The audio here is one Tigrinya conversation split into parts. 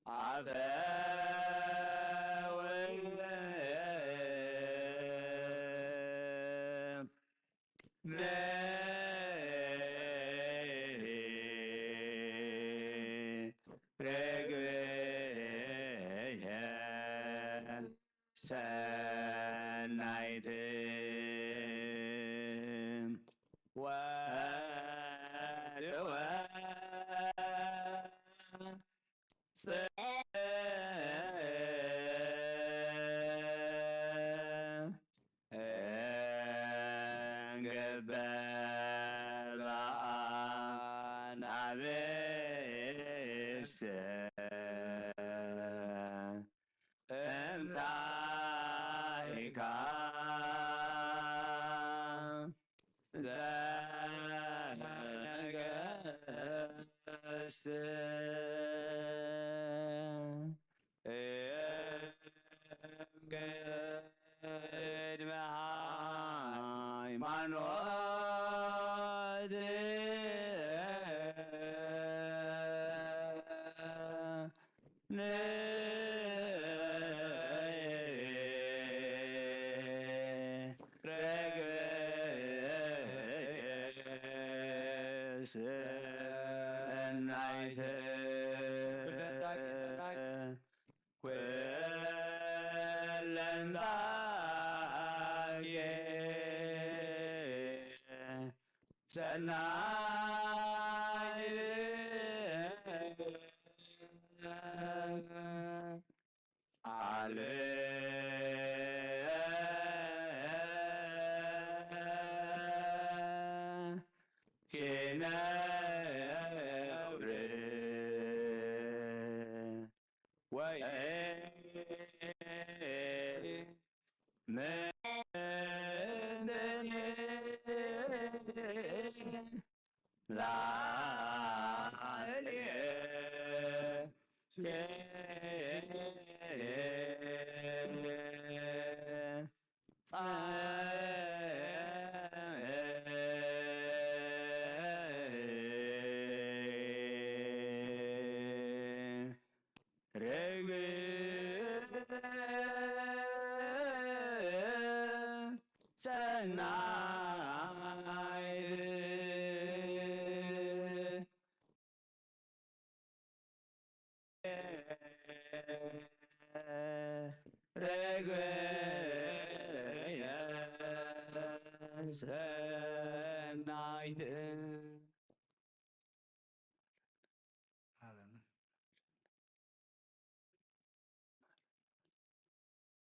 ኣፈ ርግብየ ሰናይት ወድወ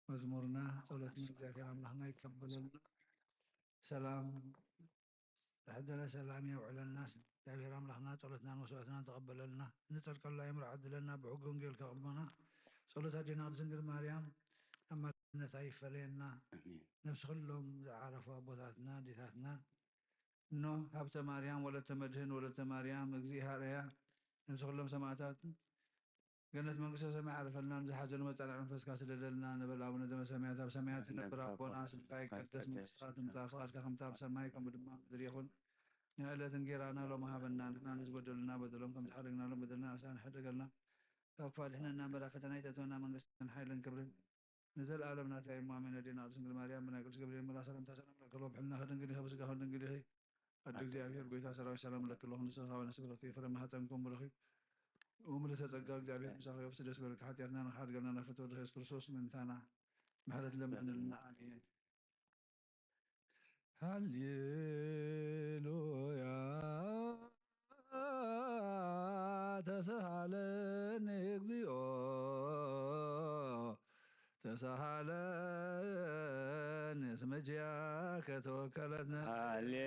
መዝሙርና ጸሎትና እግዚኣብሔር ኣምላኽና ይቀበለልና። ሰላም ዝሓደረ ሰላም የውዕለልና። እግዚኣብሔር ኣምላኽና ጸሎትናን መስዋእትናን ተቐበለልና። ንጸድቀሉ ኣእምሮ ዓድለና፣ ብሕጊ ወንጌል ከቕርበና። ጸሎት ኣዴና ቅድስት ድንግል ማርያም ኣማላድነታ ይፈለየና። ነፍሲ ኩሎም ዝዓረፉ ኣቦታትና ኣዴታትና እኖ ሃብተ ማርያም ወለተ መድህን ወለተ ማርያም እግዚእ ሃረያ ነፍሲ ኩሎም ሰማዕታት ገነት መንግስተ ሰማይ ዓርፈልና። ንዝሓዘኑ መጻንዕ መንፈስካ ስደደልና። ንበል ኣቡነ ዘበሰማያት ኣብ ሰማያት ትነብር ኣቦና ስምካ ይቀደስ መንግስትካ ትምጻእ ፍቃድካ ከምታ ኣብ ሰማይ ከምኡ ድማ ምድሪ ይኹን። ንዕለት እንጌራና ሎም ሃበና ንሕና ንዝበደሉና በደሎም ከም ዝሓደግናሎም በደልና ንስኻ ንሕደገልና። ካብ ክፋል ሕነና እምበር ኣብ ፈተና ይተእትወና መንግስትን ሓይልን ክብርን ንዘለኣለም ናትካ እዩ። ኣሜን። ኣዴና ቅድስት ድንግል ማርያም ብናይ ቅዱስ ገብርኤል መልኣክ ሰላምታ ሰላም ለክሎ ብሕልና ከድንግል ይኸ ብስጋ ከድንግል ይኸ ኣደ እግዚኣብሔር ጎይታ ሰራዊት ሰላም ለክሎ ንስኻ ወነስብረቲ ፍረ ማህፀንኩም ብሩኽ እዩ። ምልዕተ ጸጋ እግዚኣብሔር ምሳኺ ወፍሲ ደስ በለኪ ሓጢኣትና ንኽሓድገልና ናብ ፍትወ ኢየሱስ ክርስቶስ ምእንታና ምሕረት ለምንልና ኣሜን። ሃሌሉያ ተሰሃለኒ እግዚኦ ተሳሃለኒ እስመ ኪያከ ተወከለትነ። ሃሌሉያ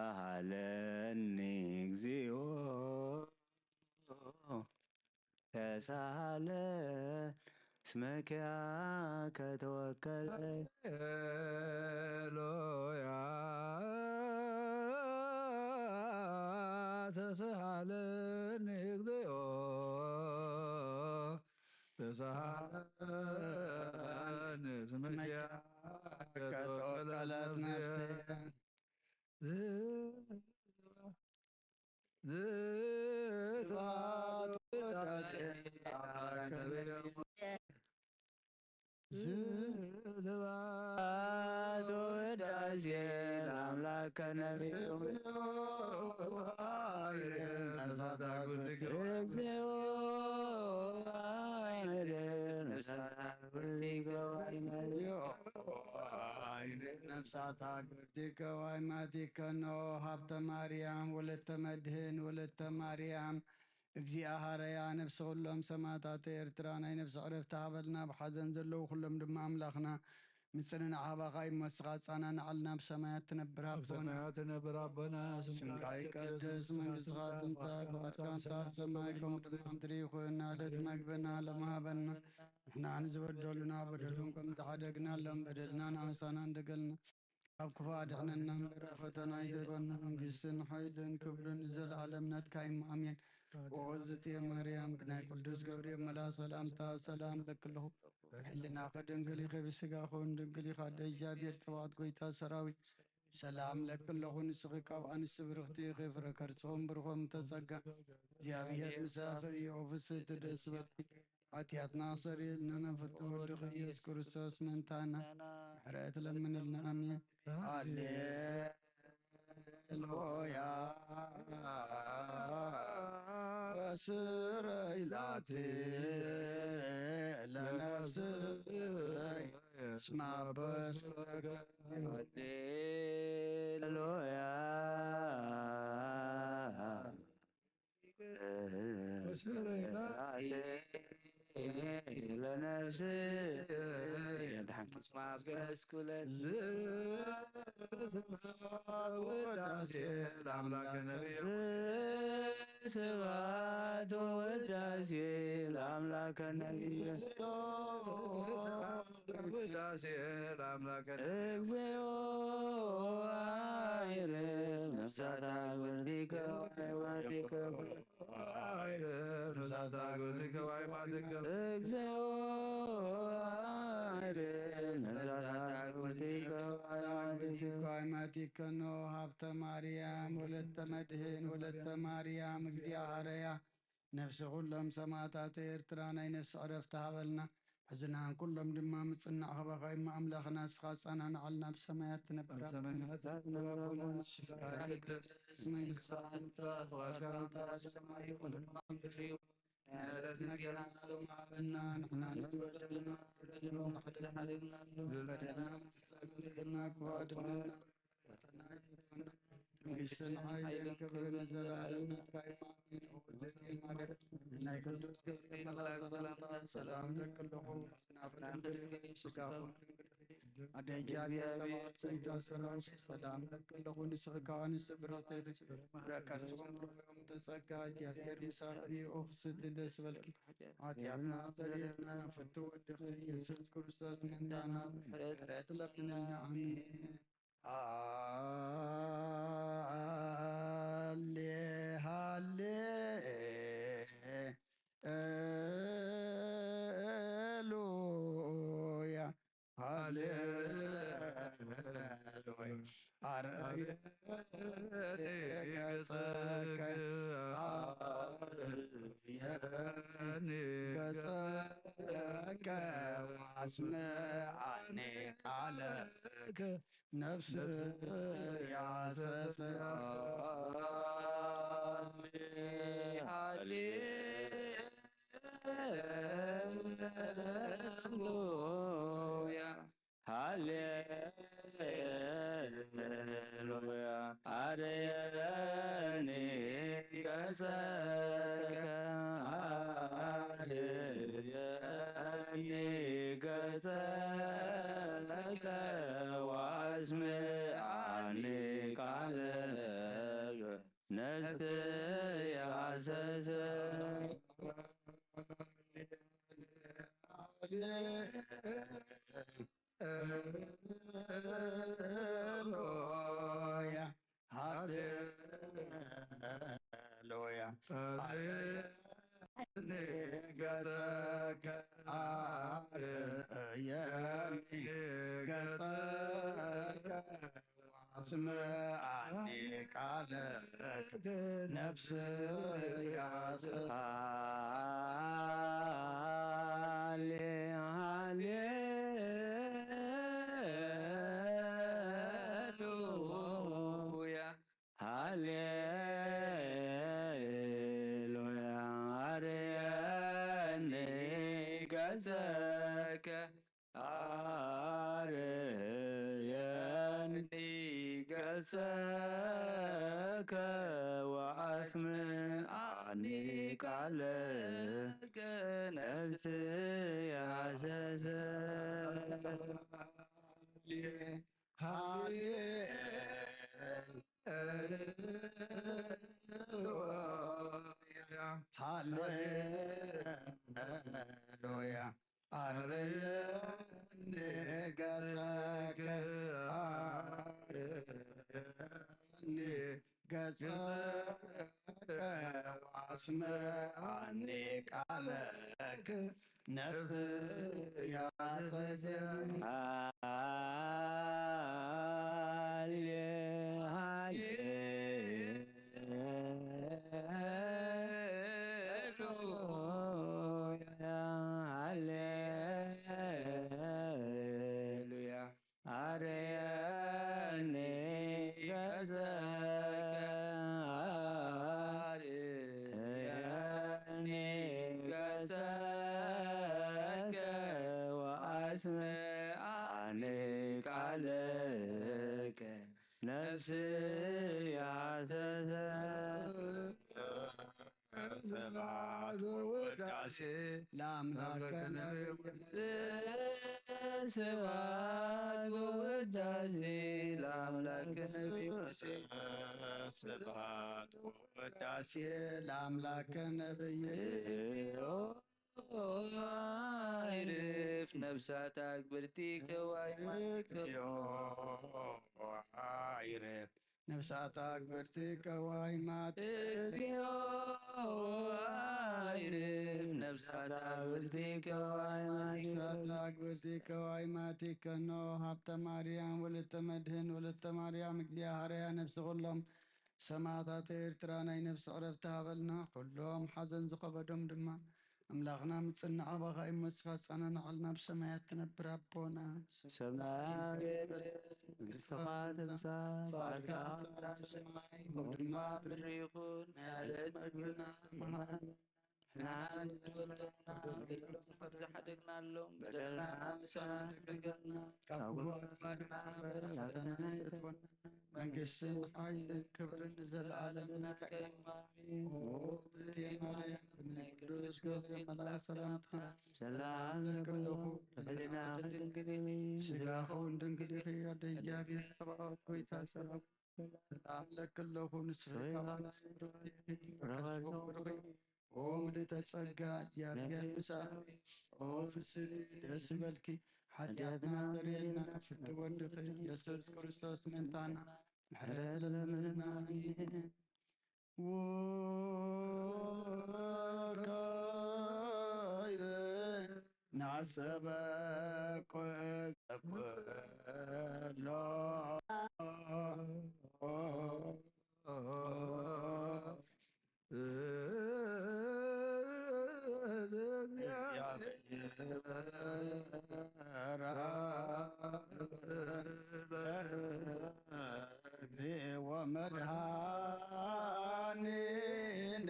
ተሳሃለኒ እግዚኦ ተሳሃለ እስመ ኪያከ ተወከለ። ሃሌሉያ ተሳሃለኒ እግዚኦ ተሳሃለኒ እስመ ኪያከ ተወከለት ነፍሴ። ለአምላከ ነቢዩ። እግዚኦ ነፍሳት አግብርቲከ ወአይማቲከ። ነፍሳት አግብርቲከ ወአይማቲከ። እነሆ ሀብተ ማርያም ወለተ መድህን ወለተ ማርያም እግዚአ ሐረያ። ነፍሲ ኩሎም ሰማዕታት ኤርትራ ናይ ነፍሲ ዕረፍቲ ሃበልና። ብሓዘን ዘለዉ ኩሎም ድማ ኣምላኽና ምጽንናዕ ሃባኻ እሞ ንስኻ ኣጽናናዓልና። ኣብ ሰማያት ትነብር ኣብ ኣቦና ሰማያት ትነብር ኣቦና፣ ስምካ ስምካ ይቀደስ፣ ይቀደስ፣ መንግስትኻ መንግስትኻ ትምጻእ፣ ትምጻእ፣ ፍቓድካ ትምጻእ፣ ኣብ ሰማይ ከምኡ ድማ ኣብ ምድሪ ይኹን። ናለት መግብና ሎም ሃበና። ንሕና ንዝበደሉና በደሎም ከም ተሓደግናሎም በደልና ንኣሳና እንደገልና። ካብ ክፉ ኣድሕነና እምበር ፈተና ይግበና። መንግስትን ሓይልን ክብርን ንዘለዓለም ናትካ እዩ። ኣሜን። ኦዝትየ ማርያም ናይ ቅዱስ ገብርኤል መልኣክ ሰላምታ ሰላም እለኪ ኣለኹ። ብሕልናኺ ድንግል ኢኺ፣ ብስጋኺ እውን ድንግል ኢኻ። ኣደ እግዚኣብሔር ጽባኦት ጎይታ ሰራዊት ሰላም እለኪ ኣለኹ። ንስኺ ካብ ኣንስቲ ብርኽቲ ኢኺ፣ ፍረ ከርስኺ እውን ብሩኽ ተጸጋ እግዚኣብሔር ምሳኺ እዩ። ኦ ፍስሕቲ ደስ በልኪ፣ ሓጢኣትና ኣስተሰርየልና ናብ ፍትወ ወልድኺ ኢየሱስ ክርስቶስ ምእንታና ምሕረት ለምንልና። ኣሜን። ሃሌሉያ። ወስረይ ላቲ ለነፍስይ እስመ አበስኩ ለከ። ሃሌሉያ። ለነፍስይ የድሓንኪ። ማበስኩለ። ውዳሴ ለአምላከ ነቢዩ። ስብሐት ውዳሴ ለአምላከ ነቢዩ። ውዳሴ ለአምላከ ነቢዩ። እግዚኦ አይርም ነፍሳት አግብርቲከ ወአይማቲከ። ነፍሳት አግብርቲከ ወአይማቲከ። እግዚኦ አይርም ነፍሳት አግብርቲከ ወአይማቲከ። አግብርቲከ ወአይማቲከ። እነሆ ሀብተ ማርያም ወለተ መድህን ወለተ ማርያም እግዚአ ሐረያ። ነፍሲ ኩሎም ሰማዕታት ኤርትራ ናይ ነፍሲ ዕረፍቲ ሃበልና። ሕዝናን ኩሎም ድማ ምጽናዕ ሃባኻ እሞ ኣምላኽና ንስኻ ኣጸናንዓልና። ኣብ ሰማያት ትነብር ኣብ ሰማያት ትነብር ኣቦና፣ ስምካ ይቀደስ፣ መንግስትኻ ትምጻእ፣ ፍቓድካ ከምቲ ኣብ ሰማይ ይኹን ከምኡ ኣብ ምድሪ ይኹን። ናይ ዕለት እንጀራና ሎሚ ሃበና፣ ንሕና ንበደልና በደልና፣ በደልና፣ በደልና፣ ክፉ ኣድሕነና። ፈተና ይፈተና። መንግስትን ሓይልን ክብርን ንዘለዓለም ናትካ እዩ። ኣሜን። ኦ እግዝእትየ ማርያም፣ ናይ ቅዱስ ገብርኤል መልኣክ ሰላምታ ሰላም እለኪ ኣለኹ። ናብ ድንግል ስጋኹ ኣደ እግዚኣብሔር ተባረክ፣ ጸጋ ሰላም ሰላም እለኪ ኣለኹ። ንስኺ ካብ ኣንስቲ ብርኽቲ ኢኺ፣ ፍረ ከርስኺ እውን ብሩኽ እዩ። ተጸጋ እግዚኣብሔር ምሳኺ እዩ። ኦ ፍስሕቲ ደስ በልኪ፣ ሓጢኣትና ኣስተሰርየልና፣ ፍትው ወድኺ ኢየሱስ ክርስቶስ ምእንታና ምሕረት ለምንልና። ኣሜን። ሃሌ ሃሌ ሉያ ሃሌ ሉያ። ኣርእየኒ ገጸከ፣ ኣርእየኒ ገጸከ፣ ወኣስምዓኒ ቃለከ፣ ነፍስ ያሰሰ። ሃሌ ሃሌሉያ። ሃሌሉያ። አርየኒ ገጸከ፣ አርየኒ ገጸከ፣ ወአስምዓኒ ቃለከ፣ ነፍስየ ሐሰሰ። ሃሌሉያ፣ ሃሌሉያ። አርየኒ ገጸከ፣ አርየኒ ገጸከ፣ አስምዓኒ ቃለከ፣ ነፍስ ያስ-፣ ሃሌ፣ ሃሌ ገጸከ ወአስምዓኒ ቃለከ ነፍስየ ሐሰሰ። ሃሌሉያ። ሃሌሉያ። አርኒ ገጸከ፣ አርኒ ገጸከ ወአስምዓኒ ቃለከ ነፍስየ ሐሰሰ። ሃሌ፣ ሃሌ ሃሌሉያ፣ ሃሌሉያ። አርየኒ ገጸከ፣ አርየኒ ገጸከ ወአስምዓኒ ቃለከ ነፍስየ ሐሰሰ። ስብሐት ወውዳሴ ለአምላከ ነቢይ። ስብሐት ወውዳሴ ለአምላከ ነቢይ ሙሴ። ስብሐት ወውዳሴ ለአምላከ ነቢይ። አይርፍ ነፍሳት አግብርቲከ ወአይማቲከ። እግዚኦ አይርፍ ነፍሳት አግብርቲከ ወአይማቲከ። እግዚኦ አይርፍ ነፍሳት አግብርቲከ ወአይማቲከ። ነፍሳት አግብርቲከ ወአይማቲከ። እነሆ ሀብተ ማርያም ወለተ መድህን ወለተ ማርያም እግዚአ ሐረያ ነፍሲ ኩሎም ሰማዕታት ኤርትራ ናይ ነፍሲ ዕረፍቲ ሃበልና። ኩሎም ሓዘን ዝኸበዶም ድማ ኣምላኽና ምጽንናዕ ኣባኻ እዩ እሞ ንስኻ ጻናናዓልና፣ ኣብ ሰማያት ትነብር ኣቦና። ሰማይ መንግስትኻ ትምጻእ፣ ፍቓድካ ኣብ ሰማይ ከምኡ ድማ ምድሪ ይኹን። ናይ ዕለት መግብና ንሕና ንበልዖ በደልና ንሓድገና ኣሎም፣ በደልና ምሳና ትሕደገና፣ ካብ ክፉ ድማ ሓበና፣ ፈተና ኣይተትወና፣ መንግስትን ሓይልን ክብርን ንዘለኣለም ናትካ እዩ። ኣሜን። ኦ እግዝእትየ ማርያም፣ ናይ ቅዱስ ገብርኤል መልኣክ ሰላምታ ሰላም ለክለኹ፣ ለህሊናኺ ድንግል ኢኺ፣ ስጋኺ እውን ድንግል ኢኺ። ኣደ እግዚኣብሔር ጸባኦት፣ ጎይታ ሰራዊት፣ ሰላም ለክለኹ፣ ንስኺ ካብ ኣንስቲ ብሩኽ ኢኺ፣ ኦ ምልእተ ጸጋ፣ እግዚኣብሔር ምሳኺ፣ ኦ ፍስሕቲ ደስ ይበልኪ፣ ሓጢኣትና ሰርየልና፣ ፍቲ ወድኺ ኢየሱስ ክርስቶስ ምእንታና ምሕረት ለምንና። ኣሜን። ወካዕበ ናሰበኩ ኩሎ እግዚኦ መድኃኒነ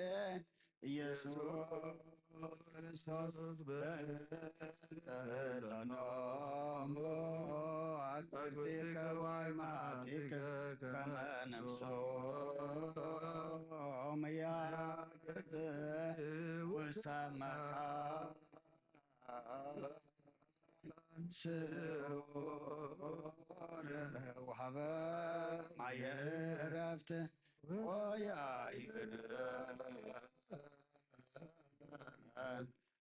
ኢየሱስ ክርስቶስ በለኖሙ አግብርቲከ ወአይማቲከ ከመ ነፍሶሙ ያግብ ውስተ መካን ስዑር ወሀበ ማየ ዕረፍት ወያይብር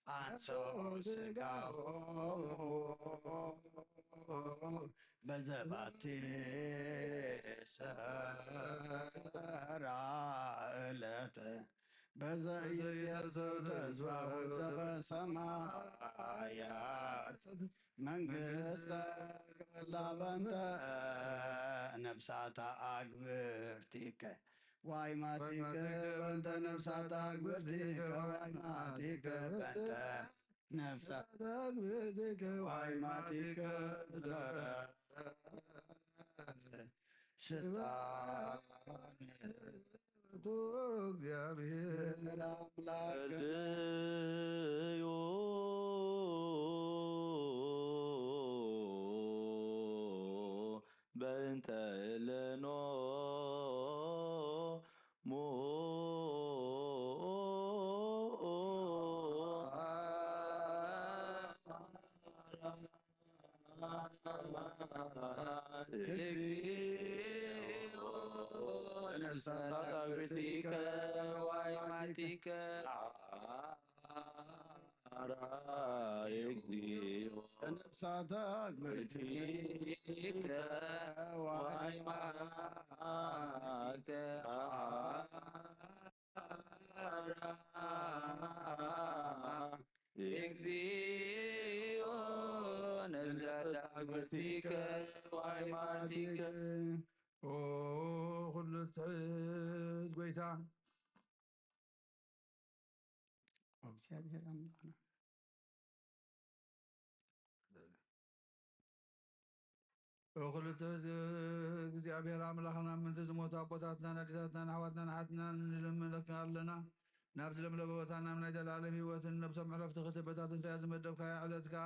አንሶ ስጋሁ በዘባቲ ሰራ ዕለት በዘኢየሱስ ተስፋ ውተበ ሰማያት መንግስተ ክበላ በንተ ነፍሳታ አግብርቲከ ዋይማቲከ በንተ ነፍሳታ አግብርቲከ ዋይማቲከ በንተ ነፍሳታ አግብርቲከ ዋይማቲከ ዘረ ስልጣን እግዚአብሔር አምላክ። በእንተ እለኖ እግዚኦ ነፍሳት ኣግብርቲከ ዋይማቲከ እግዚኦ ነፍሳት ኣግብርቲከ ዋይማቲከ እግዚኦ ነፍሳት ኣግብርቲከ ዋይማቲከ። ኦ ኩሉ ትሕዝ ጎይታ እግዚኣብሔር ኣምላኽና። ኦ ኩሉ ትሕዝ እግዚኣብሔር ኣምላኽና፣ ምእንቲ ዝሞቱ ኣቦታትናን ኣዴታትናን ኣሕዋትናን ኣሓትናን ንልምነካ ኣለና። ናብዚ ለምለመ ቦታ ናብ ናይ ዘላለም ህይወትን ነብሶም ዕረፍቲ ክትህብ በታ ትንሳኤ ዝመደብካያ ዕለት ከኣ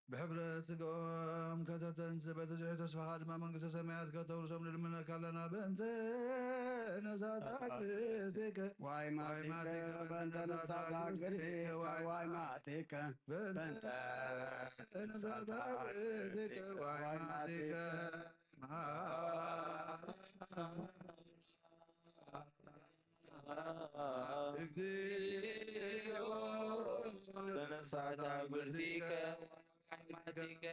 ብሕብረት ስጋኦም ከተተንስ በቲ ዝሕቶ ተስፋኻ ድማ መንግስተ ሰማያት ከተውርሶም ንልምነካ ኣለና። በእንተ ነፍሳት ኣግብርቲከ ዋይማቲከ በእንተ ነፍሳት ኣግብርቲከ ዋይማቲከ በእንተ ነፍሳት ኣግብርቲከ ዋይማቲከ እግዚኦ ለነፍሳት ኣግብርቲከ ዋይማቲከ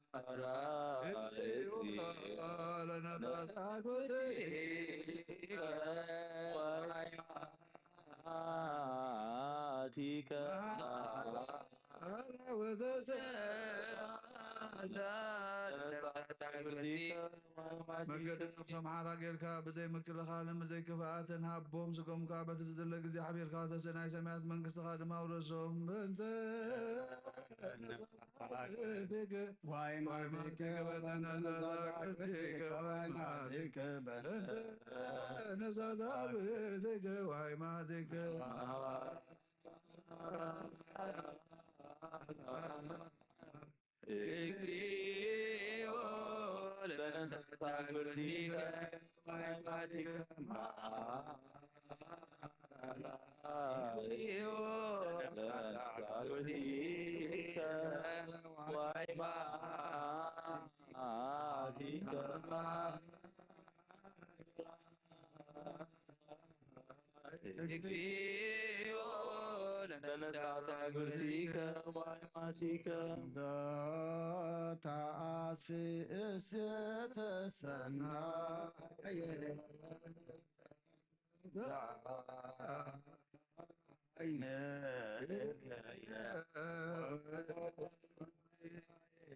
ማራ እግዚኦ ለነፍሳት ኣግብርቲከ ዋይማቲከ ማራ ወዘሰ መንገዲ ነፍሶም ሓራ ጌርካ ብዘይ ምክልኻልን ብዘይ ክፍኣትን ሃቦም። ስጎም ከኣ በቲ ዝድለ ግዜ ሓቢርካ ተስእ፣ ናይ ሰማያት መንግስትኻ ድማ ኣውረሶም። በእንተ ዋይ ማቲከ በእንተ ነፍሳት ኣግብርቲከ ዋይ ማቲከ በእንተ ነፍሳት ኣግብርቲከ ዋይ ማቲከ እግዚኦ ለነፍሳት ኣግብርቲከ ዋይማቲከ ማራ እግዚኦ ለነፍሳት ኣግብርቲከ ዋይማቲከ እግዚኦ ለነፍሳት ኣግብርቲከ ዋይማቲከ ዘተአስእስ ተሰናየ ዛይነ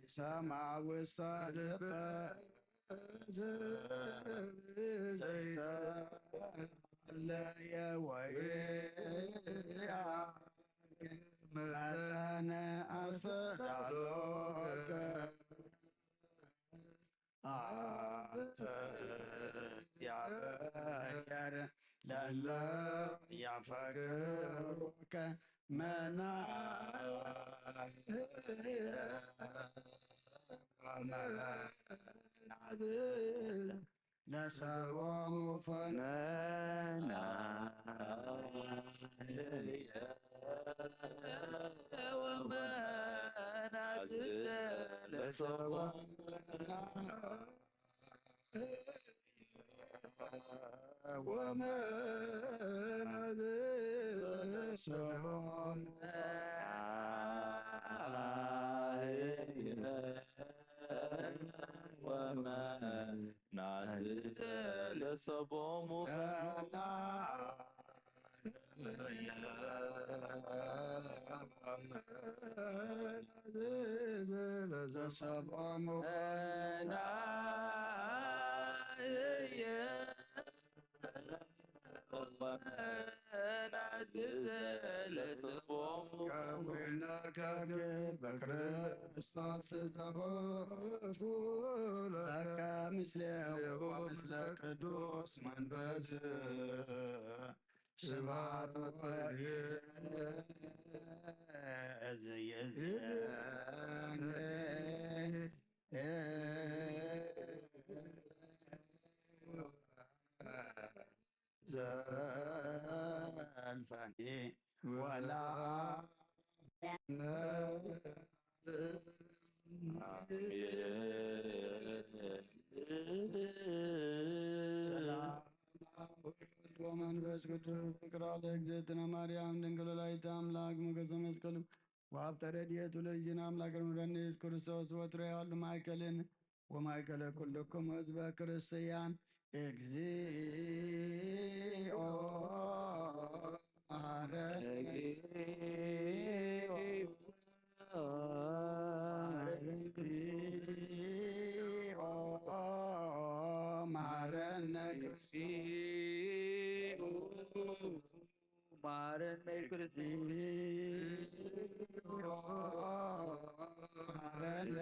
ሰማ ውስተ ልበ ዘይተለየ ወይ መጠነ አስተዳሎከ አንተ እግዚአብሔር ለለ ያፈቅሩከ መናዝዝ ለሰቦሙ ፈን ወመናዝዝ ለሰቦሙ ከዊነከ በክርስቶስ ተበኩ ለከ ምስሌሁ ወምስለ ቅዱስ መንፈስ ስብሐት ወይእዜኒ ዘልፈኒ ወላ ሰላም ወወልድ ወመንፈስ ቅዱስ። ፍቅራ ለእግዝእትነ ማርያም ድንግል ወላዲተ አምላክ ሞገሰ መስቀሉ ወሀብተ ረድኤቱ ለእግዚእነ አምላክ ወመድኃኒነ ኢየሱስ ክርስቶስ ወትረ ያሉ ማእከልን ወማእከለ ኩልክሙ ህዝበ ክርስቲያን። እግዚኦ መሐረነ። እግዚኦ መሐረነ። እግዚኦ መሐረነ።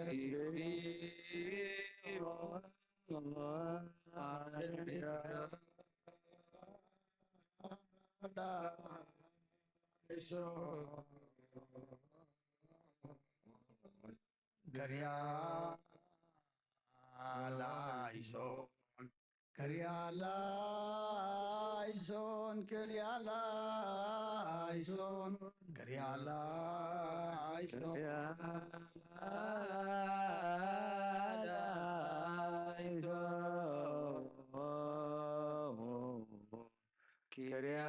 ክርያ ላይሶን፣ ክርያ ላይሶን፣ ክርያ ላይሶን፣ ክርያ ላይሶን። ክርያ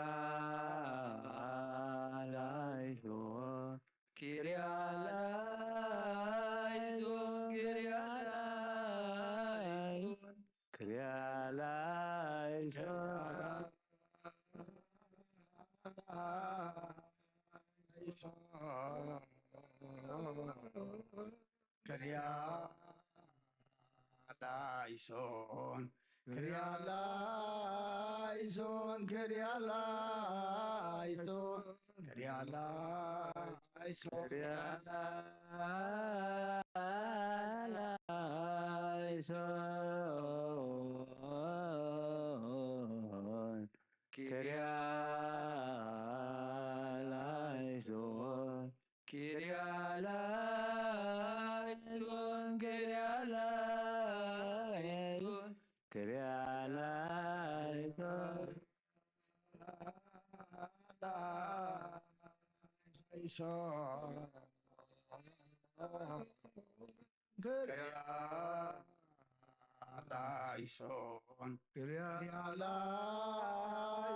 ላይሶን፣ ክርያ ላይሶን፣ ክርያ ላይሶን፣ ክርያ ላይሶን። ክርያ ላይሶን፣ ክርያ ላይሶን፣ ክርያ ላይሶን፣ ክርያ ላይሶን። ክርያ ላይሶን፣ ክርያ ላይሶን፣ ክርያ ላይሶን፣ ክርያ ላይሶን፣ ክርያ ላይሶን። ክርያ ላይሶን፣ ክርያ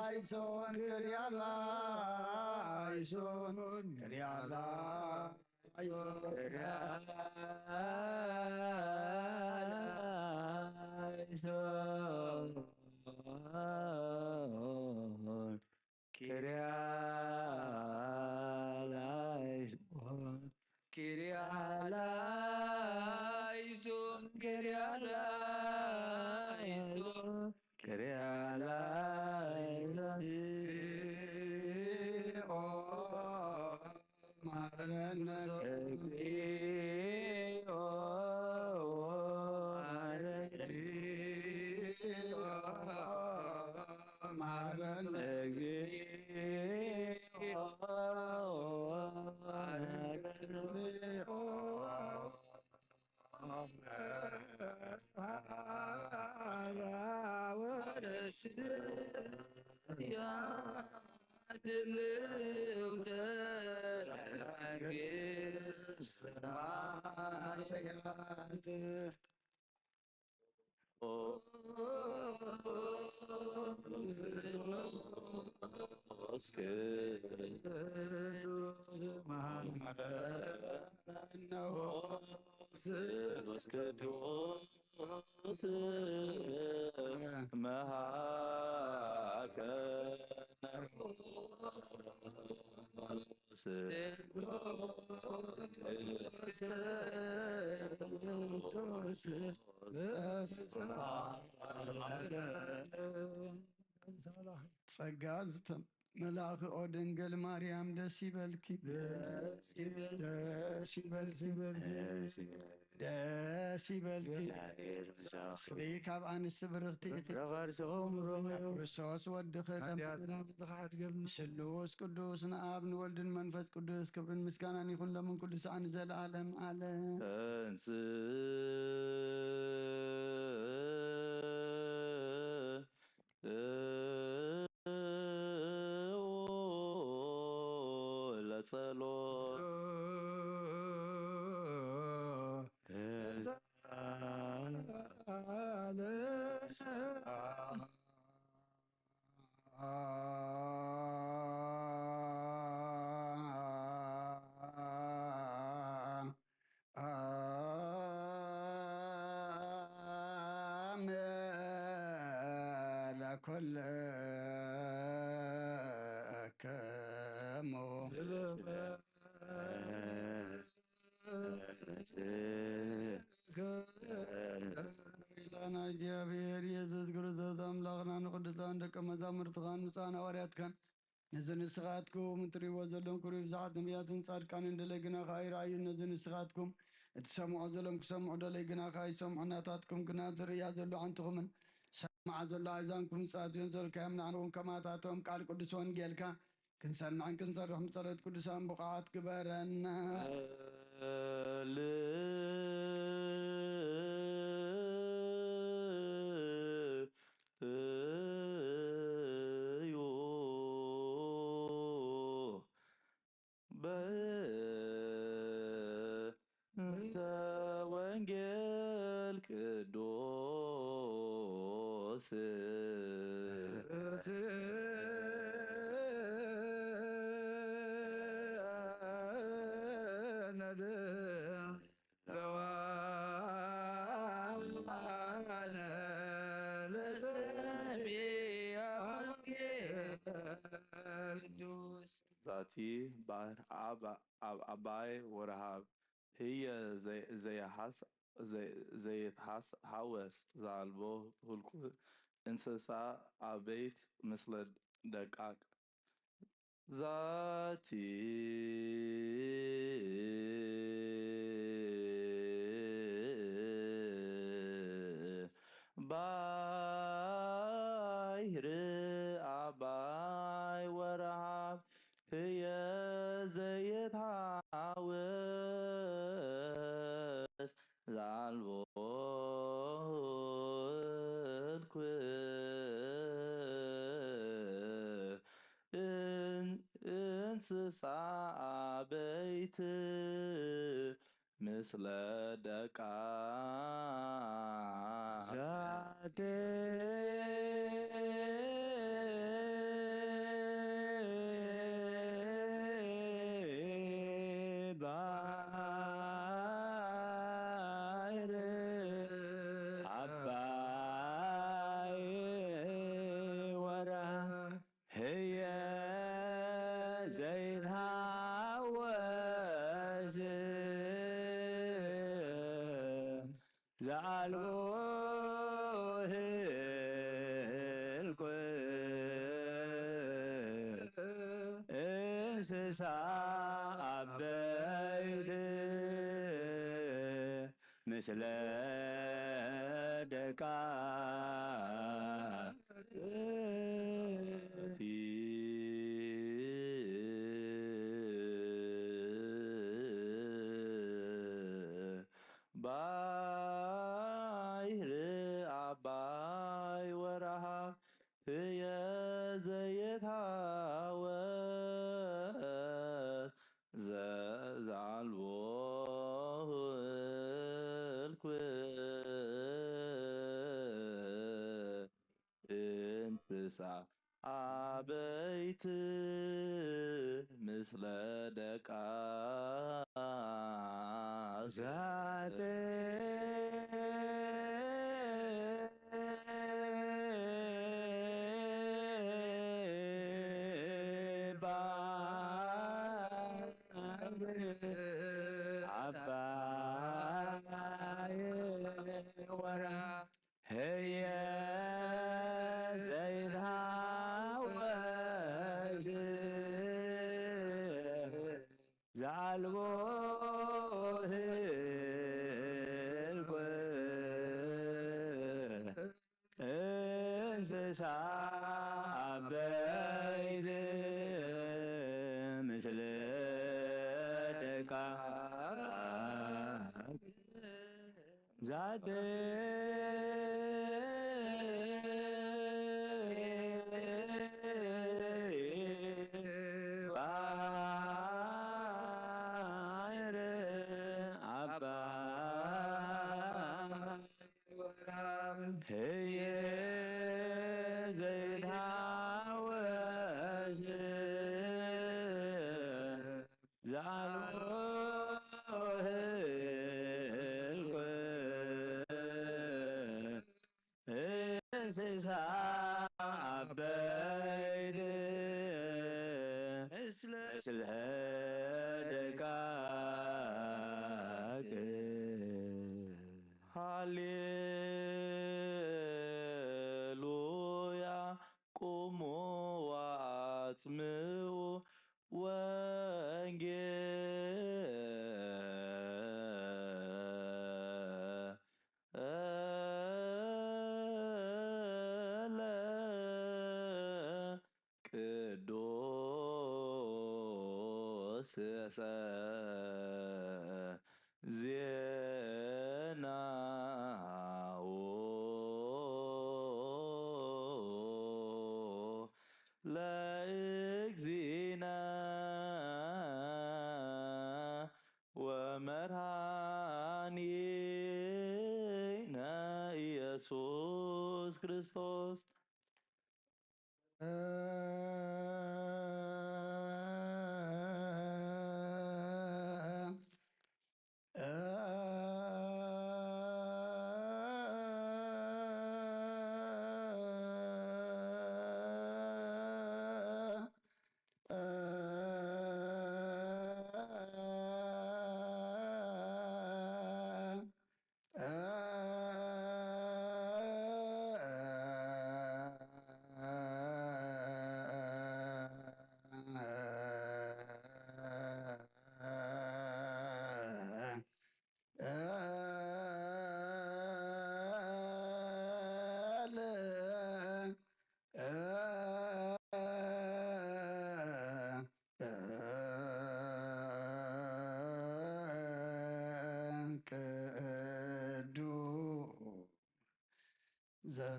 ላይሶን፣ ክርያ ላይሶን፣ ክርያ ላይሶን። ክርያ ላይሶን፣ ክርያ ላይሶን፣ ክርያ ላይሶን፣ ክርያ ላይሶን፣ ክርያ ላይሶን። መሐረነ። እግዚኦ መሐረነ። እግዚኦ መሐረነ። እግዚኦ መሐረነ። ጸጋ ዝተ-፣ መልኣኽ ኦ ድንግል ማርያም ደስ ይበልኪ። ደስ ይበልኪ። ደስ ይበልኪ። ስብኢ ካብ ኣንስቲ ብርኽቲ ኢኺ። ክርስቶስ ወድኺ ስሉስ ቅዱስ ንኣብ ንወልድን መንፈስ ቅዱስ ክብርን ምስጋናን ይኹን ሎምን ቅዱሳን ዘለዓለም ዓለም። ለጸሎት ኮለከሞ። ጌታና እግዚኣብሔር የሱስ ክርስቶስ ኣምላኽና ንቅዱሳን ደቀ መዛሙርትኻን ብፁዓን ሃዋርያትካን ነዚ ንስኻትኩም እትርእይዎ ዘለኹም ክብሪ ብዝሓት ነቢያትን ጻድቃንን ደለይ ግና ከኣ ይረኣዩ። ነዚ ንስኻትኩም እትሰምዖ ዘለኹም ክሰምዑ ደለይ ግና ከኣ ይሰምዑ። ናታትኩም ግና ዝርእያ ዘሎ ዓንትኹምን ዝሰምዓ ዘሎ ኣእዛንኩም ዝጻትዮን ዘልካዮም ንዓንኹም ከማታቶም ቃል ቅዱስ ወንጌልካ ክንሰምዕን ክንሰርሕን ብጸሎት ቅዱሳን ብቑዓት ግበረና። በእንተ ወንጌል ቅዱስ ዛቲ ባሕር ኣብ ኣብ ኣባይ ወረሃብ ህየ ዘይሃስ ዘይትሃስ ሃወስ ዛልቦ ህልኩ እንስሳ ኣበይት ምስለ ደቃቅ ዛቲ ባሕር ኣባይ ወረሃብ ህየ ዘይትሃወስ ዛልቦ ህልኩ እንስሳ ኣበይት ምስለ ደቃ ዛቲ ባሕር ኣባይ ወራ ህየ ዘይትሃወስ ዘኣልቦ ህልኩ እንስሳ ኣበይት ምስለ ደቃ እቲ ባሕር ኣባይ ወረሃ ህየ ዘይትሃወስ ዘ-፣ ዘኣልቦ ህልኩ እንስሳ ኣበይት ምስለ ደቃ ዛተ ባሕር ኣባይ ወራ ህየ ዘይትሃወስ ዘኣልቦ ህልኩ እንስሳ ኣበይት ምስለ ደቃ ዛተ ባሕር ኣባይ ህየ ዘይትሃወስ ዘኣልቦ ህልኩ እንስሳ ስለ ደቃቅ። ሃሌሉያ። ቁሙ ወአጽምዑ ወንጌለ ቅዱስ ዜናሁ ለእግዚእነ ወመድኃኒነ ኢየሱስ ክርስቶስ።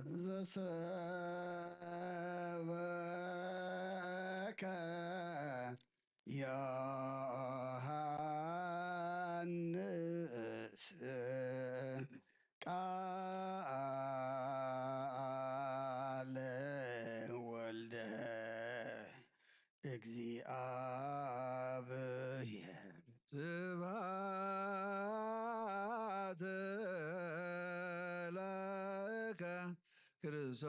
ቅዱስ ዘሰበከ ዮሐንስ ቃለ ወልደ እግዚአብሔር። ስብሐት ለከ ክርስቶስ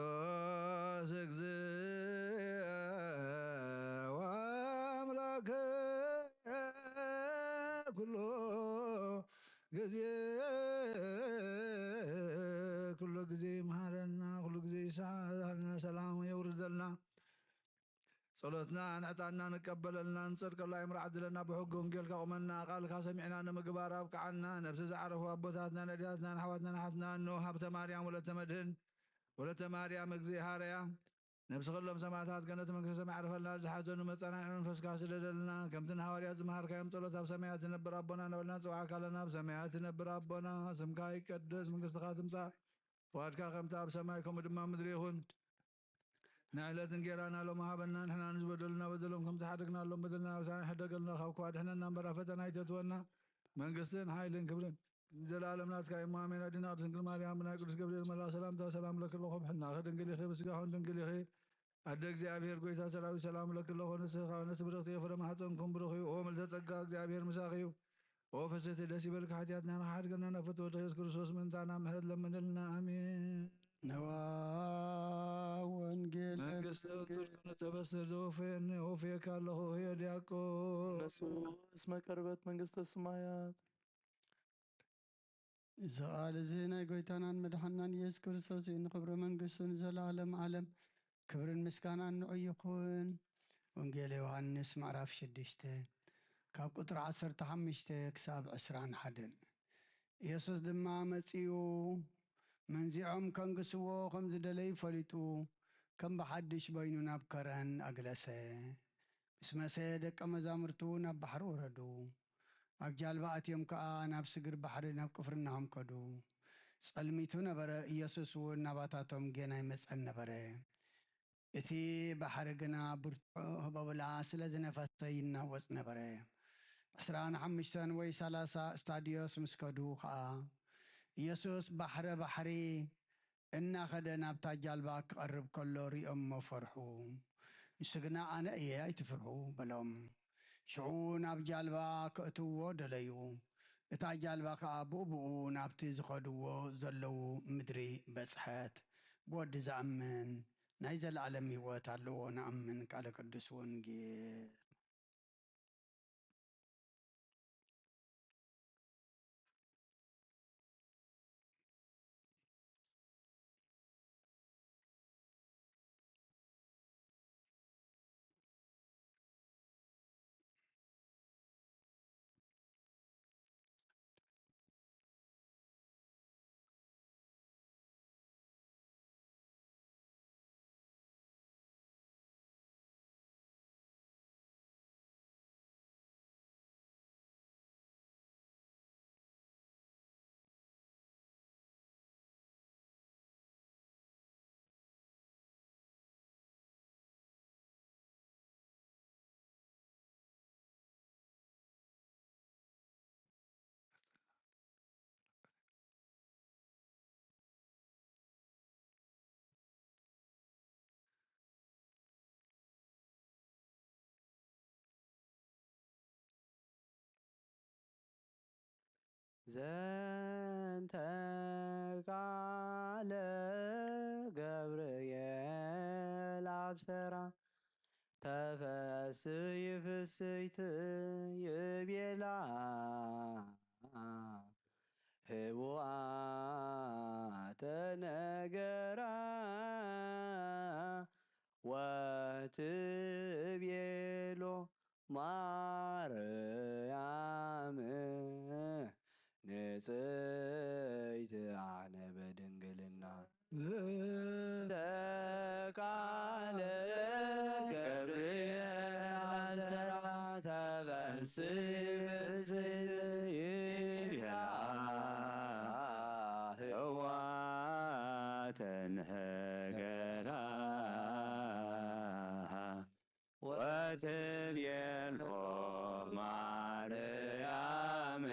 እግዚእ ወአምላክ ኩሉ ጊዜ። ኩሉ ጊዜ ይምሃረና፣ ኩሉ ጊዜ ይሰዓልና፣ ሰላም የውርደልና። ጸሎትና ንዕጣንና ንቀበለልና፣ ንጸድቀሉ ኣይምርዓት ዝለና፣ ብሕጊ ወንጌልካ ቁመና፣ ቃልካ ሰሚዕና ንምግባር ኣብቅዓና። ነብሲ ዝዓረፉ ኣቦታትና፣ ነዲያትና፣ ንኣሕዋትና፣ ንሓትና፣ እንሆ ሃብተ ማርያም ወለተ መድህን፣ ወለተ ማርያም እግዚኣብሃርያ፣ ነብሲ ኩሎም ሰማዕታት ገነት መንግስተ ሰማይ ዓርፈልና፣ ዝሓዘኑ መጸናንዒ መንፈስካ ስደደልና። ከምቲ ንሃዋርያት ዝመሃርካዮም ጸሎት፣ ኣብ ሰማያት ትነብር ኣቦና እናበልና ንጽውዓካ ኣለና። ኣብ ሰማያት ትነብር ኣቦና፣ ስምካ ይቀደስ፣ መንግስትኻ ትምጻእ፣ ፍቓድካ ከምቲ ኣብ ሰማይ ከምኡ ድማ ምድሪ ይኹን። ንዕለት እንጌራና ሎሚ ሃበና፣ ንሕና ንዝበደሉና በደሎም ከም ዝሓደግናሎም በደልና ኣበሳና ይሕደገልና፣ ካብ ክፉእ ኣድሕነና እምበር ኣብ ፈተና ኣይተእትወና። መንግስትን ሓይልን ክብርን ንዘለኣለም ናትካ እዩ። ኣሜን። ኣዴና ቅድስት ድንግል ማርያም ብናይ ቅዱስ ገብርኤል መልኣኽ ሰላምታ ሰላም እለኪ ኣለኹ፣ ብሕልናኺ ድንግል ኢኺ፣ ብስጋኺ እውን ድንግል ኢኺ። ኣደ እግዚኣብሔር ጐይታ ሰራዊት ሰላም እለኪ ኣለኹ፣ ንስኺ ካብ ኣንስቲ ብርኽቲ ኢኺ፣ ፍረ ማሕፀንኩም ብሩኽ እዩ። ኦ ምልዕተ ጸጋ እግዚኣብሔር ምሳኺ እዩ። ኦ ፍስሕቲ ደስ ይበልኪ፣ ሓጢኣትና ንኽሓድገና ናብ ፍትወት ኢየሱስ ክርስቶስ ምእንታና ምሕረት ለምንልና። ኣሜን። ነዋ ወንጌል መንግስትን ጽድቅን ተበስር ዘወፈየኒ ወፍየካ ኣለኹ፣ ህየ ዲያቆን። ነሱ እስመ ቀርበት መንግስተ ሰማያት። እዚ ቃል እዚ ናይ ጐይታናን መድሓናን ኢየሱስ ክርስቶስ እዩ። ንኽብሪ መንግስቱ ንዘለኣለም ዓለም ክብርን ምስጋናን ንዑ ይኹን። ወንጌል ዮሃንስ ምዕራፍ ሽዱሽተ ካብ ቁጥሪ ዓሰርተ ሓሙሽተ ክሳብ ዕስራን ሓደን። ኢየሱስ ድማ መጺኡ መንዚዖም ከንግስዎ ከም ዝደለዩ ፈሊጡ፣ ከም ብሓድሽ በይኑ ናብ ከረን ኣግለሰ። ምስ መሰ ደቀ መዛሙርቱ ናብ ባሕሪ ወረዱ። ኣብ ጃልባ ኣትዮም ከኣ ናብ ስግር ባሕሪ ናብ ቅፍርናሆም ከዱ። ጸልሚቱ ነበረ፣ ኢየሱስ እውን ናባታቶም ጌና ኣይመጸን ነበረ። እቲ ባሕሪ ግና ብርቱዕ ህቦብላ ስለ ዝነፈሰ ይናወጽ ነበረ። ዕስራን ሓሙሽተን ወይ ሰላሳ እስታድዮስ ምስ ከዱ ኸኣ፣ ኢየሱስ ባሕረ ባሕሪ እናኸደ ናብታ ጃልባ ክቐርብ ከሎ ሪኦሞ ፈርሑ። ንሱ ግና፣ "ኣነ እየ፣ ኣይትፍርሑ" በሎም። ሽዑ ናብ ጃልባ ከእትውዎ ደለዩ። እታ ጃልባ ኸኣ ብኡብኡ ናብቲ ዝኸድዎ ዘለዉ ምድሪ በጽሐት። ብወዲ ዝኣምን ናይ ዘለኣለም ህይወት ኣለዎ። ንኣምን። ቃለ ቅዱስ ወንጌል። ዘንተ ቃለ ገብርኤል አብሰራ ተፈስሒ ፍስሕቲ ይቤላ ህቡኣተ ነገራ ወትቤሎ ማርያም ንጽሕቲ ኣነ በድንግልና። ዘንተ ቃለ ገብርኤል አብሰራ ተፈስሒ ፍስሕቲ ይቤላ ህዋ ተንህገራ ወትቤሎ ማርያም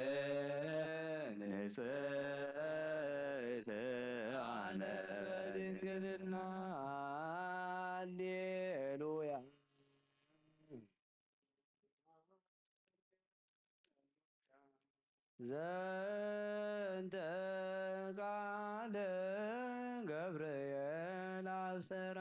ንጽሕቲ ኣነ በድንግልና። ሃሌሉያ። ዘንተ ቃለ ገብርኤል አብሰራ።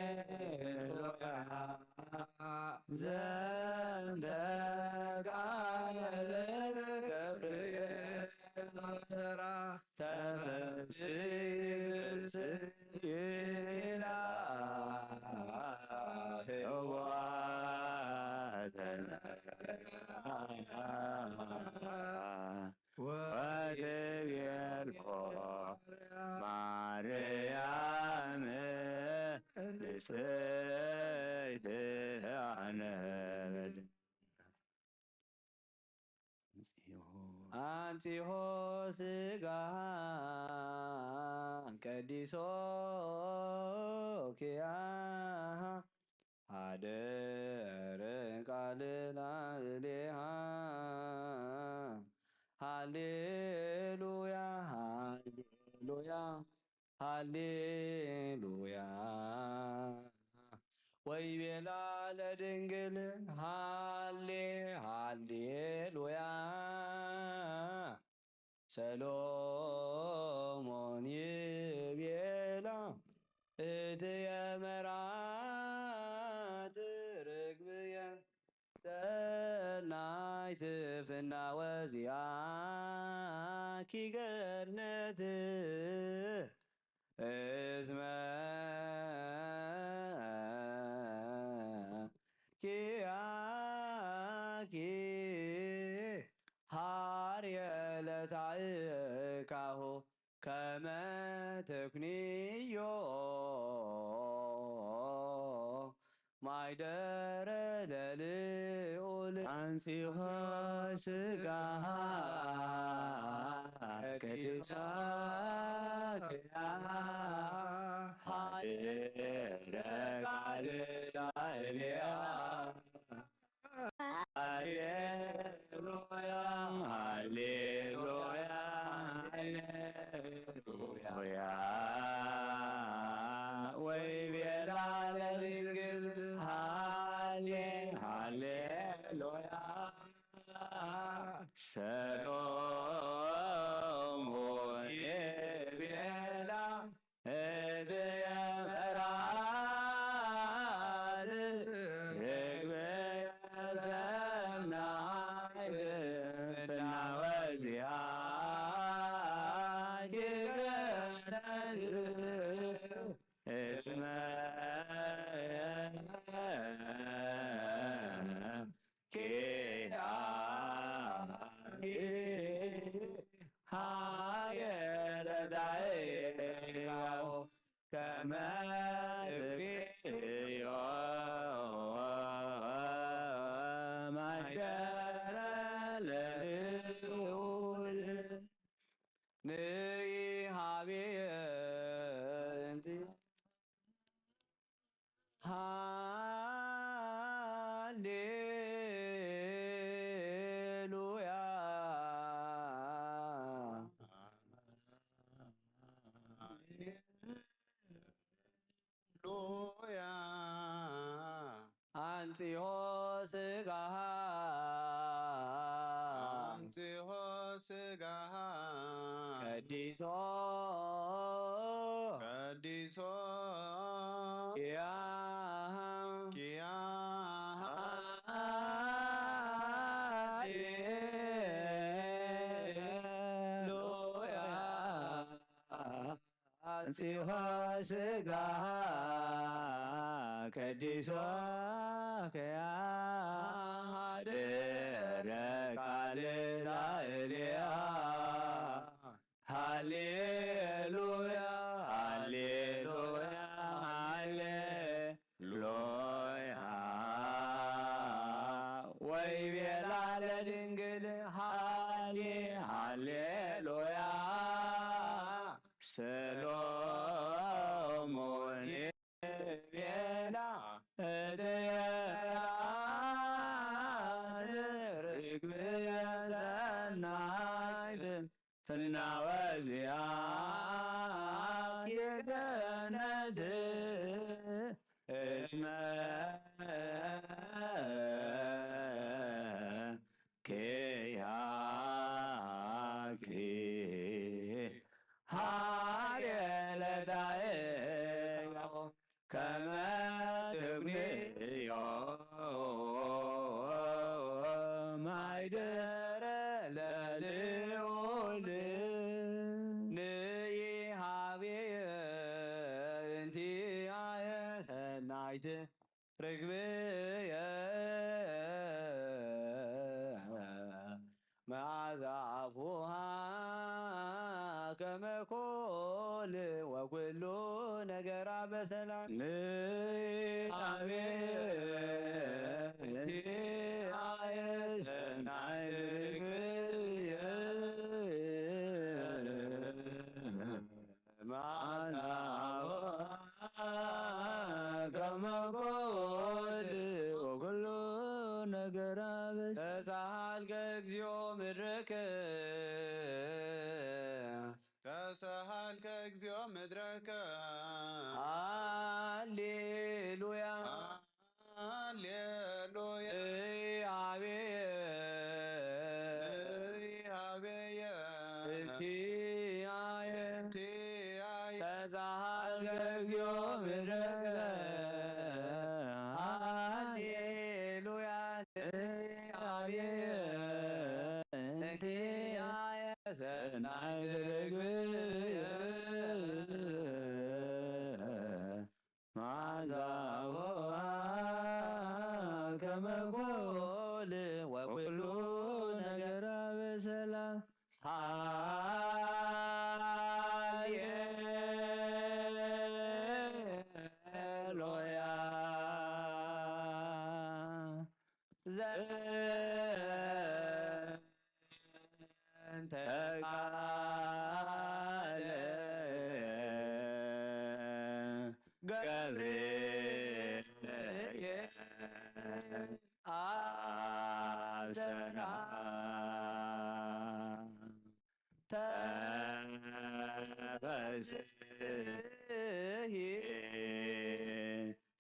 ሃሌሉያ። ዘንተ ቃለ ገብርኤል አብሰራ ተፈስሒ ፍስሕቲ ይቤላ ህዋ ተንህገራ ወትቤሎ ማርያም ንጽሕቲ ኣነ በድንግልና። አንጺሆ ስጋ ቀዲሶ ኪያሃ ሀደረ ቃል ላዕሌሃ። ሃሌሉያ፣ ሃሌሉያ፣ ሃሌሉያ። ወይቤላ ለድንግል ሃሌ፣ ሃሌሉያ። ሰሎሞን ይቤላ እትየ መርዓት ርግብየ ሰናይት ፍናወ ዚአኪ ገነት እስመ ኪያኪ ሀርየ ለታእካሁ ከመ ትኩንዮ ማይደረ ለልዑል አንጺሖ ስጋ ቅዱሳን ሃደረ ቃል ላዕሌሃ። ሃሌሉያ፣ ሃሌሉያ፣ ሃሌሉያ። ወይቤላ ለድንግል ሃሌ፣ ሃሌሉያ። ሰሎሞን ይቤላ እትየ መርዓት ርግብየ ሰናይት ፍናወ ዚአኪ ገነት እስመ ኪያኪ ሀየረ ዳይራው ከመ ትቤዮ ማይደረ ለልዑል ንኢ ሀቤ እንቲ ሃሌሉያ። ሃሌሉያ። ስጋሃ አንጽሖ ስጋሃ ቀዲሶ ቀዲሶ ኪያሃ ኪያሃ ሃሌሉያ። አንጽሖ ስጋሃ ቀዲሶ ኪያ ሀደረ ቃል ላዕሌሃ ሃሌሉያ ሃሌሉያ ሃሌሉያ። ወይቤላ ለድንግል ሃሌ ሃሌሉያ ሰሎሞን ቤላ እትየላ ርግብ ሰናይት ፍናወዚያ የገነት እስመ ኪያኪ ሃሌለታየ ከመ ትግንዮ ማይደረ ለልዑል ንይሃቤ እንቲያየ ሰናይት ርግብየ መዓዛ አፉሃ ከመ ኮል ወኩሉ ነገራ በሰላም ንአቤት አየሰናይ ርግብየ ከመ ኮል ወኩሉ ነገራ በስ ተሳሃልከ እግዚኦ ምድረከ ተሳሃልከ እግዚኦ ምድረከ ሃሌሉያ ሃሌሉያ። እያቤየ እያቤየ እኪያየ እኪያየ ተዛሃልከ እግዚኦ ምድረከ ሃሌሉያ። እያቤየ እኪያየ ሰናይ ርግብየ መዓዛዋ ከመ ኮል ወኩሉ ነገራ በሰላም ሃሌሉያ። ዘንተ ቃለ ገብርኤል አብሰራ ተፈስሒ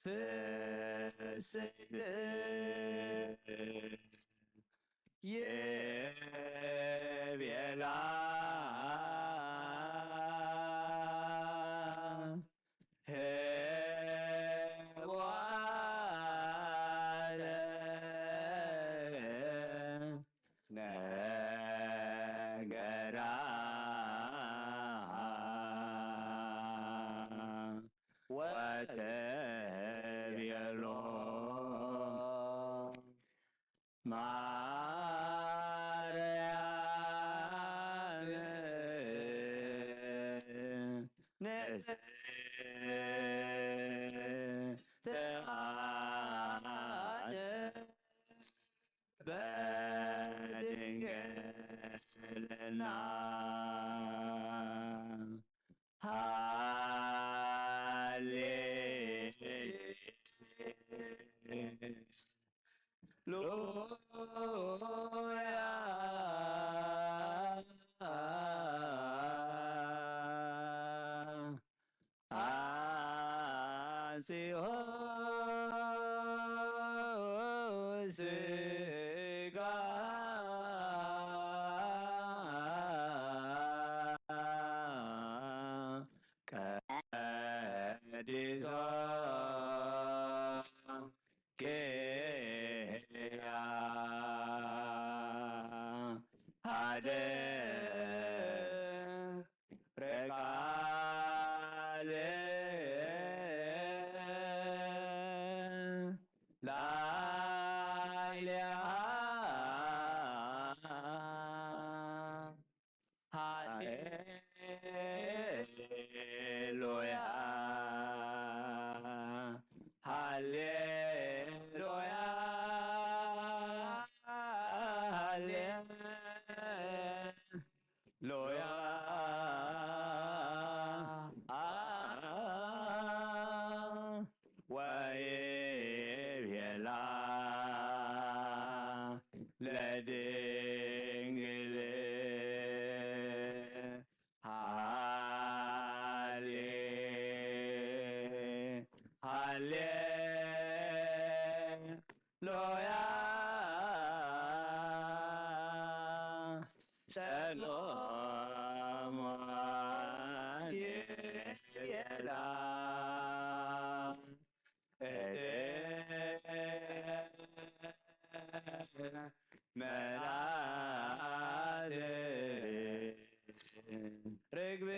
ፍስሕት የቤላ ኄዋን ነገራ ወትቤሎ ማርያም ንጽሕተ በድንግልና ሃሌ ሉያ አንጽሖ ስጋ ቀዲሶ ኬያ ሓደ ረቃል ላዕሌሃ ሃሌሉያ ሃሌሉያ ሃሌ ሎያ ወይቤላ ለድንግል ሃሌ ሃሌ ሎያ ሰሎሞን ጌራ መራት ርግብ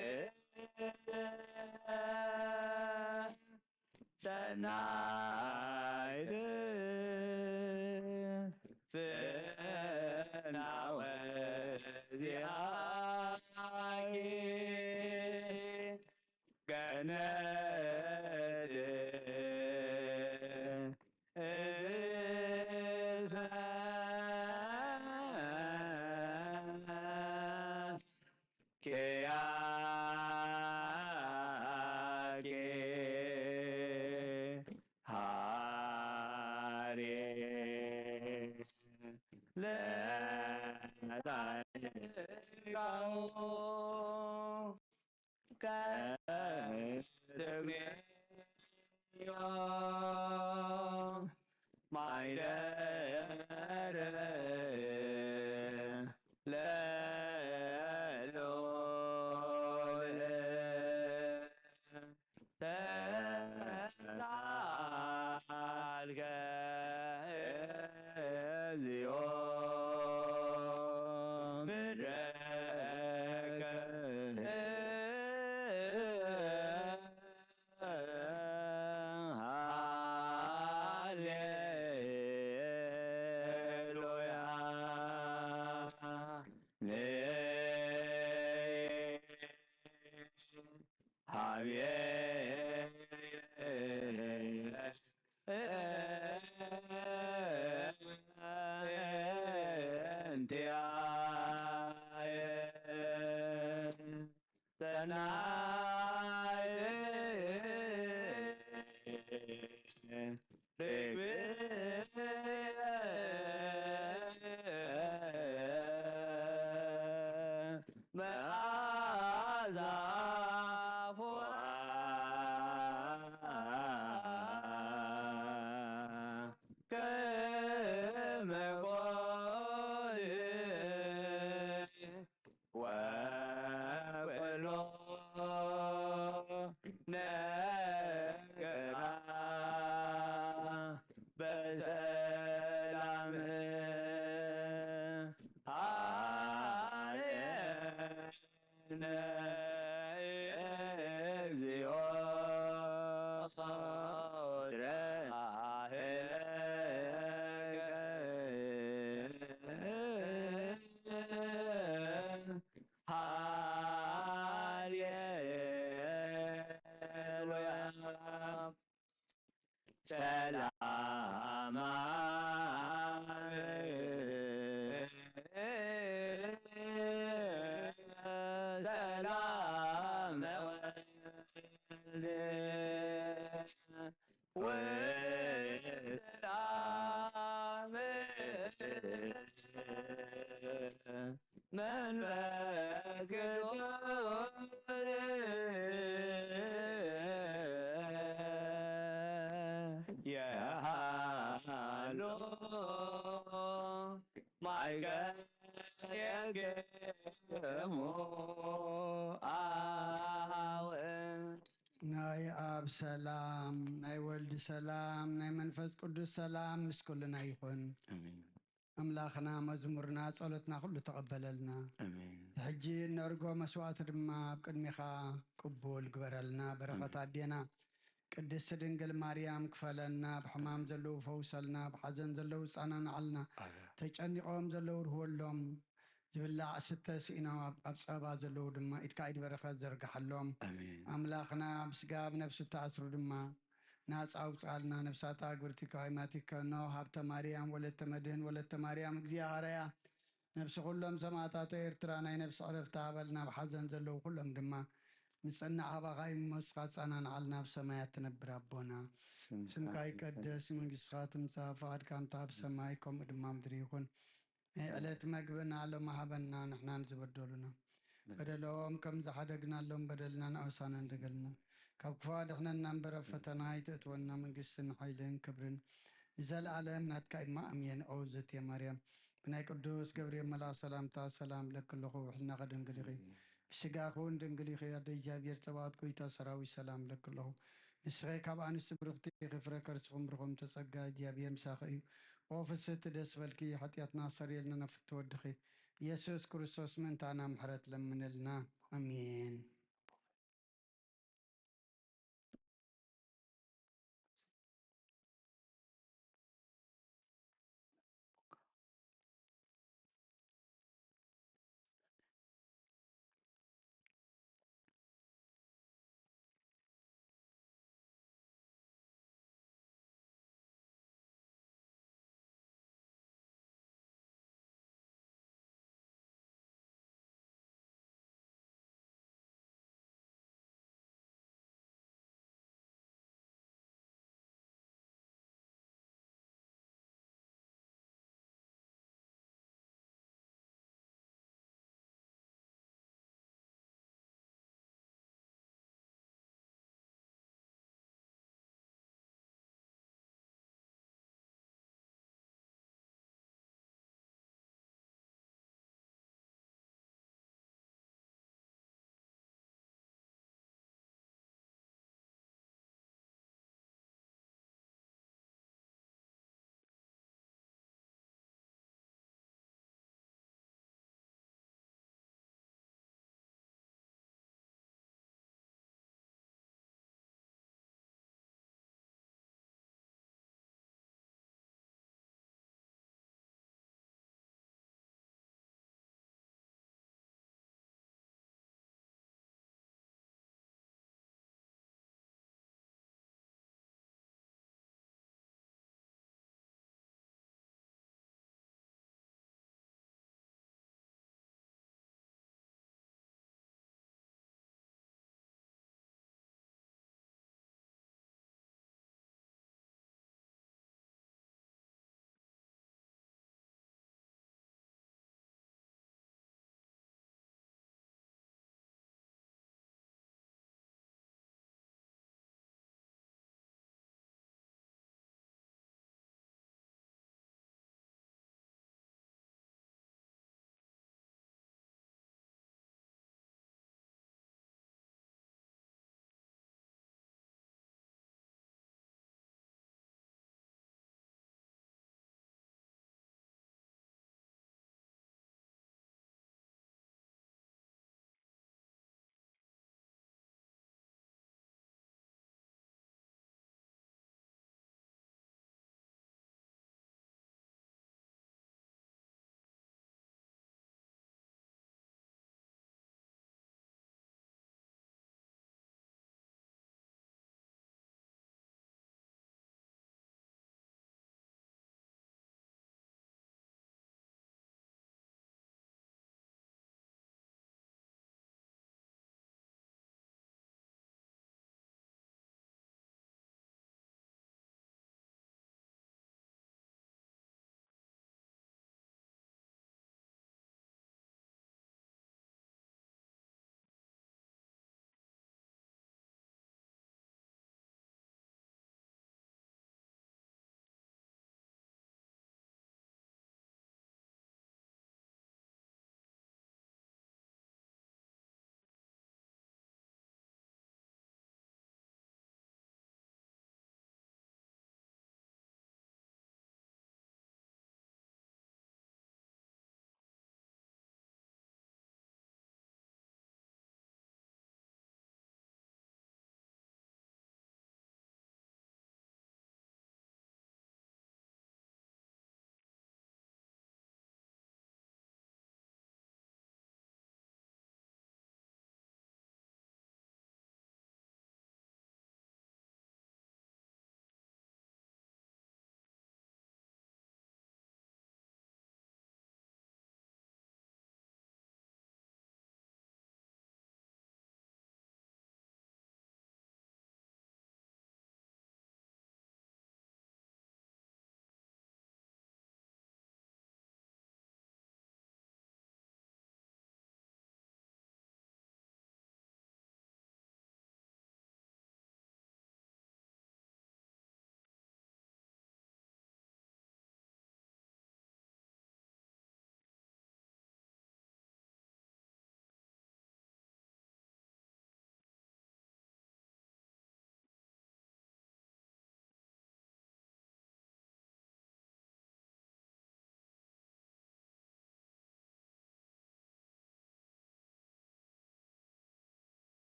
ሰናይት ፍናወ ዚኣኪ ገነት እሳት ኪያኪ ሃሬ ለጻድቃኑ ከትቤዮ ማይደር ለሎል ተሳልከ እግዚኦ ምድረከ ሃሌሉያ። መዓዛ ከመ ቆል ወበሎ ነገራ በሰላም ሃሌነ እግዚኦ ድረሃለከ ሃሌሉያ። ሰላማ ሰላም ወልድ ወሰላም መንፈስ ቅዱስ የሃሎ ማይ ገየገሙ ኣሃወ ናይ ኣብ ሰላም፣ ናይ ወልድ ሰላም፣ ናይ መንፈስ ቅዱስ ሰላም ምስ ኩልና ይኹን። ኣምላኽና መዝሙርና ጸሎትና ኩሉ ተቐበለልና። ሕጂ እነርጎ መስዋእቲ ድማ ኣብ ቅድሚኻ ቅቡል ግበረልና። በረኸት ኣዴና ቅድስቲ ድንግል ማርያም ክፈለልና። ብሕማም ዘለዉ ፈውሰልና፣ ብሓዘን ዘለዉ ጻናናዓልና፣ ተጨኒቖም ዘለዉ ርህወሎም፣ ዝብላዕ ስተ ስኢኖም ኣብ ኣብ ጸባ ዘለዉ ድማ ኢድካ ኢድ በረኸት ዘርግሓሎም። ኣምላኽና ብስጋ ብነፍሲ እተኣስሩ ድማ ናጻ ኣውጽኣልና። ነፍሳታ ግብርቲ ከዋይማቲከ ኖ ሃብተ ማርያም ወለተ መድህን ወለተ ማርያም እግዚኣብሃርያ ነብሲ ኩሎም ሰማእታት ኤርትራ ናይ ነብሲ ዕረፍቲ ሃበልና። ኣብ ሓዘን ዘለዉ ኩሎም ድማ ንጽናዕ ኣባኻ ይመስኻ ጻናንዓልና ኣብ ሰማያት ትነብር ኣቦና ስምካ ይቀደስ መንግስትኻ ትምጻእ ፍቓድካ እንተ ኣብ ሰማይ ከምኡ ድማ ምድሪ ይኹን ናይ ዕለት መግብና ሎም ሃበና ንሕናን ዝበደሉና በደሎም ከም ዝሓደግናሎም በደልና ንኣውሳና እንደገልና ካብ ክፉ ኣድሕነና እምበር ኣብ ፈተና ኣይትእትወና መንግስትን ሓይልን ክብርን ንዘለኣለም ናትካ እማ ኣሜን ኦ ዘትየ ማርያም ብናይ ቅዱስ ገብርኤል መልኣኽ ሰላምታ ሰላም ለኪ ኣለኹ ውሕልና ከደንግል ኢኺ ብስጋኺ እውን ድንግል ኢኺ ኣደ እግዚኣብሔር ጸባኦት ጎይታ ሰራዊት ሰላም ለኪ ኣለኹ ንስኺ ካብ ኣንስቲ ብርኽቲ ኢኺ ፍረ ከርስኹም ብርኹም ተጸጋ እግዚኣብሔር ምሳኺ እዩ ኦ ፍስህቲ ደስ በልኪ ሓጢኣትና ኣሰርየልና ናብ ፍትወድኺ ኢየሱስ ክርስቶስ ምእንታና ምሕረት ለምንልና ኣሜን።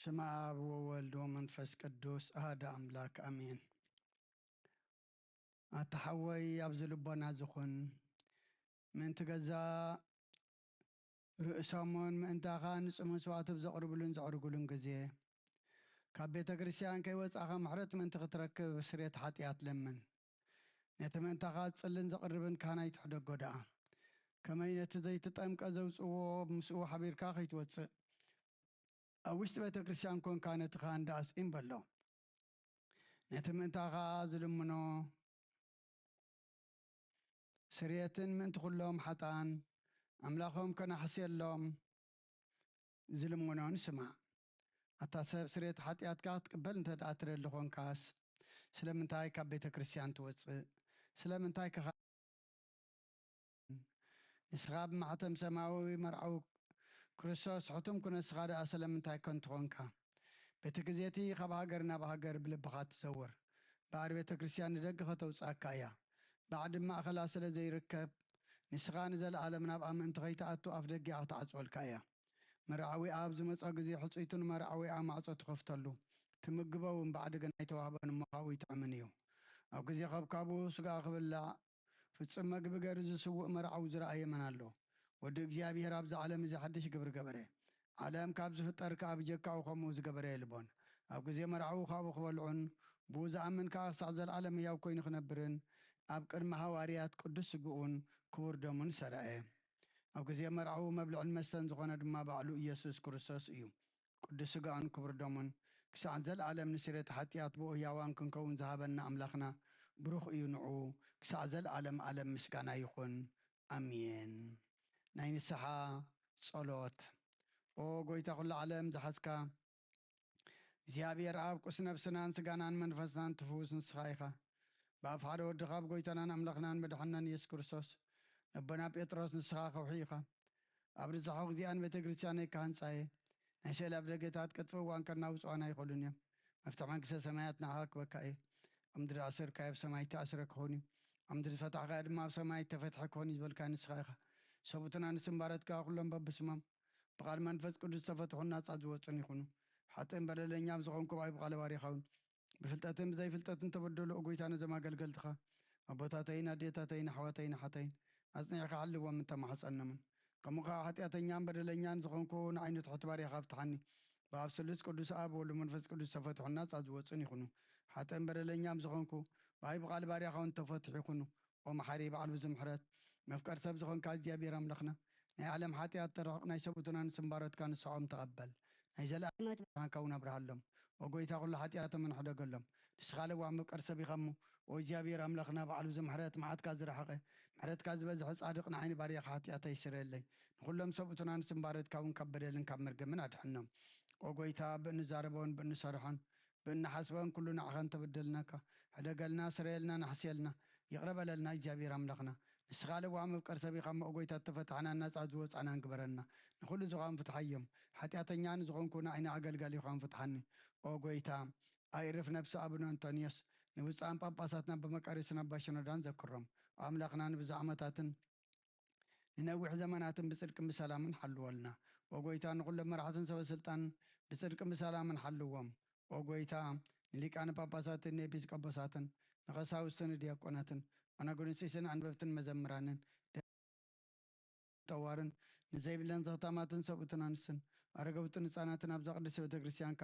ስም ኣብ ወወልድ ወመንፈስ ቅዱስ ኣሃደ ኣምላክ ኣሜን። ኣታ ሓወይ ኣብዚ ልቦና ዝኹን ምእንቲ ገዛ ርእሶምን ምእንታኻ ንጹህ መስዋዕቲ ብዘቕርብሉን ዘዕርጉሉን ግዜ ካብ ቤተ ክርስቲያን ከይወጻኻ ምሕረት ምእንቲ ክትረክብ ስርየት ሓጢኣት ለምን። ነቲ ምእንታኻ ዝጽልን ዘቕርብን ካህን ኣይትሕደጎ ደኣ። ከመይ ነቲ ዘይተጠምቀ ዘውጽእዎ ምስኡ ሓቢርካ ከይትወጽእ ኣብ ውሽጢ ቤተ ክርስቲያን ኮንካ ነቲ ካህን ደኣ ስኢን በሎ። ነቲ ምእንታኻ ዝልምኖ ስርየትን ምእንቲ ኩሎም ሓጥኣን ኣምላኾም ከናሕስየሎም ዝልምኖን ስማዕ። ኣታ ሰብ ስርየት ሓጢኣትካ ክትቅበል እንተ ደኣ ትደሊ ኾንካስ ስለምንታይ ካብ ቤተ ክርስቲያን ትወጽእ? ስለምንታይ ከኻ ንስኻ ብማሕተም ሰማያዊ መርዓዊ ክርስቶስ ሕቱም ኩነ ንስኻ ደኣ ስለምንታይ ከንቱ ኾንካ? በቲ ግዜ እቲ ካብ ሃገር ናብ ሃገር ብልብኻ ትዘውር። ባዕሪ ቤተ ክርስቲያን ንደገ ከተውጽኣካ እያ። ባዕዲ ማእኸላ ስለ ዘይርከብ ንስኻ ንዘለኣለም ናብኣ ምእንቲ ከይትኣቱ ኣፍ ደጊኣ ክትዓጽወልካ እያ። መርዓዊኣ ኣብ ዝመጾ ግዜ ሕጽይቱ ንመርዓዊኣ ማዕጾ ትኸፍተሉ። ትምግቦ እውን ባዕዲ ግን ኣይተዋህበን እሞ ካብኡ ይጥዕምን እዩ። ኣብ ግዜ ከብካቡ ስጋ ክብላዕ ፍጹም መግቢ ገይሩ ዝስውእ መርዓዊ ዝረኣየ መን ኣሎ? ወዲ እግዚኣብሔር ኣብዚ ዓለም እዚ ሓድሽ ግብሪ ገበረ። ዓለም ካብ ዝፍጠር ከኣ ብጀካኡ ከምኡ ዝገበረ የልቦን። ኣብ ግዜ መርዓዊ ካብኡ ክበልዑን ብኡ ዝኣምን ከኣ ክሳዕ ዘለዓለም ህያው ኮይኑ ክነብርን ኣብ ቅድሚ ሃዋርያት ቅዱስ ስግኡን ክቡር ደሙን ሰረዐ። ኣብ ግዜ መርዓዊ መብልዕን መስተን ዝኾነ ድማ ባዕሉ ኢየሱስ ክርስቶስ እዩ። ቅዱስ ስጋኡን ክቡር ደሙን ክሳዕ ዘለዓለም ንስርየት ሓጢኣት ብኡ ህያዋን ክንከውን ዝሃበና ኣምላኽና ብሩኽ እዩ። ንዑ ክሳዕ ዘለዓለም ዓለም ምስጋና ይኹን። ኣሜን። ናይ ንስሓ ጸሎት። ኦ ጎይታ ኩሉ ዓለም ዝሓዝካ እግዚኣብሔር ኣብ ቁስ ነብስናን ስጋናን መንፈስናን ትፍውስ ንስኻ ኢኻ። ብኣፍ ሓደ ወድኻ ኣብ ጎይታናን ኣምላኽናን መድሓናን ኢየሱስ ክርስቶስ ነቦና ጴጥሮስ ንስኻ ከውሒ ኢኻ። ኣብ ርዛሖ እግዚኣብሔር ቤተ ክርስቲያነይ ክሃንጻ እየ። ናይ ስእሊ ኣብ ደገታት ቅጥፊ እዋን ከናውጽዋን ኣይኽእሉን እዮም። መፍትሕ መንግስተ ሰማያት ንዓኻ ክበካ እየ። ኣብ ምድሪ ኣሰርካዮ ኣብ ሰማይ ተኣስረ ክኸውን እዩ። ኣብ ምድሪ ዝፈታሕካዮ ድማ ኣብ ሰማይ ተፈትሐ ክኸውን እዩ ዝበልካ ንስኻ ኢኻ። ሰብኡትና ንስምባረትካ ኩሎም በብስሞም ብቓል መንፈስ ቅዱስ ዝተፈትሑን ናጻ ዝወጹን ይኹኑ። ሓጥእን በደለኛ ኣብ ዝኾንኩ ብኣይ ብቓለ ባሪኻውን ብፍልጠትን ብዘይፍልጠትን ተበደሉ። ኦ ጎይታ ነዞም ኣገልገልትኻ ኣቦታተይን ኣዴታተይን ኣሕዋተይን ኣሓተይን ኣጽኒዕካ ሓልዎም እንተማሕጸኖምን። ከምኡ ከኣ ሓጢኣተኛን በደለኛን ዝኾንኩ ንዓይኑ ትሕቲ ባሪኻ ፍትሓኒ። ብኣብ ስሉስ ቅዱስ ኣብ ወሉ መንፈስ ቅዱስ ተፈትሑን ናጻ ዝወጹን ይኹኑ። ሓጥእን በደለኛም ዝኾንኩ ብኣይ ብቓል ባሪኻውን ተፈትሑ ይኹኑ። ኦ መሓሪ በዓል ብዙ ምሕረት መፍቀር ሰብ ዝኾንካ እግዚኣብሔር ኣምላኽና ናይ ዓለም ሓጢኣት ተርሕቕ ናይ ሰብኡትናን ስምባረትካ ንስዖም ተቐበል። ናይ ዘለኣለም ብርሃንካ እውን ኣብርሃሎም። ኦ ጎይታ ኩሉ ሓጢኣቶም እንሕደገሎም። ንስኻ ለዋህ መፍቀር ሰብ ኢኻ እሞ ኦ እግዚኣብሔር ኣምላኽና በዓል ብዙ ምሕረት መዓትካ ዝረሓቐ ምሕረትካ ዝበዝሐ ጻድቕ ንዓይኒ ባርያኻ ሓጢኣተይ ስረየለይ። ንኹሎም ሰብኡትናን ስምባረትካ እውን ካብ በደልን ካብ መርገምን ኣድሕኖም። ኦ ጎይታ ብእንዛረቦን ብእንሰርሖን ብእንሓስቦን ኩሉ ንዓኻ እንተበደልናካ ሕደገልና ስረየልና ንሕስየልና። ይቕረ በለልና እግዚኣብሔር ኣምላኽና ንስኻ ለዋህ መፍቀር ሰብ ኢኻ እሞ ኦ ጎይታ እተፈታሕናን ናጻ ዝወጻናን ግበረና። ንኹሉ ዝኾን ፍትሓዮም። ሓጢኣተኛ ንዝኾንኩ ንዓይኒ ኣገልጋሊኻን ፍትሓኒ። ኦ ጎይታ ኣይርፍ ነብሲ ኣቡነ ኣንቶንዮስ ንብፁዓን ጳጳሳትና ብመቃርዮስን ኣባ ሽኖዳን ዘክሮም። ኣምላኽና ንብዙሕ ዓመታትን ንነዊሕ ዘመናትን ብጽድቅን ብሰላምን ሓልወልና። ኦ ጎይታ ንኹሎም መራሕትን ሰበ ስልጣን ብጽድቅን ብሰላምን ሓልዎም። ኦ ጎይታ ንሊቃነ ጳጳሳትን ንኤጲስቆጶሳትን ንቐሳውስትን ንዲያቆናትን ኣነጉንስቲስን ኣንበብትን መዘምራንን ጠዋርን ንዘይብለን ዘኽታማትን ሰብኡትን ኣንስትን ኣረገውትን ህፃናትን ኣብዛ ቅድስቲ ቤተ ክርስቲያንካ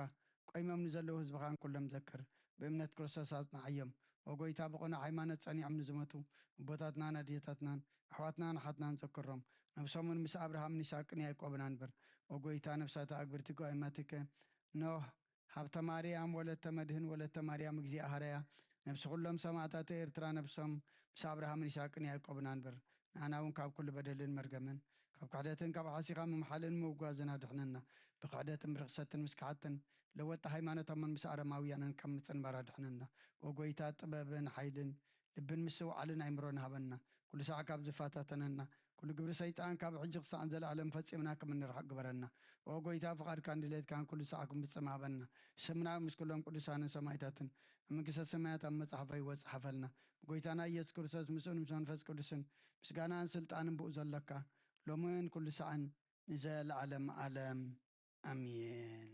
ቆይሞም ንዘለዉ ህዝብኻን ኩሎም ዘክር። ብእምነት ክርስቶስ ኣጽንዓዮም። ኦ ጎይታ ብቕኑዕ ሃይማኖት ጸኒዖም ንዝሞቱ ኣቦታትናን ኣዴታትናን ኣሕዋትናን ኣሓትናን ዘክሮም። ነብሶምን ምስ ኣብርሃምን ይስሐቅን ያዕቆብን ኣንብር። ኦ ጎይታ ነብሳት ኣግብርቲ ጓይማትከ ኖህ ሃብተ ማርያም ወለተ መድህን ወለተ ማርያም እግዚኣብሃርያ ነብሲ ኩሎም ሰማእታት ኤርትራ ነብሶም ምስ ኣብርሃምን ይስሐቅን ያዕቆብን ኣንብር። ንኣና እውን ካብ ኩሉ በደልን መርገምን ካብ ክሕደትን ካብ ሓሲኻ ምምሓልን ምውጓዝን ኣድሕነና። ብክሕደትን ብርኽሰትን ምስክሓትን ለወጢ ሃይማኖቶምን ምስ ኣረማውያንን ካብ ምጽንባር ኣድሕነና። ኦ ጎይታ ጥበብን ሓይልን ልብን ምስትውዓልን ኣይምሮን ሃበና። ኩሉ ሳዕ ካብ ዝፈታተነና ኩሉ ግብሪ ሰይጣን ካብ ሕጂ ክሳዕ ንዘለኣለም ፈጺምና ከም እንርሕቕ ግበረና። ኦ ጎይታ ፍቓድካን ድሌትካን ኩሉ ሳዕ ክንፍጽም ሃበና። ስምና ምስ ኩሎም ቅዱሳንን ሰማእታትን ኣብ መንግስተ ሰማያት ኣብ መጽሓፈ ህይወት ጽሓፈልና። ብጎይታና ኢየሱስ ክርስቶስ ምስኡን ምስ መንፈስ ቅዱስን ምስጋናን ስልጣንን ብኡ ዘለካ ሎምን ኩሉ ሳዕን ንዘለኣለም ዓለም ኣሜን።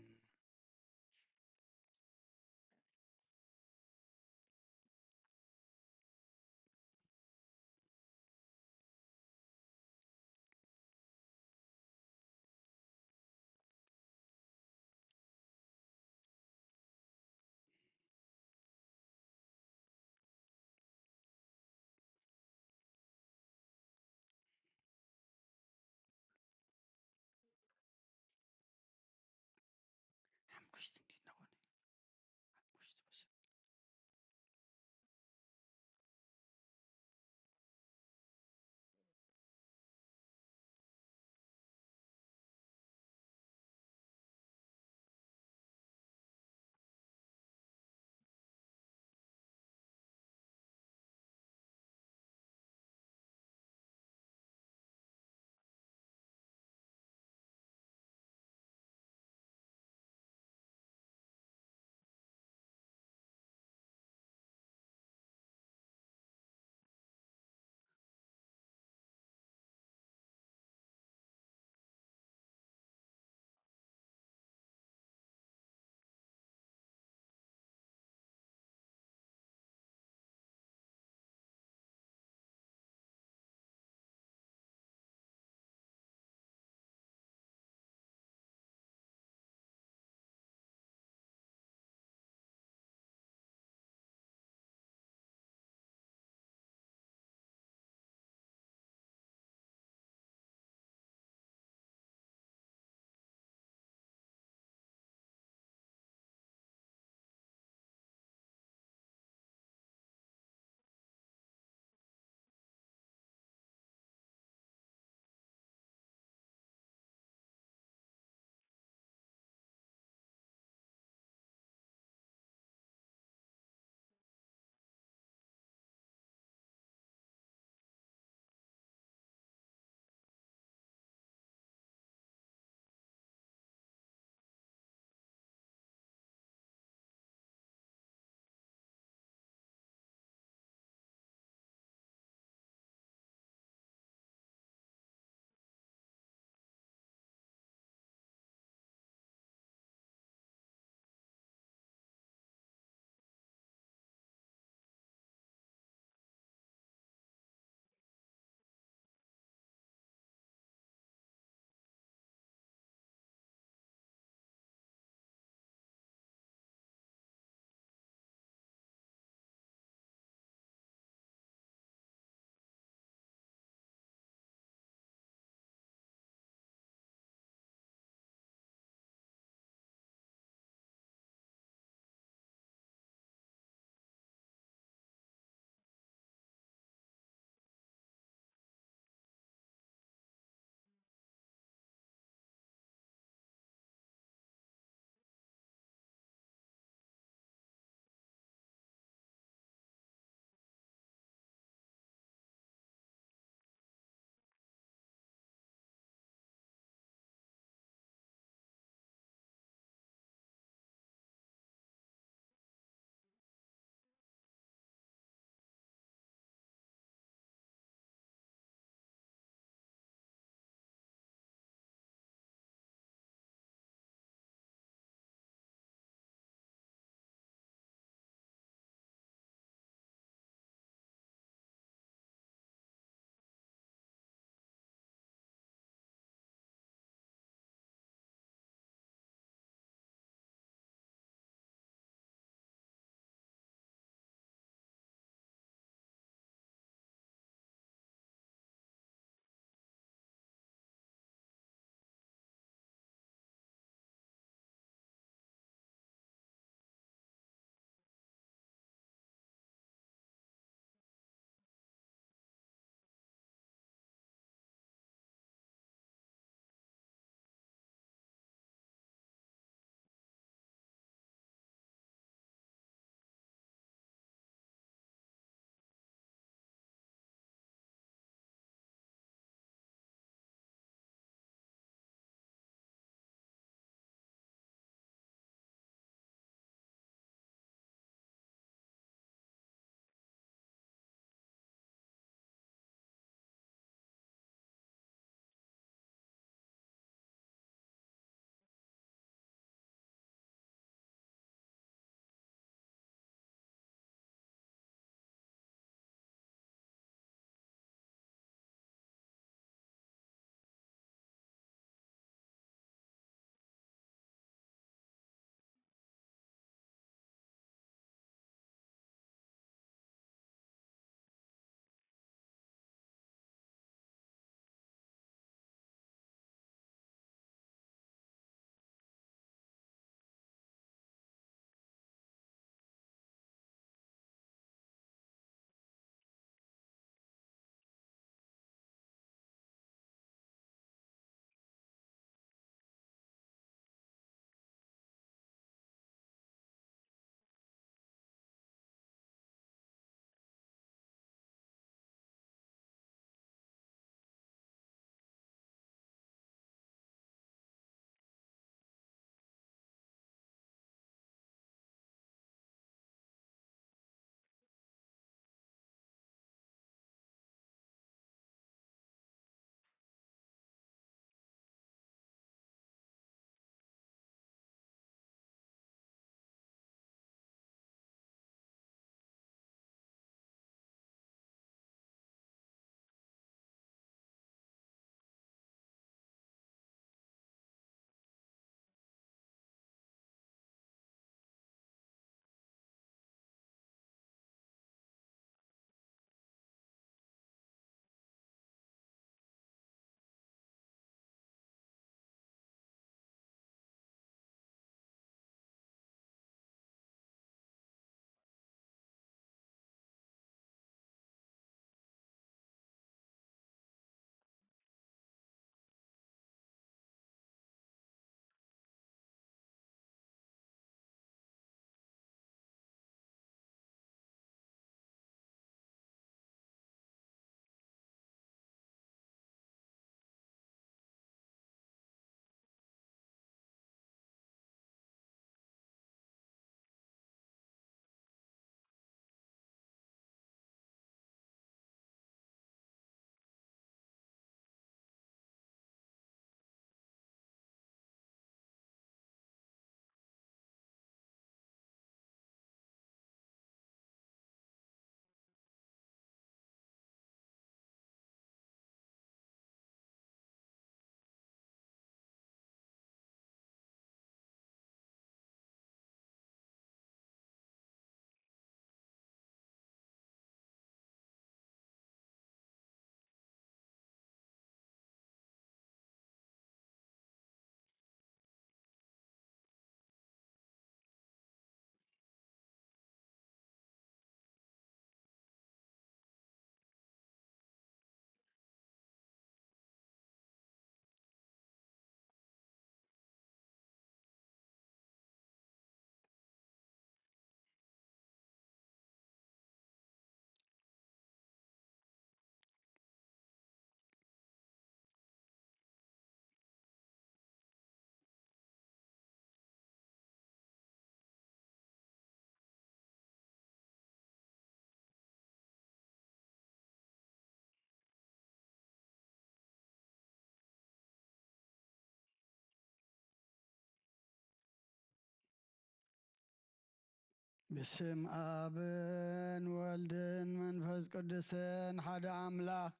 ብስም ኣብን ወልድን መንፈስ ቅዱስን ሓደ ኣምላኽ።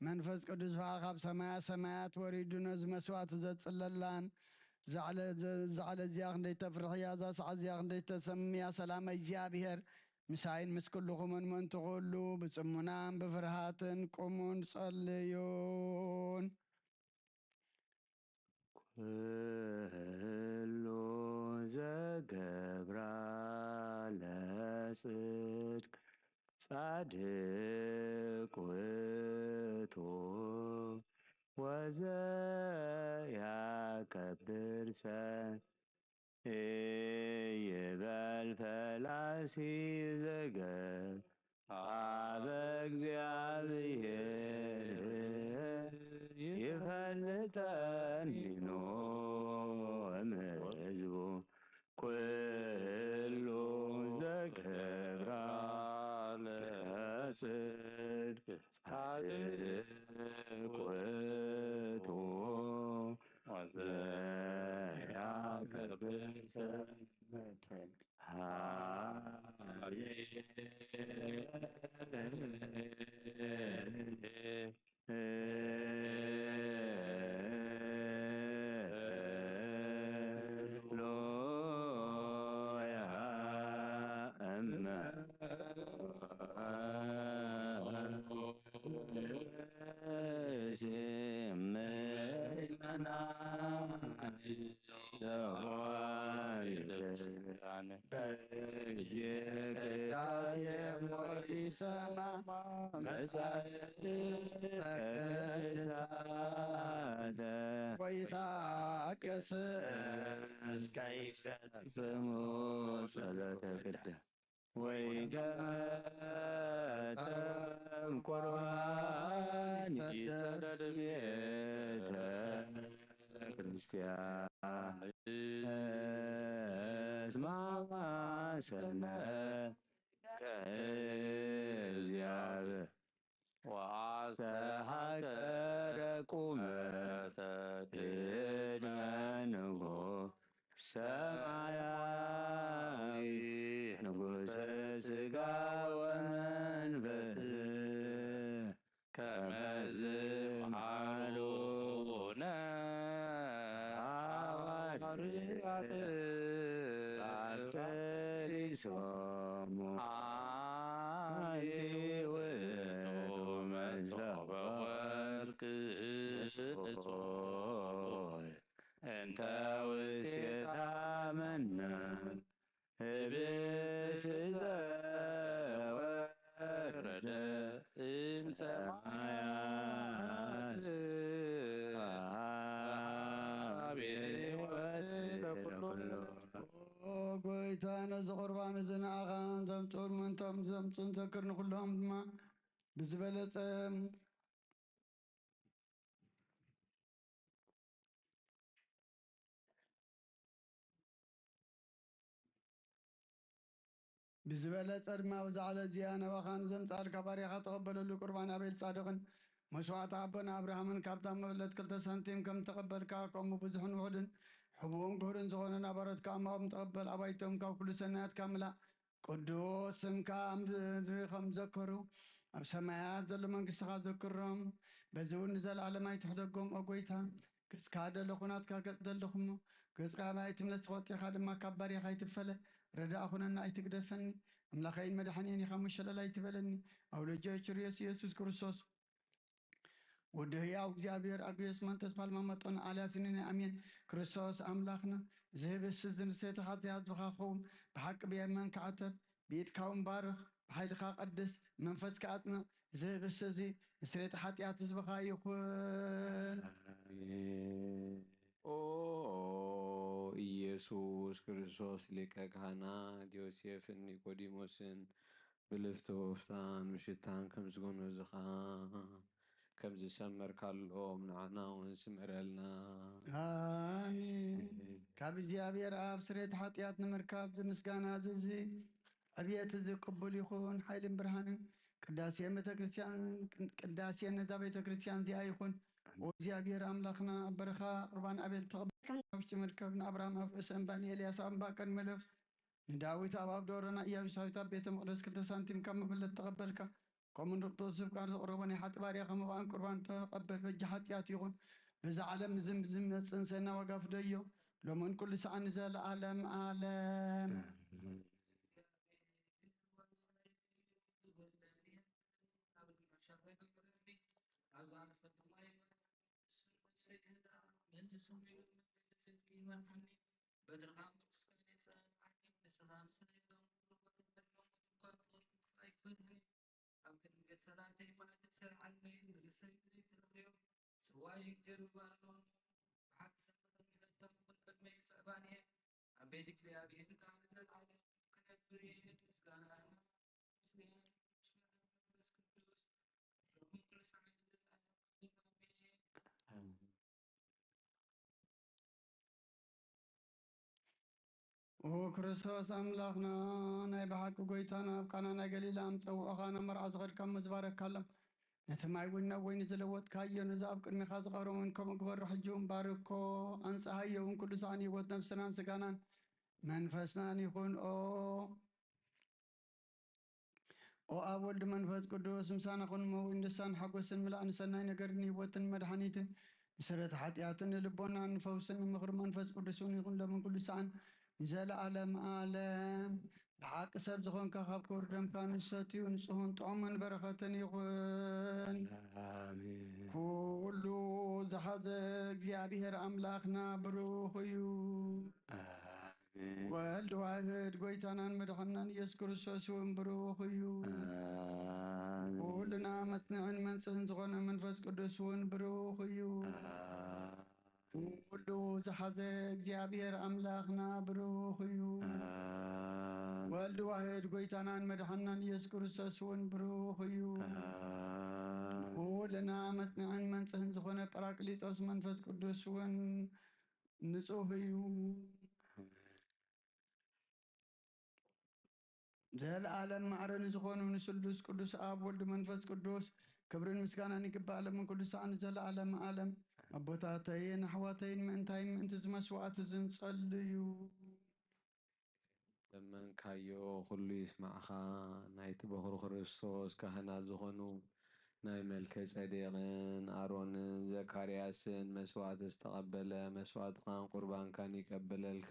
መንፈስ ቅዱስ ከዓ ካብ ሰማያ ሰማያት ወሪዱ ነዚ መስዋዕቲ ዘጽለላን፣ ዛዕለ-፣ ዘ-፣ ዛዕለ እዚኣ ክንደይ ተፍርሕያ፣ እዛ ሰዓት እዚኣ ክንደይ ተሰምያ። ሰላም እግዚኣብሔር ምሳይን ምስ ኩልኹምን ምእንቲ ኩሉ ብጽሙናን ብፍርሃትን ቁሙን ጸልዩን። ኩሉ ዘገብራ ለጽድቅ ጻድቅ ውእቱ ወዘያከብር ሰ-፣ ኢይበል ፈላሲ ዘገብ ሀበ እግዚኣብሔር ይፈልጠኒ ኖ እምሕዝቡ ኩሉ ዘገብራ ለጽድቅ ጻድቅ ውእቱ ወዘያከብር ሰ-፣ በጊዜ ቅዳሴ ወኢሰማ መጻሕፍት ቅዱሳተ ወይታገስ እስከ ይፈጽሙ ጸሎተ ቅዳሴ። ወይቀደም ቁርባን ይሰደድ ቤተ ክርስቲያን እስማ ሰነ ከእግዚአብሔር ወአስተሐቀረ ቁመተ ቅድመ ንጉሥ ሰማያዊ ንጉሠ ሥጋ ወመንፈስ ከመዝ መሃሩነ ሐዋርያት ፓትርያርኮስሙ አንቲ ውእቱ መሶበ ወርቅ ንጹሕ እንተ ውስቴታ መና ህብስት ዘወረደ እምሰማያት ሀበ ሕይወት ለኩሉ። ኦ ጎይታ፣ ነዚ ቁርባን እዚ ንኣኻን ዘምጽኡን ምእንቶም ዘምጽኡን ዘክር፣ ንኹሎም ድማ ብዝበለጸ ብዝበለጸ ድማ ብዛዕለ እዚኣ ናባኻ ንዘምጻልካ ባርያኻ ተቐበለሉ። ቁርባን ኣቤል ጻድቕን መስዋዕቲ ኣቦና ኣብርሃምን ካብታ መበለት ክልተ ሳንቲም ከም እተቐበልካ፣ ከምኡ ብዙሕን ውሑድን ሕቡእን ክቡርን ዝኾነ ናባሮት ከኣ እማኦም ተቐበል። ኣባይቶም ካብ ኩሉ ሰናያትካ ምላእ። ቅዱስ ስምካ ኣብ ምድሪ ከም ዘከሩ ኣብ ሰማያት ዘሎ መንግስትኻ ዘክሮም። በዚ እውን ንዘለኣለም ኣይትሕደጎም። ኦ ጎይታ፣ ገጽካ ደለኹ ናትካ ገጽ ደለኹ እሞ፣ ገጽካ ናባይ ትምለስ፣ ተቖጢዕካ ድማ ካብ ባርያኻ ኣይትፈለ። ረዳእ ኩነና ኣይትግደፈኒ። ኣምላኸይን መድሓኒየን ኢኻ እሞ ሸለል ኣይትበለኒ። ኣውለጆ ችርዮስ ኢየሱስ ክርስቶስ ወዲ ህያው እግዚኣብሔር ኣግዮስ ማን ተስፋ ልማመጦን ኣልያስንን ኣሜን። ክርስቶስ ኣምላኽና፣ እዚ ህብስቲ እዚ ንስርየተ ሓጢኣት ብኻ ክኸውን፣ ብሓቂ ብየማንካ ዓተብ፣ ብኢድካ እውን ባርኽ፣ ብሓይልኻ ቀድስ፣ መንፈስካ ኣጽንዕ። እዚ ህብስቲ እዚ ንስርየተ ሓጢኣት ህዝብኻ ይኹን። ኦ ኢየሱስ ክርስቶስ ሊቀ ካህናት ዮሴፍን ኒቆዲሞስን ብልፍቲ ወፍታን ምሽታን ከም ዝጎነዙኻ ከም ዝሰመርካሎም ንዓና እውን ስመረልና። ኣሜን። ካብ እግዚኣብሔር ኣብ ስርየት ሓጢኣት ንምርካብ እዚ ምስጋና እዚ፣ እዚ ዕብየት እዚ ቅቡል ይኹን። ሓይልን ብርሃንን ቅዳሴ ቤተክርስትያን፣ ቅዳሴ ነዛ ቤተክርስትያን እዚኣ ይኹን። ኦ እግዚኣብሔር ኣምላኽና፣ ኣብ በረኻ ቁርባን ኣቤል ተቐበልካ ውሽጢ መርከብ ንኣብርሃም ኣፍ ርእሰ እምባ ንኤልያስ ኣብ እምባ ቀድመ ለብስ ንዳዊት ኣብ ኣብደወረና ኢያቢሳዊት ኣብ ቤተ መቕደስ ክልተ ሳንቲም ካብ መበለት ተቐበልካ። ከምኡ ንርጡት ዝብ ቃል ዘቕረቦ ናይ ሓጢ ባርያ ከም መባእን ቁርባን ተቐበል በጃ ሓጢኣት ይኹን። በዛ ዓለም እዝን ብዝመጽእን ሰና ዋጋ ፍደዮ። ሎምን ኩሉ ሰዓን ንዘለዓለም ዓለም። ኦ ክርስቶስ ኣምላኽና፣ ናይ ብሓቂ ጎይታና፣ ኣብ ቃና ናይ ገሊላ ምስ ጸውዑኻ ናብ መርዓ ዝኸድካ እሞ ዝባረክካሎም፣ ነቲ ማይ እውን ናብ ወይኒ ዝለወጥካዮ፣ ነዚ ኣብ ቅድሜኻ ዝቐረበ እውን ከምኡ ግበሮ። ሕጂ እውን ባርኮ፣ ኣንጽሃዮ እውን ኩሉ ሳዕን ህይወት ነፍስናን ስጋናን መንፈስናን ይኹን። ኦ ኦ ኣብ ወልድ መንፈስ ቅዱስ ምሳና ኩን እሞ እውን ደስታን ሓጎስን ምላእን ሰናይ ነገርን ህይወትን መድሓኒትን ንስረት ሓጢኣትን ንልቦናን ንፈውስን ንምኽሪ መንፈስ ቅዱስ እውን ይኹን ሎምን ኩሉ ሰዓን ንዘለዓለም ዓለም። ብሓቂ ሰብ ዝኾንካ ካብ ክቡር ደምካ ንሰትዩ ንጹህን ጥዑምን በረኸትን ይኹን። ኣሜን። ኩሉ ዝሓዘ እግዚኣብሔር ኣምላኽና ብሩኽ እዩ። ኣሜን። ወልድ ዋህድ ጎይታናን መድሓናን ኢየሱስ ክርስቶስ እውን ብሩኽ እዩ። ኣሜን። ኩልና መጽንዕን መንጽህን ዝኾነ መንፈስ ቅዱስ እውን ብሩኽ እዩ። ኣሜን። ኩሉ ዝሓዘ እግዚኣብሔር ኣምላኽና ብሩኽ እዩ። ኣሜን። ወልድ ዋህድ ጎይታናን መድሓናን ኢየሱስ ክርስቶስ እውን ብሩኽ እዩ። ኣሜን። ኩልና መጽንዕን መንጽህን ዝኾነ ጳራቅሊጦስ መንፈስ ቅዱስ እውን ንጹህ እዩ። ዘለዓለም ማዕረ ንዝኾኑ ንስሉስ ቅዱስ ኣብ ወልድ መንፈስ ቅዱስ ክብርን ምስጋናን ይግባእ፣ ሎምን ኩሉ ሰዓን ንዘለዓለም ዓለም። ኣቦታተይን ኣሕዋተይን ምእንታይን ምእንቲ ዝመስዋዕት ዝንጸልዩ። ለመንካዮ ኩሉ ይስማዕኻ። ናይቲ በኹሪ ክርስቶስ ካህናት ዝኾኑ ናይ መልከ ጼዴቅን ኣሮንን ዘካርያስን መስዋዕቲ ዝተቐበለ መስዋዕትን ቁርባንካን ይቀበለልካ።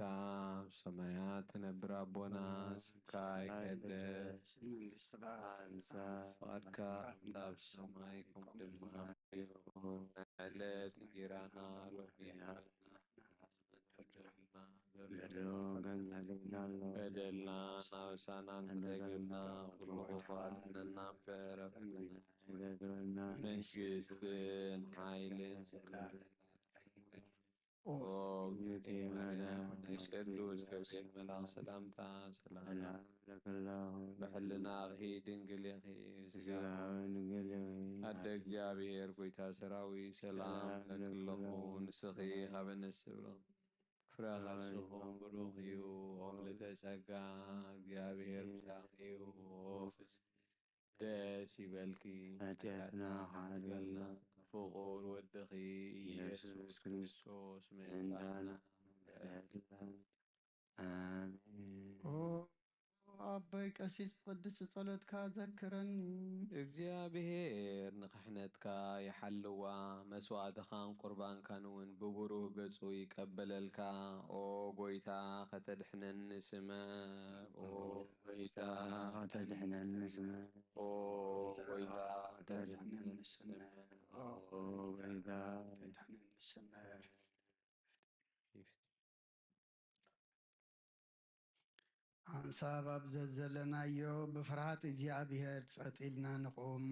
ኣብ ሰማያት ትነብር ኣቦና፣ ስምካ ይቀደስ፣ መንግስትኻ ትምጻእ፣ ፍቓድካ ትኹን ኣብ ሰማይ ከምኡ ድማ ይኹን። ዕለት እንጀራና ሎሚ ሃበና፣ በደልና በደልና በደልና ናብሳና እንተገብና፣ ኩሉ ክፉእ ኣድሕነና እምበር፣ መንግስትን ሓይልን ኦ፣ ኦ፣ ግዝእቲ ማርያም፣ ናይ ቅዱስ ገብርኤል መልኣኽ ሰላምታ፣ ሰላም ለክላሁ። ብሕልናኺ ድንግል ኢኺ፣ ስጋዊ ድንግል ኢኺ። ኣደ እግዚኣብሔር፣ ጎይታ ሰራዊት፣ ሰላም ሰላም ለክለኹ። ለክለኹ። ንስኺ ካብ ኣንስቲ ብሩኽ ፍረ ከርስኹም ብሩኽ እዩ። ኦም ልዕልተ ጸጋ፣ እግዚኣብሔር ምሳኺ እዩ። ደስ ይበልኪ፣ ሓጢኣትና ሓጢኣትና ሓድገልና፣ ፍቑር ወድኺ ኢየሱስ ኢየሱስ ክርስቶስ ክርስቶስ ምእንታና ምእንታና። ኣሜን። ኦ ኣቦይ ቀሲስ፣ ብቅድስቲ ጸሎትካ ዘክረኒ። እግዚኣብሔር ንክሕነትካ ይሓልዋ፣ መስዋዕትኻን ቁርባንካን እውን ብብሩህ ገጹ ይቀበለልካ። ኦ ጎይታ፣ ከተድሕነኒ ስመር። ኦ ጎይታ፣ ከተድሕነኒ ስመር። ኦ ጎይታ፣ ከተድሕነኒ ስመር። ኦ ጎይታ፣ ከተድሕነኒ ስመር። ሓንሳብ ኣብ ዘዘለናዮ ብፍርሃት እግዚኣብሔር ጸጥ ኢልና ንቑም።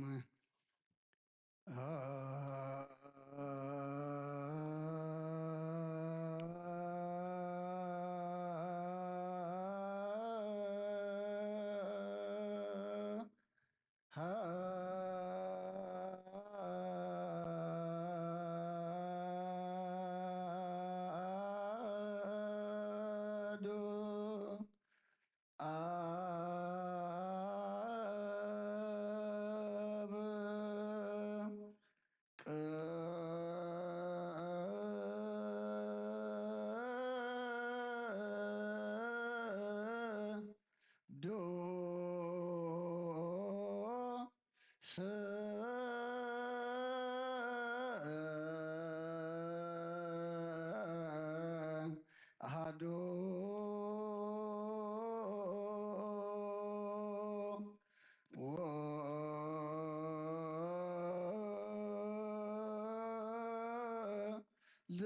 ስም ኣሃዱ ወወልድ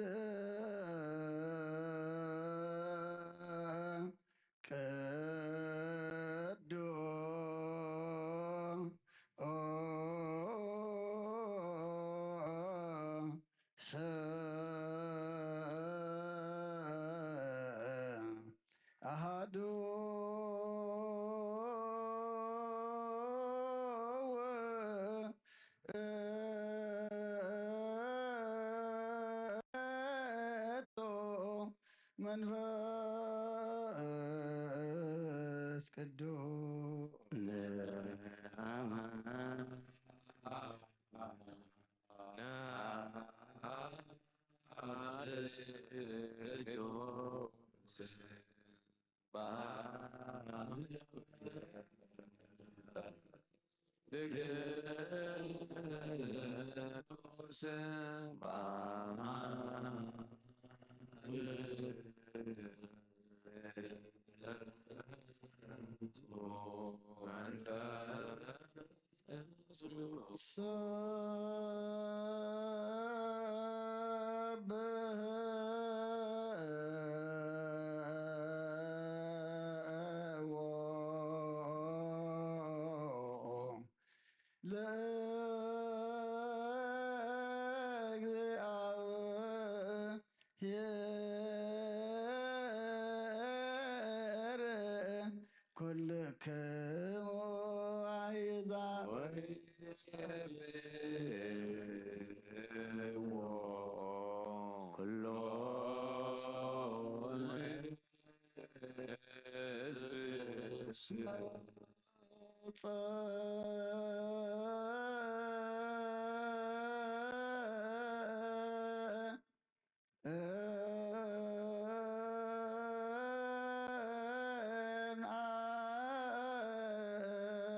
ቅዱስ ኣሃዱ ውእቱ መንፈስ ቅዱስ። ሰብሕዎ ለእግዚኣብሔር ኩልክሙ ኣሕዛብ ወይጸልዎ ኩሎ ህዝብ እስመ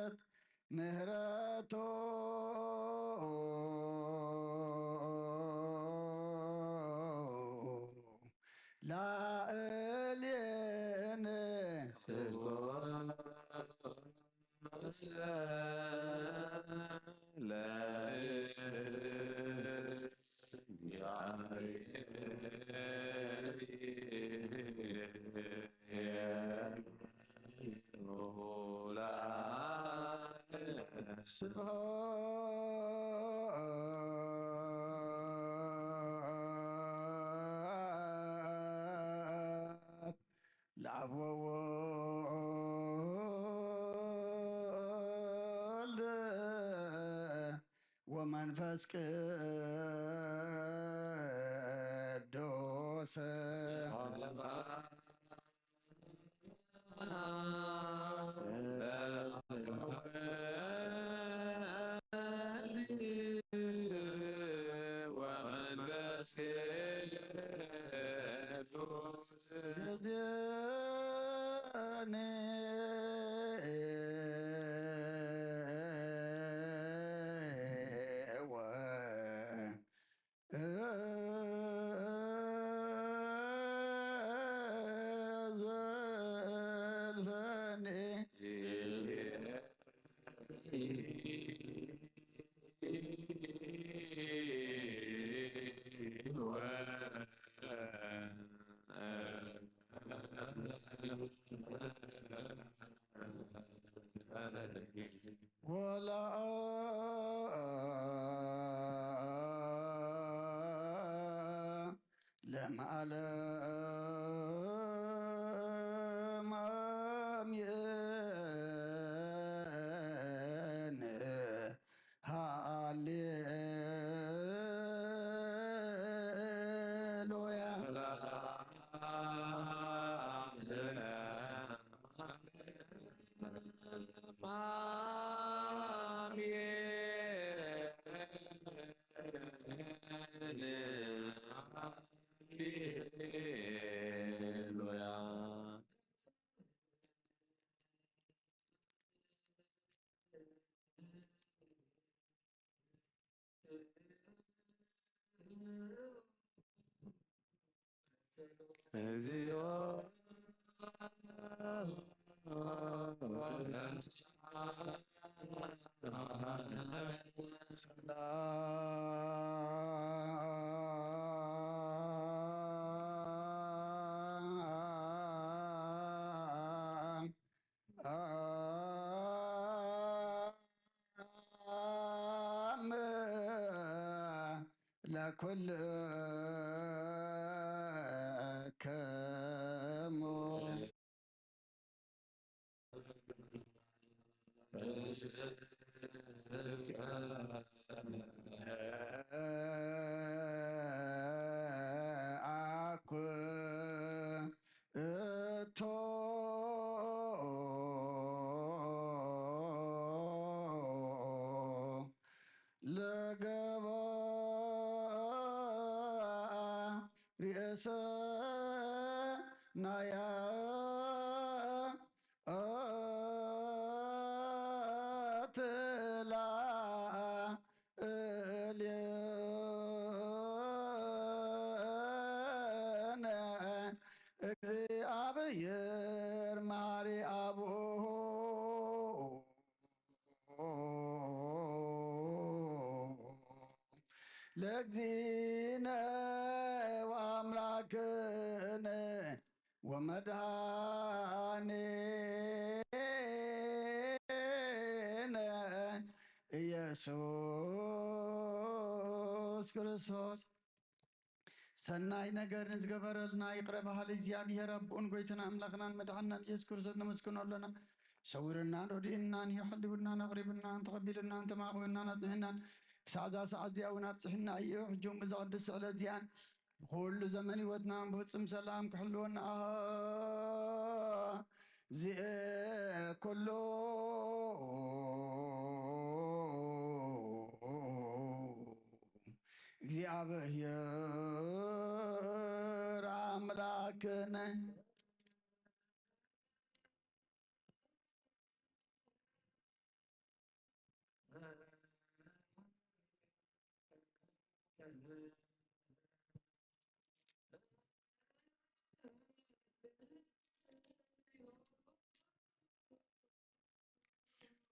ጸንዐት ምህረቱ ላዕሌነ ስብሐት ለአብ ወወልድ ወመንፈስ ቅዱስ። ወመንፈስ ቅዱስ። ወለዓለመ ዓለም አሜን። ሃሌሉያ። እግዚኦ። ለኩልክሙ። አኩ እቶ ለገባ ርእሰ ናያ ትላ እልየነ እግዚኣብሔር መሓሪ ኣቦ። ለእግዚእነ ወአምላክነ ወመድኃኒነ ኢየሱስ ክርስቶስ። ሰናይ ነገር ንዝገበረልና ይቕረ በሃሊ እግዚኣብሔር ኣቦን ጎይታና ኣምላኽናን መድሓንናን ኢየሱስ ክርስቶስ ነመስግኖ ኣለና። ሰዊርናን ረዲኡናን እዩ፣ ሓሊውናን ኣቕሪቡናን ተቐቢሉናን ተማዕቑናን ኣጽኒዕናን ክሳዕ እዛ ሰዓት እዚኣ እውን ኣብጽሕና እዩ። ሕጂ እውን ብዛ ቅድስቲ ዕለት እዚኣን ብኩሉ ዘመን ህይወትና ብፍጹም ሰላም ክሕልወና ኣሃ ዚኤ ኩሉ እግዚኣብሔር ኣምላክነ።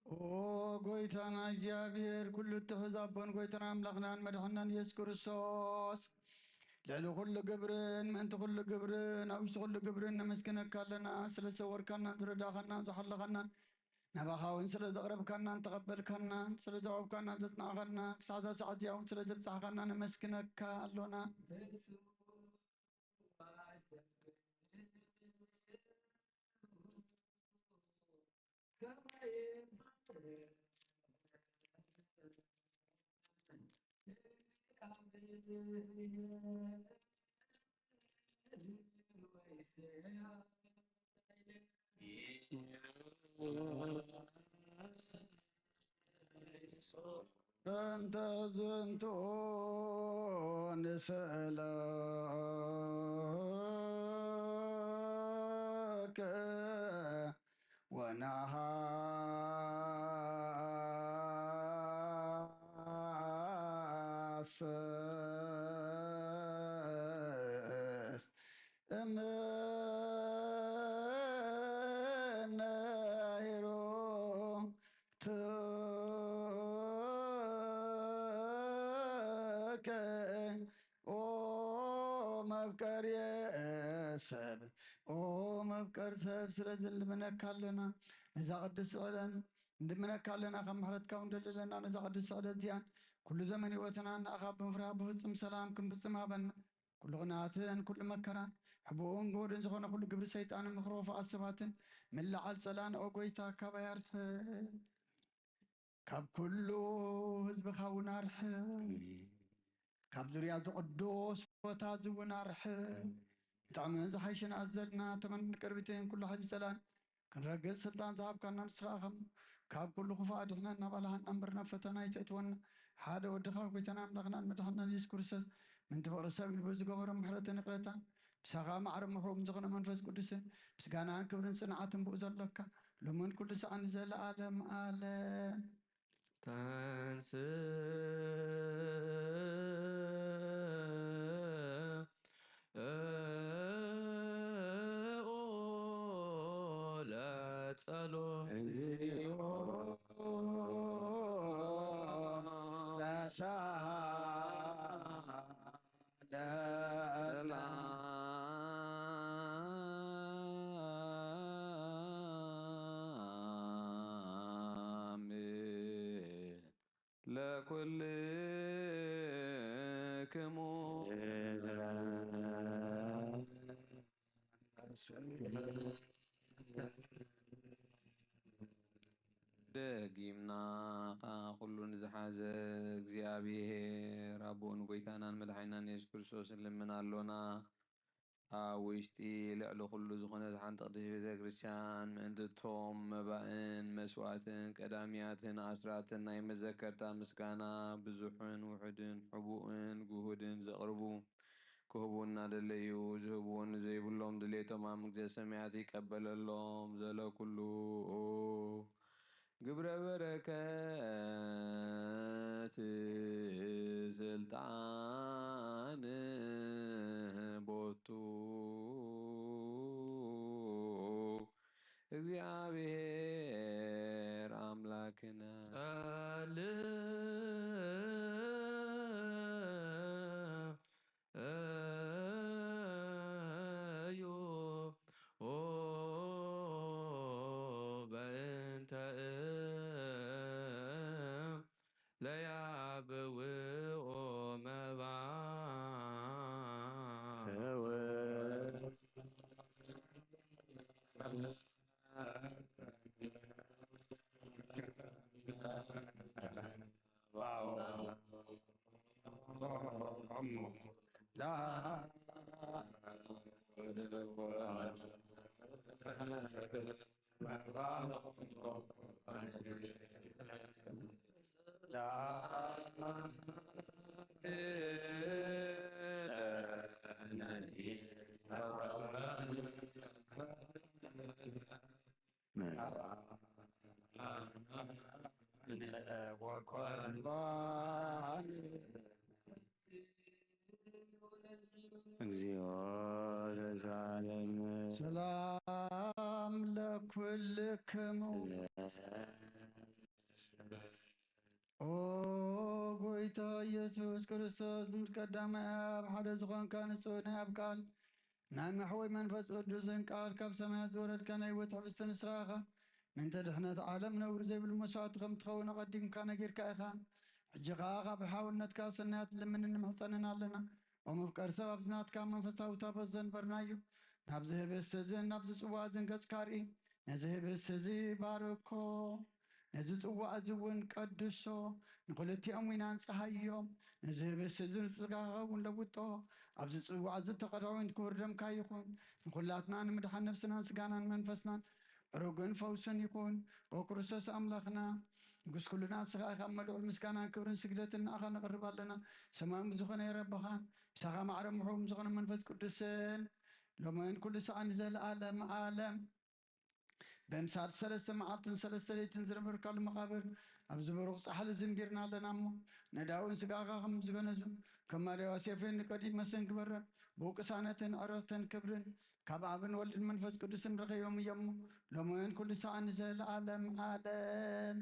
ኦ ጎይታና እግዚኣብሔር፣ ኩሉ እትሕዝ ኣቦን ጎይታና ኣምላኽናን መድሓንናን ኢየሱስ ክርስቶስ፣ ልዕሊ ኩሉ ግብርን ምእንቲ ኩሉ ግብርን ኣብ ውሽጢ ኩሉ ግብርን ነመስግነካ ኣለና። ስለ ዝሰወርካናን ዝረዳኻናን ዝሓለኻናን፣ ናባኻ እውን ስለ ዘቕረብካናን ተቐበልካናን፣ ስለ ዘቕረብካናን ዘጽናዕካና፣ ክሳዕ እዛ ሰዓት እዚኣ እውን ስለ ዘብጻሕካና ነመስግነካ ኣሎና። እንተ ዝንቱ ንስእለከ ወነሃስስ እምነ ሄሮትከ ኦ መፍቀርየ ሰብ፣ ኦ መፍቀር ሰብ፣ ስለዚ ንልምነካ ኣለና። ነዛ ቅድስቲ ዕለት ንልምነካ ኣለና፣ ካብ ምሕረትካ እውን ደልለና። ነዛ ቅድስቲ ዕለት እዚኣን ኩሉ ዘመን ህይወትና ንኣኻ ብምፍራህ ብፍጹም ሰላም ክንፍጽም ሃበና። ኩሉ ቅንኣትን ኩሉ መከራን ሕቡእን ጎድን ዝኾነ ኩሉ ግብሪ ሰይጣንን ምኽሪ ክፉኣት ሰባትን ምልዓል ጸላእን፣ ኦ ጎይታ፣ ካባይ ኣርሕቕ። ካብ ኩሉ ህዝብኻ እውን ኣርሕቕ። ካብ ዙርያ እዚ ቅዱስ ቦታ እዚ እውን ኣርሕቕ። ብጣዕሚ ዝሓይሽን ኣዘልና ተመን ቅርቢትን ኩሉ ሓይሊ ጸላእን ክንረግጽ ስልጣን ዝሃብካና ንስኻ ኢኻ እሞ፣ ካብ ኩሉ ክፉእ ኣድሕነና፣ ኣባልሃና እምበር ናብ ፈተና ኣይተእትወና። ሓደ ወድኻ ጎይታና ኣምላኽናን መድሓንናን የሱስ ክርስቶስ፣ ምእንቲ ፍቕሪ ሰብ ኢሉ ብዝገበሮ ምሕረትን ይቕረታን፣ ምሳኻ ማዕረ ምሕረኡ ምስ ዝኾነ መንፈስ ቅዱስን፣ ምስጋናን ክብርን ጽንዓትን ብኡ ዘሎካ፣ ሎምን ኩሉ ሰዓት ንዘለኣለም ኣለም። ተንስ ጸሎት። እግዚኦ ለሰላም ለኩልክሙ። ደጊምና ኸኣ ኩሉ ንዝሓዘ እግዚኣብሔር ኣቦኡ ንጎይታናን መድሓኒናን የሱስ ክርስቶስ ንልምን ኣሎና። ኣብ ውሽጢ ልዕሊ ኩሉ ዝኾነት ሓንቲ ቅድስቲ ቤተ ክርስቲያን ምእንቲ እቶም መባእን መስዋእትን ቀዳምያትን ኣስራትን ናይ መዘከርታ ምስጋና ብዙሕን ውሑድን ሕቡእን ግሁድን ዘቕርቡ ክህቡ እናደለዩ ዝህብዎ ንዘይብሎም ድሌቶም ኣብ መንግስተ ሰማያት ይቀበለሎም። ዘለኩሉ ግብረ በረከት ስልጣን ቦቱ እግዚኣብሔር ኣምላክነ። ጸልዩ በእንተ ለያብውኦ መባ እግዚኦ ለዘለዓለም። ሰላም ለኩልክሙ። ኦ ጎይታ ኢየሱስ ክርስቶስ፣ ምስ ቀዳማይ ኣብ ሓደ ዝኾንካ ንጹህ ናይ ኣብ ቃል፣ ናይ መሕወይ መንፈስ ቅዱስን ቃል ካብ ሰማያት ዝወረድካ ናይ ህይወት ሕብስቲ ንስኻ ኢኻ። ምእንቲ ድሕነት ዓለም ነውሪ ዘይብሉ መስዋእቲ ከም ትኸውን ኣቐዲምካ ነጊርካ ኢኻ። ሕጂ ኸኣ ካብ ሓውነትካ ሰናያት ልምንን ንምሕጸንን ኣለና። ኦ መፍቀሪ ሰብ፣ ኣብዚ ናትካ መንፈሳዊ ታቦት ዘንበርናዮ፣ ናብዚ ህብስቲ እዝን ናብዚ ጽዋ እዝን ገጽካ ርኢ። ነዚ ህብስቲ እዚ ባርኮ፣ ነዚ ጽዋ እዚ እውን ቀድሶ፣ ንኽልቲኦም ዊናን ጸሃዮም። ነዚ ህብስቲ እዚ ንስጋኻ እውን ለውጦ፣ ኣብዚ ጽዋ እዚ እተቐድሐ ወይን ክቡር ደምካ ይኹን። ንኹላትና ንምድሓን ነፍስናን ስጋናን መንፈስናን ዕሩግን ፈውስን ይኹን። ኦ ክርስቶስ ኣምላኽና፣ ንጉስ ኩልና ንስኻ ኢኻ፣ እሞ ልዑል ምስጋናን ክብርን ስግደትን ንኣኻ ነቕርብ ኣለና። ሰማያዊ ዝኾነ የረብኻን፣ ምሳኻ ማዕረ ምሕው ዝኾነ መንፈስ ቅዱስን፣ ሎምን ኩሉ ሰዓን ንዘለኣለም ዓለም። በምሳል ሰለስተ መዓልትን ሰለስተ ለይትን ዝነበርካሉ መቓብር፣ ኣብዚ ብሩኽ ጻሕሊ ዝንጊርና ኣለና እሞ፣ ነዳውን ስጋኻ ከም ዝገነዙ፣ ከም ማርያ ዮሴፍን ኒቆዲሞስን ግበረን። ብኡ ቅሳነትን ዕረፍትን ክብርን ካብ ኣብን ወልድን መንፈስ ቅዱስን ረኺቦም እዮም። ሎምን ኩሉ ሰዓን ንዘለኣለም ዓለም።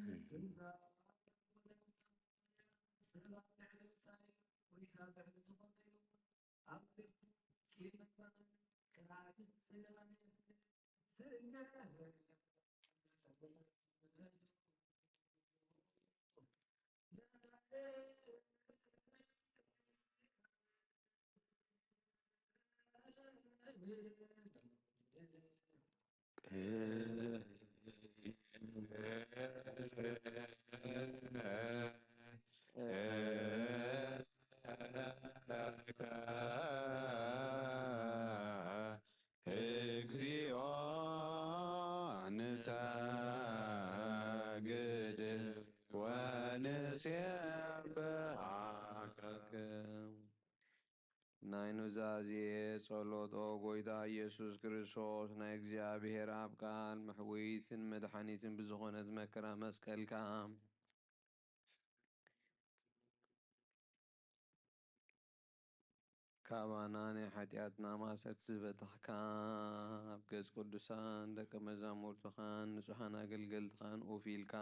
እግዚኦ ንሰግድ ወንሴብሐከ። ናይ ኑዛዜ ጸሎት። ኦ ጎይታ ኢየሱስ ክርስቶስ፣ ናይ እግዚኣብሔር ኣብ ቃል መሕወይትን መድሓኒትን ብዝኾነት መከራ መስቀልካ ካባና ናይ ሓጢኣትና ማእሰርቲ ዝበተኽካ፣ ኣብ ገጽ ቅዱሳን ደቀ መዛሙርትኻን ንጹሓን ኣገልገልትኻን ኡፍ ኢልካ፣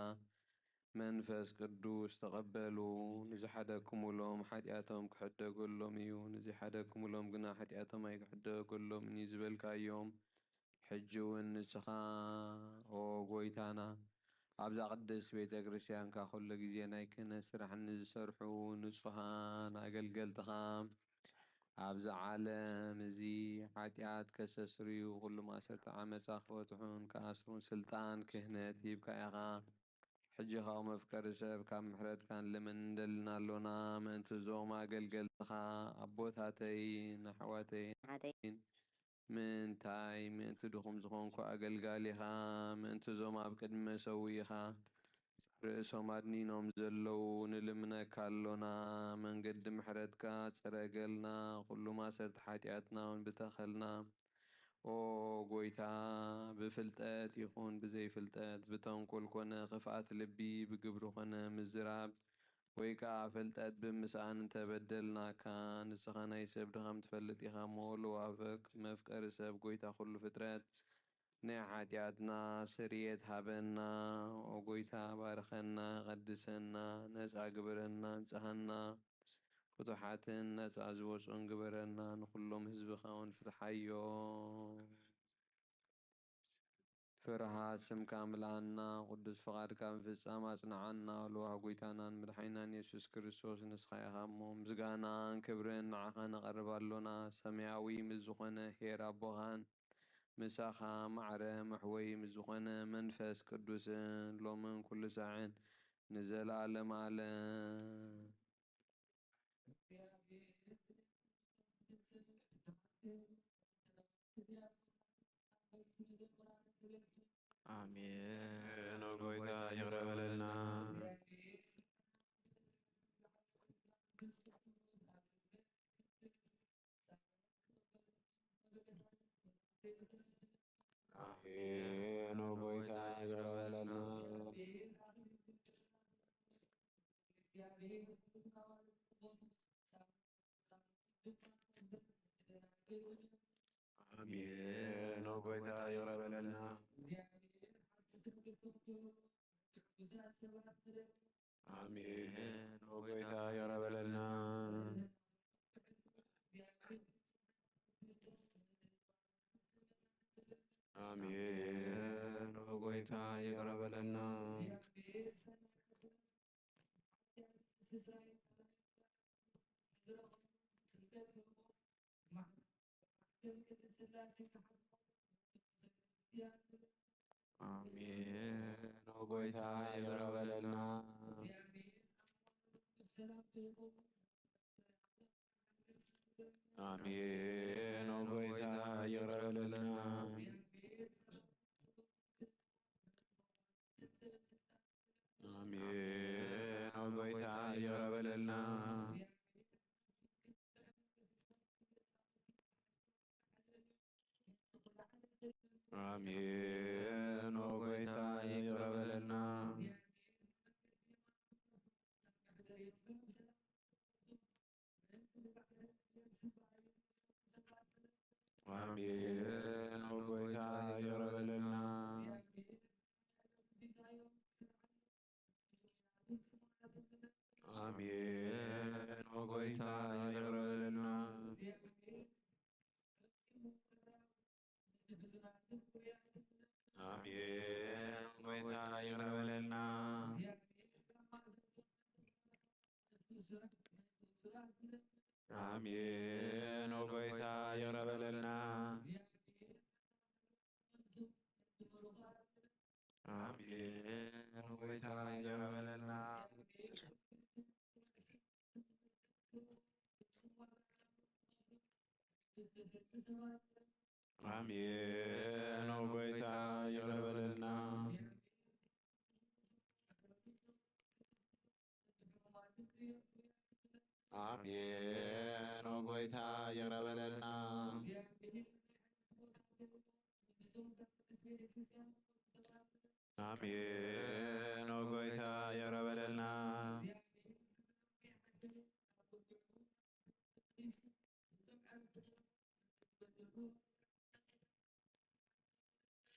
መንፈስ ቅዱስ ተቐበሉ። ንዝሓደግኩምሎም ሓጢኣቶም ክሕደገሎም እዩ፣ ንዘይሓደግኩምሎም ግና ሓጢኣቶም ኣይክሕደገሎምን እዩ ዝበልካዮም፣ ሕጂ እውን ንስኻ ኦ ጎይታና፣ ኣብዛ ቅድስት ቤተ ክርስቲያንካ ኩሉ ግዜ ናይ ክህነት ስራሕ ንዝሰርሑ ንጹሃን ኣገልገልትኻ፣ ኣብዚ ዓለም እዚ ሓጢኣት ከሰስርዩ፣ ኩሉ ማእሰርቲ ዓመጻ ክፈትሑን ክኣስሩን ስልጣን ክህነት ሂብካ ኢኻ። ሕጂ ኸኣ መፍቀሪ ሰብ ካብ ምሕረትካ ንልምን እንደልና ኣሎና። ምእንቲ እዞም ኣገልገልትኻ ኣቦታተይን ኣሕዋተይን ምእንታይ ምእንቲ ድኹም ዝኾንኩ ኣገልጋሊኻ፣ ምእንቲ እዞም ኣብ ቅድሚ መሰውኢኻ ርእሶም ኣድኒኖም ዘለዉ ንልምነካ ኣሎና። መንገዲ ምሕረትካ ጽረገልና፣ ኩሉ ማእሰርቲ ሓጢኣትና እውን ብተኸልና። ኦ ጎይታ፣ ብፍልጠት ይኹን ብዘይፍልጠት፣ ብተንኮል ኮነ ክፍኣት ልቢ፣ ብግብሪ ኮነ ምዝራብ፣ ወይ ከኣ ፍልጠት ብምስኣን እንተበደልናካ፣ ንስኻ ናይ ሰብ ድኻም ትፈልጥ ኢኻ እሞ፣ ለዋህ መፍቀሪ ሰብ፣ ጎይታ ኩሉ ፍጥረት፣ ናይ ሓጢኣትና ስርየት ሃበና። ኦ ጎይታ፣ ባርኸና፣ ቀድሰና፣ ነጻ ግበረና፣ ንጽሃና፣ ፍቱሓትን ነጻ ዝወጹን ግበረና፣ ንኹሎም ህዝብኻ እውን ፍትሓዮም። ፍርሃት ስምካ ምልኣና፣ ቅዱስ ፍቓድካ ምፍጻም ኣጽንዓና። ለዋህ ጎይታናን መድሓኒናን የሱስ ክርስቶስ ንስኻ ኢኻ እሞ፣ ምስጋናን ክብርን ንዓኻ ነቐርብ ኣሎና። ሰማያዊ ምስ ዝኾነ ኄር ኣቦኻን ምሳኻ ማዕረ መሕወዪ ምስ ዝኾነ መንፈስ ቅዱስን ሎምን ኩሉ ሳዕን ንዘለኣለም ኣለም። ኣሜን። ኦ ጎይታ ይቕረ በለልና። ኣሜን። ኦ ጎይታ ይቕረ በለልና። ኣሜን። ኦ ጎይታ ይቕረ በለልና። ኣሜን። ኦ ጎይታ ይቕረ በለልና። ኣሜን። ኦ ጎይታ ይቕረ በለልና። ኣሜን። ኦ ጎይታ ይቕረ በለልና። ኣሜን። ኦ ጎይታ ይቕረ በለልና። ኣሜን። ኦ ጎይታ ይቕረ በለልና። ኣሜን። ኦ ጎይታ ይቕረ በለልና። ኣሜን። ኦ ጎይታ ይቕረ በለልና። ኣሜን። ኦ ጎይታ ይቕረ በለልና። ኣሜን። ኦ ጎይታ ይቕረ በለልና። ኣሜን። ኦ ጎይታ ይቕረ በለልና። ኣሜን። ኦ ጎይታ ይቕረ በለልና። ኣሜን። ኦ ጎይታ ይቕረ በለልና። ኣሜን። ኦ ጎይታ ይቕረ በለልና። ኣሜን። ኦ ጎይታ ይቕረ በለልና።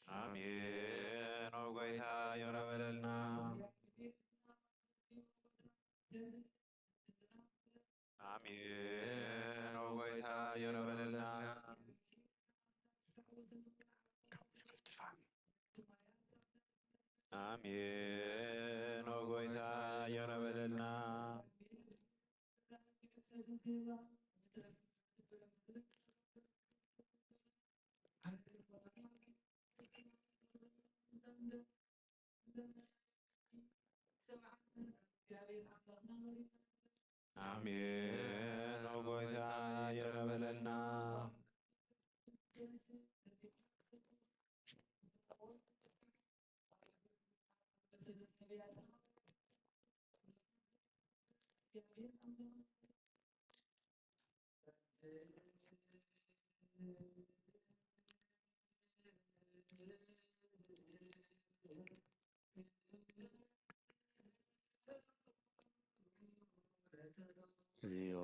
አሜን። ኦ ጎይታ ይቕረ በለልና። አሜን። ኦ ጎይታ ይቕረ በለልና። አሜን። ኦ ጎይታ ይቕረ በለልና። አሜን። ኦ ጎይታ ይቕረ በለልና። እግዚኦ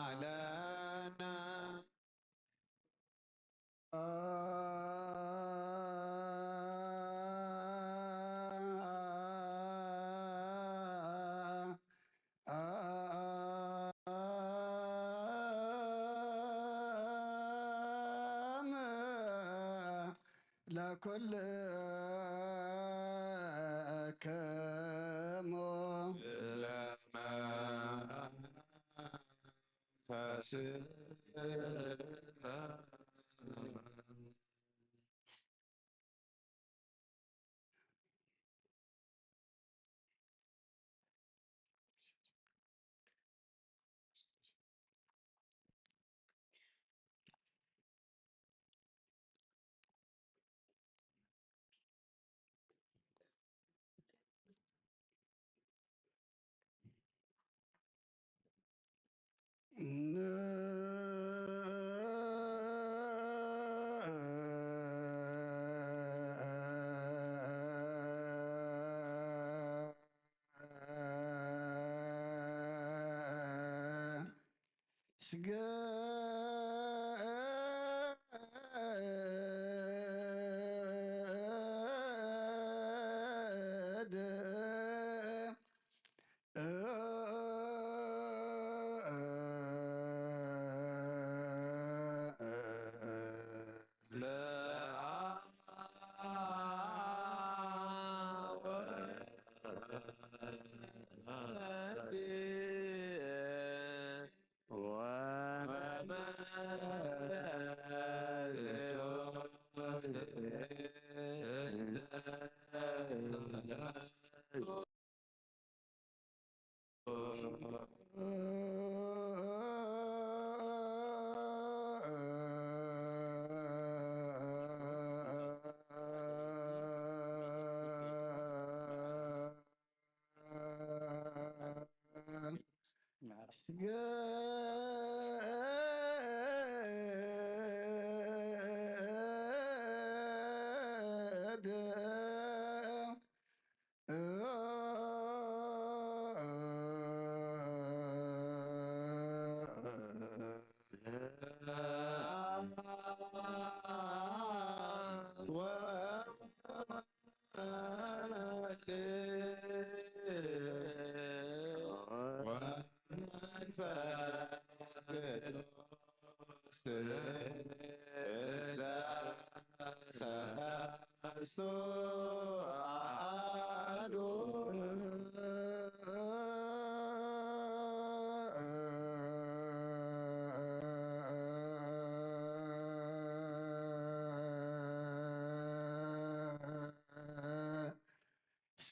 ተሳሃለነ። ለኩልክሙ እስለመ ተስፋ።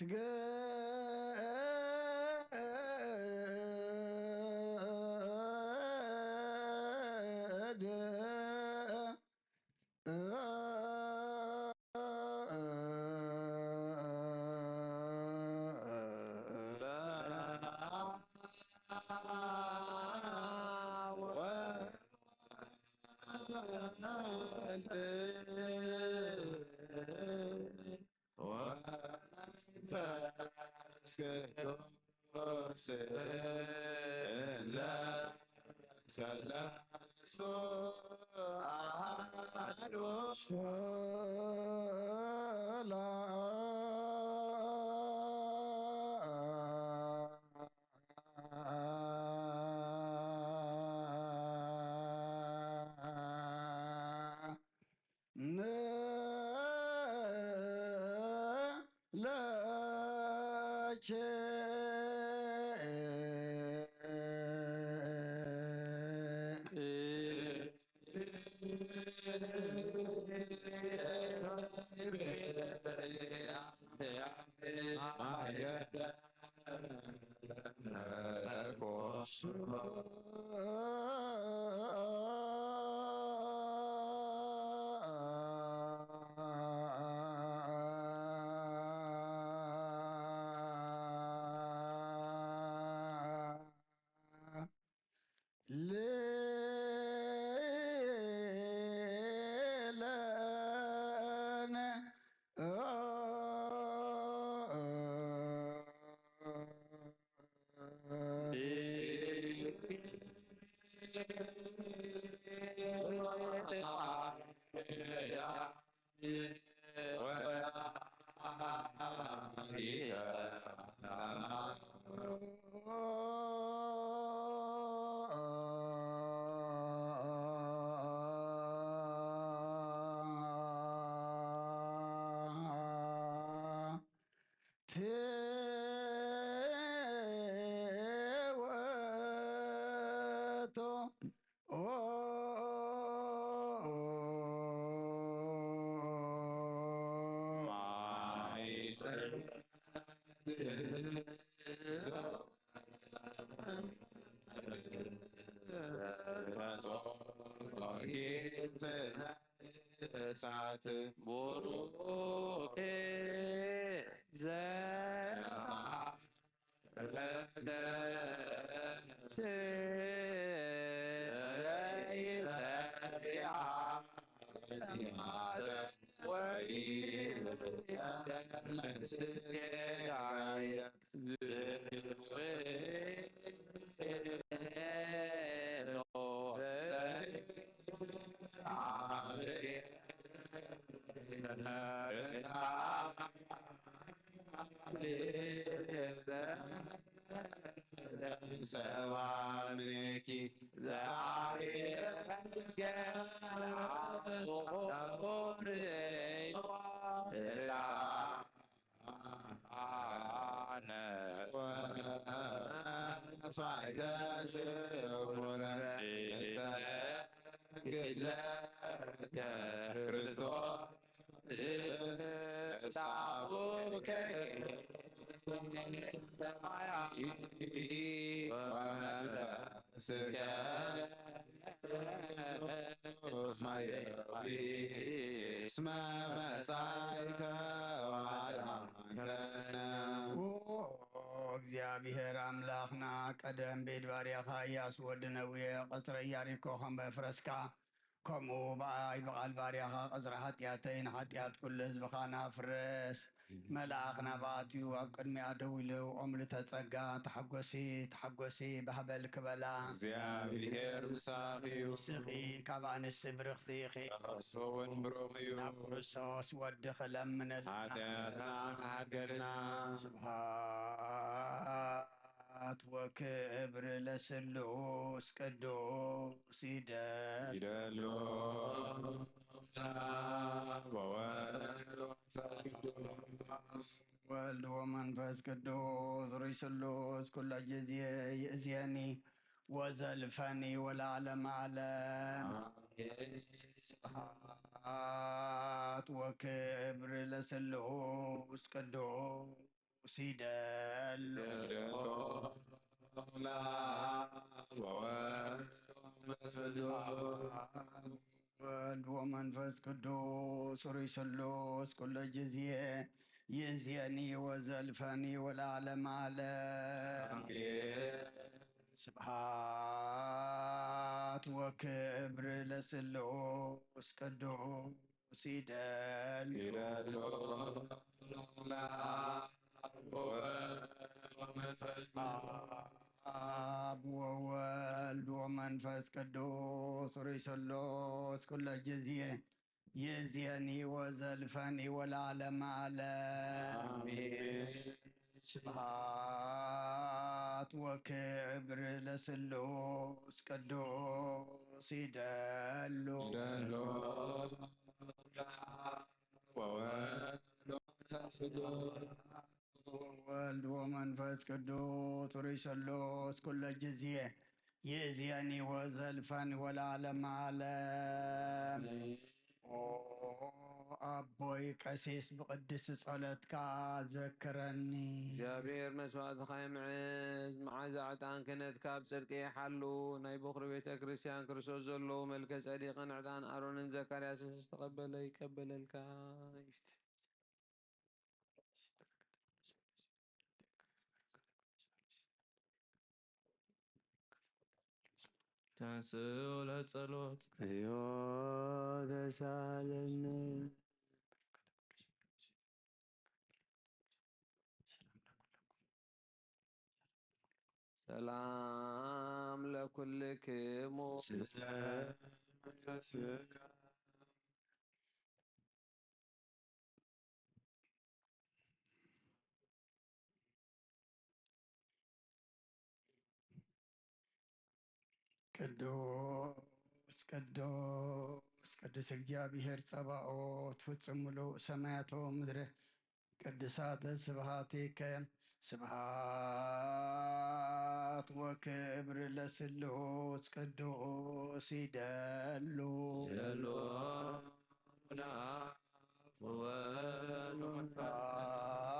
ስገድ ወመንፈስ ቅዱስ እንዘ ሰለስቱ ኣሃዱ። እሳት ቡሩኬ ዘእረገ ሰባ ምኔኪ ስመ መጻእከ ወአድኃንከነ። ኦ፣ እግዚኣብሔር ኣምላኽና፣ ቀደም ቤት ባርያኻ ኢያሱ ወዲ ነዌ ቐጽረ ኢያሪኮ ከም ኣፍረስካ፣ ከምኡ ብኣይ ብቓል ባርያኻ ቐጽረ ሓጢኣተይን ሓጢኣት ኩሉ ህዝብኻን ኣፍርስ። መልኣኽ ናብኣ ኣትዩ ኣብ ቅድሚኣ ደው ኢሉ፣ ኦ ምልእተ ጸጋ፣ ተሓጎሲ፣ ተሓጎሲ፣ ባህበል ክበላ። እግዚኣብሔር ምሳኺ እዩ። ንስኺ ካብ ኣንስቲ ብርኽቲ ኢኺ። ከርሱ እውን ብሩኽ እዩ። ናብ ክርስቶስ ወድኺ ለምንልና። ሓጢኣትና ክሓድገልና። ስብሐት ወክብር ለስሉስ ቅዱስ ይደል። ይደሎ። ወወልድ ወመንፈስ ቅዱስ። ወልድ ወመንፈስ ቅዱስ ሩይ ስሉስ ኩሎ ጊዜ ይእዜኒ ወዘልፈኒ ወለዓለመ ዓለም። ስብሐት ወክብር ለስሉስ ቅዱስ ይደሉ። ወወልድ ወመንፈስ ቅዱስ ሩይ ስሉስ ኩሎ ጊዜ ይእዜኒ ወዘልፈኒ ወለዓለመ ዓለም። ስብሐት ወክብር ለስሉስ ቅዱስ ይደሉ። ይደሉ። አብ ወወልድ ወመንፈስ መንፈስ ቅዱስ ርእይ ስሉስ ኩለ ጊዜ ይእዜኒ ወዘልፈኒ ወለዓለመ ዓለም። አሜን። ስብሐት ወክብር ለስሉስ ቅዱስ ይደሉ ይደሉ ወወልድ ወመንፈስ ቅዱስ ወወልድ ወመንፈስ ቅዱስ ርእይ ስሉስ ኩለ ጊዜ ይእዜኒ ወዘልፈኒ ወለዓለመ ዓለም። ኦ ኣቦይ ቀሲስ ብቅድስቲ ጸሎትካ ዘክረኒ። እግዚኣብሔር መስዋእትኻ ይምዕድ፣ መዓዛ ዕጣን ክህነትካ ኣብ ጽድቂ ይሓሉ። ናይ በኹሪ ቤተ ክርስቲያን ክርስቶስ ዘለዉ መልከ ጸዲቅን ዕጣን ኣሮንን ዘካርያስን ዝተቐበለ ይቀበለልካ። ተንስኡ ለጸሎት። እዮ ተሳለነ። ሰላም ለኩልክሙ። ስለ መንፈስካ ቅዱስ ቅዱስ ቅዱስ እግዚኣብሔር ጸባኦት ፍጹም ምሉእ ሰማያት ወምድር ቅዱሳት ስብሐቲከ። ስብሐት ወክብር ለስሉስ ቅዱስ ይደሉ ይደሉ ለአብ ወወልድ ወመንፈስ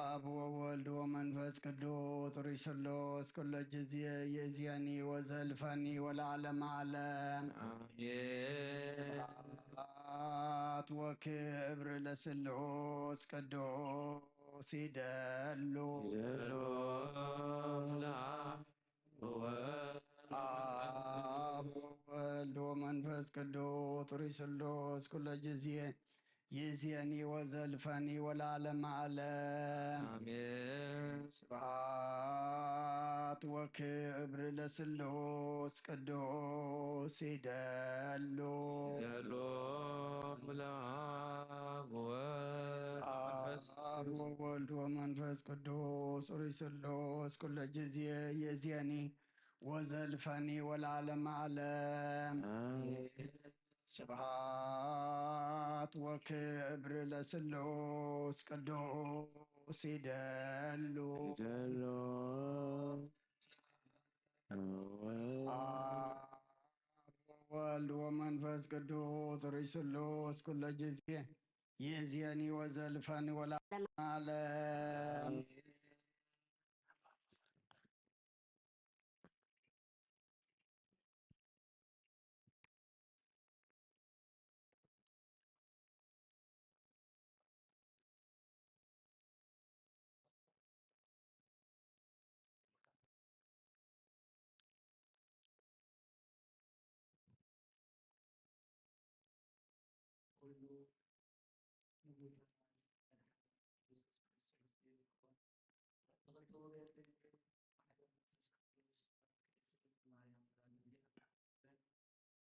አብ ወወልድ ወመንፈስ ቅዱስ ርእይ ስሉስ ኩለ ጊዜ ይእዜኒ ወዘልፈኒ ወለዓለመ ዓለም። አሜን። ስብሐት ወክብር ለስሉስ ቅዱስ ይደሉ ይደሉ ለአብ ወወልድ አብ ወወልድ ወመንፈስ ቅዱስ ርእይ ስሉስ ኩለ ጊዜ ይእዜኒ ወዘልፈኒ ወለዓለመ ዓለም። አሜን። ስብሐት ወክብር ለስሉስ ቅዱስ ይደሉ ይደሉ ለአብ ወወልድ አብ ወወልድ ወመንፈስ ቅዱስ ርእይ ስሉስ ኩለ ጊዜ ይእዜኒ ወዘልፈኒ ወለዓለመ ዓለም። ስብሐት ወክብር ለስሉስ ቅዱስ ይደሉ ይደሉ አብ ወወልድ ወመንፈስ ቅዱስ ርእይ ስሉስ ኩለ ጊዜ ይእዜኒ ወዘልፈኒ ወለዓለመ ዓለም።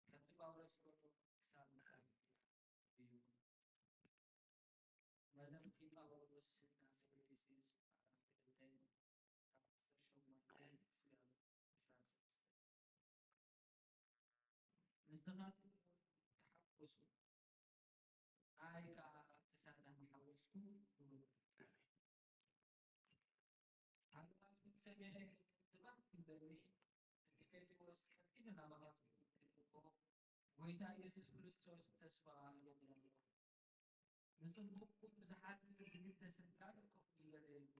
ከምቲ ጳውሎስ ዝበሎ ክሳብ መጻኢ እዩ። መልእኽቲ ጳውሎስ ናብ ፊልጵስዩስ ምዕራፍ ክልተ ካብ ዓሰርተ ሸሞንተ ክሳብ ዕስራን ሰለስተን። ንስኻትኩም እውን ተሓጎሱ፣ ኣይ ከኣ ተሳታፊ ሓጎስኩም ግበሩ። ሃለዋትኩም ሰሚዐ ትባህ ክብለኒ፣ ንጢሞቴዎስ ቀልጢፈ ናባኻትኩም ክልእኮ፣ ጎይታ ኢየሱስ ክርስቶስ ተስፋ እገብር ኣለኹ። ንጽቡቕኩም ብዝሓትን ዝግደስን ካልእ ከፍ ዝበለ የልቦ።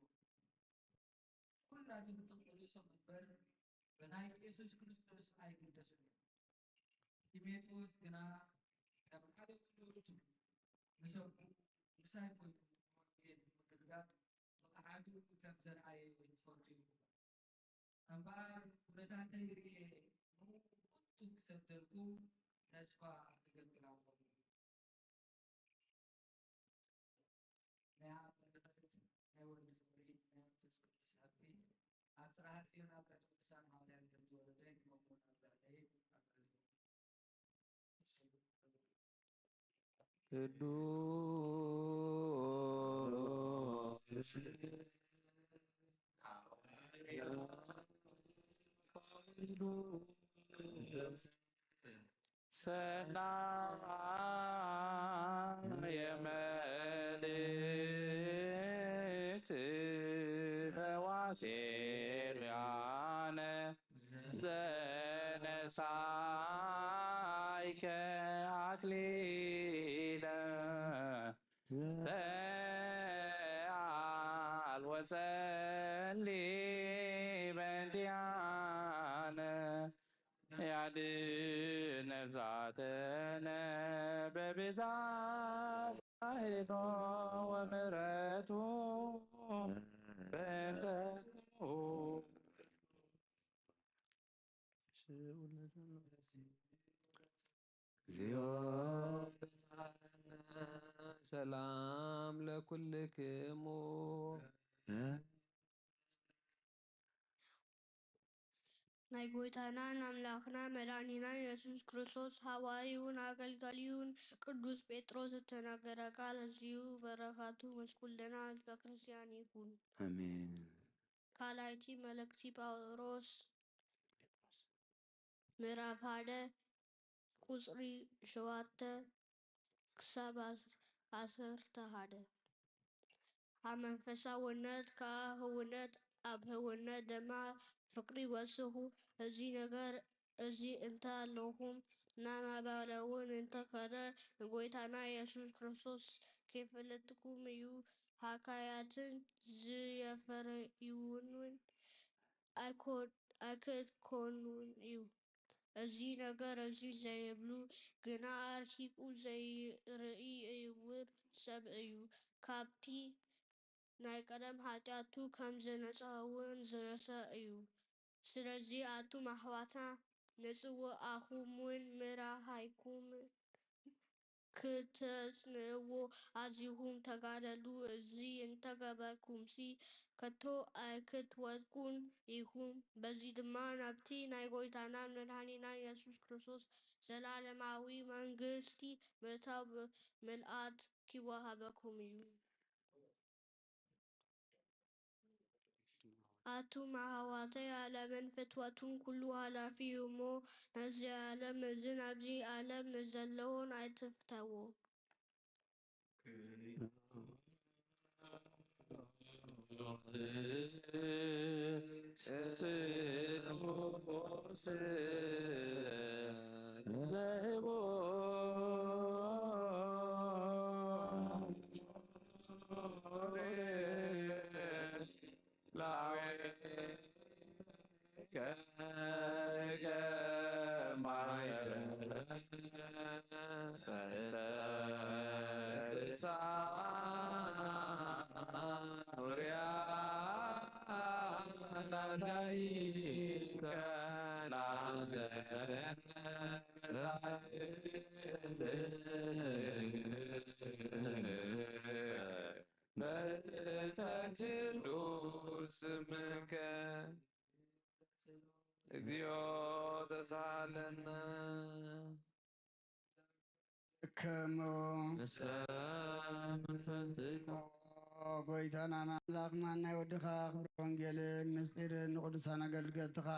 ኩላቶም ጥቕሚ ርእሶም እምበር ብናይ ኢየሱስ ክርስቶስ ኣይግደሱን እዮም። ጢሞቴዎስ ግና ከም ሓደ ውሉድ ምሰኩም ምሳይ ኮይኑ ንወንጌል ንምግልጋል ብቕዓቱ ከም ዘርኣየ ትፈልጡ ኢኹም። እምበኣር ኩነታተይ ርእየ ንዕኡ ቅልጡፍ ክሰደልኩም ተስፋ እገብር ኣለኹ። ናይ ኣብ በረኸት ናይ ወልድ ፍቕሪ ናይ መንፈስ ቅዱስ ሃብቲ ኣብ ጽርሐ ጽዮን ኣብ ልዕሊ ቅዱሳን ሃዋርያት ከም ዝወረደ ንመምሙን ኣብ ልዕለይ ኣብ ቅዱስ ሰናየ መልእክት ፈዋሴ ርያነ ዘነሳይከ ኣክሊለ ዘአልወ ጸሊ በንቲያነ ያድነ ዛተነ በብዛይቶ ወምሕረቱ በእንተ እግዚኦ ሰላም ለኩልክሙ። ናይ ጎይታናን ኣምላኽና መድኃኒናን የሱስ ክርስቶስ ሃዋርዩን ኣገልጋሊዩን ቅዱስ ጴጥሮስ ዝተናገረ ቃል ኣዝዩ በረኻቱ ምስ ኩልና ህዝበ ክርስቲያን ይኹን። ኣሜን። ካልኣይቲ መልእክቲ ጳውሎስ ምዕራፍ ሓደ ቁጽሪ ሸውዓተ ክሳብ ዓሰርተ ሓደ። ኣብ መንፈሳውነት ከኣ ህውነት፣ ኣብ ህውነት ድማ ፍቕሪ ወስኹ። እዚ ነገር እዚ እንተ ኣለኹም፣ ናማባለውን እንተ ኸደ፣ ንጎይታና የሱስ ክርስቶስ ኬፍልጥኩም እዩ። ሃካያትን ዝየፈረዩውን ኣይኮ-፣ ኣይክትኮኑን እዩ። እዚ ነገር እዚ ዘይብሉ፣ ግና ኣርሒቑ ዘይርኢ ዕውር ሰብ እዩ። ካብቲ ናይ ቀደም ሓጢኣቱ ከም ዝነጻ እውን ዝረስዕ እዩ። ስለዚ ኣቱም ኣሕዋትና፣ ንጽውዓኹምን ምርሓይኩምን ክተጽንዕዎ ኣዚኹም ተጋደሉ። እዚ እንተገበርኩምሲ፣ ከቶ ኣይክትወድቁን ኢኹም። በዚ ድማ ናብቲ ናይ ጐይታናን መድሓኒናን የሱስ ክርስቶስ ዘለዓለማዊ መንግስቲ ምእታው ምልኣት ኪወሃበኩም እዩ። ኣቱም ኣሕዋተይ፣ ዓለምን ፍትወቱን ኩሉ ሓላፊ እዩ እሞ፣ ነዚ ዓለም እዝን ኣብዚ ዓለም ንዘለዎን ኣይትፍተዎ። በእንተ ቅዱስ ስምከ እግዚኦ ተሳሃለነ። ከሞ ምስለ መንፈስከ። ኦ ጎይታናን ኣምላኽናን ናይ ወድኻ ክብሪ ወንጌልን ምስጢርን ንቅዱሳን ኣገልገልትኻ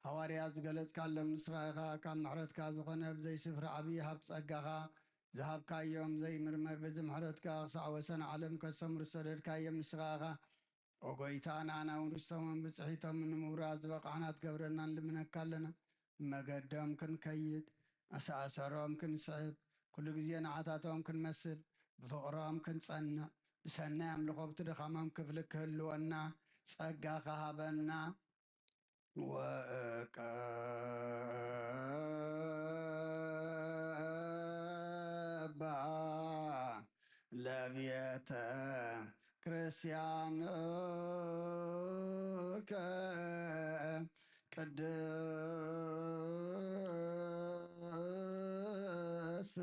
ሃዋርያት ዝገለጽካሎም ንስኻ ኢኻ። ካብ ምሕረትካ ዝኾነ ብዘይ ስፍራ ዓብዪ ሃብቲ ጸጋኻ ዝሃብካዮም ዘይምርመር በዚ ምሕረትካ ክሳዕ ወሰን ዓለም ከሰምሩ ዝሰደድካዮም ንስኻ ኢኻ። ኦ ጎይታ፣ ንኣና እውን ርስቶምን ብጽሒቶምን ንምውራስ ዝበቃሕና ትገብረና ንልምነካ ኣለና። መገዶም ክንከይድ፣ ኣሰኣሰሮም ክንስዕብ፣ ኩሉ ግዜ ንዓታቶም ክንመስል፣ ብፍቕሮም ክንጸንዕ፣ ብሰናይ ኣምልኾ ብቲ ድኻሞም ክፍሊ ክህልወና ጸጋኻ ሃበና። ወእቀባ ለቤተ ክርስቲያንከ ቅድስት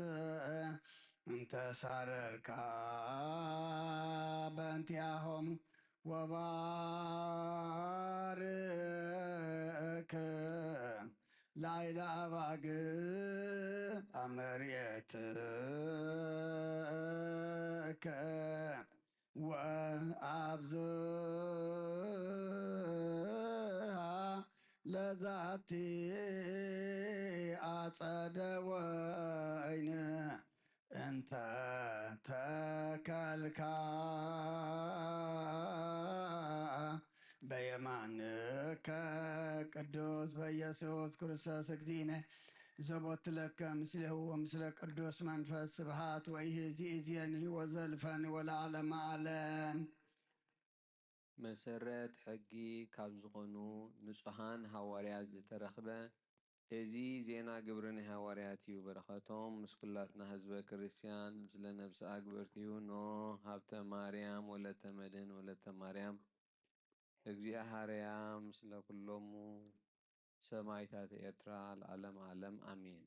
እንተ ሳረርካ በእንቲአሆም ወባርክ ላዕለ ኣባግዕ ኣመርየትከ ወኣብዝሃ ለዛቲ ኣጸደ ወይን እንተ ተከልካ በየማንከ ቅዱስ በኢየሱስ ክርስቶስ እግዚእነ ዘቦትለከ ምስሌሁ ወምስለ ቅዱስ መንፈስ ስብሃት ወይህ ዚእዜኒ ወዘልፈኒ ወለዓለመ ዓለም። መሰረት ሕጊ ካብ ዝኾኑ ንጹሃን ሃዋርያት ዝተረኽበ እዚ ዜና ግብሪ ናይ ሃዋርያት እዩ። በረኸቶም ምስ ኩላትና ህዝበ ክርስቲያን ምስለ ነብሰ ኣግብርቲሁ ኖህ ሃብተ ማርያም ወለተ መድህን ወለተ ማርያም እግዚኣብሃርያ ምስለ ኩሎሙ ሰማይታት ኤርትራ ለዓለም ዓለም ኣሜን።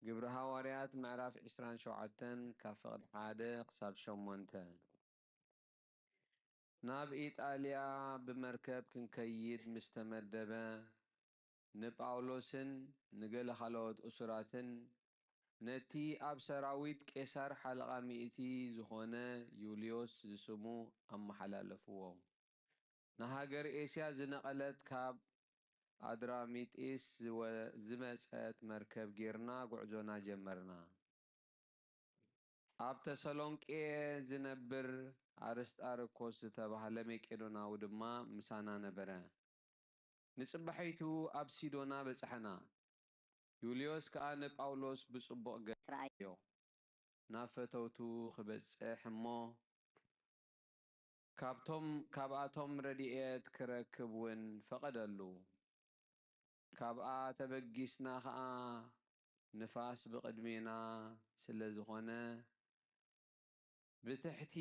ግብሪ ሃዋርያት ምዕራፍ ዕስራን ሸውዓተን ካብ ፍቕዲ ሓደ ክሳብ ሸሞንተ። ናብ ኢጣልያ ብመርከብ ክንከይድ ምስ ተመደበ፣ ንጳውሎስን ንገለ ካልኦት እሱራትን ነቲ ኣብ ሰራዊት ቄሳር ሓለቓ ሚእቲ ዝኾነ ዩልዮስ ዝስሙ ኣመሓላለፍዎ። ንሃገር ኤስያ ዝነቐለት ካብ ኣድራሚጢስ ዝወ-፣ ዝመጸት መርከብ ጌርና ጉዕዞና ጀመርና። ኣብ ተሰሎንቄ ዝነብር ኣርስጣርኮስ ዝተባህለ መቄዶናዊ ድማ ምሳና ነበረ። ንጽባሒቱ ኣብ ሲዶና በጻሕና። ዩልዮስ ከኣ ንጳውሎስ ብጽቡቕ ገጽ ረኣዮ። ናብ ፈተውቱ ክበጽሕ እሞ ካብቶም፣ ካብኣቶም ረድኤት ክረክብ እውን ፈቐደሉ። ካብኣ ተበጊስና ኸኣ ንፋስ ብቕድሜና ስለ ዝኾነ፣ ብትሕቲ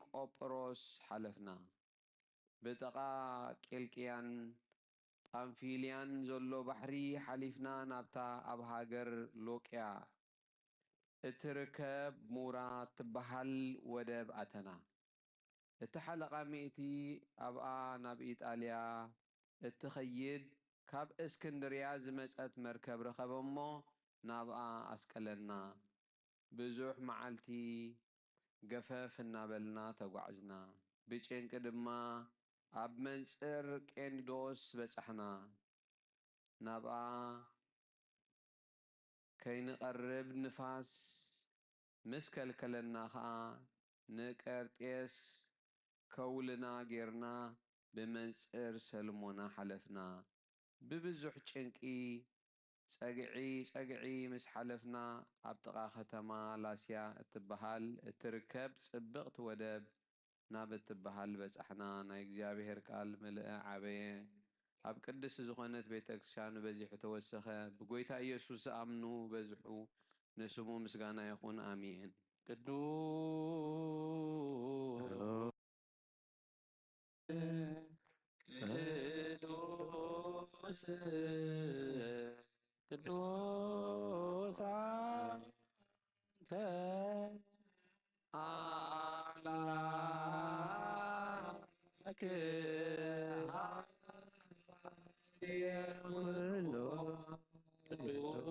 ቆጵሮስ ሓለፍና። ብጥቓ ቂልቅያን ጳምፊልያን ዘሎ ባሕሪ ሓሊፍና ናብታ ኣብ ሃገር ሉቅያ እትርከብ ሙራ እትበሃል ወደብ ኣተና። እቲ ሓለቓ ሚእቲ ኣብኣ ናብ ኢጣልያ እትኸይድ ካብ እስክንድርያ ዝመጸት መርከብ ረኸበ እሞ ናብኣ ኣስቀለና። ብዙሕ መዓልቲ ገፈፍ እናበልና ተጓዕዝና። ብጭንቂ ድማ ኣብ መንጽር ቄንዶስ በጻሕና። ናብኣ ከይንቐርብ ንፋስ ምስ ከልከለና ኸኣ ንቀርጤስ ከውልና ጌርና ብመንጽር ሰልሞና ሓለፍና። ብብዙሕ ጭንቂ ጸግዒ ጸግዒ ምስ ሓለፍና፣ ኣብ ጥቓ ከተማ ላስያ እትበሃል እትርከብ ጽብቕቲ ወደብ ናብ እትበሃል በጻሕና። ናይ እግዚኣብሔር ቃል ምልአ ዓበየ፣ ኣብ ቅድስቲ ዝኾነት ቤተ ክርስቲያኑ በዚሑ ተወሰኸ። ብጎይታ ኢየሱስ ዝኣምኑ በዝሑ፣ ንስሙ ምስጋና ይኹን፣ ኣሜን። ቅዱስ ቅዱስ ቅዱስ አንተ አምላክ ኃያል ኩሉ ቅዱስ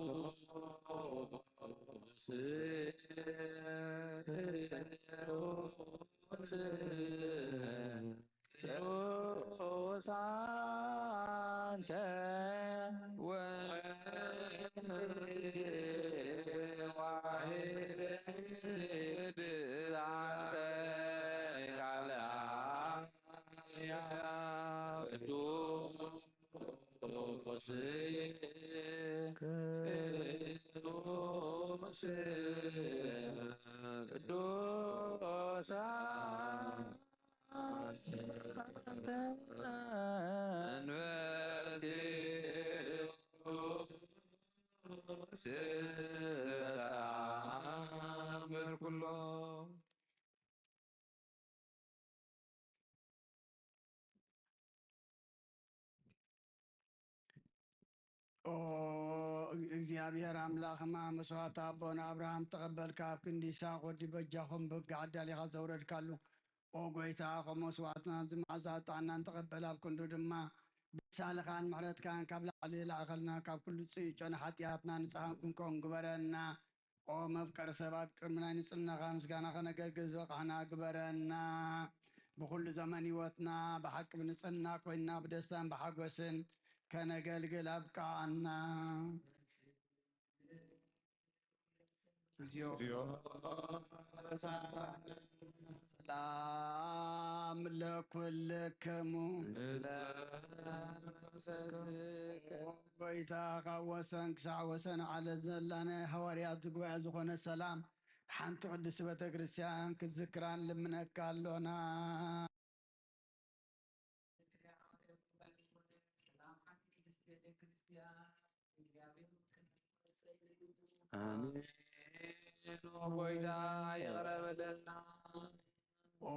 ቅዱስ ቅዱስ አንተ ወልድ ዋሕድ አንተ ቃል አብ ቅዱስ ቅዱስ ቅዱስ አንተ መንፈስ ቅዱስ ተአምር ኩሎ። ኦ እግዚኣብሔር ኣምላኽማ መስዋዕቲ ኣቦና ኣብርሃም ተቐበልካ፣ ኣብ ክንዲ ይስሐቅ ወዲ በጃኹም በግ ዓዳሊኻ ዘውረድካሉ። ኦ ጐይታ፣ ከም መስዋዕትና እዚ መዓዛ ጥዕናን ተቐበል፣ ኣብ ክንዱ ድማ ብሳልኻን ምሕረትካን ካብ ላዕሊ ላእኸልና፣ ካብ ኩሉ ጽዩፍ ጨና ሓጢኣትና ንጽሃን ክንከውን ግበረና። ኦ መፍቀር ሰብ፣ ኣብ ቅድሚ ናይ ንጽህናኻ ምስጋና ከነገልግል ዝበቕዕና ግበረና። ብኹሉ ዘመን ህይወትና ብሓቂ ብንጽህና ኮይንና ብደስታን ብሓጎስን ከነገልግል ኣብቅዓና። እግዚኦ። ሰላም ለኩልክሙ። ጎይታ፣ ካብ ወሰን ክሳዕ ወሰን ዓለት ዘላ ናይ ሃዋርያት ጉባኤ ዝኾነ ሰላም ሓንቲ ቅድስቲ ቤተ ክርስቲያን ክትዝክራ ንልምነካ ኣሎና። ኣሜን። ኦ ጎይታ፣ ይቕረ በለልና። ኦ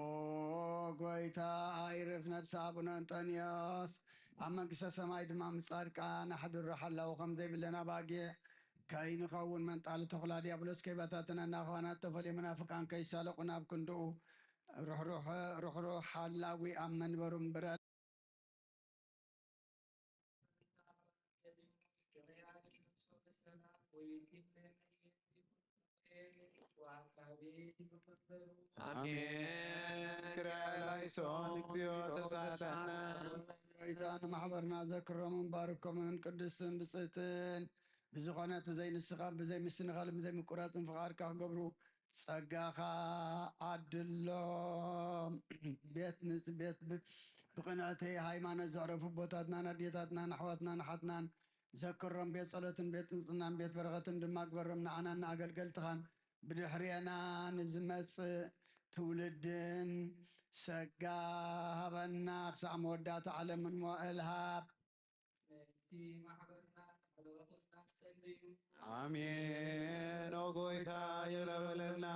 ጎይታ፣ ኣይርፍ ነፍሲ ኣቡነ እንጠንዮስ፣ ኣብ መንግስተ ሰማይ ድማ ምስ ጻድቃን ኣሕድሮ። ሓላው ከም ዘይብለን ኣባጊዕ ከይንኸውን፣ መንጣሊ ተኹላ ዲያብሎስ ከይበታተነና፣ ኳናት ተፈልዮም መናፍቃን ከይሳለቑና፣ ኣብ ክንድኡ ርሕሩሕ፣ ርሕሩሕ ሓላዊ ኣብ መንበሩ እምብረል። ኣሜን። ክርያ ላይሶን እግዚኦ ተሳለነ። ጎይታ ንማሕበርና ዘክሮምን ባርኮምን ቅድስትን ብጽእትን ብዝኾነት ብዘይ ንስኻ ብዘይ ምስትንኻልን ብዘይ ምቁራጽን ፍቓድካ ክገብሩ ጸጋኻ ዓድሎም። ቤት ንጽ-፣ ቤት ብ-፣ ብቕንዕቲ ሃይማኖት ዘዕረፉ ኣቦታትናን ኣዴታትናን ኣሕዋትናን ኣሓትናን ዘክሮም። ቤት ጸሎትን ቤት ንጽህናን ቤት በረኸትን ድማ ግበሮም። ንዓናን ንኣገልገልትኻን ብድሕሬና ንዝመጽእ ትውልድን ጸጋ ሃበና። ክሳዕ መወዳእታ ዓለምን መዋእል ሃብ። ነቲ ማሕበርና ተባረኹልና ጸልዩ። ኣሜን። ኦ ጎይታ ይቕረ በለልና።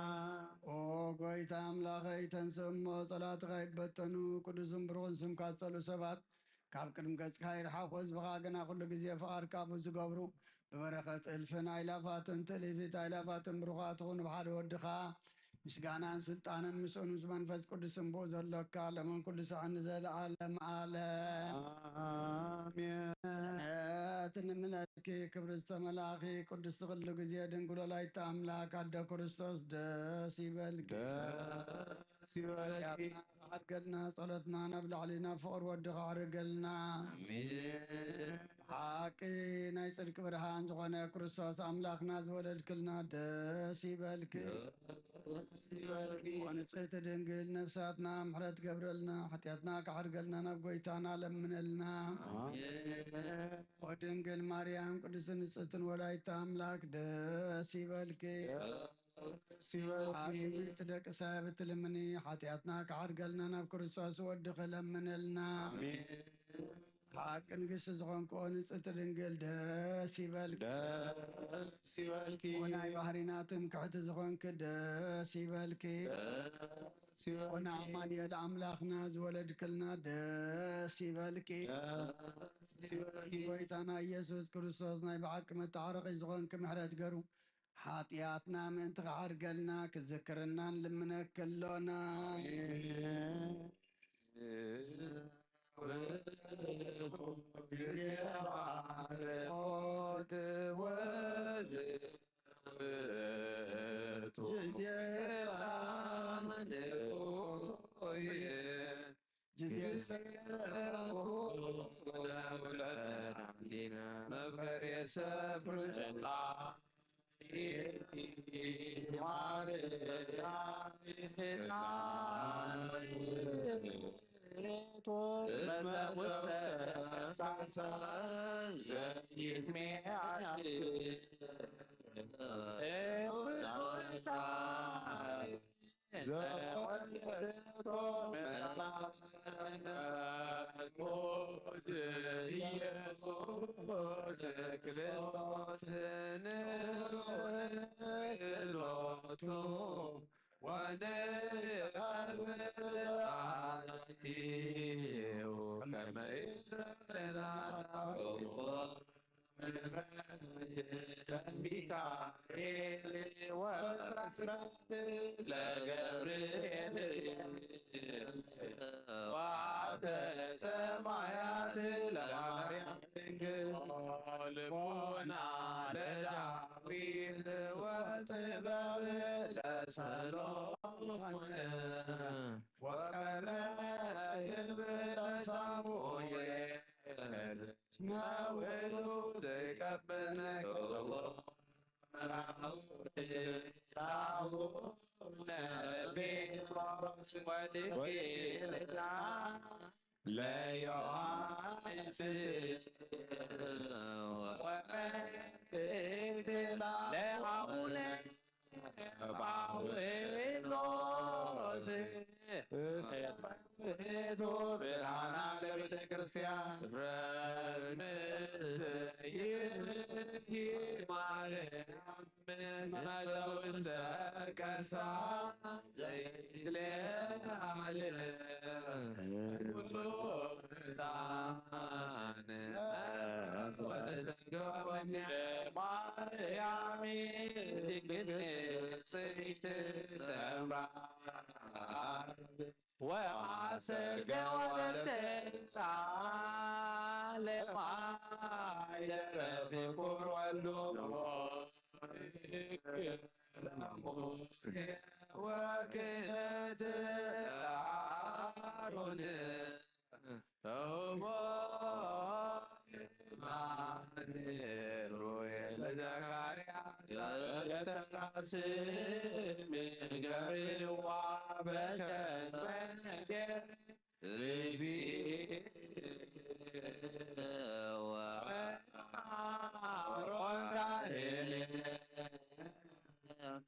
ኦ ጎይታ ኣምላኸይ፣ ተንስእ እሞ ጸላእትኻ ይበተኑ። ቅዱስን ብሩኽን ስምካ ዝጸልኡ ሰባት ካብ ቅድሚ ገጽካ ይርሓቑ። ህዝብኻ ግና ኩሉ ግዜ ፍቓድካ ብዝገብሩ ብበረኸት እልፍን ኣይላፋትን ትእሊፊት ኣይላፋትን ብሩኻት ትኹኑ ብሓደ ወድኻ ምስጋናን ስልጣንን ምስኡን ምስ መንፈስ ቅዱስን ብኡ ዘሎካ ለምን ኩሉ ሰዓት ንዘለዓለም ዓለም። ኣሜን። እቲ ንምለኪ ክብሪ ዝተመላኺ ቅድስቲ ኩሉ ግዜ ድንግል ወላዲተ ኣምላክ ኣደ ክርስቶስ ደስ ይበልኪ። ደስ ይበልኪ። ሓድገልና ጸሎትና ናብ ላዕሊ ናብ ፍቕሪ ወድኻ ኣዕርገልና። ኣሜን። ሓቂ ናይ ጽድቂ ብርሃን ዝኾነ ክርስቶስ ኣምላኽና ዝወለድክልና ደስ ይበልኪ። ደስ ይበልኪ። ወንጽሕቲ ድንግል ነፍሳትና ምሕረት ገብረልና፣ ሓጢኣትና ካሕርገልና ናብ ጎይታና ለምነልና። ኣሜን። ወድንግል ማርያም ቅድስት ንጽሕትን ወላዲተ ኣምላክ ደስ ይበልኪ። ደስ ይበልኪ። ሓቂ ደቂ ሰብ እትልምኒ፣ ሓጢኣትና ካሕርገልና ናብ ክርስቶስ ወድኺ ለምነልና። ኣሜን። ሓቂ ንግስቲ ዝኾንክኦ ንጽሕቲ ድንግል ደስ ይበልኪ። ደስ ይበልኪ። ወናይ ባህሪና ትምክሕቲ ዝኾንኪ ደስ ይበልኪ። ደስ ይበልኪ። ወና ኣማኑኤል ኣምላኽና ዝወለድክልና ደስ ይበልኪ። ደስ ይበልኪ። ጎይታና ኢየሱስ ክርስቶስ ናይ ብሓቂ መታረቒ ዝኾንኪ ምሕረት ገሩ ሓጢኣትና ምእንቲ ክሓርገልና ክዝክርና ንልምነኪ ኣሎና። ምሕረት ለሚካኤል ወስራት ለገብርኤል ወሀብተ ሰማያት ለማርያም ድንግል ልቦና ለዳዊት ወጥበብ ለሰሎሞን ወቀርነ ህዝብ ለሳሙኤል ነውሩ ትቀበል ለዮሐንስ ወመንቴላ ለአቡነ ጳውሎስ እስመ ውእቱ ብርሃና ለቤተ ክርስቲያን። ረምስይእቲ ማርያም መለውስተ ከርሳ ዘይትለዓል ኩሉ ሕፃን ወተገወኛ ማርያም ድንግል ጽንዕቲ ሰምራ ወአሰገወ ለዓለማ ይደረፍ ክብር ወልዱ ወክህነት አሮን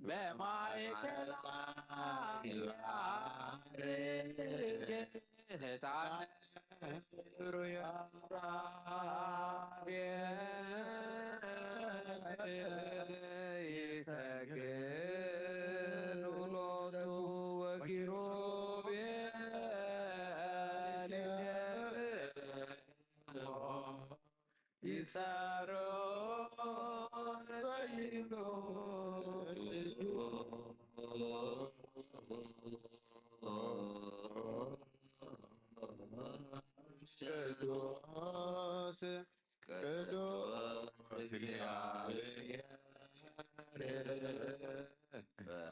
በማእከላ ያርግ ህጣን ሩያ ይሰግድ ሎቱ ወኪሩቤል ይሰብሑ ይጸሩ ዘይብሉ ቅዱስ ቅዱስ እግዚአብሔር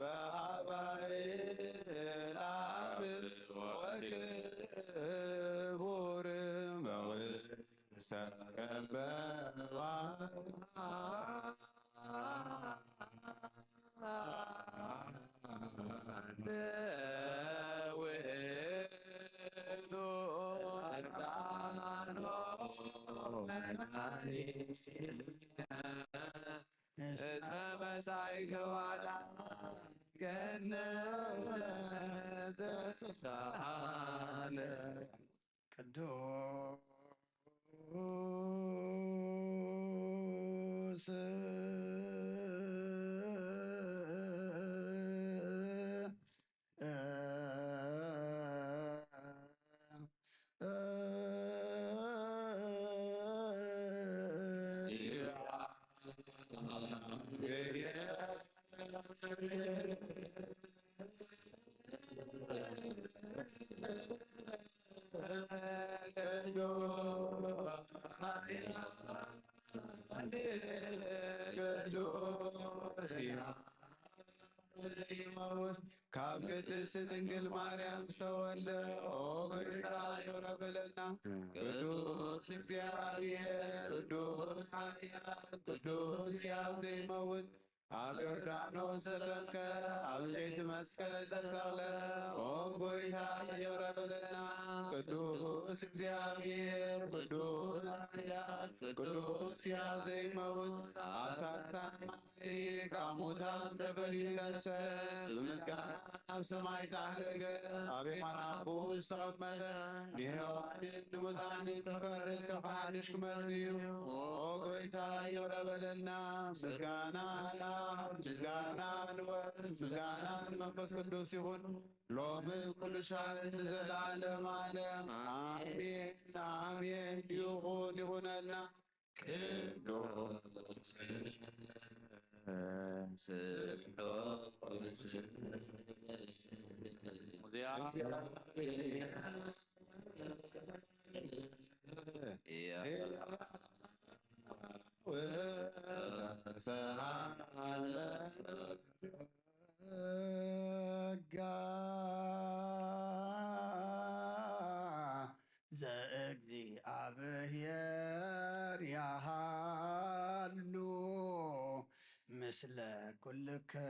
በአባይ ላፍ ወክቡር መውሰረበ ውእቱ ስልጣኖ መድኃኒነ እስመ መጻእከ ወአዳንከነ ዘስብሐነ። ቅዱስ ቅዱስ ዘይመውት ካብ ቅድስት ድንግል ማርያም ዝተወልደ ኦ ጎይታ ይቕረ በለልና። ቅዱስ እግዚኣብሔር፣ ቅዱስ ኃያል፣ ቅዱስ ሕያው ዘይመውት ኣብ ዮርዳኖስ ዘጠምቀ፣ ኣብ ዕንጨይቲ መስቀል ዝተሰቕለ ኦ ጎይታ ይቕረ በለልና። ቅዱስ እግዚኣብሔር፣ ቅዱስ ኃያል፣ ቅዱስ ሕያው ዘይመውት ኣብ ሳልሳይ ካብ ሙታን ተፈልዩ ተንሰ፣ ብምስጋና ኣብ ሰማይ ዝዓረገ፣ ኣብ የማን ኣቦኡ ዝተቐመጠ፣ ንሕያዋንን ንሙታንን ክፈርድ ካብ ሓድሽ ክመጽእ እዩ። ኦ ጎይታ ይቕረ በለልና። ምስጋና ንኣብ፣ ምስጋና ንወልድ፣ ምስጋና ንመንፈስ ቅዱስ ይኹን፣ ሎሚ ኩሉ ሻዕ ንዘለዓለም ዓለም። ኣሜን፣ ኣሜን። ይኹን፣ ይኹነልና። ቅዱስ ጸጋ ዘእግዚኣብሔር ያሃሉ ምስለ ኩልክሙ።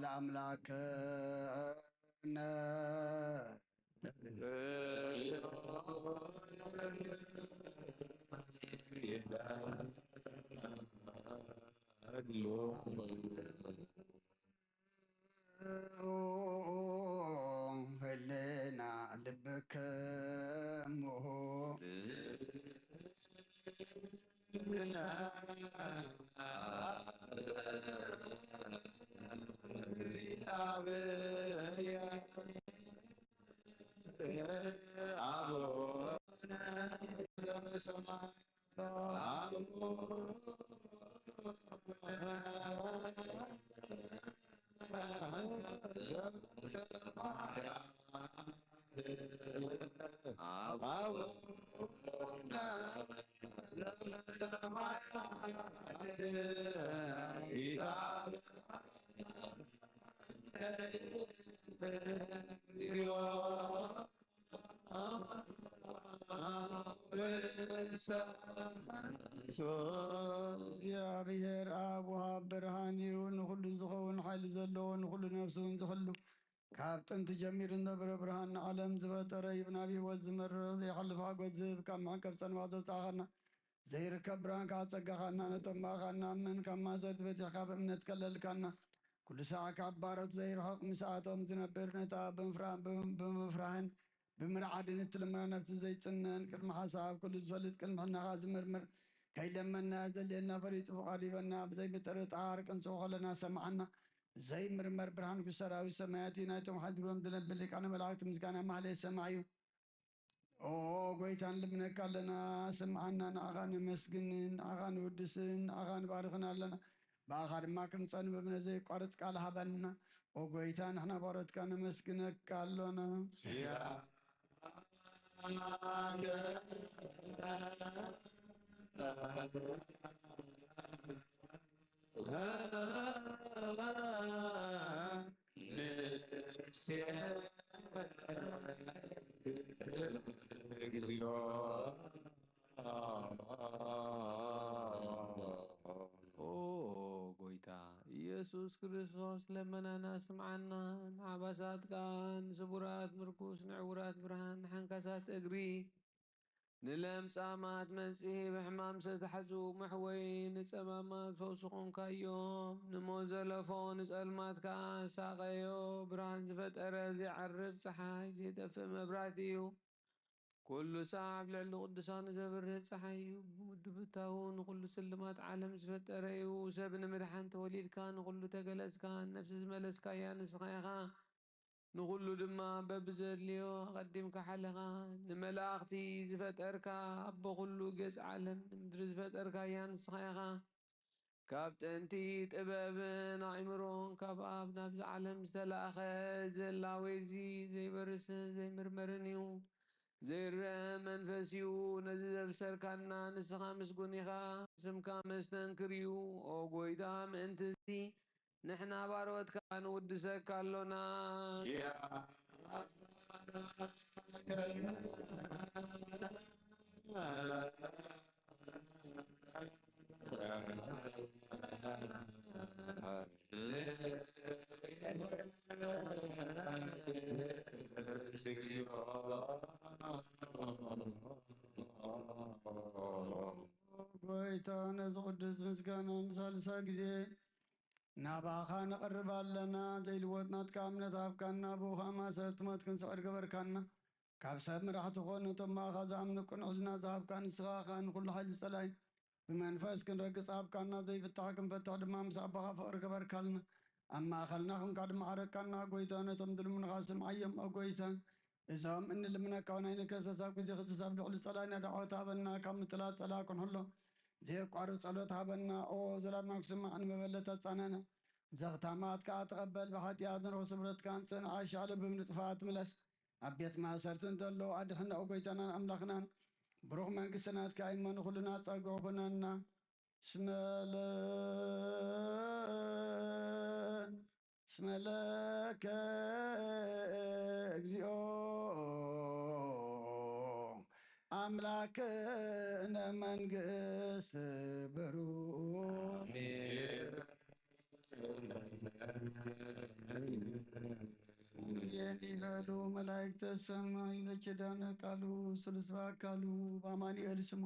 ለአምላክነ ህልና ልብክሙ። አቡነ ዘበሰማይ እግዚኣብሔር ኣብ ወሃብ ብርሃን እዩ። ንኹሉ ዝኸውን ሓይሊ ዘለዎ፣ ንኹሉ ነፍሱ እውን ዝሕሉ፣ ካብ ጥንቲ ጀሚሩ ዝነበረ ብርሃን፣ ንዓለም ዝፈጠረ እዩ። ናብ ህይወት ዝመርሕ ዘይሓልፍ ሓጎስ ዝህብ፣ ካብ መዕቀብ ጸልማት ዘውጻእኻና፣ ዘይርከብ ብርሃን ከዓ ጸጋኻና፣ ነቶም ብኣኻ እናኣመን ካብ ማእሰርቲ ፈቲሕካ ብእምነት ከለልካና፣ ኩሉ ሳዕ ካብ ባሮት ዘይርሕቕ ምስኣቶም ዝነብር፣ ነታ ብምፍራ-፣ ብም-፣ ብምፍራህን ብምርዓድን እትልምና ነፍሲ ዘይጽነን፣ ቅድሚ ሓሳብ ኩሉ ዝፈልጥ፣ ቅድሚ ሕናኻ ዝምርምር፣ ከይለመና ዘድልየና ፈሊጡ ፍቓዱ ይበና። ብዘይ ምጥርጣር ክንጽኡ ከለና ሰምዓና። ዘይምርመር ብርሃን ንጉስ ሰራዊት ሰማያት እዩ። ናይቶም ሓድሮም ዝነብል ሊቃነ መላእክት ምስጋና ማህሌት ሰማይ እዩ። ኦ ጎይታ፣ ንልምነካ ኣለና፣ ስምዓና። ንዓኻ ነመስግንን፣ ንዓኻ ንውድስን፣ ንዓኻ ንባርኽን ኣለና። ብኣኻ ድማ ክንጸን በብነ ዘይቋርጽ ቃል ሃበና። ኦ ጎይታ፣ ንሕና ባሮትካ ነመስግነካ ኣሎና። እግዚኦ። ኦ ጎይታ ኢየሱስ ክርስቶስ፣ ለመናና ስምዓና። ንዓባሳት ቃል፣ ንስቡራት ምርኩስ፣ ንዕውራት ብርሃን፣ ንሓንካሳት እግሪ፣ ንለምጻማት መጽሔ፣ ብሕማም ዝተታሕዙ መሕወዪ፣ ንጸማማት ፈውሲ ኾንካዮም። ንሞት ዘለፎ ንጸልማት ከኣ ሳቐዮ። ብርሃን ዝፈጠረ ዘይዓርብ ጸሓይ፣ ዘይጠፍእ መብራት እዩ። ኩሉ ሳዕ ኣብ ልዕሊ ቅዱሳኑ ዘብርህ ጸሓይ እዩ። ብምድብታኡ ንኹሉ ስልማት ዓለም ዝፈጠረ እዩ። ሰብ ንምድሓን ተወሊድካ፣ ንኹሉ ተገለጽካ፣ ነፍሲ ዝመለስካያ ንስኻ ኢኻ። ንኹሉ ድማ በብዘድልዮ ኣቐዲምካ ሓለኻ። ንመላእኽቲ ዝፈጠርካ፣ ኣቦ ኩሉ ገጽ ዓለም፣ ንምድሪ ዝፈጠርካያ ንስኻ ኢኻ። ካብ ጥንቲ ጥበብን ኣእምሮን ካብ ኣብ ናብዚ ዓለም ዝተላእኸ፣ ዘላዌዚ ዘይበርስን ዘይምርመርን እዩ። ዘይረአ መንፈስ እዩ። ነዚ ዘብሰርካና ንስኻ ምስጉን ኢኻ። ስምካ መስተንክር እዩ። ኦ ጎይታ፣ ምእንቲ እዚ ንሕና ባሮትካ ንውድሰካ ኣሎና። ጎይታ፣ ነዚ ቅዱስ ምስጋና ንሳልሳ ግዜ ናባኻ ነቕርብ ኣለና። ዘይልወጥ ናትካ እምነት ሃብካና፣ ብኡ ኸኣ ማእሰርቲ ሞት ክንስዕር ገበርካና። ካብ ሰብ ምራሕ ትኾን ነቶም ብኣኻ ዝኣምኑ ቅኑዕ ሕልና ዝሃብካ ንስኻ ኸኣ ንኹሉ ሓይሊ ጸላኢ ብመንፈስ ክንረግጽ ሃብካና፣ ዘይፍታሕ ክንፈትሕ ድማ ምስ ኣቦኻ ፍቕሪ ግበርካልና። ኣብ ማእከልና ኹንካ ድማ ዓረቃና ጎይታ፣ ነቶም ዝልምኑኻ ስምዓዮም ኦ ጎይታ። እዞም እንልምነካ ናይ ንከሰስ ኣብ ግዜ ክሰስ ኣብ ልዕሊ ጸላኢና ዳዕወት ሃበና፣ ካብ ምጥላት ጸላኢ ክንሕሎ ዘየቋርጽ ጸሎት ሃበና። ኦ ዘላብና ክስማዕ ንመበለት ኣጻነና። ዘኽታማት ከኣ ተቐበል፣ ብሓጢኣት ንርኹስ ሕብረትካ ኣንጽን፣ ኣሻልብ ብንጥፋት ምለስ። ኣብ ቤት ማእሰርቲ እንተሎ ኣድሕና ኦ ጎይታናን ኣምላኽናን። ብሩኽ መንግስቲ ናትካ እሞ ንኹልና ጸግዒ ኩነና። እስመ ለ-፣ እስመ ለከ እግዚኦ ኣምላክነ መንግስት ብሩክ። ይበሉ መላእክተ ሰማይ በኪዳነ ቃሉ ስሉስ በአካሉ በአማኑኤል ስሙ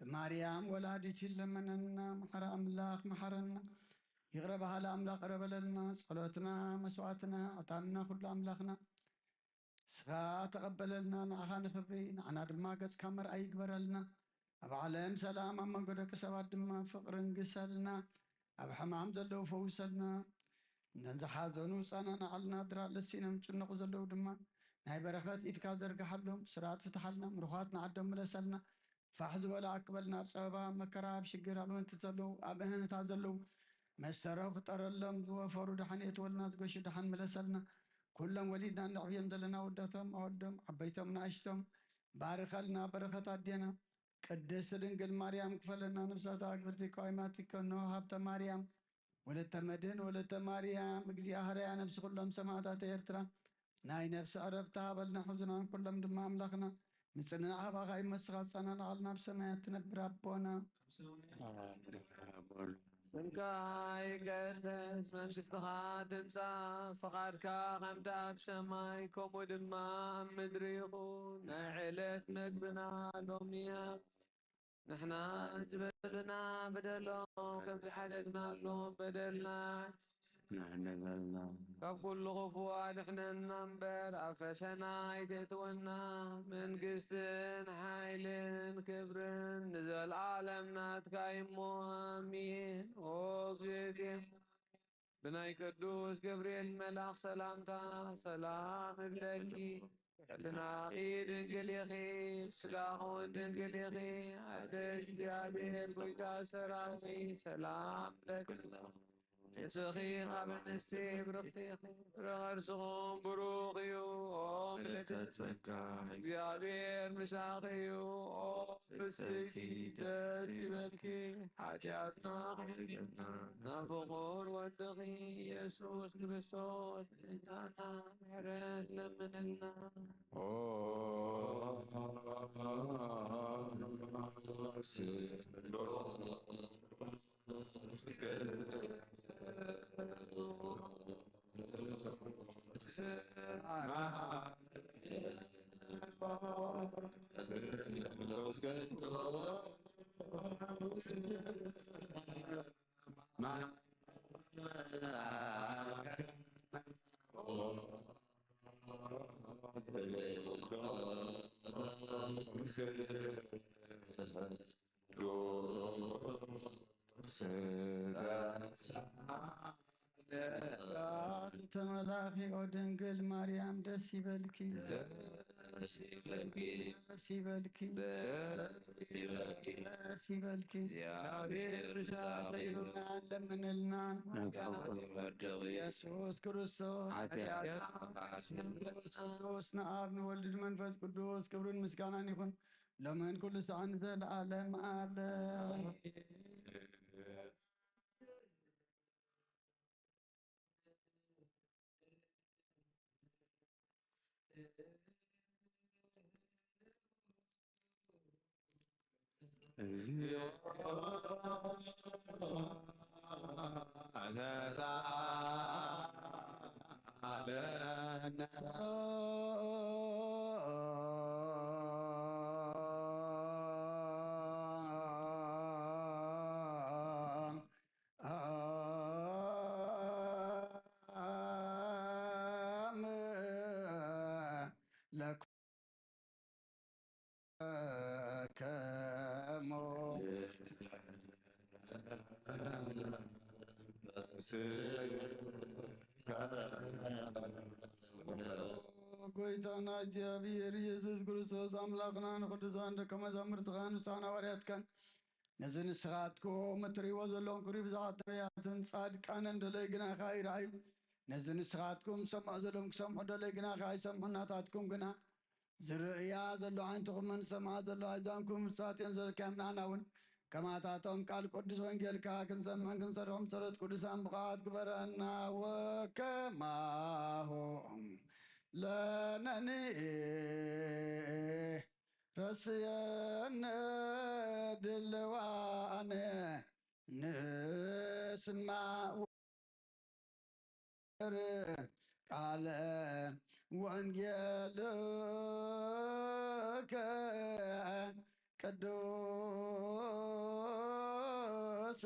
ብማርያም ወላዲት ይለመነና። መሐረ ኣምላኽ መሐረና። ይቕረ በሃሊ ኣምላኽ ቅረ በለልና። ጸሎትና፣ መስዋዕትና፣ ዕጣንና ኩሉ ኣምላኽና ንስኻ ተቐበለልና። ንዓኻ ንኽብሪ፣ ንዓና ድማ ገጽካ መርኣይ ይግበረልና። ኣብ ዓለም ሰላም፣ ኣብ መንጎ ደቂ ሰባት ድማ ፍቕሪ ንግሰልና። ኣብ ሕማም ዘለዉ ፈውሰልና። ነን ዝሓዘኑ ጸናናዓልና። ድራር ለሲኖም ዝጭነቑ ዘለዉ ድማ ናይ በረኸት ኢድካ ዘርግሓሎም። ስራት ፍትሓልና። ምሩኻት ንዓዶም ምለሰልና። ፋሕ ዝበለ ኣክበልና። ኣብ ጸበባ፣ ኣብ መከራ፣ ኣብ ሽግር፣ ኣብ እህንት ዘለዉ፣ ኣብ እህንታ ዘለዉ መሰረው ፍጠረሎም። ዝወፈሩ ደሓን የእትወልና። ዝገሹ ደሓን ምለሰልና። ኩሎም ወሊድና እነዕብዮም ዘለና ወዳቶም ኣወዶም ዓበይቶም ንኣሽቶም ባርኸልና። በረኸት ኣዴና ቅድስት ድንግል ማርያም ክፈለና። ነፍሳት ኣግብርቲ ቀዋይማት ይከኖ። ሃብተ ማርያም ወለተ መድህን ወለተ ማርያም እግዚኣብሔር ነፍሲ ኩሎም ሰማዕታት ኤርትራ ናይ ነፍሲ ዕረፍቲ ሃበልና። ሕዙናን ኩሎም ድማ ኣምላኽና ምጽንናዕ ሃባኻ ይመስኻ። ጸናናዓልና። ኣብ ሰማያት ትነብር ኣቦና። ስምካ ይቀደስ፣ መንግስትኻ ትምጻእ፣ ፍቓድካ ከምቲ ኣብ ሰማይ ከምኡ ድማ ኣብ ምድሪ ይኹን። ናይ ዕለት መግብና ሎሚ ንሕና ዝበደሉና በደሎም ከም ዝሓደግናሎም በደልና ንሕነገልና። ካብ ኩሉ ክፉእ ኣድሕነና እምበር፣ ኣብ ፈተና ኣይተእትወና። መንግስትን ሓይልን ክብርን ንዘለኣለም ናትካ እዩ እሞ፣ ኣሜን። ኦ እግዝእትየ፣ ብናይ ቅዱስ ገብርኤል መልኣኽ ሰላምታ ሰላም እብለኪ። ሕልናኺ ድንግል ኢኺ፣ ስጋኹን ድንግል ኢኺ። ኣደ እግዚኣብሔር ጎይታ ሰራዊት ሰላም ለኪ። ንስኺ ካብ ኣንስቲ ብርኽቲ ኢኺ፣ ፍረ ከርስኹም ብሩኽ እዩ። ኦ ምልእተ ጸጋ፣ እግዚኣብሔር ምሳኺ እዩ። ኦ ፍስሕቲ ደስ ይበልኪ፣ ሓጢኣትና ክሕግና ናብ ፍቑር ወድኺ ኢየሱስ ክርስቶስ ምሕረትና ምሕረት ለምንልና። ኦ ስሎ ቅዱስ ተመላኺ ኦ ድንግል ማርያም ደስ ይበልኪ፣ ደስ ይበልኪ፣ ደስ ይበልኪ፣ ደስ ይበልኪ፣ ደስ ይበልኪ። እግዚኣብሔር ምሳኺ ይኹን። ለምንልና። ኢየሱስ ክርስቶስ። ኃጢአት ቅዱስ ንኣብ ንወልድ ንመንፈስ ቅዱስ ክብርን ምስጋናን ይኹን። ሎምን ኩሉ ሰዓን ዘለዓለም ዓለም። ጎይታና እግዚኣብሔር ኢየሱስ ክርስቶስ ኣምላኽና ንቅዱሳን ደቀ መዛሙርትኻን ንሳን ሃዋርያትካን ነዚ ንስኻትኩም እትርእይዎ ዘለኹም ክብሪ ብዛዕባ ነቢያትን ጻድቃንን ደለይ ግናኻ ይርኣዩ። ነዚ ንስኻትኩም ሰምዑ ዘለኹም ክሰምዑ ደለይ ግናኻ ይሰምዑ። ናታትኩም ግና ዝርእያ ዘሎ ዓይንትኹምን ዝሰምዓ ዘሎ ኣእዛንኩም ንሳት እየን ዘለካዮም። ንዓና እውን ከማታቶም ቃል ቅዱስ ወንጌልካ ክንሰምዕን ክንሰርሕን ጸሎት ቅዱሳን ብቕዓት ግበረና። ወከማሆም ለነኒ ረስየነ ድልዋነ ንስማዕ ቃለ ወንጌልከ ቅዱስ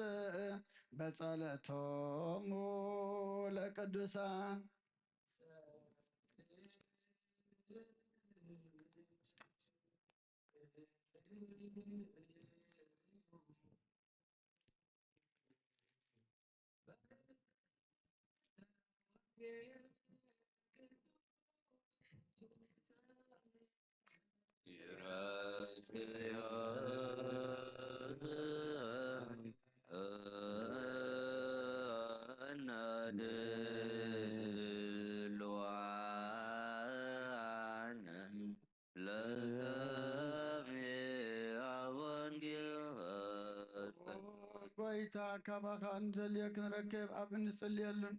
በጸለቶሙ ለቅዱሳን። ጎይታ፣ ካባኻ እንደልዮ ክንረክብ ኣብ እንጽልየሉን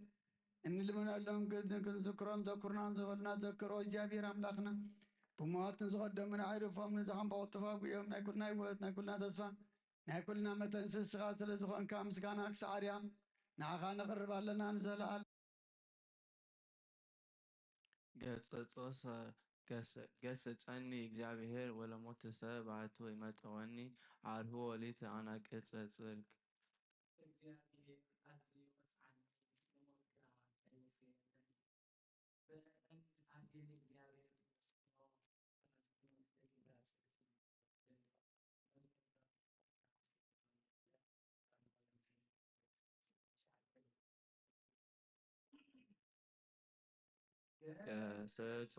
እንልምነሎም ግዝን ክንዝክሮም ዘኩርናን ዝበልና ዘክሮ እግዚኣብሔር ኣምላኽና። ብሞት ንዝቐደሙን ኣዕርፎም ንዝሓንበቑ ተፋጉዮም ናይ ኩልና ህይወት ናይ ኩልና ተስፋ ናይ ኩልና መተንስስ ስኻ ስለ ዝኾንካ ምስጋና ክሳዕ ኣርያም ንዓኻ ነቕርብ ኣለና ንዘለኣለም። ገስጾ ሰ-፣ ገስ-፣ ገስጸኒ እግዚኣብሔር ወለሞትሰ ባሕቱ ይመጠወኒ፣ ዓርሁ ወሊተ ኣናቅጸ ጽድቅ። እግዚኣብሔር ኣዝዩ ወጽዓኒ፣ ንሞት ግና ኣይወስየለኒ። በእን ኣድን እግዚኣብሔር ገስጾ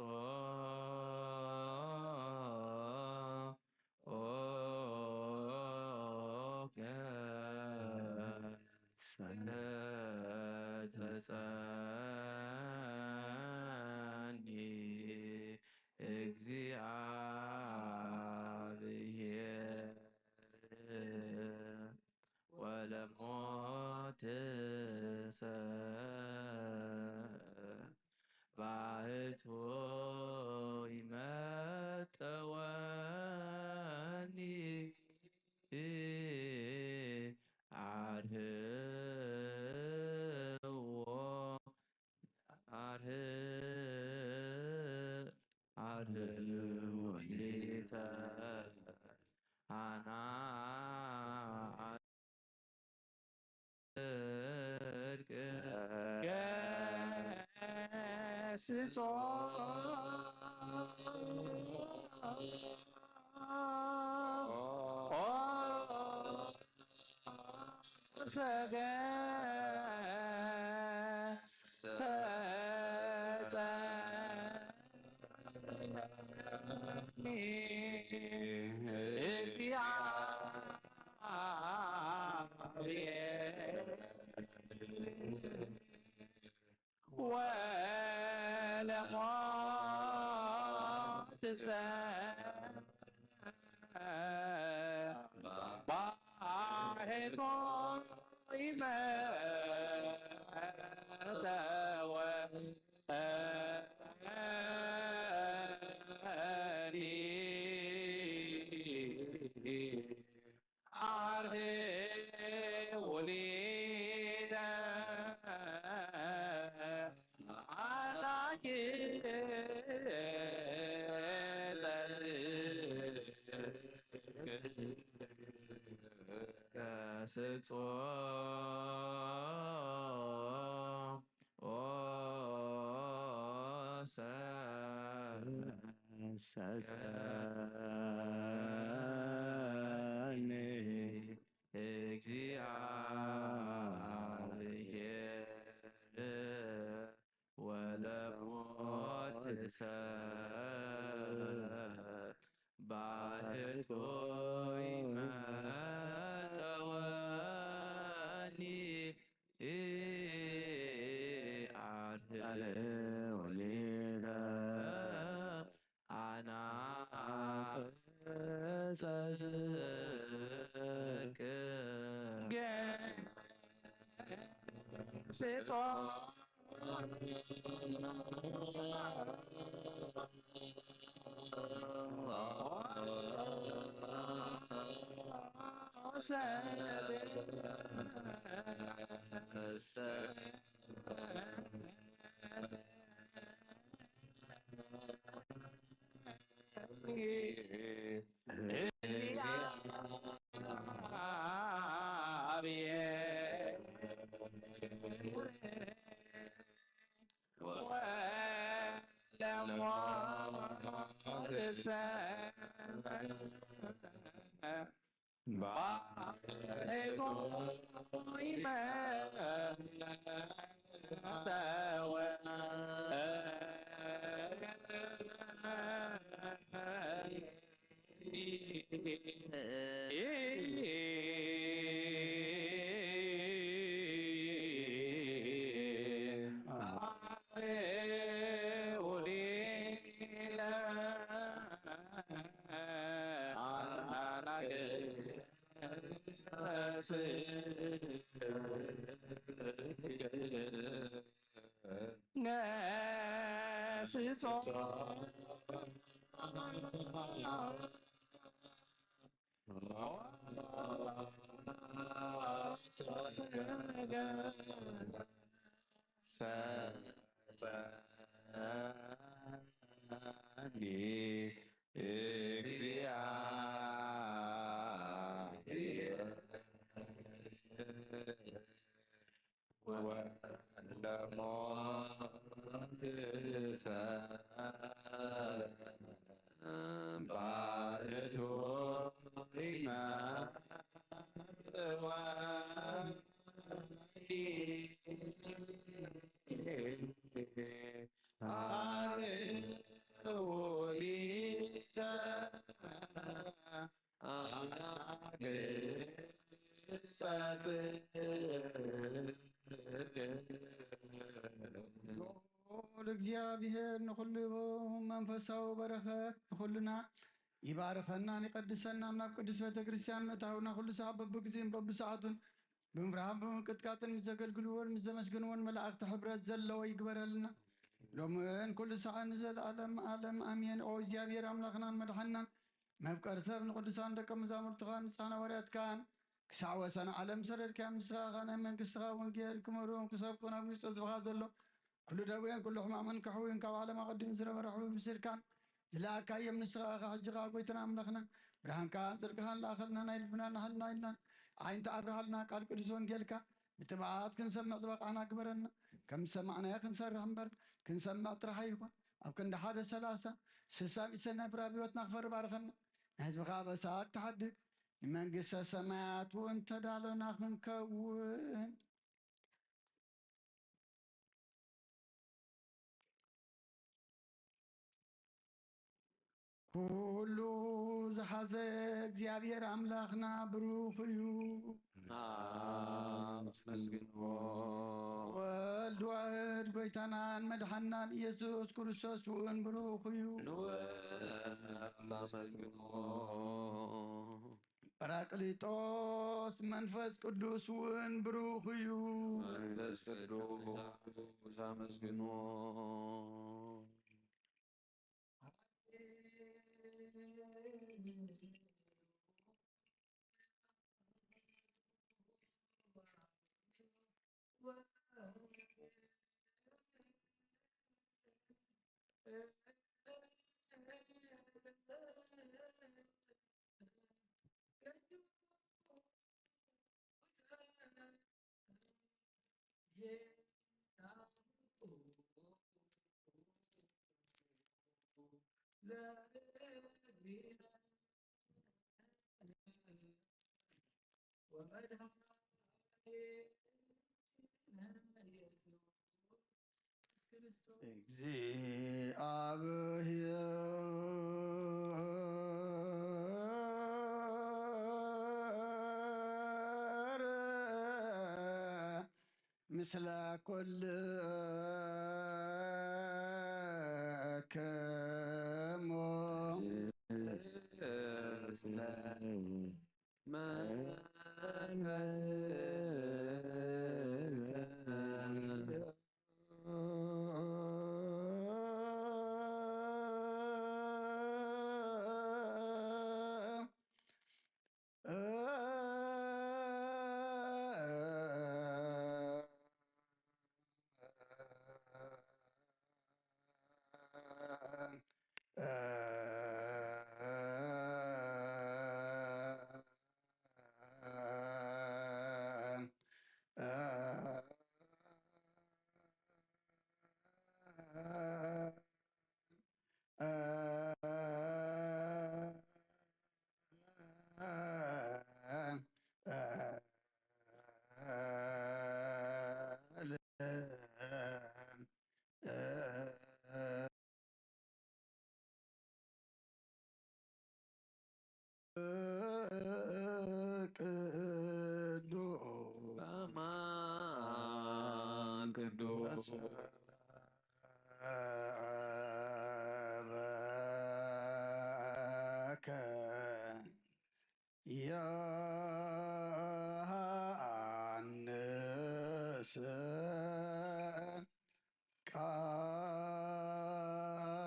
ኦ ገሰጸኒ እግዚአብሔር ወለሞትሰ ባሕቱ ይመጠወኒ። አርህዎ አርህ አርህዎ ሊተ አና ጽድቅ ገስጾ ኦ ሰገሰጸኒ እግዚአብሔር ወለሞትሰ ባሕቱ ይመጠወኒ። አርህዎ ሊተ አናግጸ ገስጾ ኦ ሰ- ሰሰኒ ባሕቶይ መጠወኒ ኣነ ወሊደ ኣና ጸጽቅ ሴቶ ልዑል እግዚኣብሔር ንኹሉ መንፈሳዊ በረኸት ንኹልና ይባርከናን ይቐድሰናን፣ ናብ ቅድስት ቤተ ክርስቲያን ምእታውና ኩሉ ሰዓት በብግዜን በብሰዓቱን ብምፍራህን ብምንቅጥቃጥን ምስ ዘገልግልዎን ምስ ዘመስግንዎን መላእኽቲ ሕብረት ዘለዎ ይግበረልና። ሎምን ኩሉ ሰዓን ንዘለዓለም ዓለም ኣሜን። ኦ እግዚኣብሔር ኣምላኽናን መድሓንናን መፍቀር ሰብ ንቅዱሳን ደቀ መዛሙርትኻን ንጻና ወርያትካን ክሳዕ ወሰን ዓለም ሰደድካዮም። ንስኻ ኸኣ ናይ መንግስትኻ ወንጌል ክመሩን ክሰብኩን ኣብ ውሽጢ ህዝብኻ ዘሎ ኩሉ ደዌን ኩሉ ሕማምን ክሕውዩን ካብ ዓለም ኣቐዲሙ ዝነበረ ሕቡብ ምስልካን ዝለኣካዮም። ንስኻ ኸኣ ሕጂ ኸኣ ጎይታና ኣምላኽና ብርሃንካን ጽድቅኻን ለኣኸልና፣ ናይ ልብናን ሕልናን ዓይንቲ ኣብርሃልና፣ ቃል ቅዱስ ወንጌልካ ብትብዓት ክንሰምዕ ዝበቓዕና ግበረና። ከም ዝሰማዕናዮ ክንሰርሕ እምበር ክንሰምዕ ጥራሕ ኣይኹን። ኣብ ክንዲ ሓደ ሰላሳ ስሳ ሚእቲ ሰናይ ፍረ ኣብ ህይወትና ክፈሪ ባርኸና። ንህዝብኻ ኣበሳ ክትሓድግ ንመንግስተ ሰማያት እውን ተዳሎና ክንከውን። ኩሉ ዝሓዘ እግዚኣብሔር ኣምላኽና ብሩኽ እዩ። ኣመስግንዎ። ወልድ ዋሕድ ጎይታናን መድሓናን ኢየሱስ ክርስቶስ እውን ብሩኽ እዩ። ንወልድ ኣመስግንዎ። ጳራቅሊጦስ መንፈስ ቅዱስ እውን ብሩኽ እዩ። መንፈስ ቅዱስ ኣመስግንዎ። እግዚኣብሔር ምስለ ኩልክሙ። ቅዱስ አማን ቅዱስ ዮሐንስ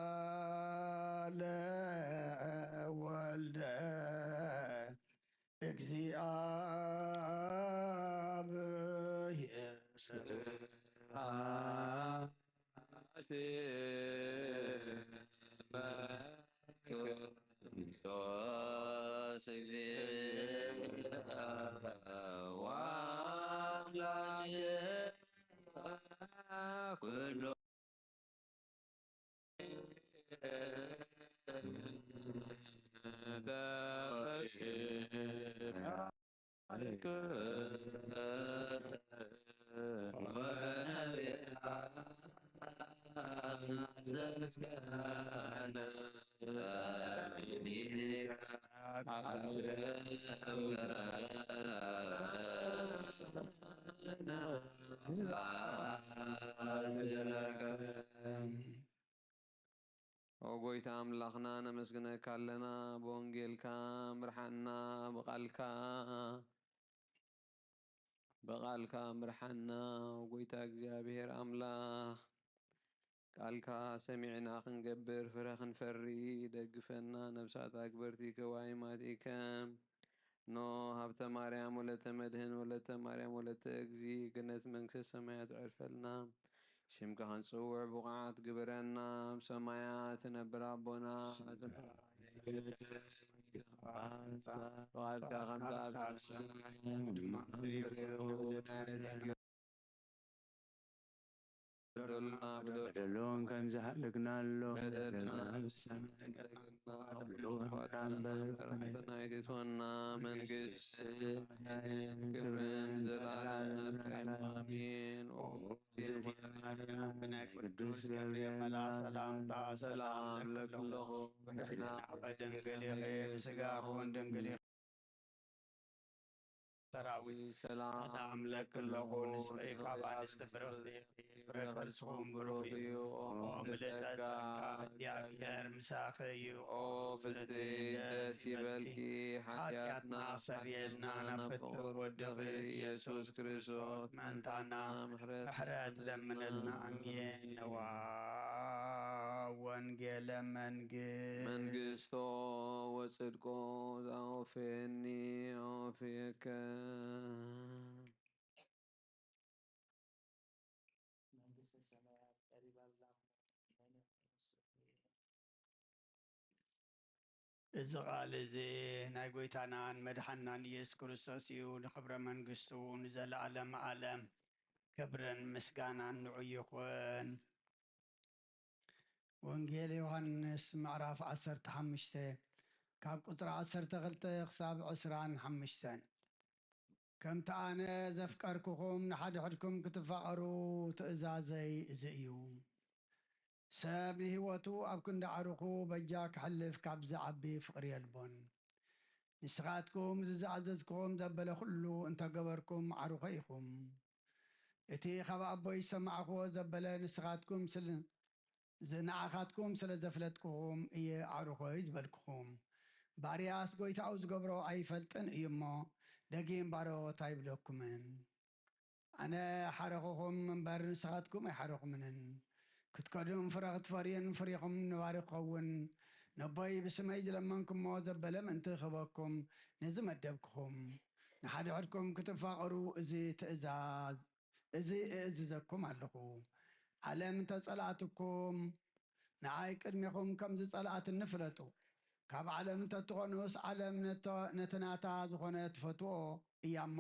ቃለ ወልደ እግዚአብሔር ስብሐት ለክርስቶስ እግዚእ ወአምላክ ኩሉ ኦ ጎይታ ኣምላኽና፣ ነመስግነካ ኣለና። ብወንጌልካ ምርሓና፣ ብቓልካ፣ ብቓልካ ምርሓና። ኦ ጎይታ እግዚኣብሔር ኣምላኽ፣ ቃልካ ሰሚዕና ክንገብር፣ ፍረ ክንፈሪ ደግፈና። ነብሳት ኣግበርቲ ከዋይማት ኢከ። ኖ ሃብተ ማርያም ወለተ መድህን ወለተ ማርያም ወለተ እግዚ፣ ገነት መንግስተ ሰማያት ዕርፈልና። ሽምካ ክንጽውዕ ብቑዓት ግበረና። ኣብ ሰማያት ትነብር ኣቦና፣ ፍቓድካ ከምቲ ኣብ ሰማይ በደሎም ከም ዝሃለግናሎ በደልና ንስና ይቕር በለና። ናይትትወና መንግስቲ ክብርን ዘላለምን ኣሜን። ኦ ማርያም ብናይ ቅዱስ ገብርኤል መልኣክ ሰላምታ ሰላም ለክለኹ ብሕና ድንግል ኢኺ፣ ብስጋኹን ድንግል ኢኺ። ሰራዊት ሰላም ለክለኹ፣ ንስኺ ካብ ኣንስቲ ብርኽቲ ኢኺ፣ ፍረ ከርስኹም ብሩኽ እዩ። ኦ ምልዕተ ጸጋ፣ እግዚኣብሔር ምሳኺ እዩ። ኦ ፍጽምቲ ደስ ይበልኪ፣ ሓጢኣትና ኣሰርየልና፣ ናብ ፍቅር ወድኺ ኢየሱስ ክርስቶስ ምእንታና ምሕረት ለምንልና። ኣሜን። ነዋ ወንጌለ መንግስት መንግስቶ ወጽድቆ ዘአውፌኒ አውፌከ። መንግስተ ሰማያት ቀሪባላ። እዚ ቃል እዚ ናይ ጎይታናን መድሓናን ኢየሱስ ክርስቶስ እዩ። ንኽብረ መንግስቱ ንዘለዓለም ዓለም ክብርን ምስጋናን ንዑ ይኹን። ወንጌል ዮሃንስ ምዕራፍ ዓሰርተ ሓሙሽተ ካብ ቁጽሪ ዓሰርተ ክልተ ክሳብ ዕስራን ሓሙሽተን። ከምቲ ኣነ ዘፍቀርኩኹም ንሓድሕድኩም ክትፋቐሩ ትእዛዘይ እዚ እዩ። ሰብ ንህይወቱ ኣብ ክንዲ ዓርኹ በጃ ክሕልፍ ካብ ዝዓቢ ፍቕሪ የልቦን። ንስኻትኩም እዚ ዝኣዘዝኩኹም ዘበለ ኩሉ እንተገበርኩም ዓርኾ ኢኹም። እቲ ካብ ኣቦይ ዝሰማዕኽዎ ዘበለ ንስኻትኩም ስል-፣ ዝ-፣ ንዓኻትኩም ስለ ዘፍለጥኩኹም እየ ኣዕርኾይ ዝበልኩኹም። ባርያስ ጐይታኡ ዝገብሮ ኣይፈልጥን እዩ እሞ፣ ደጊም ባሮት ኣይብለኩምን። ኣነ ሓረኹኹም እምበር ንስኻትኩም ኣይሓረኹምንን። ክትከዱን ፍረ ክትፈርዩን ፍሬኹም ነባሪ ክኸውን፣ ነቦይ ብስመይ ዝለመንኩሞ ዘበለ ምእንቲ ክህበኩም ነዚ መደብኩኹም። ንሓድሕድኩም ክትፋቐሩ እዚ ትእዛዝ፣ እዚ እእዝዘኩም ኣለኹ። ዓለም እንተጸልኣትኩም፣ ንዓይ ቅድሜኹም ከም ዝጸልኣትኒ ፍለጡ። ካብ ዓለም እንተትኾኑስ፣ ዓለም ነቶ-፣ ነቲ ናታ ዝኾነ ትፈትዎ እያ እሞ፣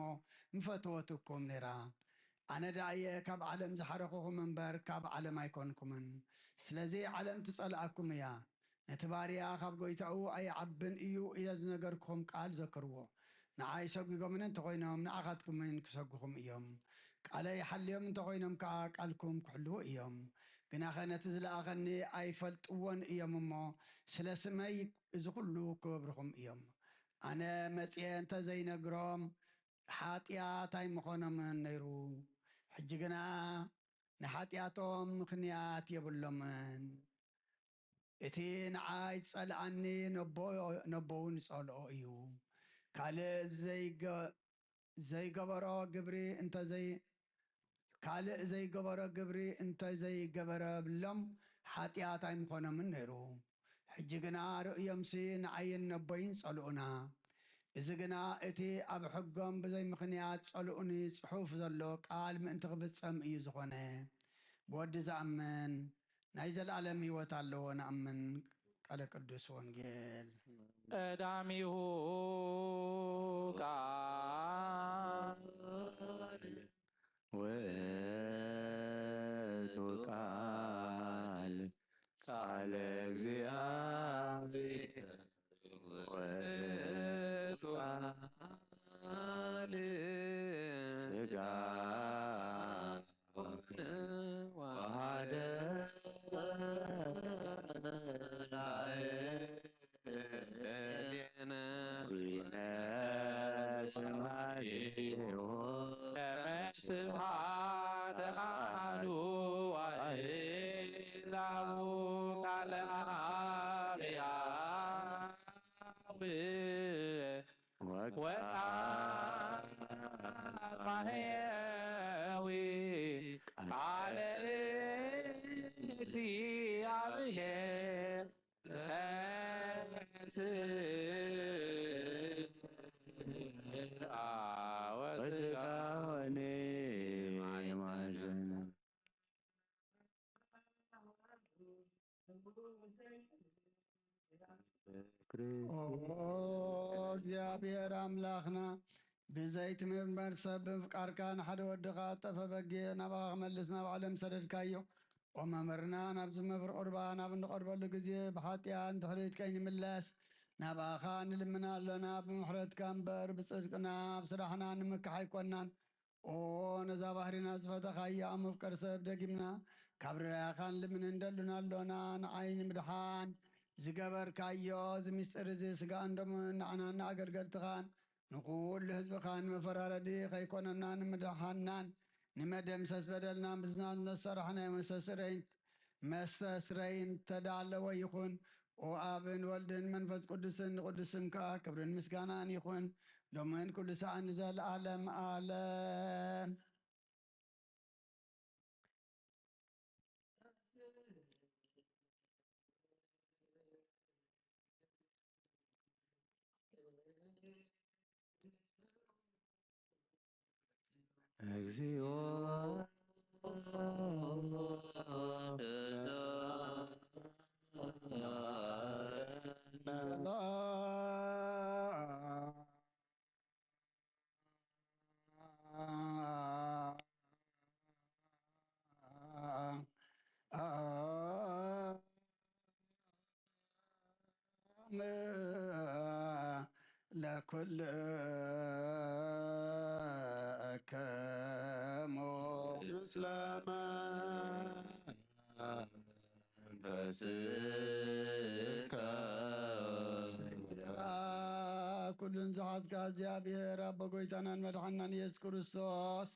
ምፈተወትኩም ነይራ። ኣነ ደኣ እየ ካብ ዓለም ዝሓረኹኹም እምበር፣ ካብ ዓለም ኣይኮንኩምን። ስለዚ ዓለም ትጸልኣኩም እያ። ነቲ ባርያ ካብ ጐይታኡ ኣይዓብን እዩ ኢለ ዝነገርኩኹም ቃል ዘክርዎ። ንዓይ ሰጒጎምኒ እንተኾይኖም፣ ንዓኻትኩምን ክሰጉኹም እዮም። ቃለይ ሓልዮም እንተኾይኖም ከኣ፣ ቃልኩም ክሕልዉ እዮም። ግናኸ ነቲ ዝለኣኸኒ ኣይፈልጥዎን እዮም እሞ፣ ስለ ስመይ እዚ ኹሉ ክገብርኹም እዮም። ኣነ መጺኤ እንተ ዘይነግሮም፣ ሓጢኣት ኣይምኾኖምን ነይሩ። ሕጂ ግና ንሓጢኣቶም ምኽንያት የብሎምን። እቲ ንዓይ ዝጸልኣኒ ነቦ-፣ ነቦውን ዝጸልኦ እዩ። ካልእ ዘይገ-፣ ዘይገበሮ ግብሪ እንተ ዘይ-፣ ካልእ ዘይገበሮ ግብሪ እንተ ዘይገበረብሎም፣ ሓጢኣት ኣይምኾኖምን ነይሩ። ሕጂ ግና ርእዮምሲ ንዓይን ነቦይን ጸልኡና። እዚ ግና እቲ ኣብ ሕጎም ብዘይ ምኽንያት ጸልኡኒ ጽሑፍ ዘሎ ቃል ምእንቲ ክፍጸም እዩ ዝኾነ። ብወዲ ዝኣምን ናይ ዘለኣለም ህይወት ኣለዎ። ንኣምን። ቃለ ቅዱስ ወንጌል። ቀዳሚሁ ቃል ውእቱ ቃል ቃለ እግዚአብሔር ውእቱ ቃል ሥጋ ወሐደ ላዕሌነ ኩነ ስማይሁ ከመ ስብሐተ አሐዱ ዋሕድ ላቡ ቃለ አብ ያዊ ወቃል ማሕየዊ ቃለ እግዚአብሔር ተንሥአ ወሥጋ ወነማይማዘነ ኦ እግዚኣብሔር ኣምላኽና፣ ብዘይትምርመር ሰብ ብምፍቃርካ ንሓደ ወድኻ ጠፈ በጊዕ ናባኻ ክመልስ ናብ ዓለም ሰደድካዮ። ኦ መምህርና፣ ናብዚ መምህር ቁርባን ኣብ እንቐርበሉ ግዜ ብሓጢኣን ድሕሪት ከይንምለስ ናባኻ ንልምን ኣሎና። ብምሕረትካ እምበር ብጽድቅና ኣብ ስራሕና ንምክሕ ኣይኮናን። ኦ ነዛ ባህሪና ዝፈተኻያ መፍቀር ሰብ ደጊምና ካብ ርያኻን ልምን እንደሉና ኣሎና። ንዓይ ንምድሓን ዝገበርካዮ እዚ ምስጢር እዚ ስጋን ደሙን ንዓናን ንኣገልገልትኻን ንኹሉ ህዝብኻን መፈራረዲ ከይኮነና ንምድሓናን ንመደምሰስ በደልና ምስናን ነሰራሕናዮ መስተስረይን መስተስረይን ተዳለወ ይኹን። ኦ ኣብን ወልድን መንፈስ ቅዱስን ንቅዱስ ስምካ ክብርን ምስጋናን ይኹን ሎምን ኩሉ ሰዓን ንዘለዓለም ዓለም። እግዚኦ ለኩልክሙ ምስለ መንፈስከ። ኩሉን ዝሓዝካ እግዚኣብሔር ኣቦ ጎይታናን መድሓናን ኢየሱስ ክርስቶስ፣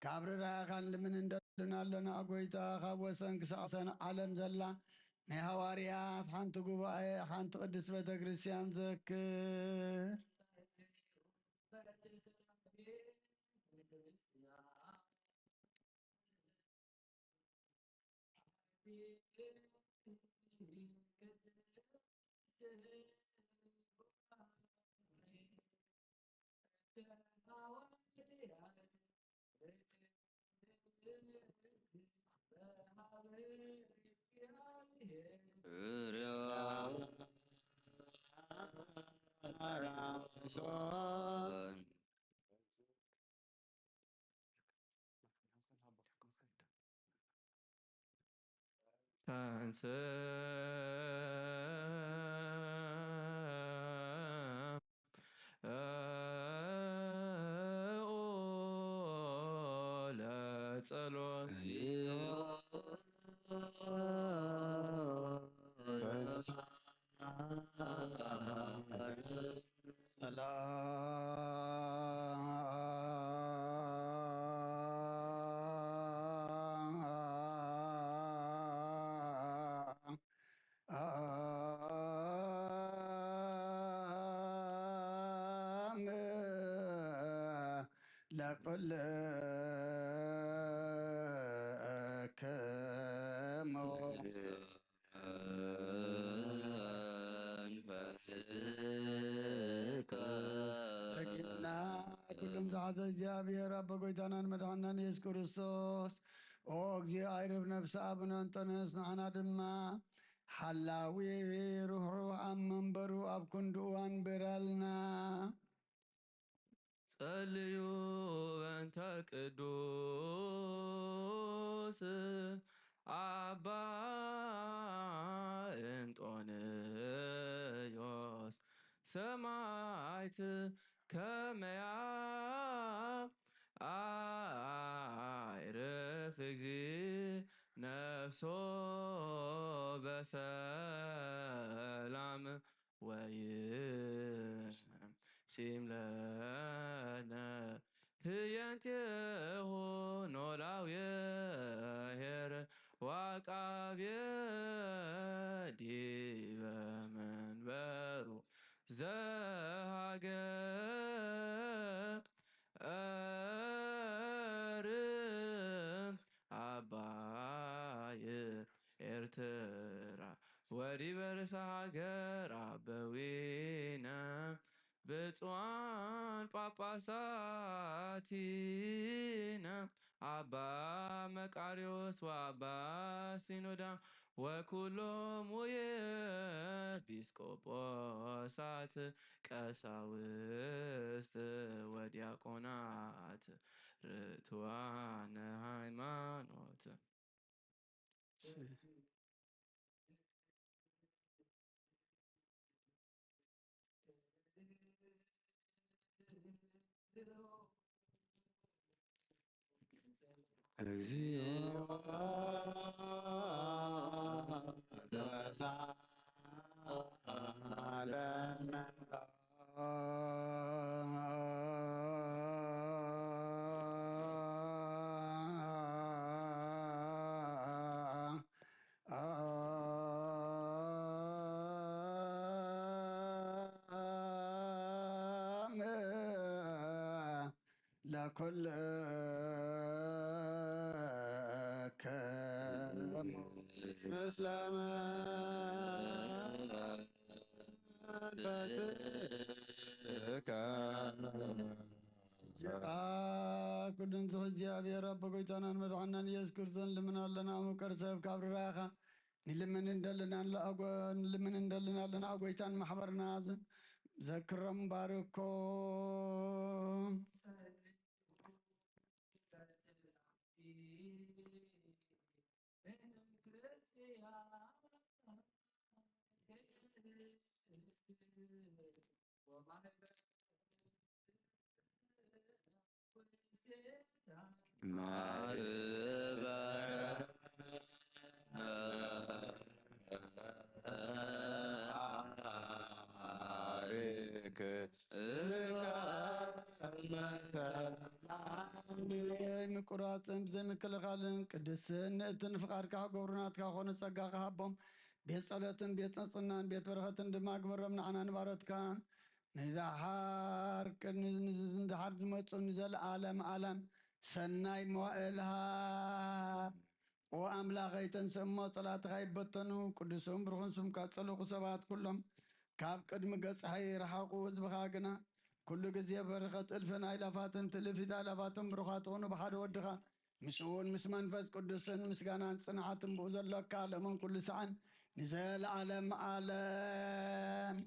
ካብ ርራኻን ልምን እንደልን ኣለና። ጎይታ፣ ካብ ወሰን ክሳዕ ወሰን ዓለም ዘላ ናይ ሃዋርያት ሓንቲ ጉባኤ፣ ሓንቲ ቅድስት ቤተ ክርስቲያን ዘክር። ኩሎም ዝሓዘ እግዚኣብሔር ኣቦ ጎይታናን መድሓናን ኢየሱስ ክርስቶስ፣ ኦ እግዚኦ ኣይርብ ነፍሲ ኣቡነ እንጦንዮስ፣ ንዓና ድማ ሓላዊ ርሑቕ ኣብ መንበሩ ኣብ ክንድኡ ኣንብረልና። ጸልዩ በእንተ ቅዱስ ኣባ እንጦንዮስ ሰማዕት ከመያ ኣይርፍ እግዚእ ነፍሶ በሰላም ወይሲም ለነ ህየንቴሆ ኖላውየ ኄር ዋቃብየ ዲበ መንበሩ ዘሃገር ኣባይ ኤርትራ ወዲበ ርእሰ ሃገር ኣበዊነ ብፁዓን ጳጳሳቲነ ኣባ መቃርዮስ ወኣባ ሲኖዳ ወኩሎም ውየ ኤጲስቆጶሳት ቀሳውስት ወዲያቆናት ርቱዓነ ሃይማኖት። እግዚኦ ተሳለን። ለኩልክሙ ምስለ መንፈስከ። ጅቃ ኩሉን ዝኽእል እግዚኣብሔር ኣቦ ጎይታናን መድሓናን ኢየሱስ ክርስቶስ ልምን ኣለና። ምቅር ሰብ ካብ ርራኻ ንልምን እንደልን ኣለ ኣጎ-፣ ንልምን እንደልን ኣለና። ኣጎይታን ማሕበርና ዘ-፣ ዘክሮም ባርኮ። ማህበረ ክልተ መሰላም። ብዘይ ምቁራጽን ብዘይ ምክልኻልን ቅድስትን ንእትን ፍቓድካ ክገብሩ ናትካ ኮነ ጸጋ ክሃቦም። ቤት ጸሎትን ቤት ጽናን ቤት በረኸትን ድማ ግበሮም። ንዓና ንባሮትካ ንደሓር ቅድሚ ንደሓር ዝመጹ ንዘለኣለም ኣለም ሰናይ መዋእል ሃብ። ኦ ኣምላኸይ፣ ተንስእ እሞ ጸላእትኻ ይበተኑ፣ ቅዱስን ብሩኽን ስምካ ዝጸለኹ ሰባት ኩሎም ካብ ቅድሚ ገጽኻ ይርሓቑ። ህዝብኻ ግና ኩሉ ግዜ በረኸት እልፍን ኣእላፋትን ትልፊት ኣእላፋትን ብሩኻት ኾኑ ብሓደ ወድኻ ምስኡውን ምስ መንፈስ ቅዱስን ምስጋናን ጽንዓትን ብኡ ዘሎካ ለምን ኩሉ ሰዓን ንዘለዓለም ዓለም።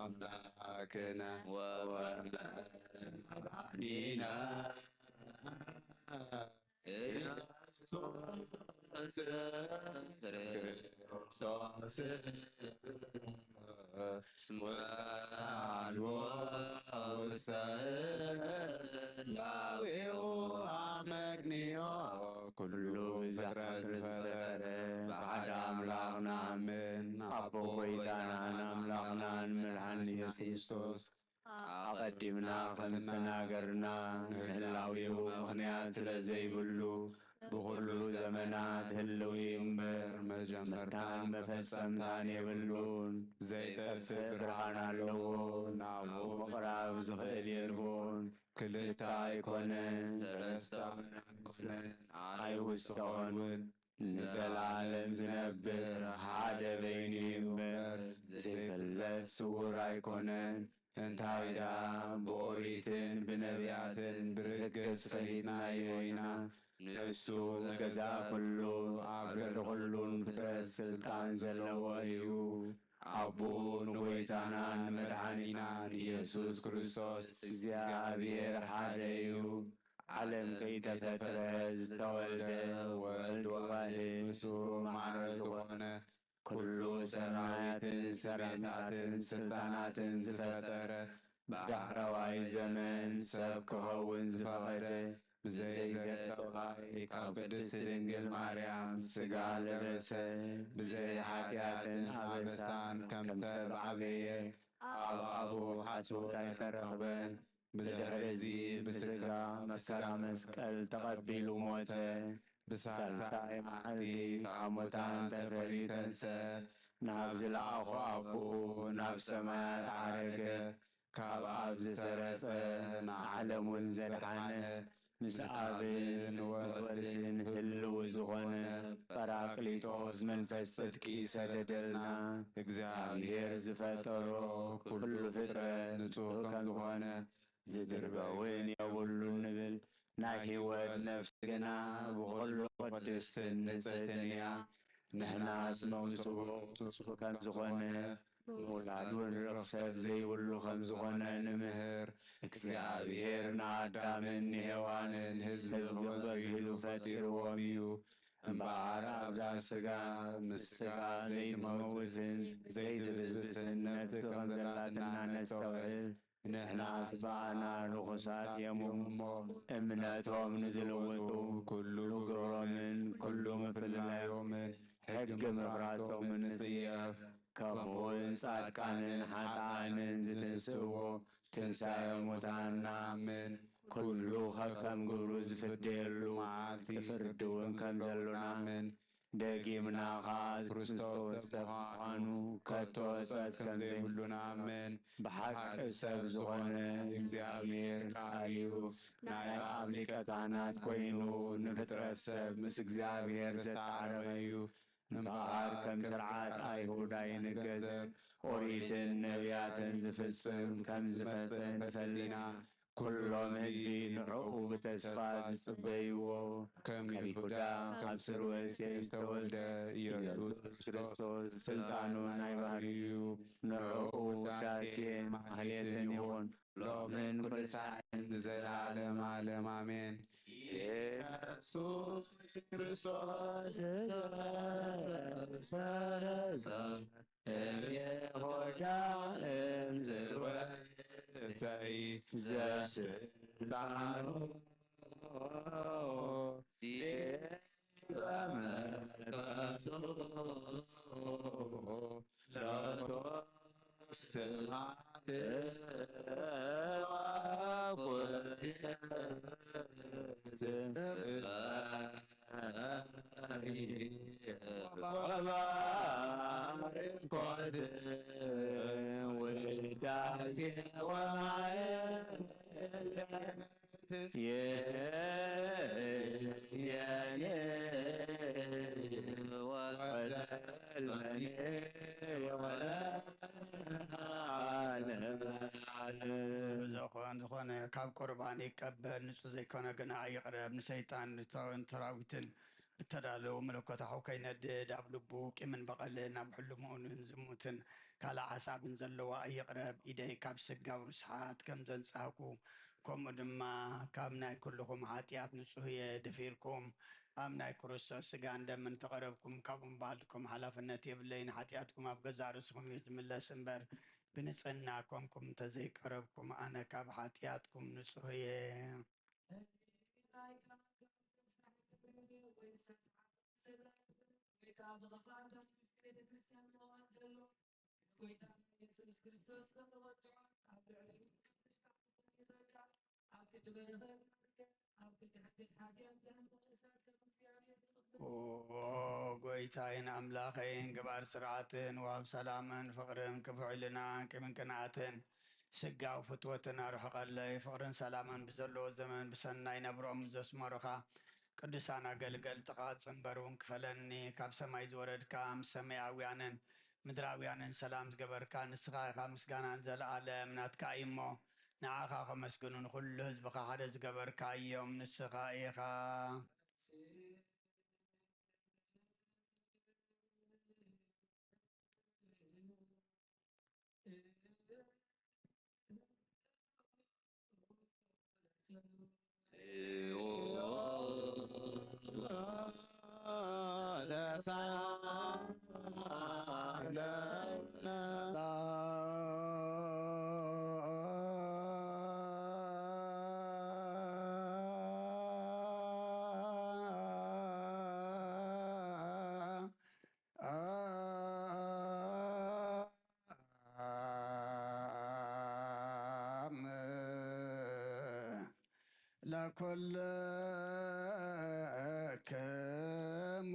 ኣምላክና ወመድኃኒና ኢየሱስ ክርስቶስ እስመ አልቦ ውስተ ህላዌሁ አመክንዮ። ኩሉ ፍጥረት ዝፈጠረ ብሓደ ኣምላኽ ንኣምን። ኣቦ ጎይታናን ኣምላኽናን መድሓኒ ኢየሱስ ክርስቶስ ኣቐዲምና ከም ዝተናገርና ንህላዌኡ ምኽንያት ስለ ዘይብሉ ብኹሉ ዘመናት ህልው እዩ እምበር መጀመርታን መፈጸምታን የብሉን። ዘይጠፍእ ብርሃን ኣለዎ። ናብኡ ምቕራብ ዝኽእል የልቦን። ክልተ ኣይኮነን፣ ሰለስተ ኣይኮነን፣ ኣይውስኾን። ንዘለዓለም ዝነብር ሓደ በይኑ እዩ እምበር ዘይፍለጥ ስውር ኣይኮነን። እንታይ ደኣ ብኦሪትን ብነቢያትን ብርግጽ ፈሊጥናዮ ኢና። ንሱ ገዛ ኩሉ ኣብ ልዕሊ ኩሉን ፍጥረት ስልጣን ዘለዎ እዩ። ኣቦኡ ንጎይታናን መድሓኒናን ኢየሱስ ክርስቶስ እግዚኣብሔር ሓደ እዩ። ዓለም ከይተፈጥረ ዝተወልደ ወልድ ዋህድ ምስኡ ማዕረ ዝኾነ ኩሉ ሰራዊትን ሰራዊታትን ስልጣናትን ዝፈጠረ ብዳሕረዋይ ዘመን ሰብ ክኸውን ዝፈቐደ ብዘይ ዘተባይ ካብ ቅድስቲ ድንግል ማርያም ስጋ ለበሰ። ብዘይ ሓጢኣትን ኣበሳን ከም ሰብ ዓበየ። ኣብ ኣፉ ሓሶት ኣይተረኽበን። ብድሕርዚ ብስጋ መከራ መስቀል ተቐቢሉ ሞተ። ብሳልሳይ መዓልቲ ካብ ሙታን ተፈልዩ ተንሰ። ናብ ዝለኣኾ ኣቦኡ ናብ ሰማያት ዓረገ። ካብ ኣብ ዝተረጸ ንዓለም እውን ዘድሓነ ምስ ኣብን ወልድን ህልው ዝኾነ ጳራቅሊጦስ መንፈስ ጽድቂ ሰደደልና። እግዚኣብሔር ዝፈጠሮ ኩሉ ፍጥረት ንጹህ ከም ዝኾነ ዝድርበ እውን የብሉን ንብል። ናይ ህይወት ነፍሲ ግና ብኹሉ ቅድስትን ንጽህትን እያ። ንሕናስ መውስቦ ጽፉፍ ከም ዝኾነ ምውላዱን ርኽሰት ዘይብሉ ከም ዝኾነ ንምህር። እግዚኣብሔር ንኣዳምን ንሄዋንን ህዝቢ ክበዝህሉ ፈጢርዎም እዩ። እምበኣር ኣብዛ ስጋ ምስ ስጋ ዘይትመውትን ዘይትብስብስን ነፍሲ ከም ዘላትና ነስተውዕል። ንሕናስ ብኣና ርኹሳት እዮም እሞ እምነቶም ንዝልውጡ ኩሉ ግብሮምን ኩሉ ምፍልላዮምን ሕጊ ምፍራቶምን ንጽየፍ። ከምኡውን ጻድቃንን ሓጥኣንን ዝትንስእዎ ትንሳኤ ሙታን ንኣምን። ኩሉ ከከም ግብሩ ዝፍደየሉ መዓልቲ ፍርዲ እውን ከም ዘሎ ንኣምን። ደጊምና ኸዓ ክርስቶስ ሰብ ምዃኑ ከቶ ጸጽ ከም ዘይብሉ ንኣምን። ብሓቂ ሰብ ዝኾነ እግዚኣብሔር ቃል እዩ። ናይ ኣብ ሊቀ ካህናት ኮይኑ ንፍጥረት ሰብ ምስ እግዚኣብሔር ዘተዓረቐ እዩ። እምበኣር ከም ስርዓት ኣይሁድ ኣይንገዘር፣ ኦሪትን ነቢያትን ዝፍጽም ከም ዝመጸ ንፈልጥ ኢና። ኩሎም ህዝቢ ንዕኡ ብተስፋ ዝጽበይዎ፣ ከም ይሁዳ ካብ ስርወ እሴይ ዝተወልደ ኢየሱስ ክርስቶስ ስልጣኑ ናይ ባህሪ እዩ። ንዕኡ ውዳሴን ማህሌትን ይኹን፣ ሎምን ኩሉ ሳዕን ንዘለዓለም ዓለም ኣሜን። ኢየሱስ ክርስቶስ ዝተሰረጸ እምየ ሆዳ እንዝርወ እፈይ ዘስልጣኑ ዲበ መርካቶ ሎቶ ስብሐት ወኩርያት ወባርኮት ውዳሴ ወማየ የእዝያኔ ወጸልመኔ ወለዓለመ ዓለም። ዝኾን-፣ ዝኾነ ካብ ቁርባን ይቀበል፣ ንጹህ ዘይኮነ ግና ይቕረብ። ንሰይጣን ንታውን ተራዊትን እተዳለዉ መለኮታዊ ከይነድድ፣ ኣብ ልቡ ቂምን በቐልን ኣብ ሕልምኡን ዝሙትን ካልእ ሓሳብን ዘለዋ ይቕረብ። ኢደይ ካብ ስጋዊ ርስሓት ከም ዘንጻህኩ፣ ከምኡ ድማ ካብ ናይ ኩልኹም ሓጢኣት ንጹህ እየ። ድሒርኩም ኣብ ናይ ክርስቶስ ስጋን ደምን ተቐረብኩም፣ ካብኡ እምበኣር ሓላፍነት የብለይን። ሓጢኣትኩም ኣብ ገዛእ ርእስኹም እዩ ዝምለስ እምበር፣ ብንጽህና ኮንኩም እንተዘይቀረብኩም፣ ኣነ ካብ ሓጢኣትኩም ንጹህ እየ። ኦ ጎይታይን ኣምላኸይን፣ ገባር ስርዓትን ወሃብ ሰላምን ፍቕርን፣ ክፉእ ሕልናን ቂምን ቅንኣትን ስጋዊ ፍትወትን ኣርሕቐለይ። ፍቕርን ሰላምን ብዘለዎ ዘመን ብሰናይ ነብሮም ዘስመሩኻ ቅዱሳን ኣገልገልትኻ ጽንበር እውን ክፈለኒ። ካብ ሰማይ ዝወረድካ፣ ምስ ሰማያውያንን ምድራውያንን ሰላም ዝገበርካ ንስኻ ኢኻ። ምስጋናን ዘለኣለም ናትካ እዩ እሞ፣ ንዓኻ ከመስግኑ ንኹሉ ህዝብኻ ሓደ ዝገበርካ እዮም። ንስኻ ኢኻ። ለኩልክሙ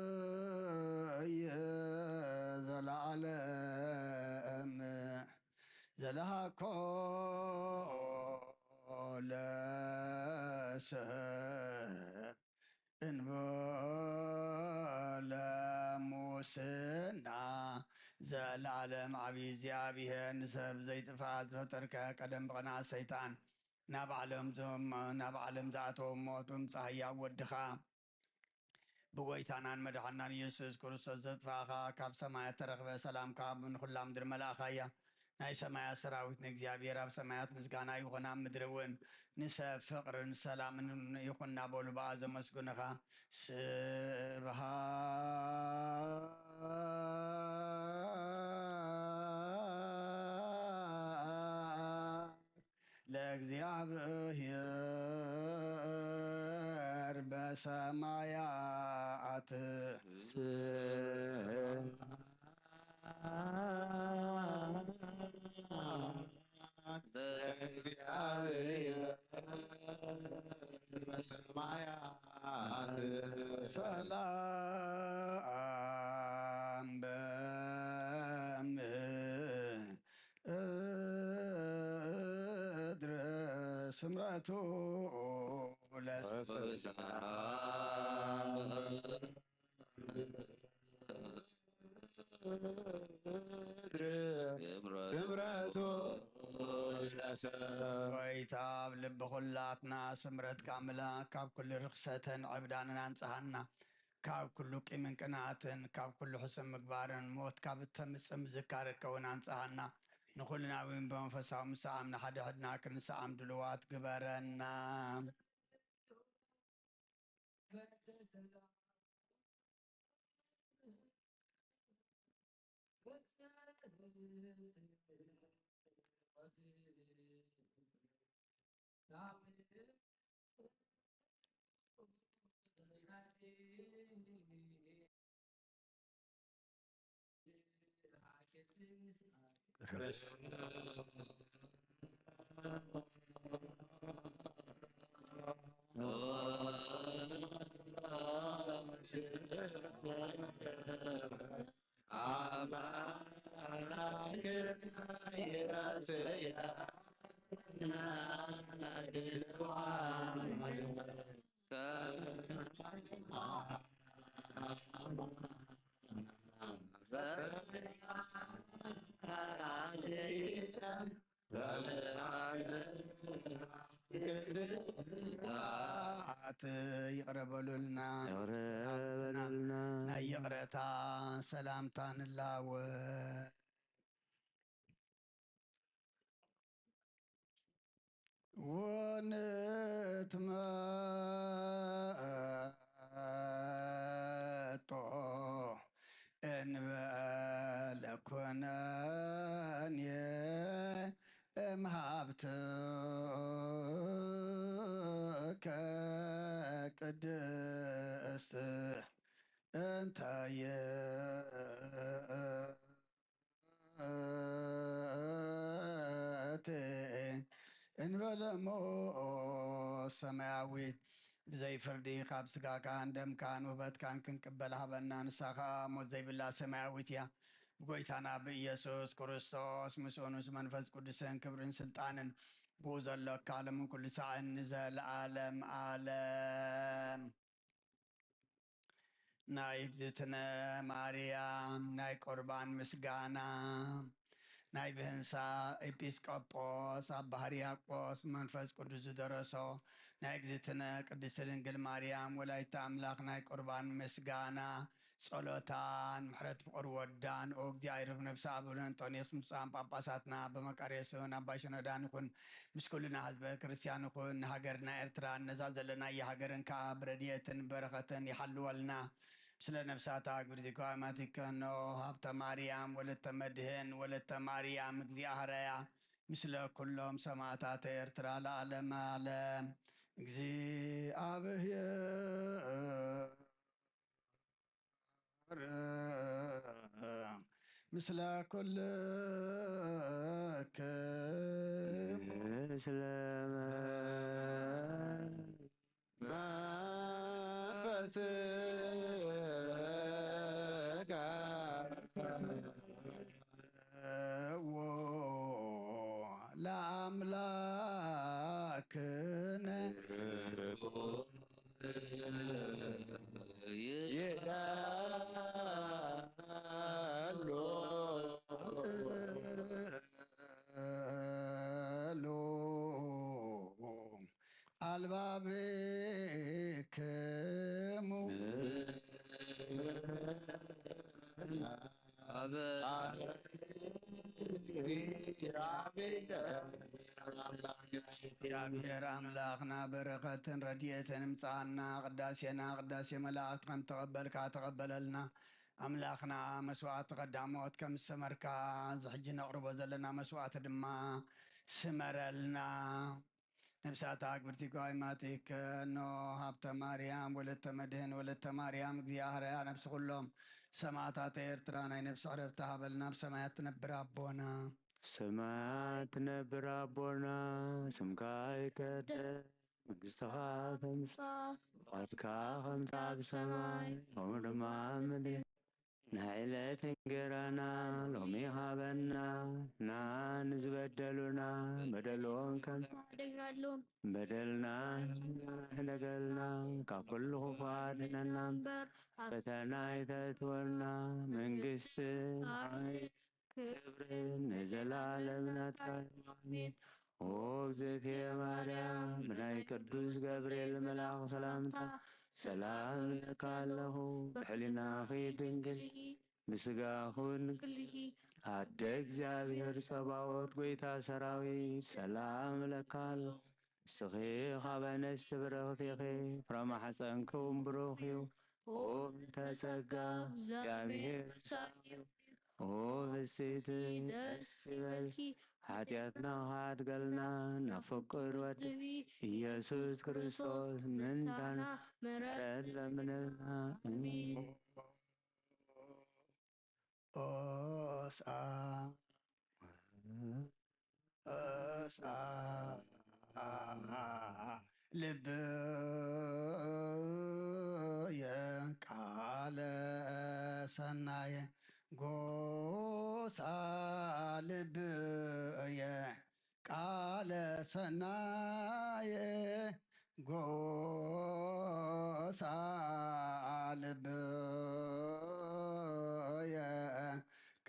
ኣብይ ዘለዓለም ዘለሃኮ ለሰብ እንበለ ሙስና። ዘለዓለም ዓብዪ እግዚኣብሔር ንሰብ ዘይጥፋእ ዝፈጠርከ፣ ቀደም ብቕንኣት ሰይጣን ናብ ዓለም ዝም-፣ ናብ ዓለም ዝኣተወ ሞት ብምጻእ ህያው ወድኻ ብጎይታናን መድሓናን ኢየሱስ ክርስቶስ ዘጥፋእኻ ካብ ሰማያት ተረኽበ፣ ሰላም ካብ ንኹላ ምድሪ መላእኻያ። ናይ ሰማያት ሰራዊት ንእግዚኣብሔር ኣብ ሰማያት ምስጋና ይኹን፣ ኣብ ምድሪ እውን ንሰብ ፍቕርን ሰላምን ይኹን እናበሉ ብኣ ዘመስግኑኻ። ስብሃት ለእግዚኣብሔር በሰማያት። ስብሃት ለእግዚኣብሔር በሰማያት። ሰላም በምድር ስምረቱ ለሰማይ ምድሪ ስምረቱ ለሰማይ። ጎይታ ኣብ ልቢ ኩላትና ስምረትካ ምላ፣ ካብ ኩሉ ርኽሰትን ዕብዳንን ኣንጽሃና፣ ካብ ኩሉ ቂምን ቅንኣትን፣ ካብ ኩሉ ሕሱም ምግባርን፣ ሞት ካብ እተምጽእ ምዝካርካ እውን ኣንጽሃና። ንኹልና እውን ብመንፈሳዊ ምስዓም ንሓድሕድና ክንስዓም ድልዋት ግበረና። ይቕረ በሉልና። ይቕረ በሉልና። ናይ ይቕረታ ሰላምታ ንላወ። ወንትመጦ እንበለ ኩነኔ እምሃብትከ ቅድስት እንተ ይእቲ እንበለ እሞ ሰማያዊት፣ ብዘይ ፍርዲ ካብ ስጋካን ደምካን ውህበትካን ክንቅበል ሃበና። ንሳ ኸኣ ሞት ዘይብላ ሰማያዊት እያ። ብጎይታና ብኢየሱስ ክርስቶስ ምስኡን ምስ መንፈስ ቅዱስን ክብርን ስልጣንን ብኡ ዘሎ ካለምን ኩሉ ሳዕን ንዘለዓለም ዓለም። ናይ እግዝእትነ ማርያም ናይ ቁርባን ምስጋና፣ ናይ ብህንሳ ኤጲስቆጶስ ኣባ ሕርያቆስ መንፈስ ቅዱስ ዝደረሶ፣ ናይ እግዝእትነ ቅድስት ድንግል ማርያም ወላዲተ ኣምላኽ ናይ ቁርባን ምስጋና፣ ጸሎታን ምሕረት ፍቕር ወዳን ኦ እግዚኣብሔር ነፍሲ ኣቡነ እንጦንዮስ ብፁዓን ጳጳሳትና፣ ኣባ መቃርዮስን ኣባ ሽኖዳን ይኹን። ምስ ኩልና ህዝበ ክርስቲያን ይኹን። ንሃገርና ኤርትራን ነዛ ዘለናያ ሃገርን ከኣ ብረድኤትን በረኸትን ይሓልወልና። ምስለ ነፍሳታ ግብርቲ ጓማቲከኖ ሃብተ ማርያም ወለተ መድህን ወለተ ማርያም እግዚኣብሔር ምስለ ኩሎም ሰማዕታት ኤርትራ ለዓለመ ዓለም። እግዚኣብሔር ምስለ ኩልክሙ። ምስለ መንፈስከ ለአምላክነ። ይዳሎ ኣልባብክሙ። እግዚኣብሔር ኣምላኽና በረኸትን ረድኤትን ምጽኣና፣ ቅዳሴና ቅዳሴ መላእኽቲ ከም ተቐበልካ ተቐበለልና። ኣምላኽና መስዋዕቲ ቀዳሞት ከም ዝሰመርካ፣ እዚ ሕጂ ነቕርቦ ዘለና መስዋዕቲ ድማ ስመረልና። ነብሳታ ግብርቲ ጓይ ማቲከ ኖ ሃብተ ማርያም ወለተ መድህን ወለተ ማርያም እግዚኣብሔር ነብሲ ኩሎም ሰማዕታት ኤርትራ ናይ ነብሲ ዕረፍቲ ሃበልና። ኣብ ሰማያት ትነብር ኣቦና። ሰማያት ትነብር ኣቦና፣ ስምካ ይቀደስ፣ መንግስትኻ ትምጻእ፣ ፍቓድካ ከምታ ኣብ ሰማይ ከምኡ ድማ ኣብ ምድሪ። ናይ ዕለት እንጌራና ሎሚ ሃበና፣ ንዓና ንዝበደሉና በደሎም ከም ሓደጋሎም በደልና ሕደገልና፣ ካብ ኩሉ ክፉእ ኣድሕነና እምበር፣ እምበር ፈተና ኣይተእትወና። መንግስቲ፣ ሓይሊ ክብርን ንዘለኣለም ናትካ እዩ። ኣሜን። ኦ እግዝእትየ ማርያም፣ ብናይ ቅዱስ ገብርኤል መልኣኽ ሰላምታ ሰላም እብለካ ኣለኹ። ብሕሊናኺ ድንግል፣ ብስጋኹን ክልሂ ኣደ እግዚኣብሔር ጸባኦት፣ ጎይታ ሰራዊት፣ ሰላም እብለካ ኣለኹ። ንስኺ ካብ ኣንስቲ ብርኽቲ ኢኺ፣ ፍረ ማሕፀንኪ እውን ብሩኽ እዩ። ኦ ምልዕተ ጸጋ፣ እግዚኣብሔር ምሳኺ እዩ። ኦ ብፅዕቲ፣ ደስ ይበልኪ። ሓጢኣትና ክሓድገልና ናብ ፍቁር ወዲ ኢየሱስ ክርስቶስ ምእንታና ምሕረት ለምንልና። ኣሜን። ኦስኣ ኦስኣ ልብየ ቃለ ሰናየ ጎሳ ልብየ ቃለ ሰናየ ጎሳ ልብየ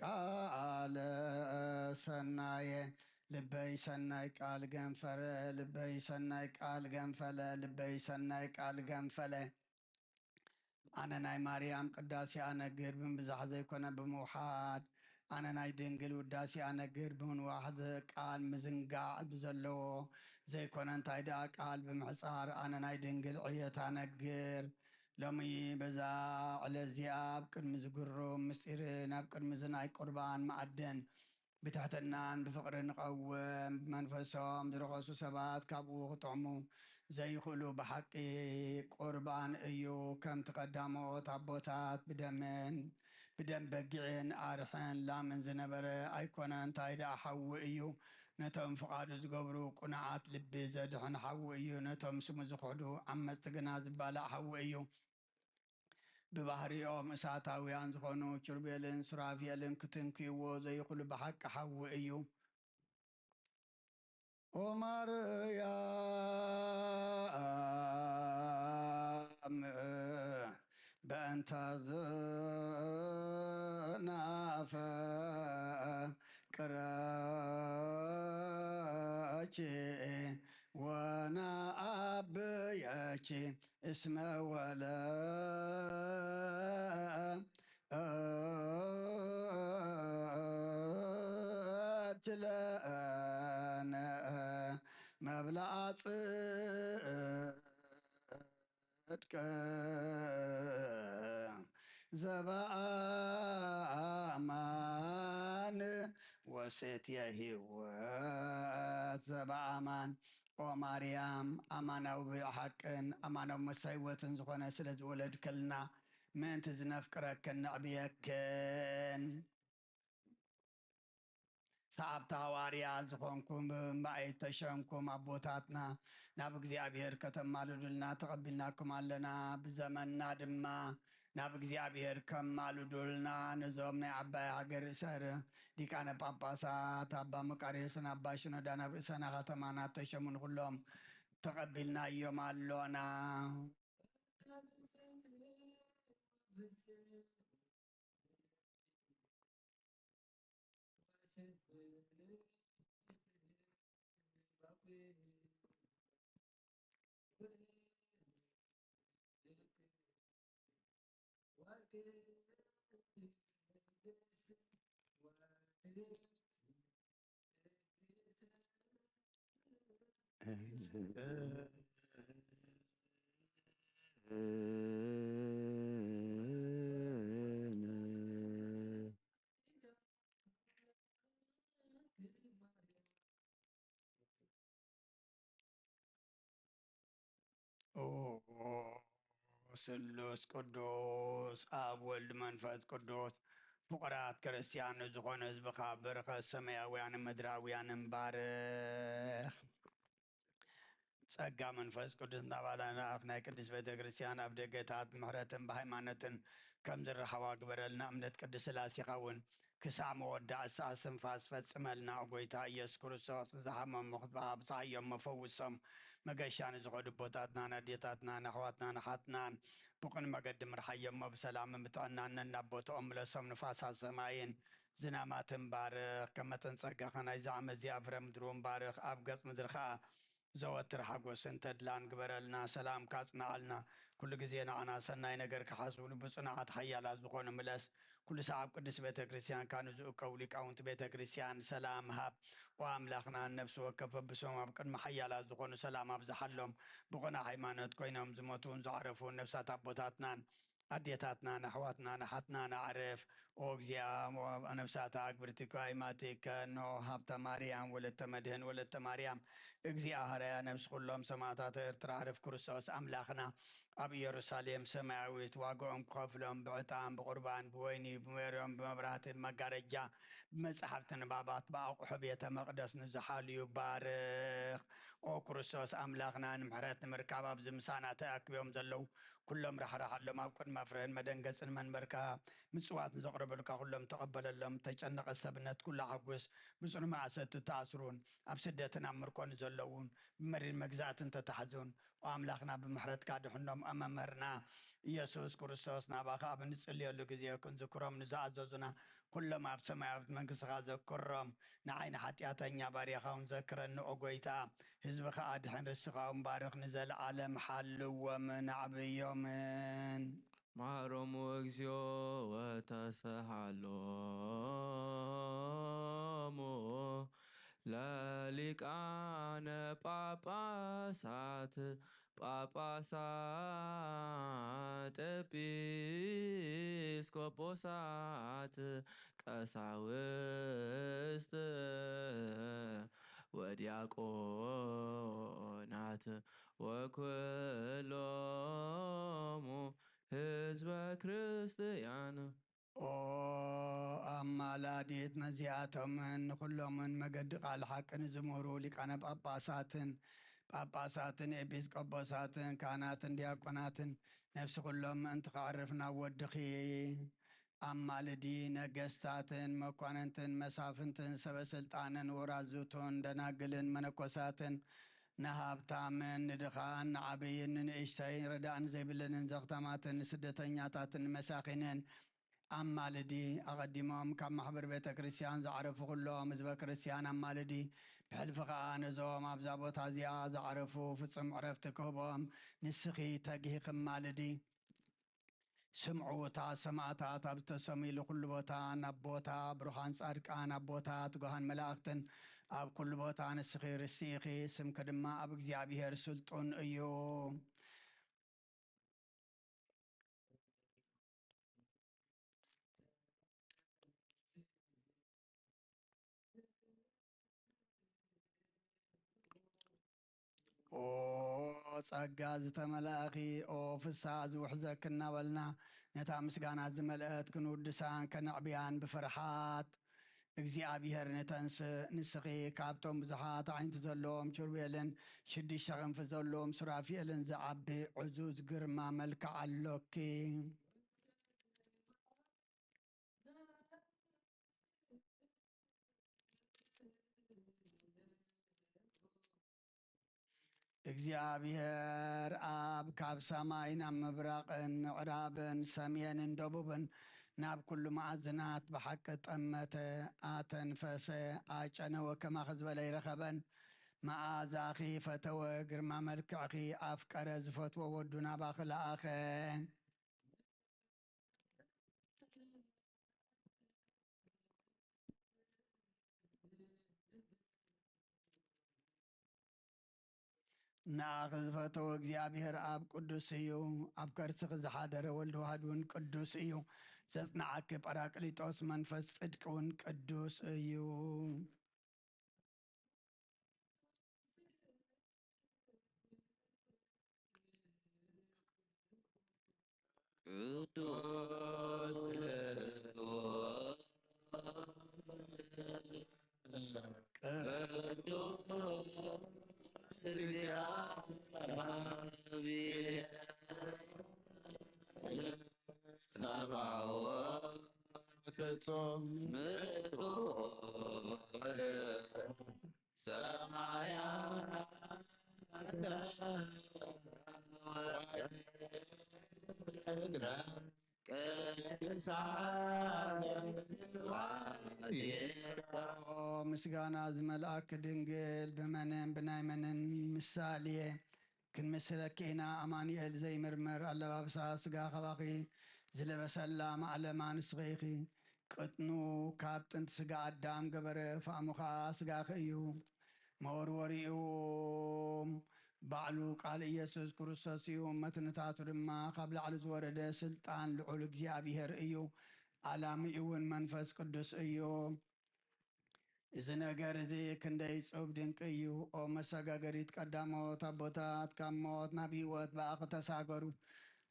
ቃለ ሰናየ ልበይ ሰናይ ቃል ገንፈረ ልበይ ሰናይ ቃል ገንፈለ ልበይ ሰናይ ቃል ገንፈለ ኣነ ናይ ማርያም ቅዳሴ ኣነግር ብምብዛሕ ዘይኮነ ብምውሓድ ኣነ ናይ ድንግል ውዳሴ ኣነግር ብምንዋሕ ቃል ምዝንጋዕ ብዘለዎ ዘይኮነ እንታይ ደኣ ቃል ብምሕፃር ኣነ ናይ ድንግል ዕብየት ኣነግር ሎሚ በዛ ዕለት እዚኣ ኣብ ቅድሚ ዝግሩም ምስጢርን ኣብ ቅድሚ እዚ ናይ ቁርባን መኣድን ብትሕትናን ብፍቕሪ ንቐውም። ብመንፈሶም ዝረኸሱ ሰባት ካብኡ ክጥዕሙ ዘይኽእሉ ብሓቂ ቁርባን እዩ። ከምቲ ቀዳሞት ኣቦታት ብደምን ብደም በጊዕን ኣርሕን ላምን ዝነበረ ኣይኮነ እንታይ ደኣ ሓዊ እዩ። ነቶም ፍቓዱ ዝገብሩ ቁኑዓት ልቢ ዘድሕን ሓዊ እዩ። ነቶም ስሙ ዝኽሕዱ ዓመፅቲ ግና ዝባላዕ ሓዊ እዩ። ብባህሪኦም እሳታውያን ዝኾኑ ኪሩቤልን ሱራፌልን ክትንክይዎ ዘይኽእሉ ብሓቂ ሓዊ እዩ። ኦ ማርያም በእንተ ዝናፍቅረኪ ወነኣብየኪ እስመ ወለ እትለነ መብልዓ ጽድቅ ዘበኣማን ወሴትየ ህይወት ዘበኣማን ኦ ማርያም ኣማናዊ ብርዕ ሓቅን ኣማናዊ መስታ ህይወትን ዝኾነ ስለ ዝወለድክልና ምእንቲ ዝነፍቅረክን ነዕብየክን ሰዓብቲ ሃዋርያ ዝኾንኩም ብምንባይ ተሸምኩም ኣቦታትና ናብ እግዚኣብሔር ከተማልዱልና ተቐቢልናኩም ኣለና። ብዘመንና ድማ ናብ እግዚኣብሔር ከማልዱልና ነዞም ናይ ዓባይ ሃገር ርእሰ ሊቃነ ጳጳሳት ኣባ መቃርዮስን ኣባ ሽኖዳን ኣብ ርእሰና ከተማና ተሸሙን ኩሎም ተቐቢልናዮም ኣሎና። ኦ ስሉስ ቅዱስ ኣብ ወልድ መንፈስ ቅዱስ ፍቑራት ክርስትያን ንዝኾነ ህዝብኻ በረኸት ሰማያውያንን ምድራውያንን ባርኽ። ጸጋ መንፈስ ቅዱስ እናባላና ኣፍ ናይ ቅድስት ቤተ ክርስቲያን ኣብ ደገታት ብምሕረትን ብሃይማኖትን ከም ዝረኸባ ግበረልና። እምነት ቅድስት ሥላሴኻ እውን ክሳዕ መወዳእታ ስንፋስ ፈጽመልና። ኦ ጎይታ ኢየሱስ ክርስቶስ፣ ንዝሓመሙ ክትበሃ ብጽሓዮም መፈውሶም መገሻ ንዝኸዱ ኣቦታትናን ኣዴታትናን ኣሕዋትናን ኣሓትናን ብቕን መገዲ ምርሓዮሞ ብሰላምን ብጥዕናን ነናብ ቦትኦም ምለሶም። ንፋሳት ሰማይን ዝናማትን ባርኽ። ከም መጠን ጸጋኻ ናይዚ ዓመት እዚኣ ፍረ ምድሪ እውን ባርኽ። ኣብ ገጽ ምድሪ ኸኣ ዘወትር ሓጎስን ተድላን ግበረልና። ሰላምካ ኣጽንዓልና። ኩሉ ግዜ ንዓና ሰናይ ነገር ክሓስቡ ብጽኑዓት ሓያላት ዝኾኑ ምለስ። ኩሉ ሰዓብ ቅድስት ቤተ ክርስቲያንካ ንዝእከቡ ሊቃውንቲ ቤተ ክርስቲያን ሰላም ሃብ። ኦ ኣምላኽና፣ ነፍሲ ወከፍ በብስሞም ኣብ ቅድሚ ሓያላት ዝኾኑ ሰላም ኣብዝሓሎም። ብቕኑዕ ሃይማኖት ኮይኖም ዝሞቱን ዝዓረፉን ነፍሳት ኣቦታትናን ኣዴታትናን ኣሕዋትናን ኣሓትናን ኣዕርፍ። ኦ እግዚኣብሔር፣ ነፍሳት ኣግብርቲከ ኣይማቲከ፣ ኖህ፣ ሃብተ ማርያም፣ ወለተ መድህን፣ ወለተ ማርያም፣ እግዚኣብሔር፣ ነፍሲ ኩሎም ሰማዕታት ኤርትራ፣ ዕርፍ ክርስቶስ ኣምላኽና ኣብ ኢየሩሳሌም ሰማያዊት ዋጋኦም ክኸፍሎም ብዕጣን፣ ብቁርባን፣ ብወይኒ፣ ብሜሮን፣ ብመብራህቲ፣ ብመጋረጃ፣ ብመጻሕፍቲ ንባባት፣ ብኣቑሑ ቤተ መቕደስ ንዝሓልዩ ባርኽ። ኦ ክርስቶስ ኣምላኽና፣ ንምሕረት ንምርካብ ኣብዚ ምሳና ተኣኪቦም ዘለዉ ኩሎም ራሕራሓሎም፣ ኣብ ቅድሚ መፍርህን መደንገጽን መንበርካ ምጽዋት ንዘቕረበልካ ኩሎም ተቐበለሎም። ተጨነቐ ሰብነት ኩሉ ሓጉስ፣ ብጽኑ መኣሰቱ ተኣስሩን ኣብ ስደትን ኣብ ምርኮ ንዘለዉን ብመሪር መግዛእትን ተታሕዙን፣ ኦ ኣምላኽና ብምሕረትካ ድሕኖም። ኦ መምህርና ኢየሱስ ክርስቶስ፣ ናባኻ ኣብ እንጽልየሉ ግዜ ክንዝክሮም ንዝኣዘዙና ኩሎም ኣብ ሰማያዊት መንግስትኻ ዘክሮም። ንዓይ ንሓጢኣተኛ ባርያኻ እውን ዘክረኒ ኦ ጎይታ። ህዝብኻ ኣድሕን፣ ርስኻ እውን ባርኽ፣ ንዘለዓለም ሓልዎምን ኣዕብዮምን። መሃሮሙ እግዚኦ ወተስሃሎሙ ለሊቃነ ጳጳሳት፣ ጳጳሳት፣ ኤጲስቆጶሳት፣ ቀሳውስት ወዲያቆናት ወኩሎሙ ህዝበ ክርስትያን። ኦ ኣማላዲት ነዚኣቶምን ንኹሎምን መገዲ ቃል ሓቂ ንዝምህሩ ሊቃነ ጳጳሳትን፣ ጳጳሳትን ኤጲስቆጶሳትን፣ ካህናትን ዲያቆናትን፣ ነፍሲ ኩሎም ምእንቲ ከዕርፍ ናብ ወድኺ ኣማልዲ። ነገስታትን መኳንንትን መሳፍንትን ሰበ ስልጣንን ወራዙቱን ደናግልን መነኮሳትን፣ ንሃብታምን ንድኻን ንዓብይን ንንእሽተይን ረዳእን ዘይብለንን ዘኽታማትን ንስደተኛታትን ንመሳኺንን ኣማልዲ። ኣቐዲሞም ካብ ማሕበር ቤተ ክርስቲያን ዝዓረፉ ኩሎም ህዝበ ክርስቲያን ኣማልዲ። ብሕልፊ ኸኣ ነዞም ኣብዛ ቦታ እዚኣ ዝዓረፉ ፍጹም ዕረፍቲ ክህቦም ንስኺ ተግሂ ክማልዲ። ስምዑ እታ ሰማዕታት ኣብ ዝተሰምይሉ ኩሉ ቦታ፣ ናብ ቦታ ብሩኻን ጻድቃን ኣቦታት፣ ትጉሃን መላእኽትን ኣብ ኩሉ ቦታ ንስኺ ርስቲ ኢኺ፣ ስምኪ ድማ ኣብ እግዚኣብሔር ስልጡን እዩ። ኦ ጸጋ ዝተመላእኺ፣ ኦ ፍስሃ ዝውሕዘኪ እናበልና፣ ነታ ምስጋና ዝመልአት ክንውድሳን ከነዕብያን ብፍርሓት እግዚኣብሔር ንተንስእ። ንስኺ ካብቶም ብዙሓት ኣዒንቲ ዘለዎም ኪሩቤልን ሽዱሽተ ክንፊ ዘለዎም ሱራፊኤልን ዝዓቢ ዕዙዝ ግርማ መልክዕ ኣሎኪ። እግዚኣብሔር ኣብ ካብ ሰማይ ናብ ምብራቕን ምዕራብን ሰሜንን ደቡብን ናብ ኩሉ መኣዝናት ብሓቂ ጠመተ፣ ኣተንፈሰ፣ ኣጨነወ፣ ከማኺ ዝበለ ኣይረኸበን። መኣዛኺ ፈተወ፣ ግርማ መልክዕኺ ኣፍቀረ፣ ዝፈትዎ ወዱ ናባኺ ለኣኸ። ንኣኺ ዝፈተወ እግዚኣብሔር ኣብ ቅዱስ እዩ። ኣብ ከርስኺ ዝሓደረ ወልድ ዋህድ እውን ቅዱስ እዩ። ዘጽንዓኪ ጳራቅሊጦስ መንፈስ ጽድቂ እውን ቅዱስ እዩ። ቅዱስ ቅዱስ እግዚኣብሔር ጸባኦት ፍጹም ምሉእ ሰማያት ወምድረ ቅዱሳን ምስጋና ዝመልኣኪ ድንግል ብመንን ብናይ መንን ምሳሌ ክንምስለኪ ኢና። ኣማኑኤል ዘይምርመር ኣለባብሳ ስጋ ካባኺ ዝለበሰላ ማዕለማ ንስኺ ኢኺ። ቅጥኑ ካብ ጥንቲ ስጋ ኣዳም ገበረ፣ ፋእሙ ኸኣ ስጋኺ እዩ። መወርወሪኡ ባዕሉ ቃል ኢየሱስ ክርስቶስ እዩ። መትንታቱ ድማ ካብ ላዕሊ ዝወረደ ስልጣን ልዑል እግዚኣብሔር እዩ። ኣላሚኡ እውን መንፈስ ቅዱስ እዩ። እዚ ነገር እዚ ክንደይ እጹብ ድንቂ እዩ። ኦ መሰጋገሪት ቀዳሞት ኣቦታት፣ ካብ ሞት ናብ ህይወት ብኣኺ ተሳገሩ።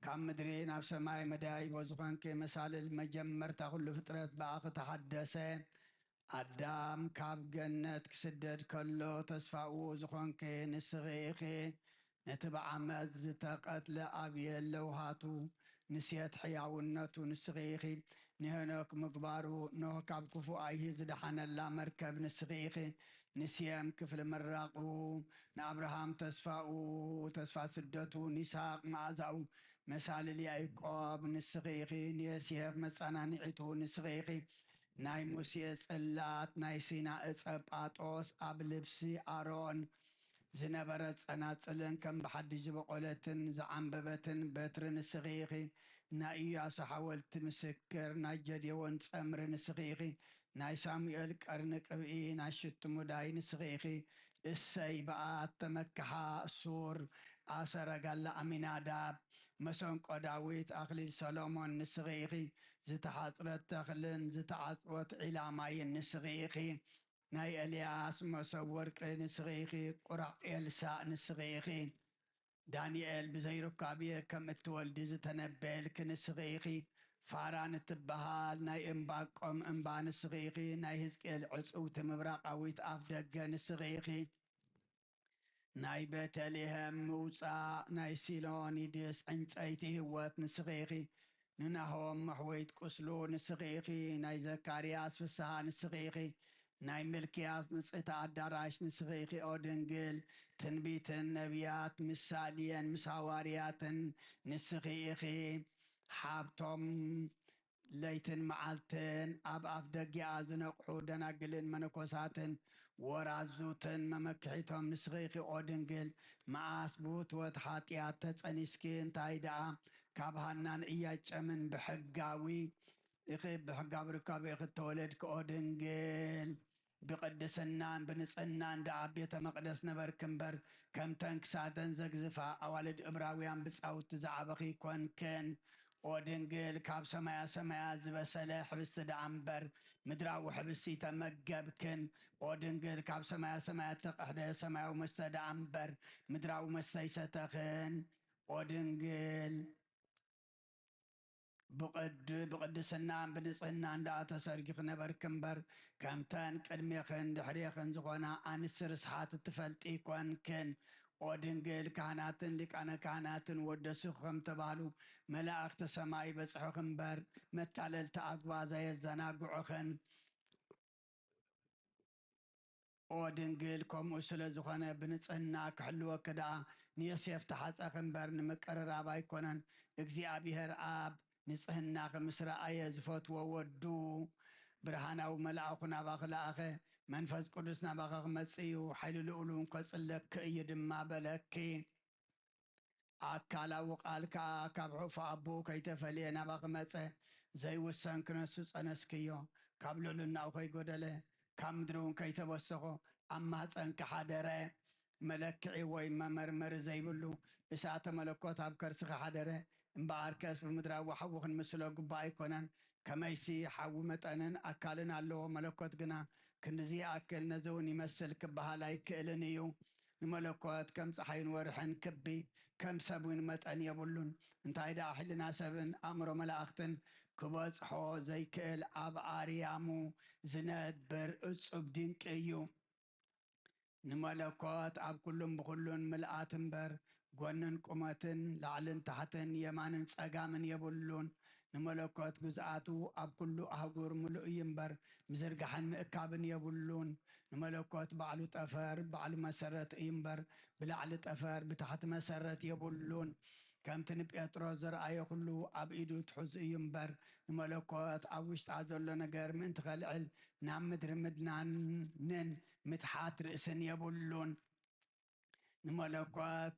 ካብ ምድሪ ናብ ሰማይ መዳይቦ ዝኾንኪ መሳልል መጀመርታ ኩሉ ፍጥረት ብኣኺ ተሓደሰ። ኣዳም ካብ ገነት ክስደድ ከሎ ተስፋኡ ዝኾንኪ ንስኺ ኢኺ። ነቲ ብዓመጽ ዝተቐትለ ኣብየል ለውሃቱ ንሴት ሕያውነቱ ንስኺ ኢኺ። ንሄኖክ ምግባሩ ኖህ ካብ ክፉእ ኣይሂ ዝደሓነላ መርከብ ንስኺ ኢኺ። ንሴም ክፍሊ ምራቑ ንኣብርሃም ተስፋኡ ተስፋ ስደቱ ንይስሃቅ መኣዛኡ መሳልል ያዕቆብ ንስኺ ኢኺ። ንዮሴፍ መጸናንዒቱ ንስኺ ኢኺ። ናይ ሙሴ ጽላት ናይ ሲና እጸ ጳጦስ ኣብ ልብሲ ኣሮን ዝነበረት ጸናጽልን ከም ብሓድሽ ዝበቖለትን ዝዓምበበትን በትሪ ንስኺ ኢኺ። ናይ ኢያሱ ሓወልቲ ምስክር ናይ ጀዴዎን ጸምሪ ንስኺ ኢኺ። ናይ ሳሙኤል ቀርኒ ቅብኢ ናይ ሽቱ ሙዳይ ንስኺ ኢኺ። እሰይ ብኣ እተመክሓ ሱር ኣሰረጋላ ኣሚናዳብ መሰንቆ ዳዊት ኣኽሊል ሰሎሞን ንስኺ ኢኺ። ዝተሓጽረት ተኽልን ዝተዓጽወት ዒላ ማይን ንስኺ ኢኺ። ናይ ኤልያስ መሶብ ወርቂ ንስኺ ኢኺ። ቁራዕ ኤልሳእ ንስኺ ኢኺ። ዳንኤል ብዘይ ሩካቤ ከም እትወልዲ ዝተነበየልኪ ንስኺ ኢኺ። ፋራን እትበሃል ናይ እምባቆም እምባ ንስኺ ኢኺ። ናይ ህዝቅኤል ዕጽውቲ ምብራቓዊት ኣፍ ደገ ንስኺ ኢኺ። ናይ ቤተልሔም ምውጻእ ናይ ሲሎኒድስ ዕንጸይቲ ህይወት ንስኺ ኢኺ። ንናሆም መሕወይት ቁስሉ ንስኺ ኢኺ። ናይ ዘካርያስ ፍስሃ ንስኺ ኢኺ። ናይ ሚልክያስ ንጽህቲ ኣዳራሽ ንስኺ ኢኺ። ኦ ድንግል፣ ትንቢትን ነቢያት ምሳልየን ምስ ሃዋርያትን ንስኺ ኢኺ። ሓብቶም ለይትን መዓልትን ኣብ ኣፍ ደጊኣ ዝነቕሑ ደናግልን መነኮሳትን ወራዙትን መመክሒቶም ንስኺ ኢኺ። ኦ ድንግል፣ መዓስ ብፍትወት ሓጢኣት ተጸኒስኪ? እንታይ ደኣ ካብ ሃናን ኢያጨምን ብሕጋዊ ኢኺ፣ ብሕጋዊ ርካብ ኢኺ እተወለድኪ። ኦ ድንግል፣ ብቕድስናን ብንጽህናን ደኣ ኣብ ቤተ መቕደስ ነበርኪ እምበር፣ ከምተን ክሳደን ዘግዝፋ ኣዋልድ እብራውያን ብጻውቲ ዝዓበኺ ኣይኮንክን። ኦ ድንግል፣ ካብ ሰማያ ሰማያት ዝበሰለ ሕብስቲ ደኣ እምበር፣ ምድራዊ ሕብስቲ ኣይተመገብክን። ኦ ድንግል፣ ካብ ሰማያ ሰማያት እተቐድሐ ሰማያዊ መስተ ደኣ እምበር፣ ምድራዊ መስተ ኣይሰተኽን። ኦ ድንግል፣ ብቕድ-፣ ብቕድስናን ብንጽህናን ደኣ ተሰርጊ ክነበርኪ እምበር፣ ከምተን ቅድሜኽን ድሕሬኽን ዝኾና ኣንስቲ ርስሓት እትፈልጢ ኣይኮንክን። ኦ ድንግል፣ ካህናትን ሊቃነ ካህናትን ወደሱኺ ከም ተባህሉ፣ መላእኽቲ ሰማይ በጽሑኺ እምበር፣ መታለልቲ ኣጉባዝ ኣየዘናግዑኽን። ኦ ድንግል፣ ከምኡ ስለ ዝኾነ ብንጽህና ክሕልወኪ ደኣ ንዮሴፍ ተሓጸኺ እምበር ንምቅርራብ ኣይኮነን። እግዚኣብሔር ኣብ ንጽህናኺ ምስ ረኣየ ዝፈትዎ ወዱ ብርሃናዊ መልኣኹ ናባኺ ለኣኸ። መንፈስ ቅዱስ ናባኺ ክመጽእ እዩ፣ ሓይሊ ልኡል እውን ከጽለኪ እዩ ድማ በለኪ። ኣካላዊ ቃል ከኣ ካብ ሑፍ ኣቦኡ ከይተፈልየ ናባኺ መጸ። ዘይውሰን ክነሱ ጸነስክዮ። ካብ ልዕልናኡ ከይጎደለ፣ ካብ ምድሪ እውን ከይተበሰኾ ኣብ ማህጸንኪ ሓደረ። መለክዒ ወይ መመርመሪ ዘይብሉ እሳተ መለኮት ኣብ ከርስኺ ሓደረ። እምበኣርከስ ብምድራዊ ሓዊ ክንምስሎ ግቡእ ኣይኮነን። ከመይሲ ሓዊ መጠንን ኣካልን ኣለዎ፣ መለኮት ግና ክንድዚ ይኣክል፣ ነዚ እውን ይመስል ክበሃል ኣይክእልን እዩ። ንመለኮት ከም ጸሓይን ወርሕን ክቢ፣ ከም ሰብ እውን መጠን የብሉን። እንታይ ደኣ ሕልና ሰብን ኣእምሮ መላእኽትን ክበጽሖ ዘይክእል ኣብ ኣርያሙ ዝነብር እጹብ ድንቂ እዩ። ንመለኮት ኣብ ኩሉን ብኹሉን ምልኣት እምበር፣ ጎንን ቁመትን፣ ላዕልን ታሕትን፣ የማንን ጸጋምን የብሉን። ንመለኮት ግዝኣቱ ኣብ ኩሉ ኣህጉር ምሉእ እዩ እምበር፣ ምዝርጋሕን ምእካብን የብሉን። ንመለኮት ባዕሉ ጠፈር፣ ባዕሉ መሰረት እዩ እምበር፣ ብላዕሊ ጠፈር፣ ብታሕቲ መሰረት የብሉን። ከምቲ ንጴጥሮስ ዘርኣዮ ኩሉ ኣብ ኢዱ ትሑዝ እዩ እምበር፣ ንመለኮት ኣብ ውሽጣ ዘሎ ነገር ምእንቲ ከልዕል ናብ ምድሪ ምድናንን ምትሓት ርእስን የብሉን። ንመለኮት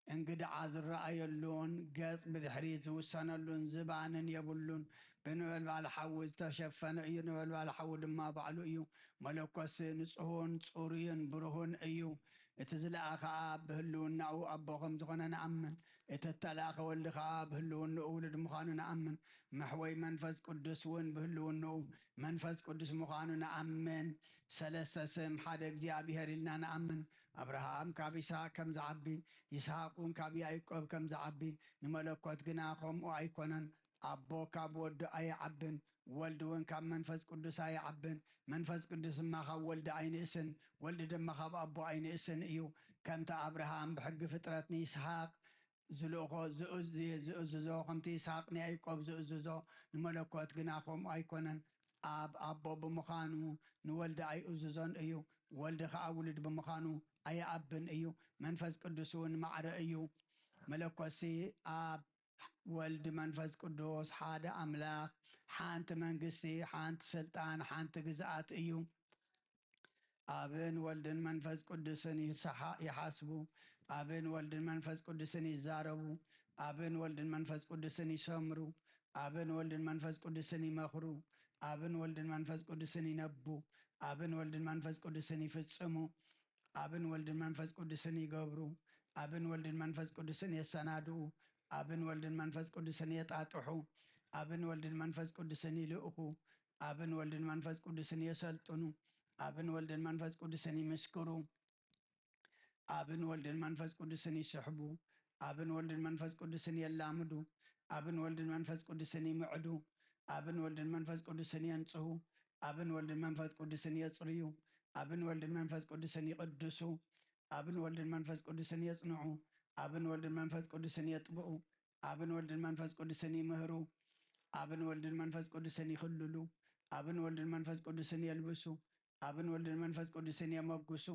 እንግድዓ ዝረኣየሉን ገጽ ብድሕሪት ዝውሰነሉን ዝባንን የብሉን። ብነበልባል ሓዊ ዝተሸፈነ እዩ፣ ነበልባል ሓዊ ድማ ባዕሉ እዩ። መለኮትሲ ንጹሁን ጽሩይን ብሩሁን እዩ። እቲ ዝለኣኸ ኣብ ብህልውናኡ ኣቦ ከም ዝኾነ ንኣምን። እቲ እተላእከ ወልዲ ኸኣ ብህልውንኡ ውሉድ ምዃኑ ንኣምን። መሕወይ መንፈስ ቅዱስ እውን ብህልውንኡ መንፈስ ቅዱስ ምዃኑ ንኣምን። ሰለስተ ስም ሓደ እግዚኣብሔር ኢልና ንኣምን። ኣብርሃም ካብ ይስሐቅ ከም ዝዓቢ፣ ይስሐቅ እውን ካብ ያዕቆብ ከም ዝዓቢ፣ ንመለኮት ግና ከምኡ ኣይኮነን። ኣቦ ካብ ወዱ ኣይዓብን፣ ወልድ እውን ካብ መንፈስ ቅዱስ ኣይዓብን። መንፈስ ቅዱስ ድማ ካብ ወልዲ ኣይንእስን፣ ወልድ ድማ ካብ ኣቦ ኣይንእስን እዩ። ከምቲ ኣብርሃም ብሕጊ ፍጥረት ንይስሓቅ ዝልእኾ፣ ዝእዝ-፣ ዝእዝዞ፣ ከምቲ ይስሓቅ ንያዕቆብ ዝእዝዞ፣ ንመለኮት ግና ከምኡ ኣይኮነን። ኣብ ኣቦ ብምዃኑ ንወልዲ ኣይእዝዞን እዩ፣ ወልዲ ኸኣ ውሉድ ብምዃኑ ኣይኣብን እዩ። መንፈስ ቅዱስ እውን ማዕረ እዩ። መለኮትሲ ኣብ ወልድ መንፈስ ቅዱስ ሓደ ኣምላኽ፣ ሓንቲ መንግስቲ፣ ሓንቲ ስልጣን፣ ሓንቲ ግዝኣት እዩ። ኣብን ወልድን መንፈስ ቅዱስን ይሰሓ-፣ ይሓስቡ፣ ኣብን ወልድን መንፈስ ቅዱስን ይዛረቡ፣ ኣብን ወልድን መንፈስ ቅዱስን ይሰምሩ፣ ኣብን ወልድን መንፈስ ቅዱስን ይመኽሩ፣ ኣብን ወልድን መንፈስ ቅዱስን ይነቡ፣ ኣብን ወልድን መንፈስ ቅዱስን ይፍጽሙ፣ ኣብን ወልድን መንፈስ ቅዱስን ይገብሩ፣ ኣብን ወልድን መንፈስ ቅዱስን የሰናድኡ፣ ኣብን ወልድን መንፈስ ቅዱስን የጣጥሑ፣ ኣብን ወልድን መንፈስ ቅዱስን ይልእኹ፣ ኣብን ወልድን መንፈስ ቅዱስን የሰልጥኑ፣ ኣብን ወልድን መንፈስ ቅዱስን ይምስክሩ፣ ኣብን ወልድን መንፈስ ቅዱስን ይስሕቡ፣ ኣብን ወልድን መንፈስ ቅዱስን የላምዱ፣ ኣብን ወልድን መንፈስ ቅዱስን ይምዕዱ፣ ኣብን ወልድን መንፈስ ቅዱስን የንጽሁ፣ ኣብን ወልድን መንፈስ ቅዱስን የጽርዩ፣ ኣብን ወልድን መንፈስ ቅዱስን ይቕድሱ፣ ኣብን ወልድን መንፈስ ቅዱስን የጽንዑ፣ ኣብን ወልድን መንፈስ ቅዱስን የጥብቑ፣ ኣብን ወልድን መንፈስ ቅዱስን ይምህሩ፣ ኣብን ወልድን መንፈስ ቅዱስን ይኽልሉ፣ ኣብን ወልድን መንፈስ ቅዱስን የልብሱ፣ ኣብን ወልድን መንፈስ ቅዱስን የመጉሱ፣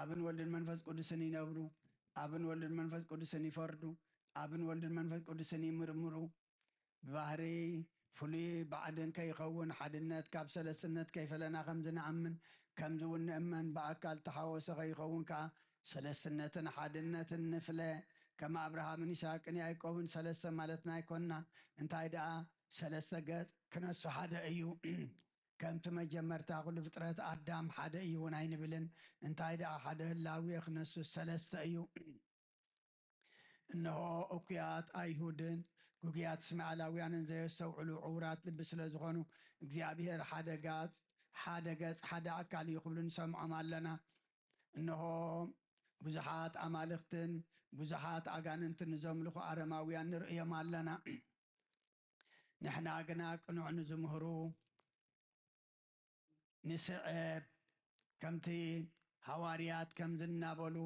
ኣብን ወልድን መንፈስ ቅዱስን ይነብሩ፣ ኣብን ወልድን መንፈስ ቅዱስን ይፈርዱ፣ ኣብን ወልድን መንፈስ ቅዱስን ይምርምሩ። ብባህሪ ፍሉይ ባዕድን ከይኸውን ሓድነት ካብ ሰለስትነት ከይፈለና ከም ዝንኣምን፣ ከምዚ እውን ንእመን ብኣካል ተሓወሰ ከይኸውን ከኣ ሰለስትነትን ሓድነትን ንፍለ። ከም ኣብርሃምን ይስሐቅን ያዕቆብን ሰለስተ ማለትና ኣይኮንና። እንታይ ደኣ ሰለስተ ገጽ ክነሱ ሓደ እዩ። ከምቲ መጀመርታ ኩሉ ፍጥረት ኣዳም ሓደ እዩ እውን ኣይንብልን። እንታይ ደኣ ሓደ ህላዌ ክነሱ ሰለስተ እዩ። እነሆ እኩያት ኣይሁድን ግጉያት እስማኤላውያንን ዘየስተውዕሉ ዕውራት ልቢ ስለ ዝኾኑ፣ እግዚኣብሔር ሓደ ጋጽ፣ ሓደ ገጽ፣ ሓደ ኣካል እዩ ክብሉ ንሰምዖም ኣለና። እነሆ ብዙሓት ኣማልኽትን ብዙሓት ኣጋንንትን ንዘምልኹ ኣረማውያን ንርእዮም ኣለና። ንሕና ግና ቅኑዕ ንዝምህሩ ንስዕብ፣ ከምቲ ሃዋርያት ከምዚ እናበሉ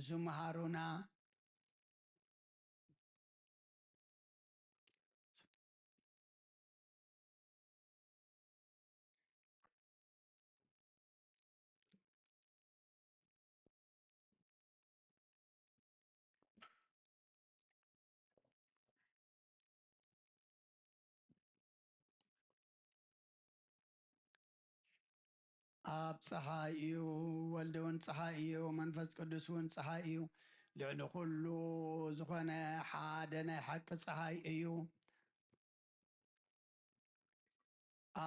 ዝመሃሩና። ኣብ ጸሓይ እዩ፣ ወልድ እውን ጸሓይ እዩ፣ መንፈስ ቅዱስ እውን ጸሓይ እዩ። ልዕሊ ኩሉ ዝኾነ ሓደ ናይ ሓቂ ጸሓይ እዩ።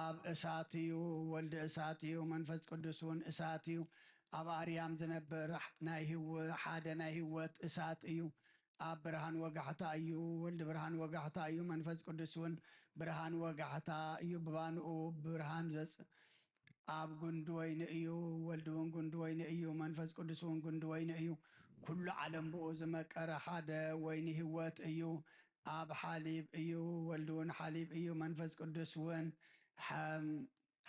ኣብ እሳት እዩ፣ ወልድ እሳት እዩ፣ መንፈስ ቅዱስ እውን እሳት እዩ። ኣብ ኣርያም ዝነብር ናይ ህይወ-፣ ሓደ ናይ ህይወት እሳት እዩ። ኣብ ብርሃን ወጋሕታ እዩ፣ ወልድ ብርሃን ወጋሕታ እዩ፣ መንፈስ ቅዱስ እውን ብርሃን ወጋሕታ እዩ። ብባንኡ ብርሃን ዘጽ-፣ ኣብ ጉንዲ ወይኒ እዩ፣ ወልድ እውን ጉንዲ ወይኒ እዩ፣ መንፈስ ቅዱስ እውን ጉንዲ ወይኒ እዩ። ኩሉ ዓለም ብኡ ዝመቀረ ሓደ ወይኒ ህይወት እዩ። ኣብ ሓሊብ እዩ፣ ወልድ እውን ሓሊብ እዩ፣ መንፈስ ቅዱስ እውን ሓም-፣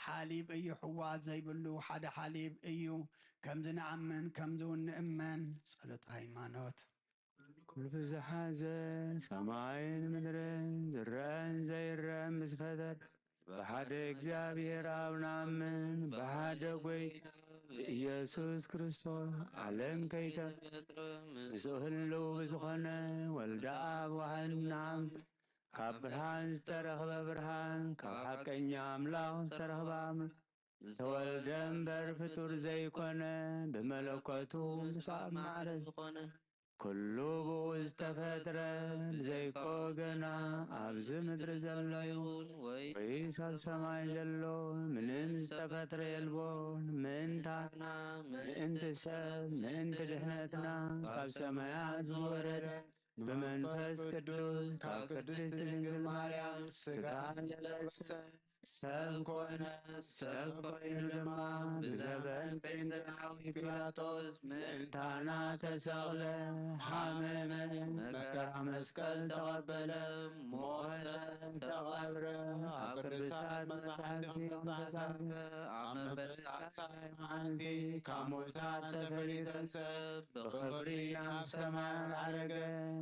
ሓሊብ እዩ፣ ሕዋ ዘይብሉ ሓደ ሓሊብ እዩ። ከምዚ ንኣምን፣ ከምዚ እውን ንእመን። ጸሎት ሃይማኖት። ኩሉ ዝሓዘ ሰማይን ምድርን ዝረአን ዘይረአን ምስ ፈጠረ ብሓደ እግዚኣብሔር ኣብ ንኣምን፣ ብሓደ ጐይታ ኢየሱስ ክርስቶስ ዓለም ከይተፈጥረ ምስኡ ህልው ብዝኾነ ወልደ ኣብ ዋህድ ንኣምን። ካብ ብርሃን ዝተረኽበ ብርሃን፣ ካብ ሓቀኛ ኣምላኽ ዝተረኽበ ኣምላኽ ዝተወልደ እምበር ፍጡር ዘይኮነ፣ ብመለኮቱ ምስ ኣብ ማዕረ ዝኾነ፣ ኩሉ ብኡ ዝተፈጥረ፣ ብዘይኮ ገና ኣብዚ ምድሪ ዘሎ ይኹን ወይ ወይስ ኣብ ሰማይ ዘሎ፣ ምንም ዝተፈጥረ የልቦን። ምእንታና፣ ምእንቲ ሰብ፣ ምእንቲ ድሕነትና ካብ ሰማያት ዝወረደ፣ ብመንፈስ ቅዱስ ካብ ቅድስት ድንግል ማርያም ስጋ ለበሰ፣ ሰብ ኮነ። ሰብ ኮይኑ ድማ ብዘበን ጴንጤናዊ ፒላጦስ ምእንታና ተሰቕለ፣ ሓመመ፣ መከራ መስቀል ተቐበለ፣ ሞተ፣ ተቐብረ። ኣብ ቅዱሳት መጻሕፍቲ ከም ዝተጻሕፈ፣ ኣብ መበል ሳልሳይ መዓልቲ ካብ ሙታን ተፈልዩ ተንስአ፣ ብኽብሪ ናብ ሰማይ ዓረገ፣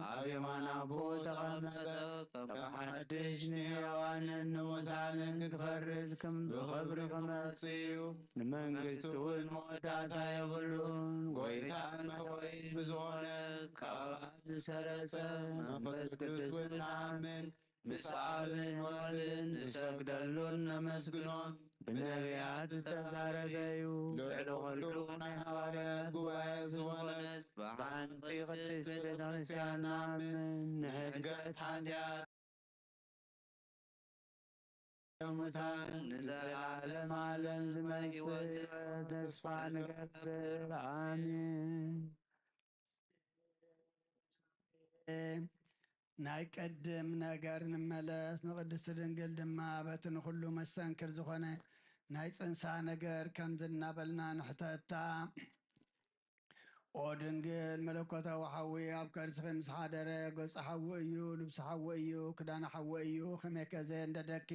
ኣብ የማን ኣቦኡ ተቐመጠ። ከም ሓድሽ ንሕያዋንን ንሙታንን ክፈርድ ከም ብኽብሪ ክመጽእ እዩ። ንመንግስቱ እውን መወዳእታ የብሉን። ጎይታን መሕወይን ብዝኾነ ካብ ኣብ ዝሰረጸ መንፈስ ቅዱስ እውን ንኣምን። ምስ ኣብን ወልድን ንሰግደሉን ነመስግኖን ብነቢያት ዝተዛረበ እዩ። ልዕሊ ኩሉ ናይ ሃዋርያት ጉባኤ ዝኾነት ብሓንቲ ቅድስት ቤተ ክርስቲያን ንኣምን። ንሕድገት ሓጢኣት ሙታን ንዘለዓለም ዓለም ዝመጽእ ህይወት ተስፋ ንገብር። ኣሜን። ናይ ቀድም ነገር ንመለስ፣ ንቅድስቲ ድንግል ድማ በቲ ንኹሉ መስተንክር ዝኾነ ናይ ጽንሳ ነገር ከምዚ እናበልና ንሕተታ። ኦ ድንግል፣ መለኮታዊ ሓዊ ኣብ ከርስኺ ምስ ሓደረ፣ ገጹ ሓዊ እዩ፣ ልብሱ ሓዊ እዩ፣ ክዳኑ ሓዊ እዩ። ከመይ ከ ዘየንደደኪ?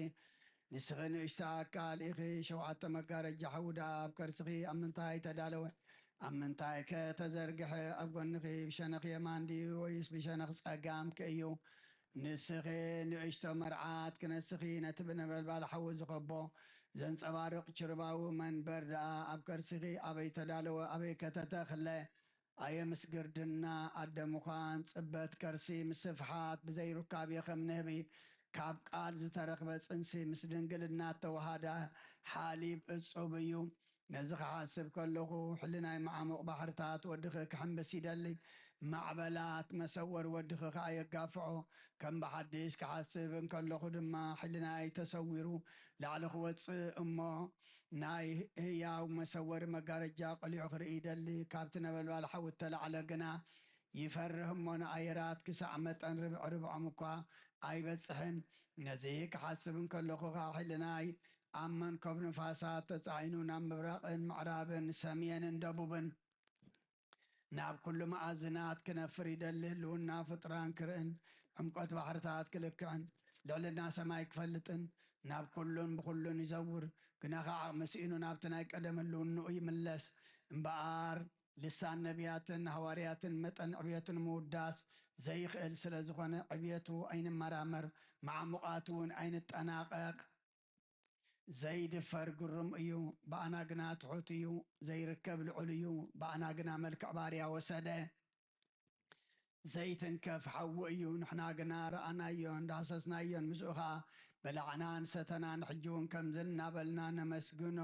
ንስኺ ንእሽቶ ኣካል ኢኺ። ሸውዓተ መጋረጃ ሓዊ ደኣ ኣብ ከርስኺ ኣብ ምንታይ ተዳለወ? ኣብ ምንታይ ከ ተዘርግሐ? ኣብ ጎንኺ ብሸነኽ የማን ድዩ ወይስ ብሸነኽ ጸጋምኪ እዩ? ንስኺ ንእሽቶ መርዓት ክነስኺ፣ ነቲ ብነበልባል ሓዊ ዝኸቦ ዘንጸባርቕ ችርባዊ መንበር ደኣ ኣብ ከርስኺ ኣበይ ተዳለወ? ኣበይ ከ ተተኽለ? ኣየ ምስ ግርድና ኣደ ምዃን፣ ጽበት ከርሲ ምስፍሓት፣ ብዘይ ሩካቤ ከም ንህቢ ካብ ቃል ዝተረኽበ ጽንሲ ምስ ድንግልና እተወሃደ ሓሊብ እጹብ እዩ። ነዚ ክሓስብ ከለኹ፣ ሕልናይ መዓሙቕ ባሕርታት ወድኺ ክሕምብስ ይደሊ፣ ማዕበላት መሰወር ወድኺ ከኣ የጋፍዖ። ከም ብሓድሽ ክሓስብ እንከለኹ ድማ፣ ሕልናይ ተሰዊሩ ላዕሊ ክወጽእ እሞ፣ ናይ ህያው መሰወሪ መጋረጃ ቀሊዑ ክርኢ ይደሊ። ካብቲ ነበልባል ሓዊ እተላዕለ ግና ይፈርህ እሞ፣ ንኣየራት ክሳዕ መጠን ርብዒ ርብዖም እኳ ኣይበጽሕን። ነዚ ክሓስብ እንከለኹ ኸኣ፣ ሕልናይ ኣብ መንኮብ ንፋሳት ተጻዒኑ ናብ ምብራቕን ምዕራብን ሰምየንን ደቡብን ናብ ኩሉ መኣዝናት ክነፍር ይደሊ። ህልውና ፍጡራን ክርእን፣ ዕምቆት ባሕርታት ክልክዕን፣ ልዕልና ሰማይ ክፈልጥን፣ ናብ ኩሉን ብኹሉን ይዘውር። ግና ኸዓ ዓቕሚ ስኢኑ ናብቲ ናይ ቀደም ህልውንኡ ይምለስ። እምበኣር፣ ልሳን ነቢያትን ሃዋርያትን መጠን ዕብየቱ ንምውዳስ ዘይኽእል ስለ ዝኾነ፣ ዕብየቱ ኣይንመራመር፣ መዓሙቓቱ እውን ኣይንጠናቐቕ። ዘይድፈር ግሩም እዩ፣ ብኣና ግና ትሑት እዩ። ዘይርከብ ልዑል እዩ፣ ብኣና ግና መልክዕ ባርያ ወሰደ። ዘይትንከፍ ሓዊ እዩ፣ ንሕና ግና ረኣናዮን ዳሰስናዮን፣ ምስኡ ኸዓ በላዕናን ሰተናን። ሕጂ እውን ከምዚ እናበልና ነመስግኖ።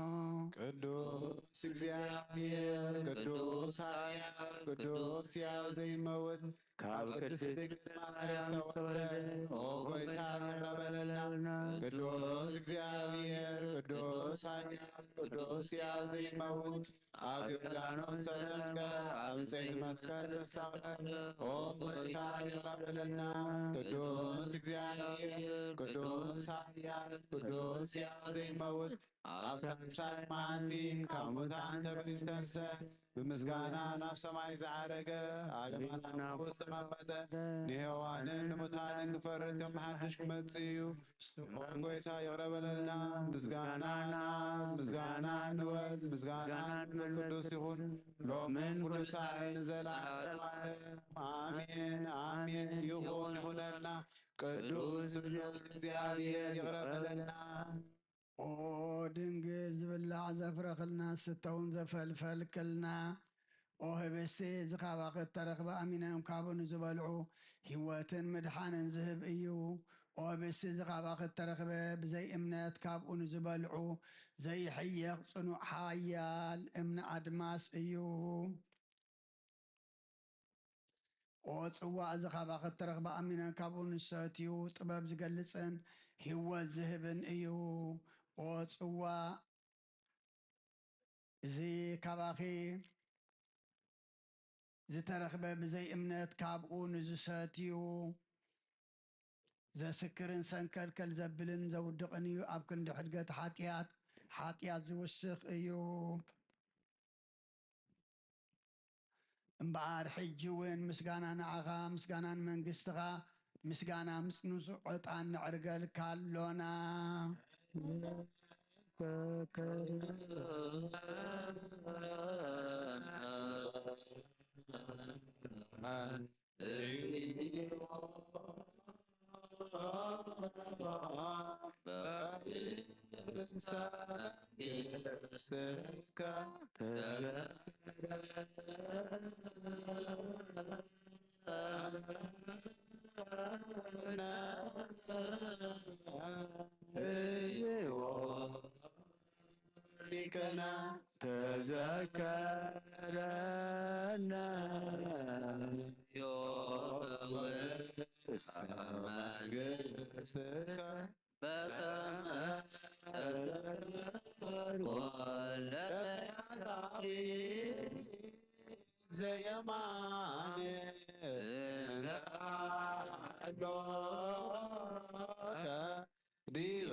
ቅዱስ እግዚኣብሔር፣ ቅዱስ ኃያል፣ ቅዱስ ሕያው ዘይመውት፣ ካብ ቅድስት ድንግል ማርያም ዝተወለደ፣ ኦ ጎይታ፣ ይቕረ በለልና። ቅዱስ እግዚኣብሔር፣ ቅዱስ ኃያል፣ ቅዱስ ሕያው ዘይመውት፣ ኣብ ዮርዳኖስ ተጠምቀ፣ ኣብ ዕንጸይቲ መስቀል ተሰቕለ፣ ኦ ጎይታ፣ ይቕረ በለልና። ቅዱስ እግዚኣብሔር፣ ቅዱስ ኃያል፣ ቅዱስ ሕያው ዘይመውት፣ ኣብ ሳልሳይ መዓልቲ ካብ ሙታን ተመሊሱ ተንስአ፣ ብምስጋና ናብ ሰማይ ዝዓረገ፣ ኣብ የማን ኣቦኡ ዝተቐመጠ፣ ንሕያዋንን ንሙታን ክፈርድ ከም ሓድሽ ክመጽእ እዩ። ኦ ጎይታ ይቕረ በለልና። ምስጋናና ምስጋና ንወልድ ምስጋና ንመንፈስ ቅዱስ ይኹን ሎምን ኩሉ ሳዕን ንዘለዓለም ዓለም። ኣሜን ኣሜን። ይኹን ይኹነልና። ቅዱስ ቅዱስ እግዚኣብሔር ይቕረ በለልና። ኦ ድንግል ዝብላዕ ዘፍረኽልና ስተውን ዘፈልፈልክልና ኦ ህብስቲ እዚ ካባኺ እተረኽበ ኣሚኖም ካብኡ ንዝበልዑ ህይወትን ምድሓንን ዝህብ እዩ። ኦ ህብስቲ እዚ ካባኺ እተረኽበ ብዘይ እምነት ካብኡ ንዝበልዑ ዘይሕየቕ ጽኑዕ ሓያል እምኒ ኣድማስ እዩ። ኦ ጽዋ እዚ ካባኺ እተረኽበ ኣሚኖም ካብኡ ንዝሰትዩ ጥበብ ዝገልጽን ህይወት ዝህብን እዩ። ኦ ጽዋ እዚ ካባኺ ዝተረኽበ ብዘይ እምነት ካብኡ ንዝሰትዩ ዘስክርን ሰንከልከል ዘብልን ዘውድቕን እዩ። ኣብ ክንዲ ሕድገት ሓጢኣት ሓጢኣት ዝውስኽ እዩ። እምበኣር ሕጂ እውን ምስጋና ንዓኻ፣ ምስጋና ንመንግስትኻ፣ ምስጋና ምስ ንጹህ ዕጣን ነዕርገልካ ኣሎና። ሊቀና ተዘከረና መንግስትከ በከመ ተዘከርኩ ለያታዊ ዘየማነ እንተ ሀሎከ ዲበ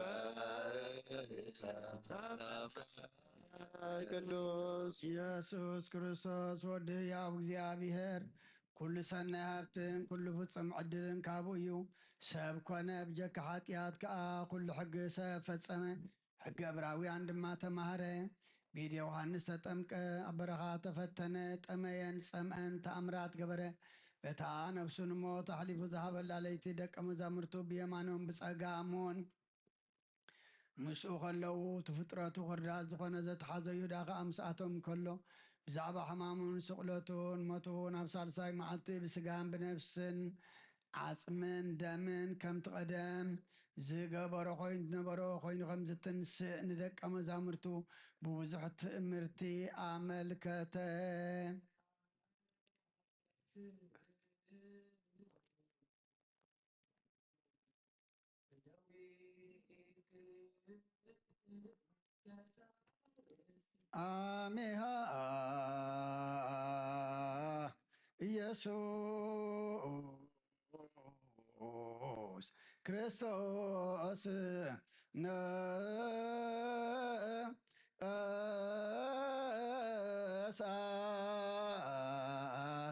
ቅዱስ ኢየሱስ ክርስቶስ ወዲ ሕያው እግዚኣብሔር ኩሉ ሰናይ ሃብትን ኩሉ ፍጹም ዕድልን ካብኡ እዩ። ሰብ ኮነ፣ ብጀካ ሓጢኣት ከኣ ኩሉ ሕጊ ሰብ ፈጸመ። ሕጊ ዕብራውያን ድማ ተማህረ። ብኢድ ዮሃንስ ተጠምቀ፣ ኣብ በረኻ ተፈተነ፣ ጠመየን ጸምአን ተኣምራት ገበረ። በታ ነፍሱ ንሞት ኣሕሊፉ ዝሃበላ ለይቲ ደቀ መዛሙርቱ ብየማኖም ብጸጋሞን ምስኡ ከለዉ፣ እቲ ፍጥረቱ ክርዳድ ዝኾነ ዘተሓዞ ይሁዳ ኸኣ ምስኣቶም ከሎ፣ ብዛዕባ ሕማሙን ስቕለቱን ሞቱን ኣብ ሳልሳይ መዓልቲ ብስጋን ብነፍስን ዓጽምን ደምን ከምቲ ቀደም ዝገበሮ ኮይኑ ዝነበሮ ኮይኑ ከም ዝትንስእ ንደቀ መዛሙርቱ ብብዙሕ ትእምርቲ ኣመልከተ። ኣሜሃ ኢየሱስ ክርስቶስ ነሳ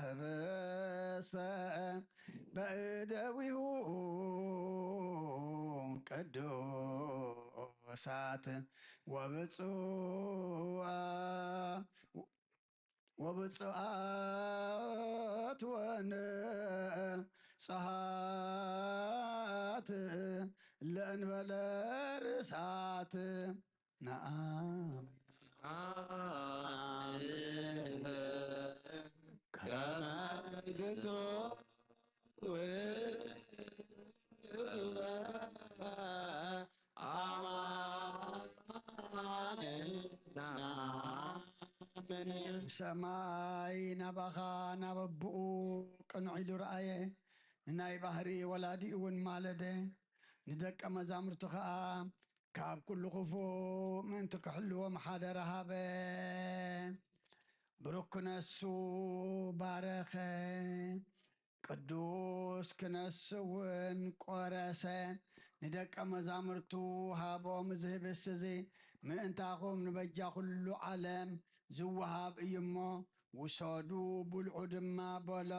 ህብስተ በእደዊሁ ቅዱሳት ወብፁዓ ወብፁዓት ወንጹሃት ለእንበለ ርእሳት ነኣምን። ከመ ዝቱ ውእቱ ኣማን ነኣምን። ሰማይ ናባኻ ናብ ኣቦኡ ቅንዕ ኢሉ ረኣየ። ንናይ ባህሪ ወላዲኡ እውን ማለደ። ንደቀ መዛሙርቱ ኸኣ ካብ ኩሉ ክፉእ ምእንቲ ክሕልዎም ሓደራ ሃበ። ብሩክ ክነሱ ባረኸ። ቅዱስ ክነስ እውን ቆረሰ። ንደቀ መዛሙርቱ ሃቦም። እዚ ህብስት እዚ ምእንታኹም ንበጃ ኩሉ ዓለም ዝወሃብ እዩ እሞ ውሰዱ፣ ብልዑ ድማ በሎ።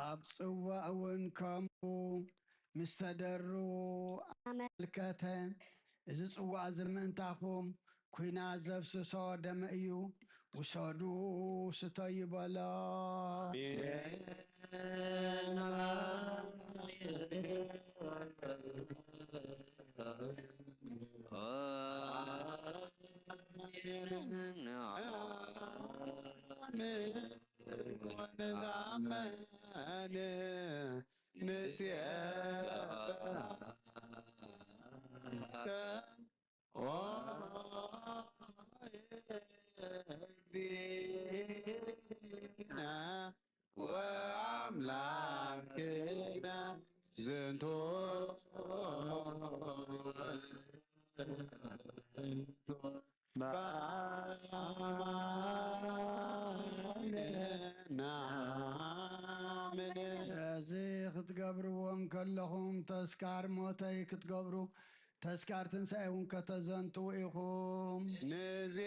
ኣብ ጽዋእ እውን ከምኡ ምስ ተደሩ ኣመልከተ። እዚ ጽዋእ እዚ ምእንታኹም ኲናት ዘፍስሶ ደመ እዩ። ውሰዱ፣ ስተዩ በሎ። እዚ ክትገብርዎም ከለኹም ተስካር ሞተይ ክትገብሩ፣ ተስካር ትንሳኤ እውን ከተዘንትዉ ኢኹም። ንዜ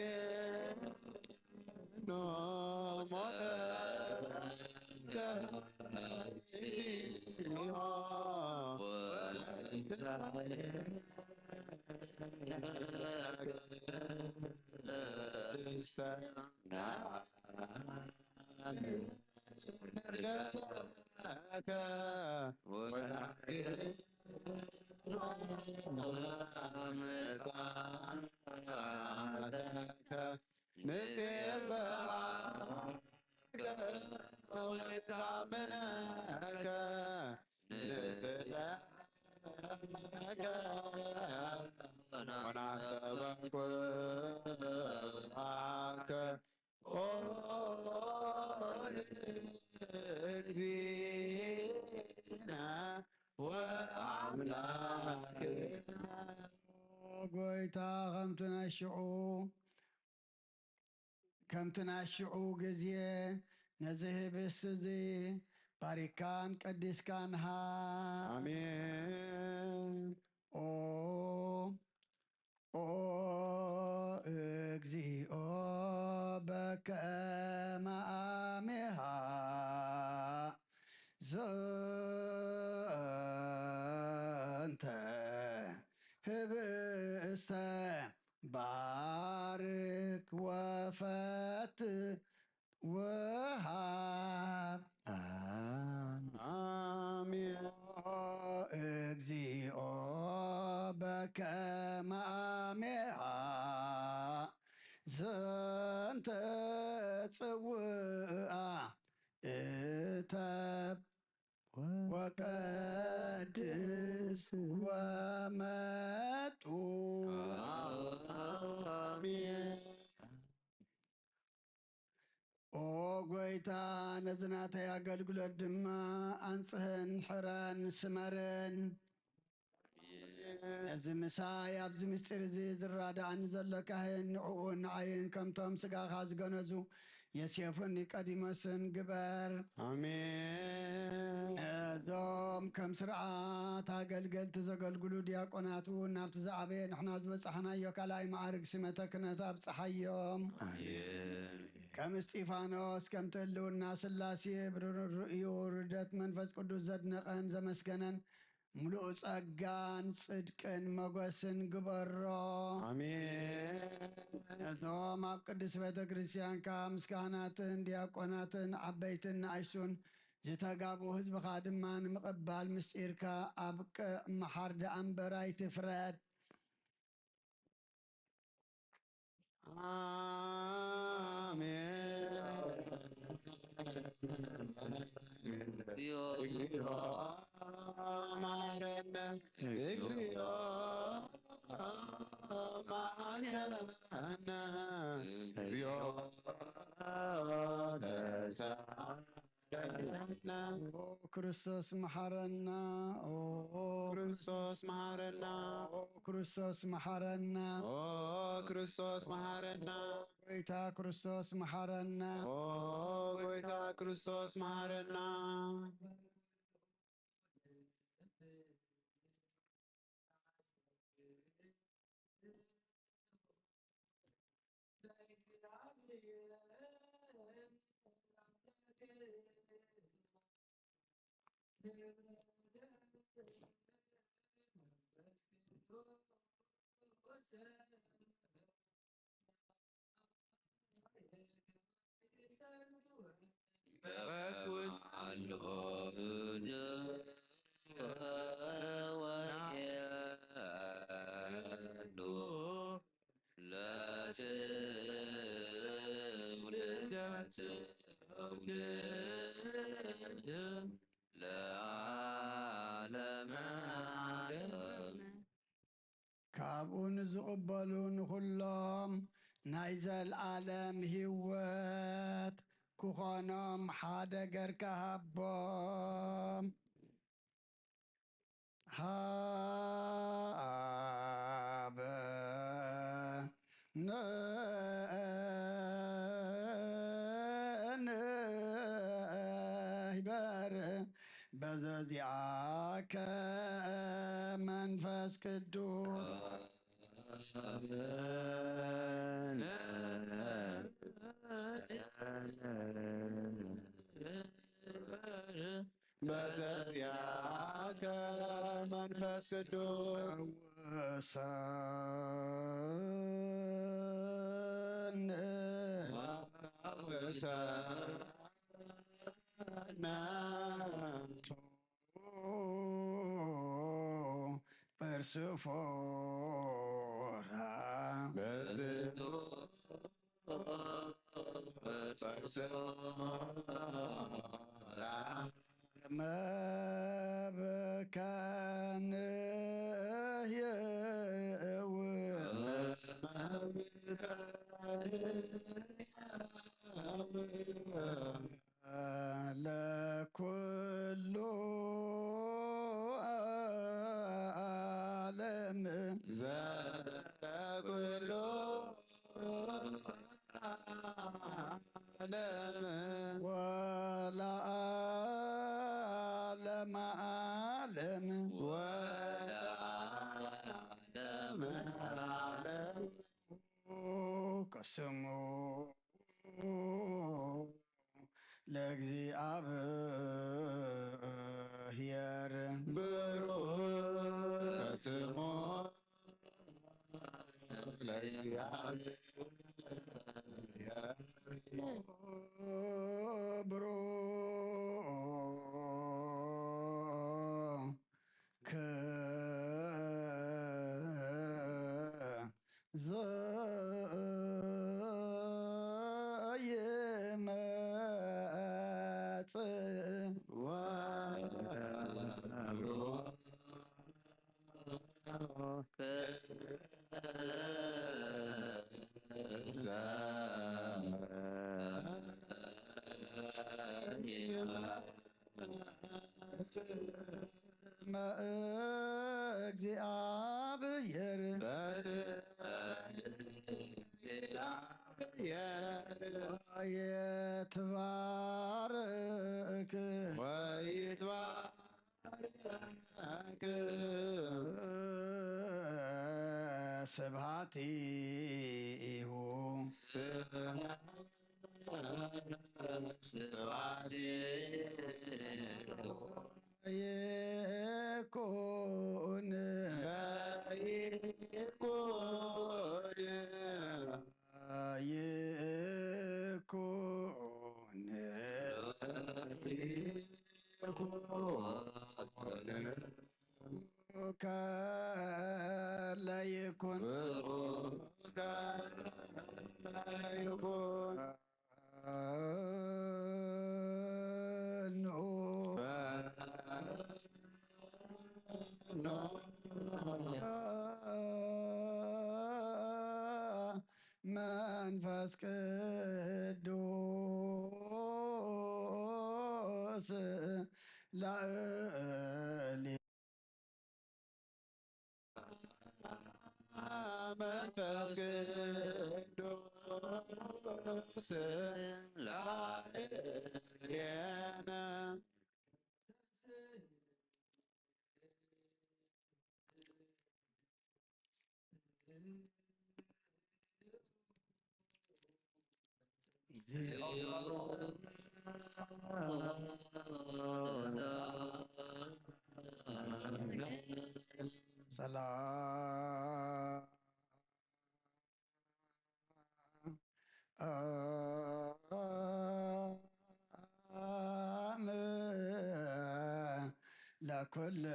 ጎይታ ከምቲ ናይ ሽዑ፣ ከምቲ ናይ ሽዑ ግዜ ነዚ ህብስቲ እዚ ባሪካን ቀዲስካን ሃብ። ኣሜን። ኦ፣ ኦ፣ እግዚኦ በከመ አሜሃ ዘንተ ህብስተ ባርክ ወፈት ወሃብ። አሜን። እግዚኦ በከመ አሜሃ ዘንተ ጽውአ እተብ ወቀድስ ወመጡ። አሜን። ኦ ጎይታ፣ ነዚ ናተይ ኣገልግሎት ድማ ኣንጽህን፣ ሕረን፣ ስመርን። ነዚ ምሳይ ኣብዚ ምስጢር እዚ ዝራዳእኒ ዘሎ ካህን፣ ንዕኡን ንዓይን ከምቶም ስጋኻ ዝገነዙ ዮሴፍን ኒቆዲሞስን ግበር። ኣሜን። ነዞም ከም ስርዓት ኣገልገልቲ ዘገልግሉ ዲያቆናት እውን ናብቲ ዝዓበየ ንሕና ዝበጻሕናዮ ካልኣይ መዓርግ ስመተ ክህነት ኣብጽሓዮም። ኣሜን። ከም እስጢፋኖስ፣ ከምቲ ህልውና ስላሴ ብርርእዩ ርደት መንፈስ ቅዱስ ዘድነቐን ዘመስገነን፣ ምሉእ ጸጋን ጽድቅን መጎስን ግበሮ። ኣሜን። ነዞም ኣብ ቅድስት ቤተ ክርስቲያንካ ምስ ካህናትን ዲያቆናትን ዓበይትን ንኣሽቱን ዝተጋቡ ህዝብኻ ድማ ንምቕባል ምስጢርካ ኣብቅዕ፣ መሓር ደኣ እምበር ኣይትፍረድ። ኣሜን። እግዚኦ መሐረነ። እግዚኦ መሐረነ። እግዚኦ ተሳሃለነ። ኦ ክርስቶስ መሐረና። ኦ ክርስቶስ መሐረና። ኦ ክርስቶስ መሐረና። ኦ ክርስቶስ መሐረና። ጎይታ ክርስቶስ መሐረና። ኦ ጎይታ ክርስቶስ መሐረና። ለዓለመ ዓለም። ካብኡ ንዝቕበሉ ንኹሎም ናይ ዘልኣለም ህይወት ክኾኖም ሓደ ገርካ ሃቦም። ሃበ ንሕበር በዘዚኣከ መንፈስ ቅዱስ። በዘዚኣከ መንፈስ ቅዱስ። ወሰን ወሰን ፐርሲፎራ በዝቶ ፐርሲፎራ መብከንየው ለኩሉ ዓለም ዘለኩሉ ዓለም ወለዓለመ ዓለም ወለዓለመ ዓለም። ቅስሙ ለእግዚኣብሔር ብሩክ ስሙ ለእግዚኣብሔር ብሩክ ዘይመጽእ ወብሩክ መእግዚኣብሔር ወይትባረክ ወይትባረክ ስብሐቲሁ ስብሐቲሁ ይኩን ይኩን ይኩን ከለ ይኩን ይኩን። መንፈስ ቅዱስ ላእሊ መንፈስ ቅዱስ ላእሌነ። ሰላም ለኩልክሙ።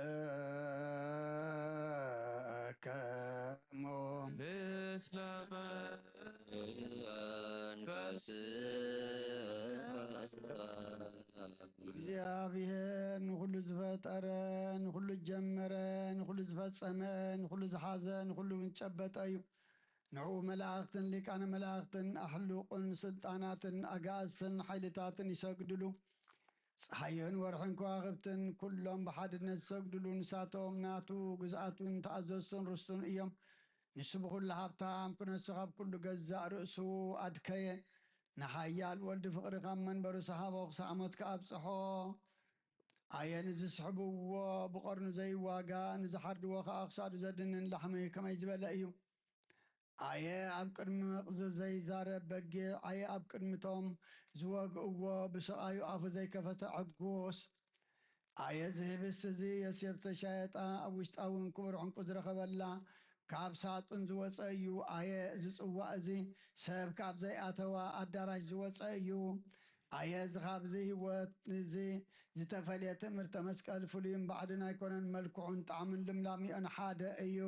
እግዚኣብሔር ንኹሉ ዝፈጠረ፣ ንኹሉ ዝጀመረ፣ ንኹሉ ዝፈጸመ፣ ንኹሉ ዝሓዘ፣ ንኹሉ እውን ዝጨበጠ እዩ። ንዕኡ መላእኽትን ሊቃነ መላእኽትን ኣሕሉቕን ስልጣናትን ኣጋእዝትን ሓይልታትን ይሰግድሉ። ጸሓይን ወርሕን ከዋኽብትን ኩሎም ብሓድነት ዝሰግድሉ፣ ንሳቶም ናቱ ግዝኣቱን ተኣዘዝቱን ርስቱን እዮም። ንሱ ብኹሉ ሃብታም ክነሱ ካብ ኩሉ ገዛእ ርእሱ ኣድከየ። ንሓያል ወልድ ፍቕሪ ካብ መንበሩ ሰሓቦ ክሳዕ ሞት ከኣብጽሖ። ኣየ ንዝስሕብዎ ብቐርኑ ዘይዋጋ፣ ንዝሓርድዎ ከኣ ክሳዱ ዘድንን ላሕሚ ከመይ ዝበለ እዩ። ኣየ ኣብ ቅድሚ መቕዝእ ዘይዛረብ በጊዕ፣ ኣየ ኣብ ቅድሚቶም ዝወግእዎ ብስቓዩ ኣፉ ዘይከፈተ ዕጉስ። ኣየ እዚ ህብስቲ እዚ ዮሴፍ ተሻየጣ ኣብ ውሽጣ እውን ክቡር ዕንቁ ዝረኸበላ ካብ ሳጥን ዝወፀ እዩ። ኣየ እዚ ፅዋእ እዚ ሰብ ካብ ዘይኣተዋ ኣዳራሽ ዝወፀ እዩ። ኣየ እዚ ካብዚ ህይወት እዚ ዝተፈልየ ትእምርተ መስቀል ፍሉይን ባዕድን ኣይኮነን፣ መልክዑን ጣዕምን ልምላሚኦን ሓደ እዩ።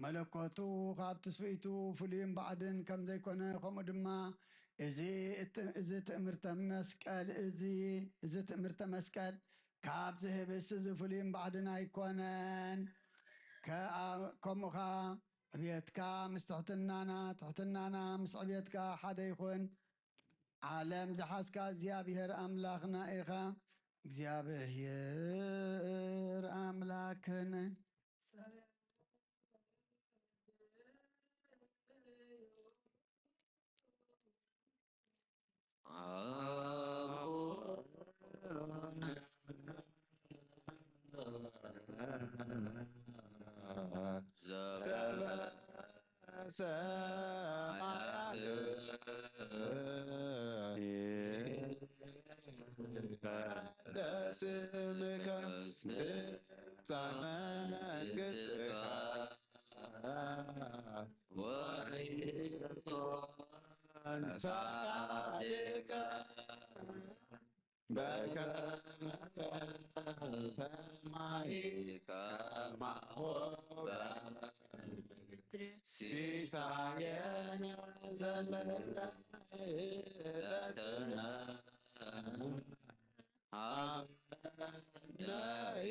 መለኮቱ ካብ ትስብእቱ ፍሉይን ባዕድን ከም ዘይኮነ፣ ከምኡ ድማ እዚ እቲ-፣ እዚ ትእምርተ መስቀል፣ እዚ፣ እዚ ትእምርተ መስቀል ካብ ዝህብስ እዚ ፍሉይን ባዕድን ኣይኮነን። ከኣ-፣ ከምኡ ኸኣ ዕብየትካ ምስ ትሕትናና፣ ትሕትናና ምስ ዕብየትካ ሓደ ይኹን። ዓለም ዝሓዝካ እግዚኣብሔር ኣምላኽና ኢኻ። እግዚኣብሔር ኣምላኽን ስምከ ትምጻእ መንግስትካ ወይኩን ፈቃድከ በከመ በሰማይ ከማሁ በምድር። ሲሳየነ ዘለለዕለትነ ሀበነ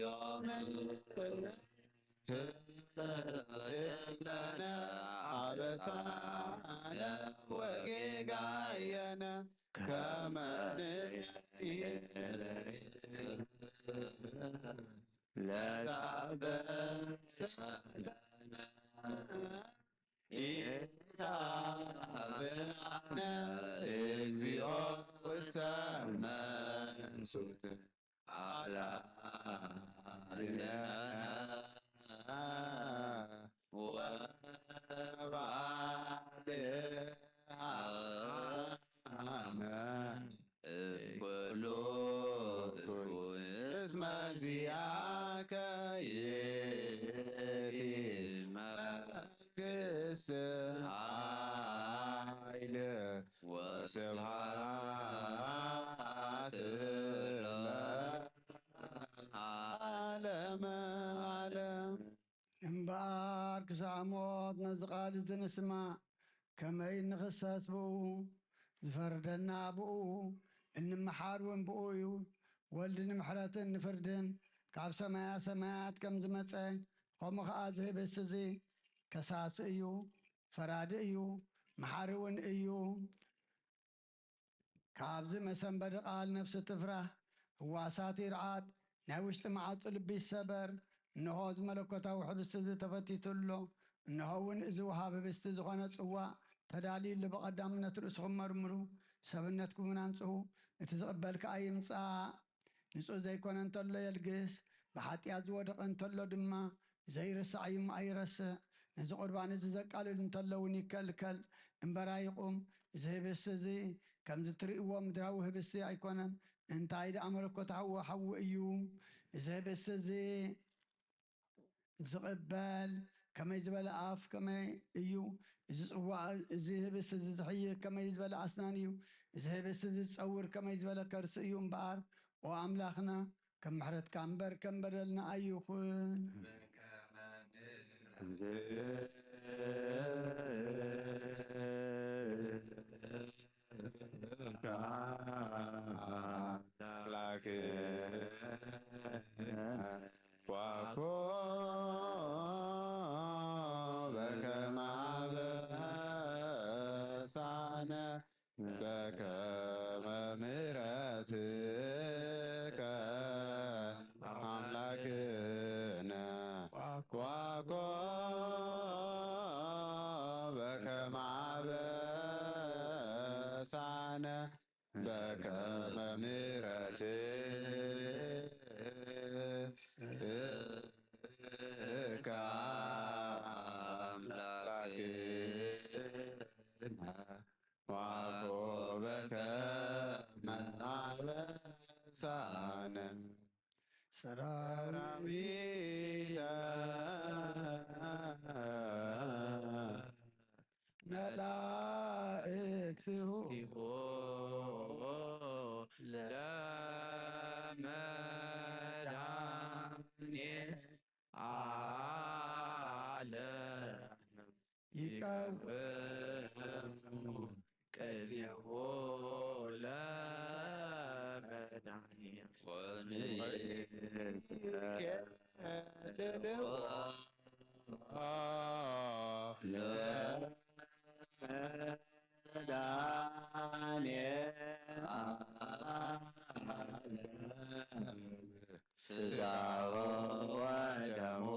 ዮም ህብ ለነ አበሳነ ወጌጋየነ ከመ ንሕነኒ ለዘአበሰ ለነ ኢታብአነ እግዚኦ ውስተ መንሱት አላዕለነ ወባልዓነ እኩሉ እኩይ እስመ ዚአከ ይእቲ መንግስት ኃይል ወስብሐት ለዓለመ ዓለም። እምበኣር ክሳዕ ሞት ነዚ ቃል እዚ ንስማዕ፣ ከመይ እንኽሰስ ብኡ፣ ዝፈርደና ብኡ፣ እንመሓር እውን ብኡ እዩ። ወልድ ንምሕረትን ንፍርድን፣ ካብ ሰማያ ሰማያት ከም ዝመጸ፣ ከምኡ ኸኣ እዚ ህብስቲ እዚ ከሳሲ እዩ፣ ፈራዲ እዩ፣ መሓሪ እውን እዩ። ካብዚ መሰንበዲ ቃል ነፍሲ ትፍራህ፣ ህዋሳት ይርዓድ፣ ናይ ውሽጢ መዓጹ ልቢ ይሰበር። እንሆ እዚ መለኮታዊ ህብስቲ እዚ ተፈቲቱ ኣሎ። እንሆ እውን እዚ ወሃብ ህብስቲ ዝኾነ ጽዋእ ተዳልዩ ኣሎ። ብቐዳምነት ርእስኹም መርምሩ፣ ሰብነትኩም እውን ኣንጽሁ። እቲ ዝቕበል ከኣ ይምጻእ። ንጹህ ዘይኮነ እንተሎ የልግስ፣ ብሓጢኣት ዝወደቐ እንተሎ ድማ ዘይርሳዕ እዩ እሞ ኣይረስዕ። ነዚ ቁርባን እዚ ዘቃልል እንተሎ እውን ይከልከል እምበር ኣይቑም። እዚ ህብስቲ እዚ ከምዚ ትርእይዎ ምድራዊ ህብስቲ ኣይኮነን፣ እንታይ ደኣ መለኮታዊ ሓዊ እዩ። እዚ ህብስቲ እዚ ዝቕበል ከመይ ዝበለ ኣፍ ከመይ እዩ። እዚ ጽዋእ፣ እዚ ህብስቲ እዚ ዝሕይክ ከመይ ዝበለ ኣስናን እዩ። እዚ ህብስቲ እዚ ዝጸውር ከመይ ዝበለ ከርሲ እዩ እምበኣር፣ ኦ ኣምላኽና፣ ከም ምሕረትካ እምበር ከም በደልና ኣይኹን። ኣምላክ ዋኮ በከመ አበሳነ በከመ ምሕረትከ አምላክነ ዋኮ በከመ አበሳነ በከመ ምሕረትከ አምላክነ ዋኮ በከመ አበሳነ ሰራዊተ መላእክትሁ ለመድኃኔ ዓለም ይቀውሙ ቅኔሁ ለመድኃኔ ወንትከልዎ ለመድኃኔ ዓለም ስጋሁ ወደሙ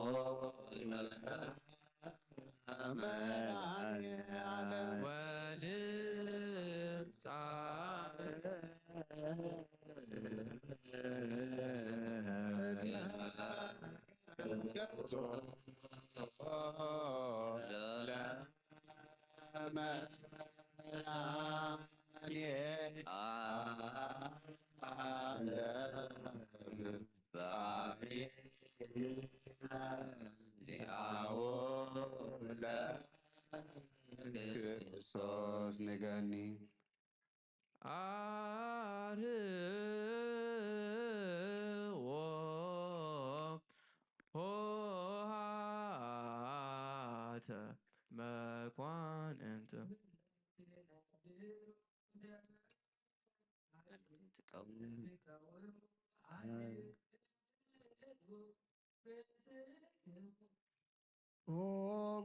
ለመድኃኔ ዓለም ወንጻር ክርስቶስ ንገኒ። አርህዎ ኆኃተ መኳንንት ኦ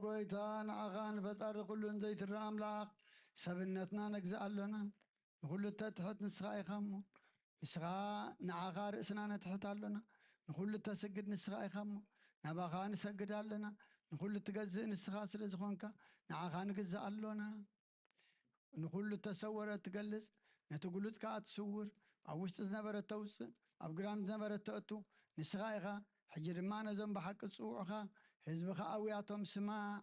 ጎይታ፣ ንዓኻ ንፈጣሪ ኩሉ ዘይትረኣ ኣምላኽ ሰብነትና ነግዝእ ኣሎና። ንኹሉ እተትሕት ንስኻ ኢኻ እሞ፣ ንስኻ ንዓኻ ርእስና ነትሕት ኣሎና። ንኹሉ እተስግድ ንስኻ ኢኻ እሞ፣ ናባኻ ንሰግድ ኣለና። ንኹሉ እትገዝእ ንስኻ ስለ ዝኾንካ፣ ንዓኻ ንግዛእ ኣሎና። ንኹሉ እተሰወረ እትገልጽ፣ ነቲ ግሉጽ ከኣ እትስውር፣ ኣብ ውሽጢ ዝነበረ እተውጽእ፣ ኣብ ግዳም ዝነበረ እተእቱ ንስኻ ኢኻ። ሕጂ ድማ ነዞም ብሓቂ ዝጽውዑኻ ህዝብኻ ኣውያቶም ስማዕ።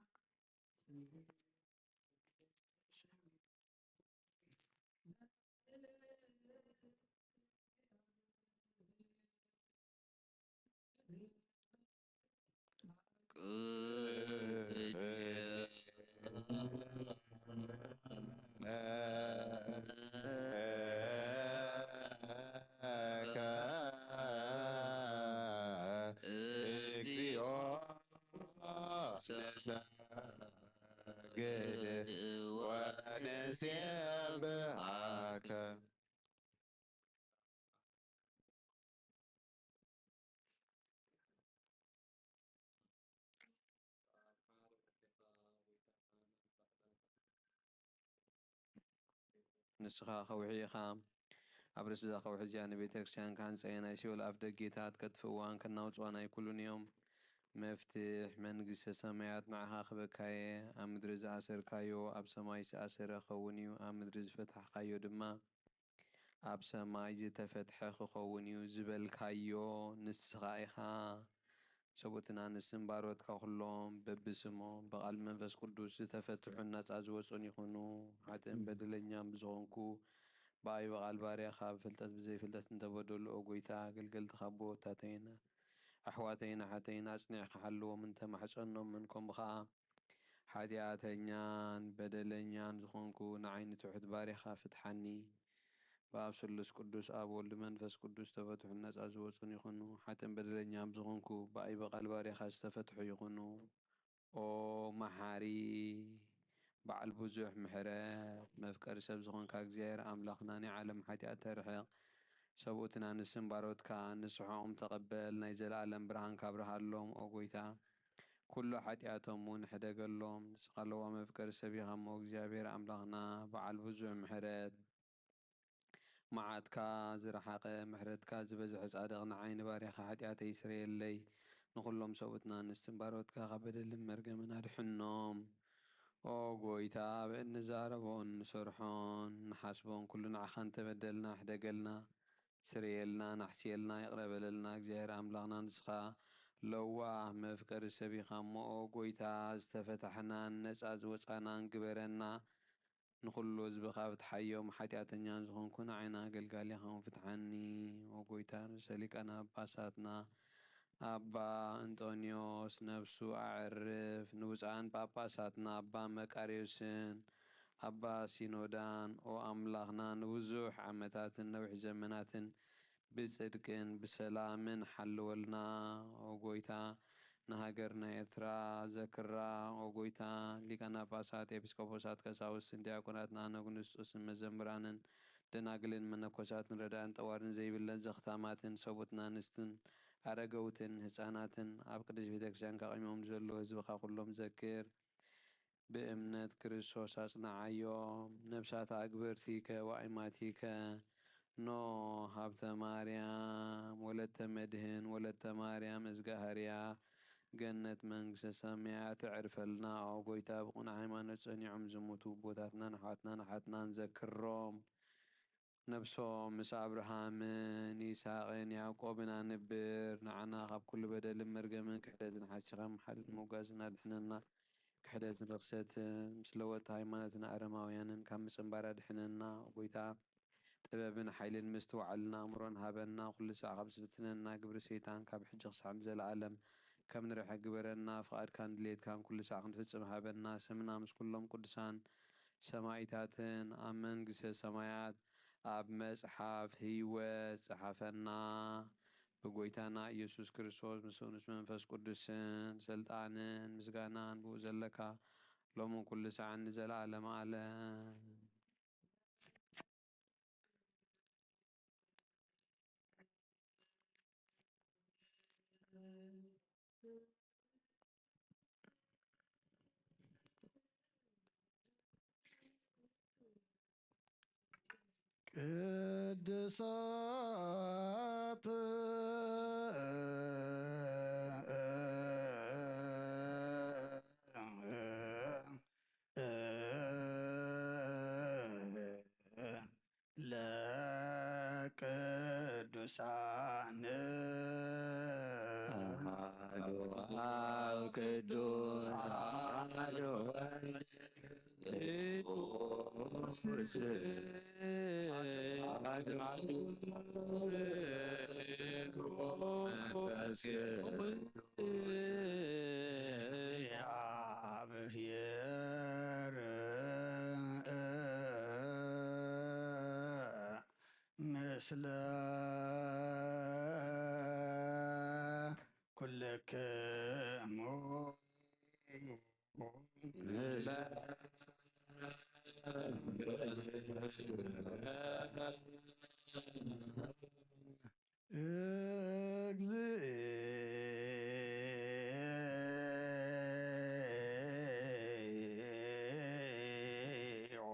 እግዚኦ ንሰግድ ወንሴብሐከ። ንስኻ ከውሒ ኢኻ። ኣብ ርእሲ እዛ ከውሒ እዚኣ ንቤተ ክርስቲያን ክሃንጻ እየ። ናይ ሲኦል ኣፍ ደጌታት ከጥፍእዋን ከናውጽዋን ኣይክእሉን እዮም። መፍትሕ መንግስተ ሰማያት ንዓኻ ክበካየ። ኣብ ምድሪ ዝኣሰርካዮ ኣብ ሰማይ ዝተኣሰረ ክኸውን እዩ፣ ኣብ ምድሪ ዝፈታሕካዮ ድማ ኣብ ሰማይ ዝተፈትሐ ክኸውን እዩ ዝበልካዮ ንስኻ ኢኻ። ሰብኡትን ኣንስትን ባሮትካ ኩሎም በብስሞም ብቓል መንፈስ ቅዱስ ዝተፈትሑን ናጻ ዝወጹን ይኹኑ። ሓጥእን በደለኛን ብዝኾንኩ ብኣይ ብቓል ባርያኻ ብፍልጠት ብዘይፍልጠት እንተበደሉ፣ ኦ ጎይታ፣ ኣገልገልትኻ ኣቦታተይን ኣሕዋተይን ኣሓተይን ኣጽኒዕካ ሓልዎም እንተማሕጸኖምን፣ ከምኡ ኸኣ ሓጢኣተኛን በደለኛን ዝኾንኩ ንዓይ ንትሑት ባርያኻ ፍትሓኒ። ብኣብ ስሉስ ቅዱስ ኣብ ወልድ መንፈስ ቅዱስ ዝተፈትሑን ነጻ ዝወጹን ይኹኑ። ሓጥእን በደለኛን ብዝኾንኩ ብኣይ ብቓል ባርያኻ ዝተፈትሑ ይኹኑ። ኦ መሓሪ በዓል ብዙሕ ምሕረት መፍቀሪ ሰብ ዝኾንካ እግዚኣብሔር ኣምላኽና ናይ ዓለም ሓጢኣት ተርሕቕ። ሰብኡትን ኣንስትን ባሮትካ ንስሖም ተቐበል፣ ናይ ዘለኣለም ብርሃንካ ኣብርሃሎም ኦ ጎይታ። ኩሉ ሓጢኣቶም እውን ሕደገሎም። ንስኻ ለዋህ መፍቀሪ ሰብ ኢኻ እሞ እግዚኣብሔር ኣምላኽና በዓል ብዙሕ ምሕረት መዓትካ ዝረሓቐ ምሕረትካ ዝበዝሐ ጻድቕ ንዓይ ንባርያኻ ሓጢኣተይ ስረየለይ። ንኹሎም ሰብኡትን ኣንስትን ባሮትካ ካብ በደልን መርገምን ኣድሕኖም። ኦ ጎይታ፣ ኣብ እንዛረቦን ንሰርሖን ንሓስቦን ኩሉ ንዓኻ እንተበደልና ሕደገልና፣ ስረየልና፣ ናሕስየልና፣ ይቕረ በለልና። እግዚኣብሔር ኣምላኽና ንስኻ ለዋህ መፍቀሪ ሰብ ኢኻ እሞ፣ ኦ ጎይታ፣ ዝተፈታሕናን ነጻ ዝወጻናን ግበረና። ንኹሉ ህዝብኻ ፍትሓዮም፣ ሓጢኣተኛን ዝኾንኩ ንዓይና ኣገልጋሊኻን ፍትሓኒ። ኦ ጎይታ፣ ርእሰ ሊቃነ ጳጳሳትና ኣባ እንጦንዮስ ነፍሱ ኣዕርፍ፣ ንብፁዓን ጳጳሳትና ኣባ መቃርዮስን ኣባ ሲኖዳን፣ ኦ ኣምላኽና፣ ንብዙሕ ዓመታትን ነዊሕ ዘመናትን ብጽድቅን ብሰላምን ሓልወልና። ኦ ጎይታ፣ ንሃገርና ኤርትራ ዘክራ። ኦ ጎይታ፣ ሊቃነ ጳጳሳት፣ ኤጲስቆጶሳት፣ ቀሳውስትን ዲያቆናትን፣ ኣነጉንስጡስን መዘምራንን ደናግልን መነኮሳትን ረዳእን ጠዋርን ዘይብለን ዘኽታማትን ሰብኡትን ኣንስትን ኣረገውትን ህጻናትን ኣብ ቅድስት ቤተ ክርስቲያን ካቒሞም ዘለዉ ህዝብኻ ኩሎም ዘክር። ብእምነት ክርስቶስ ኣጽንዓዮም። ነፍሳት ኣግብርቲከ ወኣይማቲከ ኖህ ሃብተ ማርያም ወለተ መድህን ወለተ ማርያም እዝጋሃርያ ገነት መንግስተ ሰማያት እዕርፈልና። ኦ ጎይታ፣ ብቕኑዕ ሃይማኖት ጸኒዖም ዝሞቱ ኣቦታትናን ኣሕዋትናን ኣሓትናን ዘክሮም። ነብሶም ምስ ኣብርሃምን ይስሐቅን ያዕቆብን ኣንብር። ንዓና ካብ ኩሉ በደልን መርገምን ክሕደትን ሓሲኻ ምሓልን ምውጋዝን ኣድሕነና። ክሕደትን ርኽሰትን ምስ ለወጥቲ ሃይማኖትን ኣረማውያንን ካብ ምጽንባር ኣድሕነና። ጎይታ፣ ጥበብን ሓይልን ምስትውዓልን ኣእምሮን ሃበና። ኩሉ ሳዕ ካብ ዝፍትነና ግብሪ ሰይጣን ካብ ሕጂ ክሳዕ ንዘለኣለም ከም ንርሕቅ ግበረና። ፍቓድካን ድሌትካን ኩሉ ሳዕ ክንፍጽም ሃበና። ስምና ምስ ኩሎም ቅዱሳን ሰማኢታትን ኣብ መንግስተ ሰማያት ኣብ መጽሓፍ ህይወት ጸሓፈና። ብጎይታና ኢየሱስ ክርስቶስ ምስኡን ምስ መንፈስ ቅዱስን ስልጣንን ምስጋናን ብኡ ዘለካ ሎምን ኩሉ ሳዕን ንዘለኣለም ኣለም። ቅዱሳት ለቅዱሳን አሐዱ አብ ቅዱስ አሐዱ ወልድ ቅዱስ አሐዱ መንፈስ ቅዱስ። ምስለ ኩልክሙ። እግዚኦ።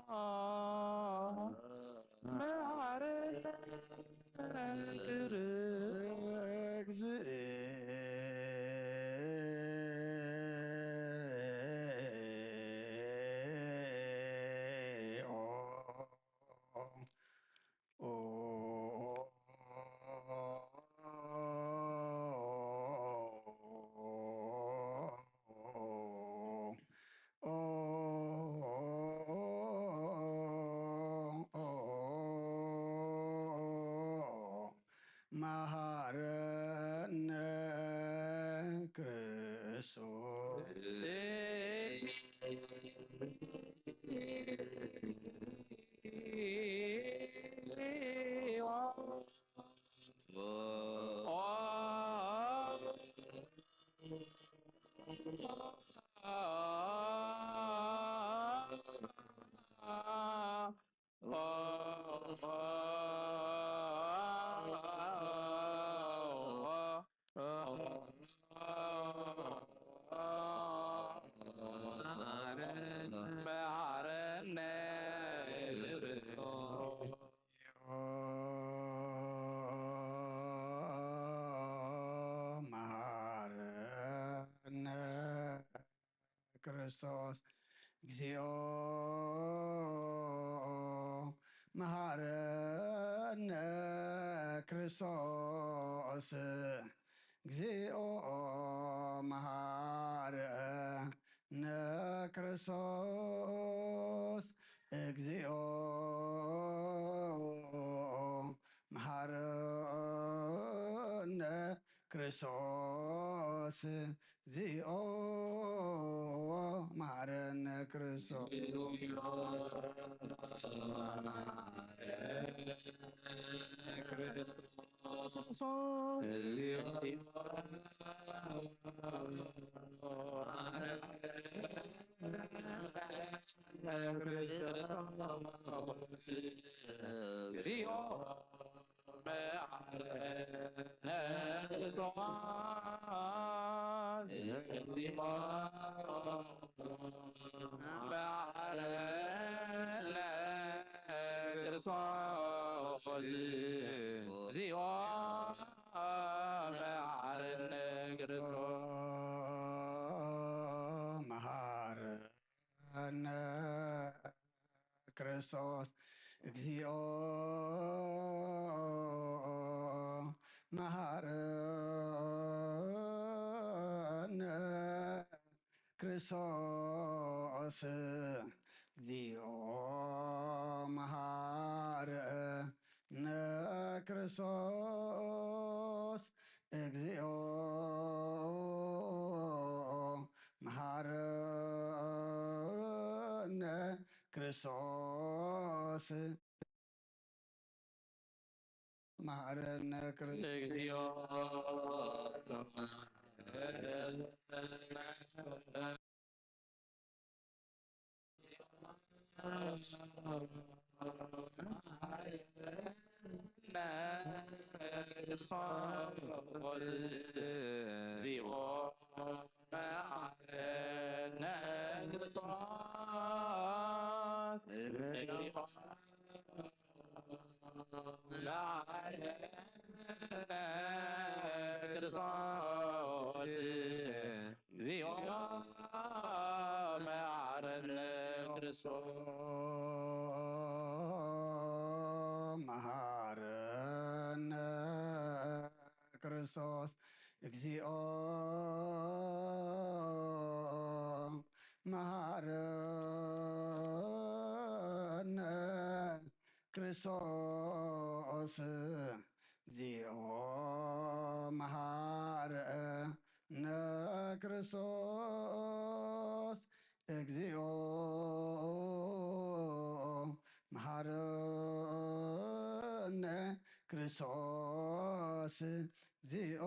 መሐረነ መሐረነ ክርስቶስ። መሐረነ ክርስቶስ። እግዚኦ መሐረነ ክርስቶስ። እግዚኦ መሐረነ ክርስቶስ። እግዚኦ መሐረነ ክርስቶስ። እግዚኦ መሐረነ ክርስቶስ። መሐረነ ክርስቶስ። እግዚኦ መሐረነ ክርስቶስ። መሐረነ ክርስቶስ። እግዚኦ መሐረነ ክርስቶስ። እግዚኦ መሐረነ ክርስቶስ። እግዚኦ መሐረነ ክርስቶስ። መሐረነ ክርስቶስ። እግዚኦ መሐረነ ክርስቶስ። እግዚኦ መሐረነ ክርስቶስ። መሐረነ ክርስቶስ። እግዚኦ መሐረነ ክርስቶስ። እግዚኦ መሐረነ ክርስቶስ። እግዚኦ መሐረነ ክርስቶስ። እግዚኦ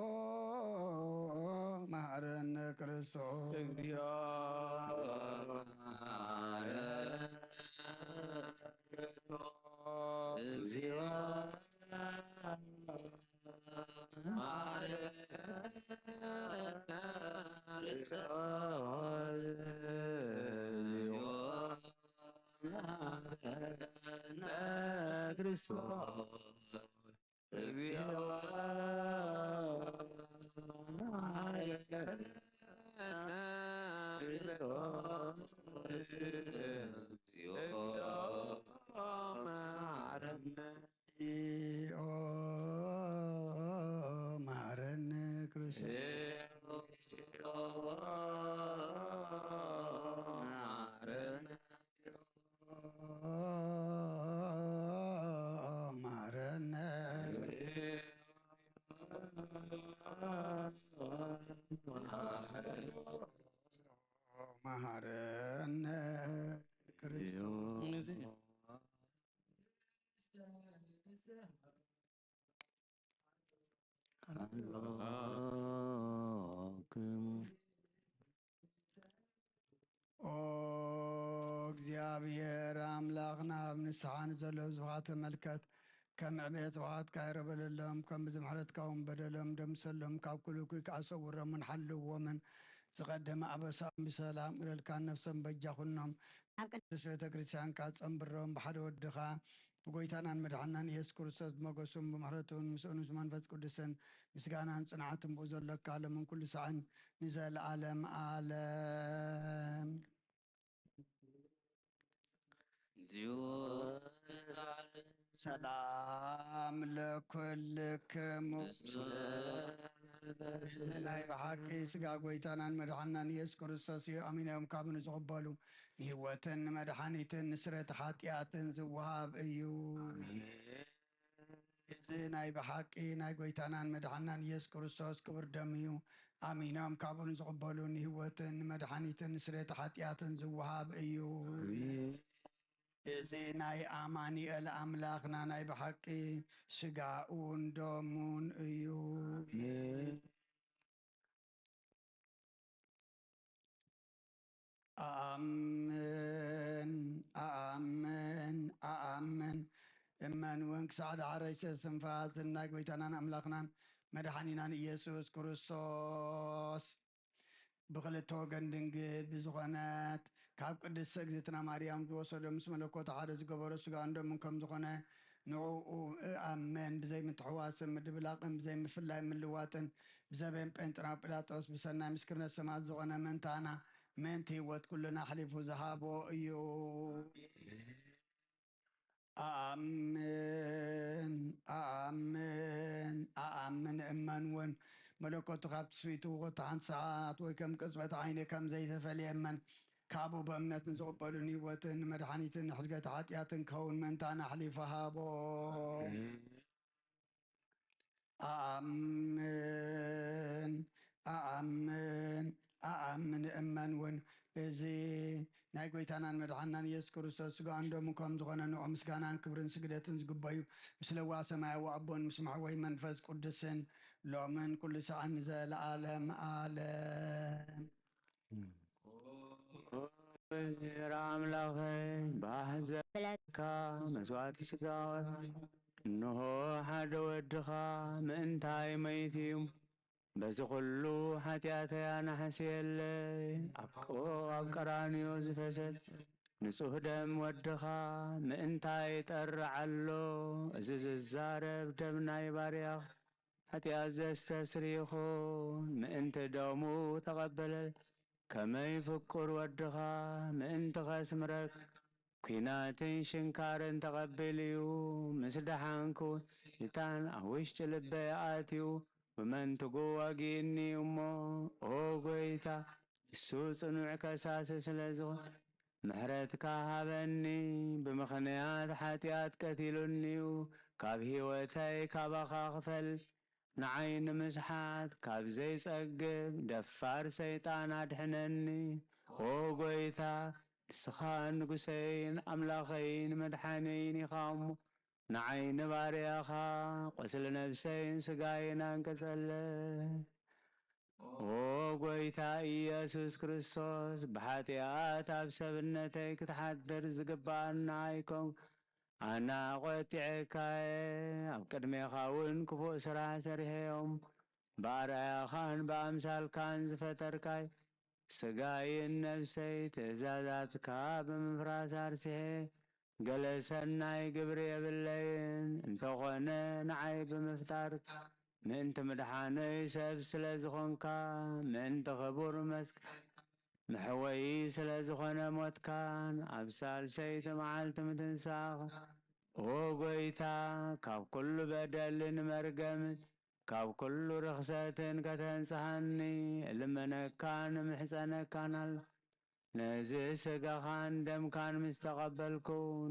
መሐረነ ክርስቶስ። እግዚኦ መሐረነ ክርስቶስ። እግዚኦ መሐረነ ክርስቶስ። እግዚኦ መሐረነ ክርስቶስ። እግዚኦ መሐረነ ክርስቶስ። እግዚኦ መሐረነ። እግዚኦ መሐረነ ክርስቶስ። እግዚኦ መሐረነ። መሐረነ። መሐረነ ክርስቶስ። ኦ እግዚኣብሔር ኣምላኽና፣ ኣብ ንስሓ ንዘለዉ ህዝብኻ ተመልከት። ከም ዕቤት ውሓትካ ይረበለሎም፣ ከም ብዝምሕረትካ እውን በደሎም ደምሰሎም፣ ካብ ኩሉ እኩይ ከኣ ሰውሮምን ሓልዎምን። ዝቐደመ ኣበሳኦም ብሰላም እለልካ፣ ነፍሶም በጃ ኩኖም። ኣብ ቅድስት ቤተ ክርስቲያንካ ጸንብሮም፣ ብሓደ ወድኻ ብጎይታናን መድሓናን ኢየሱስ ክርስቶስ ብመገሱን ብምሕረቱን ምስኡን ምስ መንፈስ ቅዱስን ምስጋናን ጽንዓትን ብኡ ዘሎካ ዓለምን ኩሉ ሳዕን ንዘለዓለም ዓለም። ሰላም ለኩልክሙ። ናይ ብሓቂ ስጋ ጎይታናን መድሓናን ኢየሱስ ክርስቶስ እዩ። ኣሚኖም ካብ ንዝቕበሉ ንህይወትን ንመድሓኒትን ንስረት ሓጢኣትን ዝወሃብ እዩ። እዚ ናይ ብሓቂ ናይ ጎይታናን መድሓናን ኢየሱስ ክርስቶስ ክቡር ደም እዩ። ኣሚኖም ካብኡ ንዝቕበሉ ንህይወትን ንመድሓኒትን ንስረት ሓጢኣትን ዝወሃብ እዩ። እዚ ናይ ኣማኑኤል ኣምላኽና ናይ ብሓቂ ስጋኡን ደሙን እዩ። ኣኣምን፣ ኣኣምን፣ ኣኣምን። እመን እውን ክሳዕ ዳሕረይ እስትንፋስ ናይ ጎይታናን ኣምላኽናን መድሓኒናን ኢየሱስ ክርስቶስ ብኽልተ ወገን ድንግል ብዝኾነት ካብ ቅድስቲ እግዝእትና ማርያም ዝወሰዶ ምስ መለኮቱ ሓደ ዝገበሮ ስጋን ደሙን ከም ዝኾነ ንዕኡ እኣምን። ብዘይ ምትሕዋስን ምድብላቕን ብዘይ ምፍላይ ምልዋጥን ብዘበን ጴንጥራው ጲላጦስ ብሰናይ ምስክርነት ሰማዕት ዝኾነ ምእንታና ምእንቲ ህይወት ኩልና ኣሕሊፉ ዝሃቦ እዩ። ኣኣምን፣ ኣኣምን፣ ኣኣምን። እመን እውን መለኮቱ ካብ ትስብእቱ ውቑት ሓንቲ ሰዓት ወይ ከም ቅጽበት ዓይኒ ከም ዘይተፈልየ እመን። ካብኡ ብእምነት ንዝቕበሉ ንህይወትን ንመድሓኒትን ንሕድገት ሓጢኣትን ክኸውን ምእንታና ኣሕሊፉ ሃቦ። ኣኣምን፣ ኣኣምን፣ ኣኣምን። እመን እውን እዚ ናይ ጎይታናን መድሓናን ኢየሱስ ክርስቶስ ስጋኡን ደሙን ከም ዝኾነ ንዑ ምስጋናን ክብርን ስግደትን ዝግበዩ ምስ ለዋ ሰማያዊ ኣቦን ምስ መሕወይ መንፈስ ቅዱስን ሎምን ኩሉ ሰዓን ንዘለዓለም ዓለም። ኦይ ኣምላኸይ፣ ባህ ዘብለካ መስዋእቲ ስጋወት፣ እንሆ ሓደ ወድኻ ምእንታይ መይቱ እዩ። በዚ ኩሉ ሓጢኣተይ ኣናሕስየለይ፣ ኣብ ቀ-፣ ኣብ ቀራንዮ ዝፈሰስ ንጹህ ደም ወድኻ ምእንታይ ይጠርዕ ኣሎ? እዚ ዝዛረብ ደም ናይ ባርያኻ ሓጢኣት ዘስተስሪ ይኹን። ምእንቲ ደሙ ተቐበለ፣ ከመይ ፍቁር ወድኻ ምእንቲ ኸስምረክ ኲናትን ሽንካርን ተቐቢሉ እዩ። ምስ ደሓንኩ፣ ሰይጣን ኣብ ውሽጢ ልበይ ኣትዩ፣ ብመንትጉ ወጊእኒ እዩ እሞ፣ ኦ ጐይታ፣ ንሱ ጽኑዕ ከሳሲ ስለ ዝኾነ፣ ምሕረትካ ሃበኒ። ብምኽንያት ሓጢኣት ቀቲሉኒ እዩ፣ ካብ ህይወተይ ካባኻ ክፈል። ንዓይ ንምስሓት ካብ ዘይጸግብ ደፋር ሰይጣን ኣድሕነኒ። ኦ ጐይታ፣ ንስኻ ንጉሰይን ኣምላኸይን መድሓነይን ኢኻ እሞ፣ ንዓይ ንባርያኻ ቁስሊ ነፍሰይን ስጋይን ኣንቅጸለይ። ኦ ጐይታ ኢየሱስ ክርስቶስ፣ ብሓጢኣት ኣብ ሰብነተይ ክትሓድር ዝግብኣና ኣይኮንኩ። ኣነ ኣቖጢዐካየ፣ ኣብ ቅድሜኻ እውን ክፉእ ስራሕ ሰሪሐዮም። ብኣርኣያኻን ብኣምሳልካን ዝፈጠርካይ ስጋይን ነፍሰይ ትእዛዛትካ ብምፍራስ ኣርሲሐ፣ ገለ ሰናይ ግብሪ የብለይን። እንተኾነ ንዓይ ብምፍጣርካ፣ ምእንቲ ምድሓነይ ሰብ ስለ ዝኾንካ፣ ምእንቲ ክቡር መስቀልካ፣ መሕወዪ ስለ ዝኾነ ሞትካን ኣብ ሳልሰይቲ መዓልቲ ምትንሳእኻ፣ ኦ ጐይታ፣ ካብ ኩሉ በደልን መርገምን ካብ ኩሉ ርኽሰትን ከተንጽሃኒ እልምነካን እምሕጸነካን ኣሎ። ነዚ ስጋኻን ደምካን ምስ ተቐበልኩ፣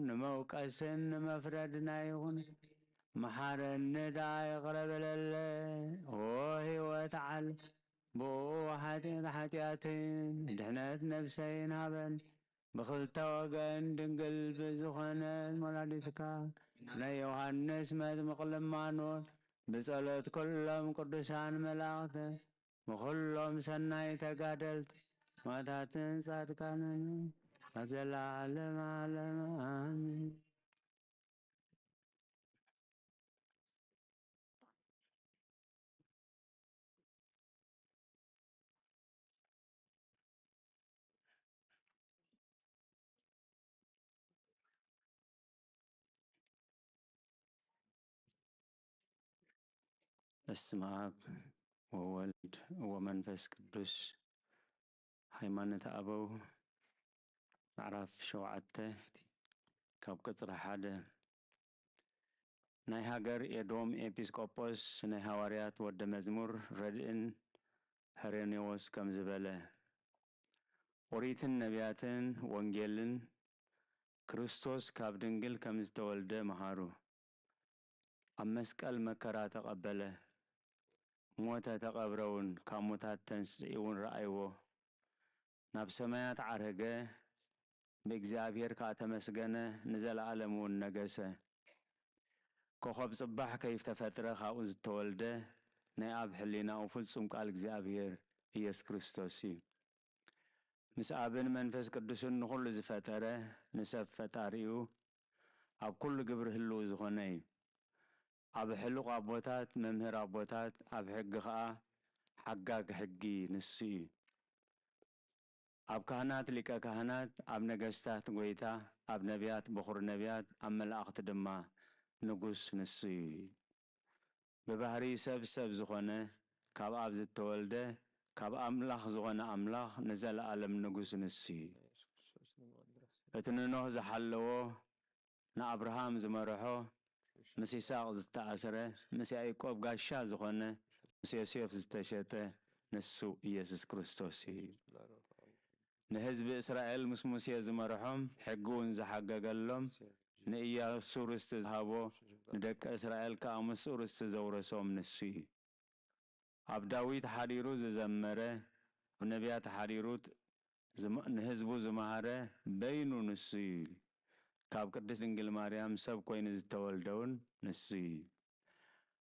ንመውቀስን ንመፍረድን ኣይኹን። መሓረኒ ደኣ ይቕረ በለለ። ኦ ህይወት ዓል፣ ብኡ ሓጢኣት ሓጢኣትን ድሕነት ነብሰይን ሃበን። ብኽልተ ወገን ድንግል ብዝኾነት ወላዲትካ ናይ ዮሃንስ መጥምቕ ልማኖት ብጸሎት ኩሎም ቅዱሳን መላእኽት ብኹሎም ሰናይ ተጋደልቲ ማታትን ጻድቃንን ኣብ ዘለዓለም ዓለም ኣሜን። በስመ አብ ወወልድ ወመንፈስ ቅዱስ። ሃይማኖተ ኣበው ምዕራፍ ሸውዓተ ካብ ቅጽሪ ሓደ። ናይ ሃገር ኤዶም ኤጲስቆጶስ ናይ ሃዋርያት ወደ መዝሙር ረድእን ሄሬኔዎስ ከምዚ በለ። ኦሪትን ነቢያትን ወንጌልን ክርስቶስ ካብ ድንግል ከም ዝተወልደ መሃሩ። ኣብ መስቀል መከራ ተቐበለ፣ ሞተ፣ ተቐብረ እውን፣ ካብ ሙታት ተንስኡ እውን ረኣይዎ። ናብ ሰማያት ዓረገ፣ ብእግዚኣብሔር ከኣ ተመስገነ፣ ንዘለኣለም እውን ነገሰ። ኮኸብ ጽባሕ ከይተፈጥረ ካብኡ ዝተወልደ ናይ ኣብ ሕሊናኡ ፍጹም ቃል እግዚኣብሔር ኢየሱስ ክርስቶስ እዩ። ምስ ኣብን መንፈስ ቅዱስን ንኹሉ ዝፈጠረ ንሰብ ፈጣሪኡ ኣብ ኩሉ ግብሪ ህልው ዝኾነ እዩ። ኣብ ሕሉቕ ኣቦታት መምህር ኣቦታት ኣብ ሕጊ ኸኣ ሓጋግ ሕጊ ንሱ እዩ። ኣብ ካህናት ሊቀ ካህናት ኣብ ነገስታት ጐይታ ኣብ ነቢያት በኹሪ ነቢያት ኣብ መላእኽቲ ድማ ንጉስ ንሱ እዩ። ብባህሪ ሰብ ሰብ ዝኾነ ካብ ኣብ ዝተወልደ ካብ ኣምላኽ ዝኾነ ኣምላኽ ንዘለኣለም ንጉስ ንሱ እዩ። እቲ ንኖህ ዝሓለዎ ንኣብርሃም ዝመርሖ ምስ ይስሐቅ ዝተኣስረ ምስ ያዕቆብ ጋሻ ዝኾነ ምስ ዮሴፍ ዝተሸጠ ንሱ ኢየሱስ ክርስቶስ እዩ። ንህዝቢ እስራኤል ምስ ሙሴ ዝመርሖም ሕጊ እውን ዝሓገገሎም ንኢያሱ ርስቲ ዝሃቦ ንደቂ እስራኤል ከኣ ምስኡ ርስቲ ዘውረሶም ንሱ እዩ። ኣብ ዳዊት ሓዲሩ ዝዘመረ ኣብ ነቢያት ሓዲሩ ንህዝቡ ዝመሃረ በይኑ ንሱ እዩ። ካብ ቅድስት ድንግል ማርያም ሰብ ኮይኑ ዝተወልደ እውን ንሱ እዩ።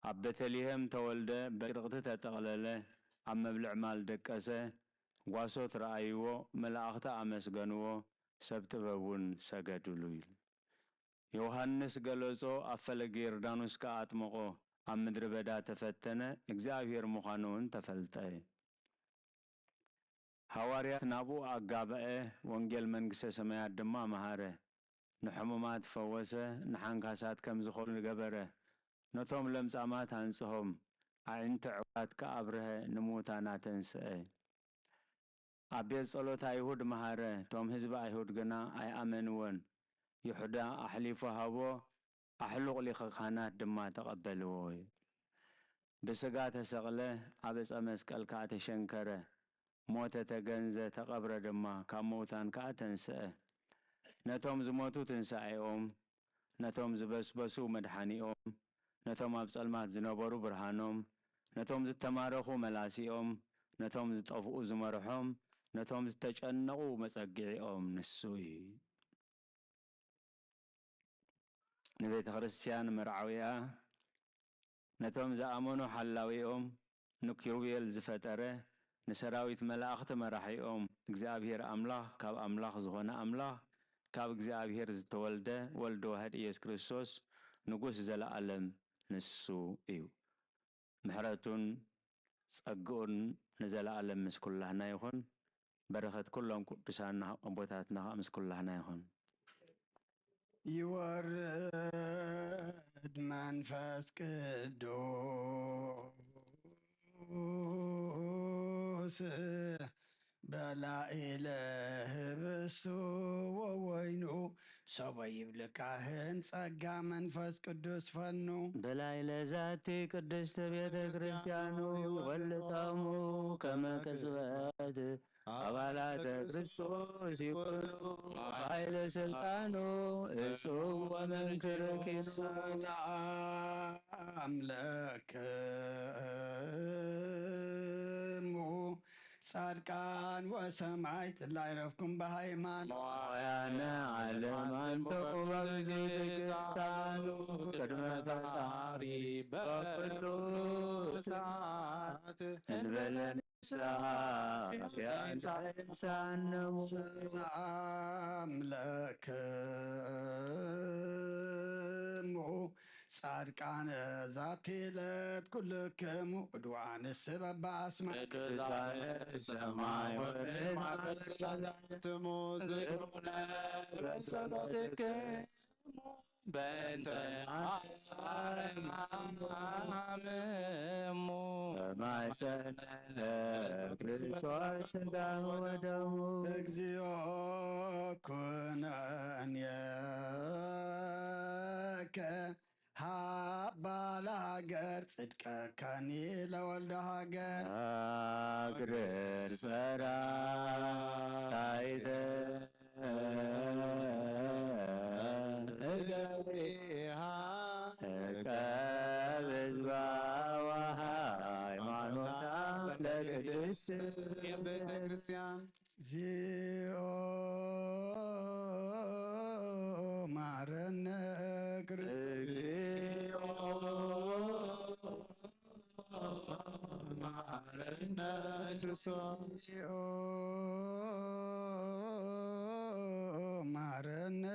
ኣብ ቤተልሔም ተወልደ፣ በርቕቲ ተጠቕለለ፣ ኣብ መብልዕ ማል ደቀሰ፣ ጓሶት ረኣይዎ፣ መላእኽቲ ኣመስገንዎ፣ ሰብ ጥበብ እውን ሰገድሉ ኢሉ። ዮሃንስ ገለጾ፣ ኣብ ፈለገ ዮርዳኖስ ከኣ ኣጥመቖ፣ ኣብ ምድሪ በዳ ተፈተነ፣ እግዚኣብሔር ምዃኑ እውን ተፈልጠ። ሃዋርያት ናብኡ ኣጋበአ፣ ወንጌል መንግስተ ሰማያት ድማ መሃረ። ንሕሙማት ፈወሰ፣ ንሓንካሳት ከም ዝኾኑ ገበረ፣ ነቶም ለምጻማት ኣንጽሆም፣ ኣዒንቲ ዕውራት ከኣ ኣብርሀ፣ ንምዉታን ኣተንስአ። ኣብ ቤት ጸሎት ኣይሁድ መሃረ፣ እቶም ህዝቢ ኣይሁድ ግና ኣይኣመንዎን። ይሁዳ ኣሕሊፉ ሃቦ፣ ኣሕሉቕ ሊቐ ካህናት ድማ ተቐበልዎ። ብስጋ ተሰቕለ፣ ኣብ ዕጸ መስቀል ከኣ ተሸንከረ፣ ሞተ፣ ተገንዘ፣ ተቐብረ ድማ፣ ካብ ምዉታን ከኣ ተንስአ። ነቶም ዝሞቱ ትንሳኤኦም፣ ነቶም ዝበስበሱ መድሓኒኦም፣ ነቶም ኣብ ጸልማት ዝነበሩ ብርሃኖም፣ ነቶም ዝተማረኹ መላሲኦም፣ ነቶም ዝጠፍኡ ዝመርሖም፣ ነቶም ዝተጨነቑ መጸግዒኦም ንሱ እዩ። ንቤተ ክርስቲያን መርዓዊኣ፣ ነቶም ዝኣመኑ ሓላዊኦም፣ ንኪሩቤል ዝፈጠረ፣ ንሰራዊት መላእኽቲ መራሒኦም፣ እግዚኣብሔር ኣምላኽ ካብ ኣምላኽ ዝኾነ ኣምላኽ፣ ካብ እግዚኣብሔር ዝተወልደ ወልድ ዋህድ ኢየሱስ ክርስቶስ ንጉስ ዘለኣለም ንሱ እዩ። ምሕረቱን ጸግኡን ንዘለኣለም ምስ ኩላህና ይኹን። በረኸት ኩሎም ቅዱሳን ኣቦታትና ምስ ኩላህና ይኹን። ይወርድ መንፈስ ቅዱስ በላዕለ ህብስቱ ወወይኑ፣ ሰበ ይብልካህን ጸጋ መንፈስ ቅዱስ ፈኑ። በላዕለ ዛቲ ቅድስት ቤተ ክርስቲያኑ ወልጠሙ ከመ ቅጽበት አባላተ ክርስቶስ ይኩኑ ኃይለ ስልጣኑ እጹብ ወመንክር ኪኑ። ሰላም ለክሙ ጻድቃን ወሰማዕት ላዕረፍኩም በሃይማኖት። ሞያነ ዓለም አንተቁ በጊዜ ትግታኑ ቅድመ ፈጣሪ በኩሉ ሰዓት እንበለ ንስሓ ኪያንሳ ይንሳነሙ። ሰላም ለክሙ ጻድቃነ ዛቲ ዕለት ኩልክሙ ዕዱዋንስ በበአስማት። ቅዱሳነ ሰማይ ወምድር ማበል ጽላትሙ ዝክሩነ በጸሎትክሙ በእንተ አርያም እሙ። በማይሰነ ክርስቶስ ሥጋ ወደሙ። እግዚኦ ኩነኔከ ሃባ ለሃገር ጽድቀከኒ ለወልደ ሃገር። ሃግር ጸራይተ እገብሪሃ እከብ ህዝባ ወሃይማኖታ ለቅድስት ቤተ ክርስቲያን። እግዚኦ ማረነ ክርስቶስ። ማረነ ክርስቶስ። ማረነ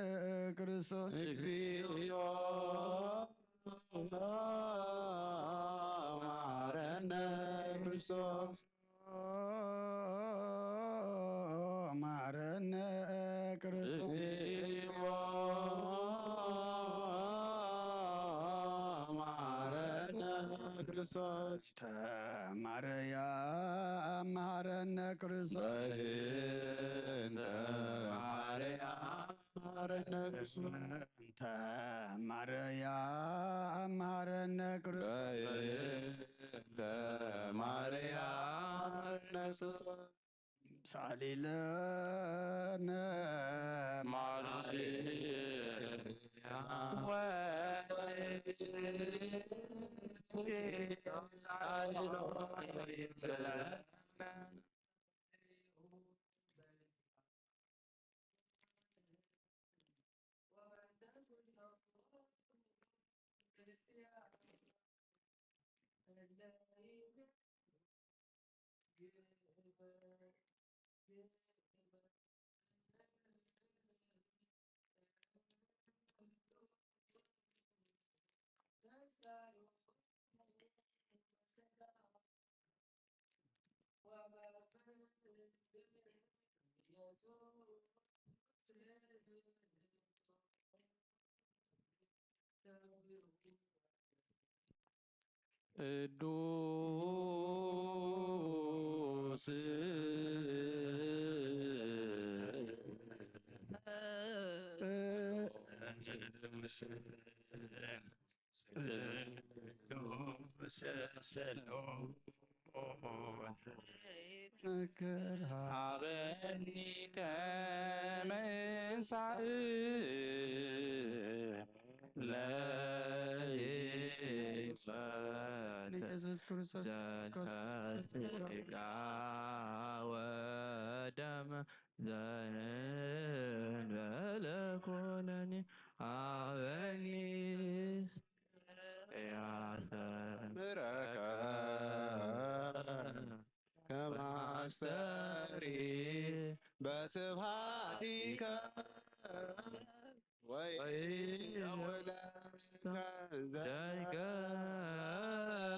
ክርስቶስ። እግዚኦ ማረነ ክርስቶስ። ማረነ ክርስቶስ። እግዚኦ ማረነ ክርስቶስ። ተማረያ ማረነ ክርስቶስ። በእንተ ማርያም ማረነ ክርስቶስ። እንተ ማርያም ማረነ ክርስቶስ። በእንተ ማርያም ማረነ ክርስቶስ። ሳሊለነ ማርያም ቅዱስ ሃበኒ ከመ እንሳእ ለይእመን ኢየሱስ ክርስቶስ ዘተስጋ ወደመ ዘእንበለ ኮነኒ ሃበኒ ያስተምረከ ከመ አስተሪ በስብሐቲከ ወኢያውለከ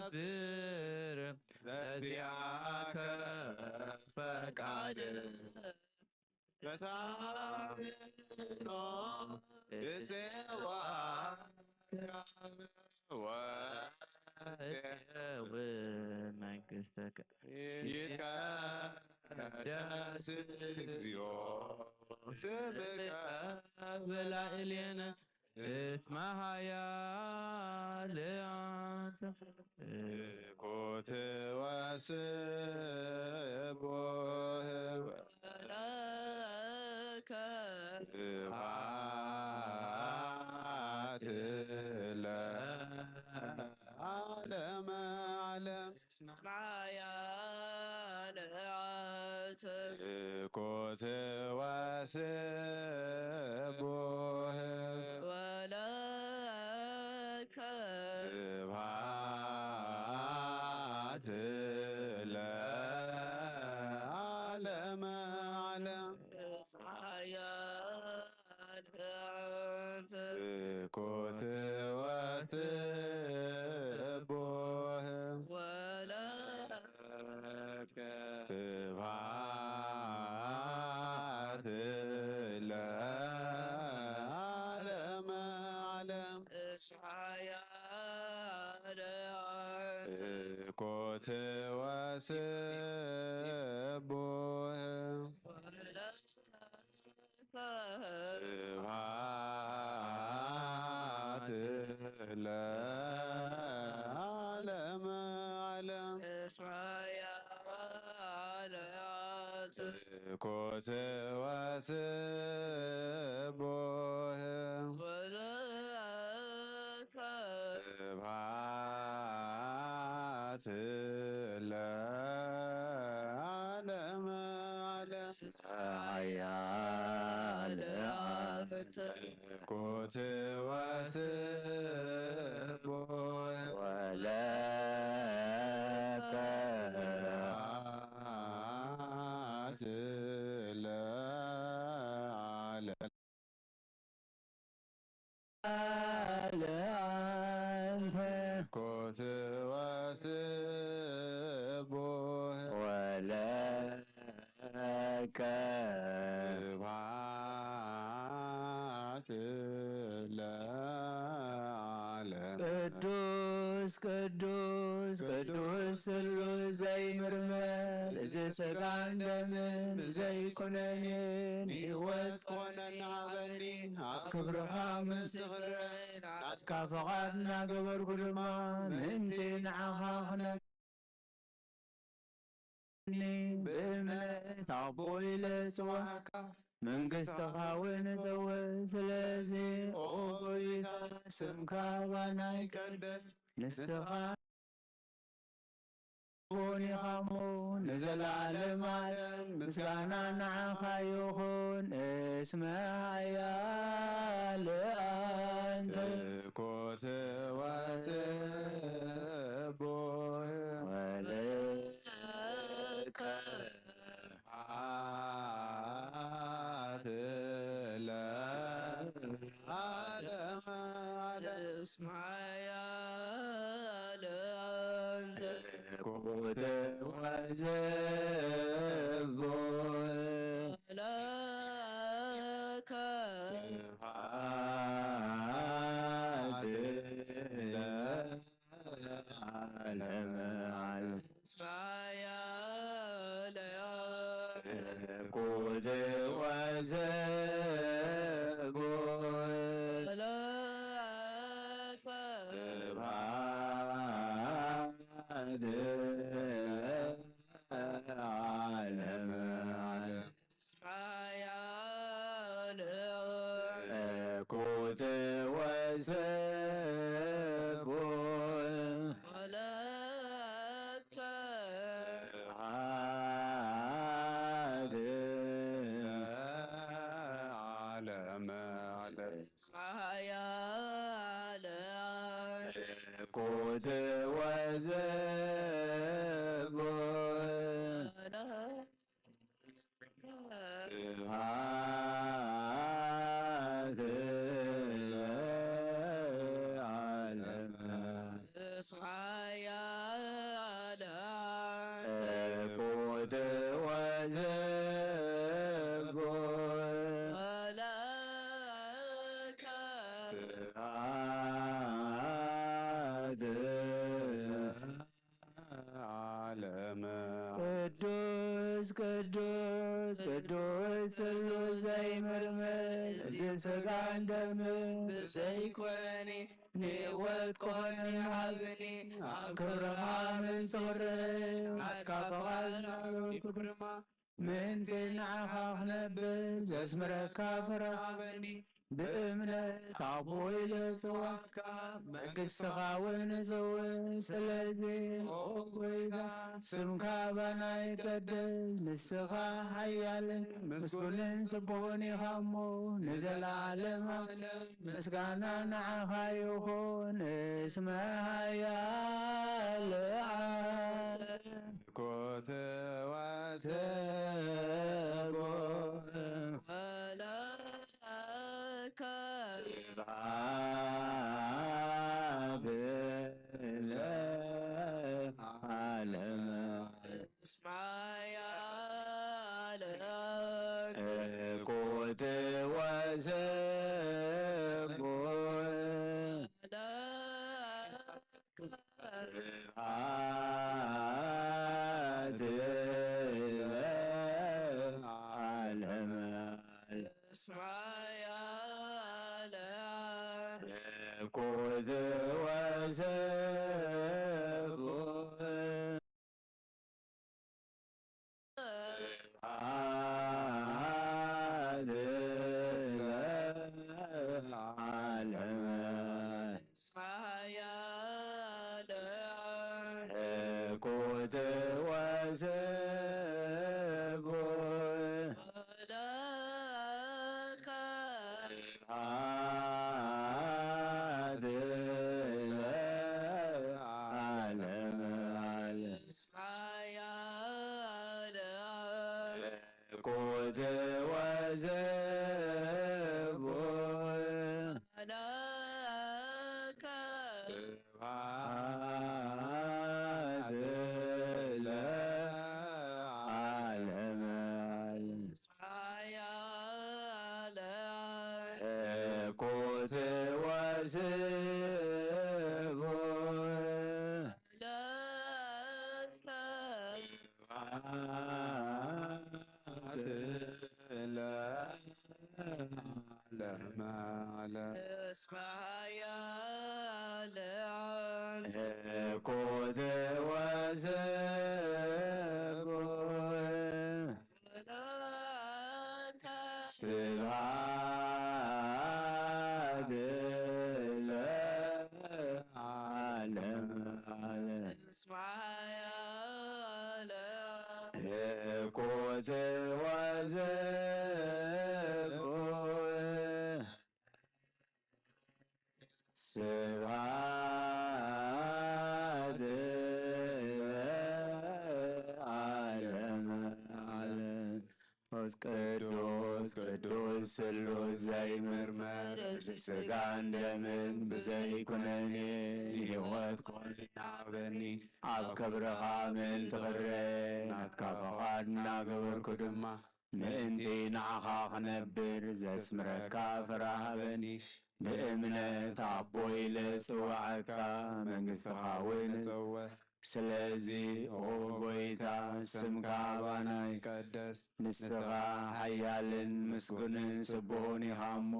ዘይገብር ዘዚአከ ፈቃድ ተሳልኖ እጽዋ ወእትየውን መንግሥትከ ይትቀደስ እግዚኦ ስምከ በላዕሌነ እስመ ኃያል አንተ። ኮትወ ስቡሕ ለከ ስብሐት ለዓለመ ዓለም። ኃያል አንተ። ኮትወ ስቡሕ ወለከ ስብሐት ለዓለመ ዓለም። ኃያል አንተ። ኮትወ ስቡሕ ወለከ ስብሐት ለዓለመ ዓለም። ኃያል አንተ። ኮትወ ስቡሕ ወለከ ስብሐት ለዓለመ ዓለም። ኃያል አንተ። ኮትወ ስቡሕ ወለከ ስብሐት ለዓለመ ዓለም። ኃያል አንተ። ኮትወ ስቡሕ ወለከ ስብሐት ለዓለም። ኃያል አንተ። ኮትወ ስቡሕ ወለከ ስብሐት ለዓለም። ቅዱስ ቅዱስ ቅዱስ ስሉስ ዘይምርመር፣ እዚ ሥጋን ደምን ዘይኩነኔ ንሕይወት ኮነኒ ሃበኒ። ኣብ ክብርኻ ምስኽረ ናትካ ፍቓድ እናገበርኩ ድማ ምእንቲ ንዓኻ ክነ ብእምነት ኣቦ ኢለ ጽዋዕካ መንግሥትኻ እውን እተወ። ስለዚ ኦ ጐይታ ስምካ ባና ይቀደስ። ንስኻ እውን ኢኻ እሞ ንዘለዓለም ዓለም ምስጋና ንዓኻ ይኹን። እስመ ኃያል አንተ። ኮትወ ስቡሕ ወለከ ስብሐት ለዓለመ ዓለም። እስመ ኃያል አንተ። ኮትወ ስቡሕ ወለከ ስብሐት ለዓለመ ዓለም። እስመ ኃያል አንተ። ኮትወ ስቡሕ ወለከ ስብሐት ለዓለመ ዓለም። ኃያል ኮትወ ስቡሕ ወለከ ስብሐት ለዓለመ ዓለም። ኃያል ኮትወ ስቡሕ ወለከ ስብሐት ለዓለመ። እስመ ኃያል ኮትወ ስቡሕ ስብሐት ለዓለመ። ቅዱስ ቅዱስ ቅዱስ ስሉስ ዘይምርምር፣ እዚ ሥጋን ደምን ብዘይኮነኒ ንህይወት ኮነ ሃብኒ። ኣብ ክብርኻ ምንጽውረ ኣካፋኻልና ክብርማ ምእንቲ ንዓኻ ክነብር ዘስምረካ ፍረ ሃበኒ። ብእምነት ኣቦይ ለጽዋዕካ መንግሥትኻ እውን እጽውዕ። ስለዚ ኦ ጎይታ ስምካ ባና ይቀደስ፣ ንስኻ ሓያልን ምስጉንን ስቡሕን ኢኻ እሞ ንዘለዓለም ዓለም ምስጋና ንዓኻ ይኹን። እስመ ኃያል ኣንተ ኮተ ወሰቦ መላከ ስብሐት ለዓለመ። እስመ ኃያል ኮተ ወሰቦ መላከ ስብሐት ለዓለመ። እስመ ኃያል ኮተ ወሰቦ ስብሐት ለዓለመ። እስመ ኃያል ኮተ ወሰቦ ለከ ስብሐት ለዓለመ። እስመ ኃያል ኮተ ወሰቦ ለከ ስብሐት ለዓለመ። ኃያለ ኮት ወስቡ ለከ ስብሐት ለዓለመ ዓለም። እስመ ኃያለ ኮት ወስቡ ለከ ስብሐት ለዓለመ ዓለም። እስመ ኃያለ ኮት ወስቡ ስብሐት ለዓለመ ዓለም። ቅዱስ ቅዱስ ስሉስ ዘይምርመር፣ እዚ ሥጋን ደምን ብዘይኩነኔ ንሕይወት ኮንካ ሃበኒ። ኣብ ክብርኻ ምእንቲ ክረ ናትካ ፈቓድ እናገበርኩ ድማ ምእንቲ ንዓኻ ክነብር ዘስምረካ ፍረ ሃበኒ። ብእምነት ኣቦይ ለጽውዓካ መንግሥትኻ እውን እጸውዕ። ስለዚ ኦ ጐይታ ስምካ ኣባና ይቀደስ። ንስኻ ሓያልን ምስጉንን ስቡሕን ኢኻ እሞ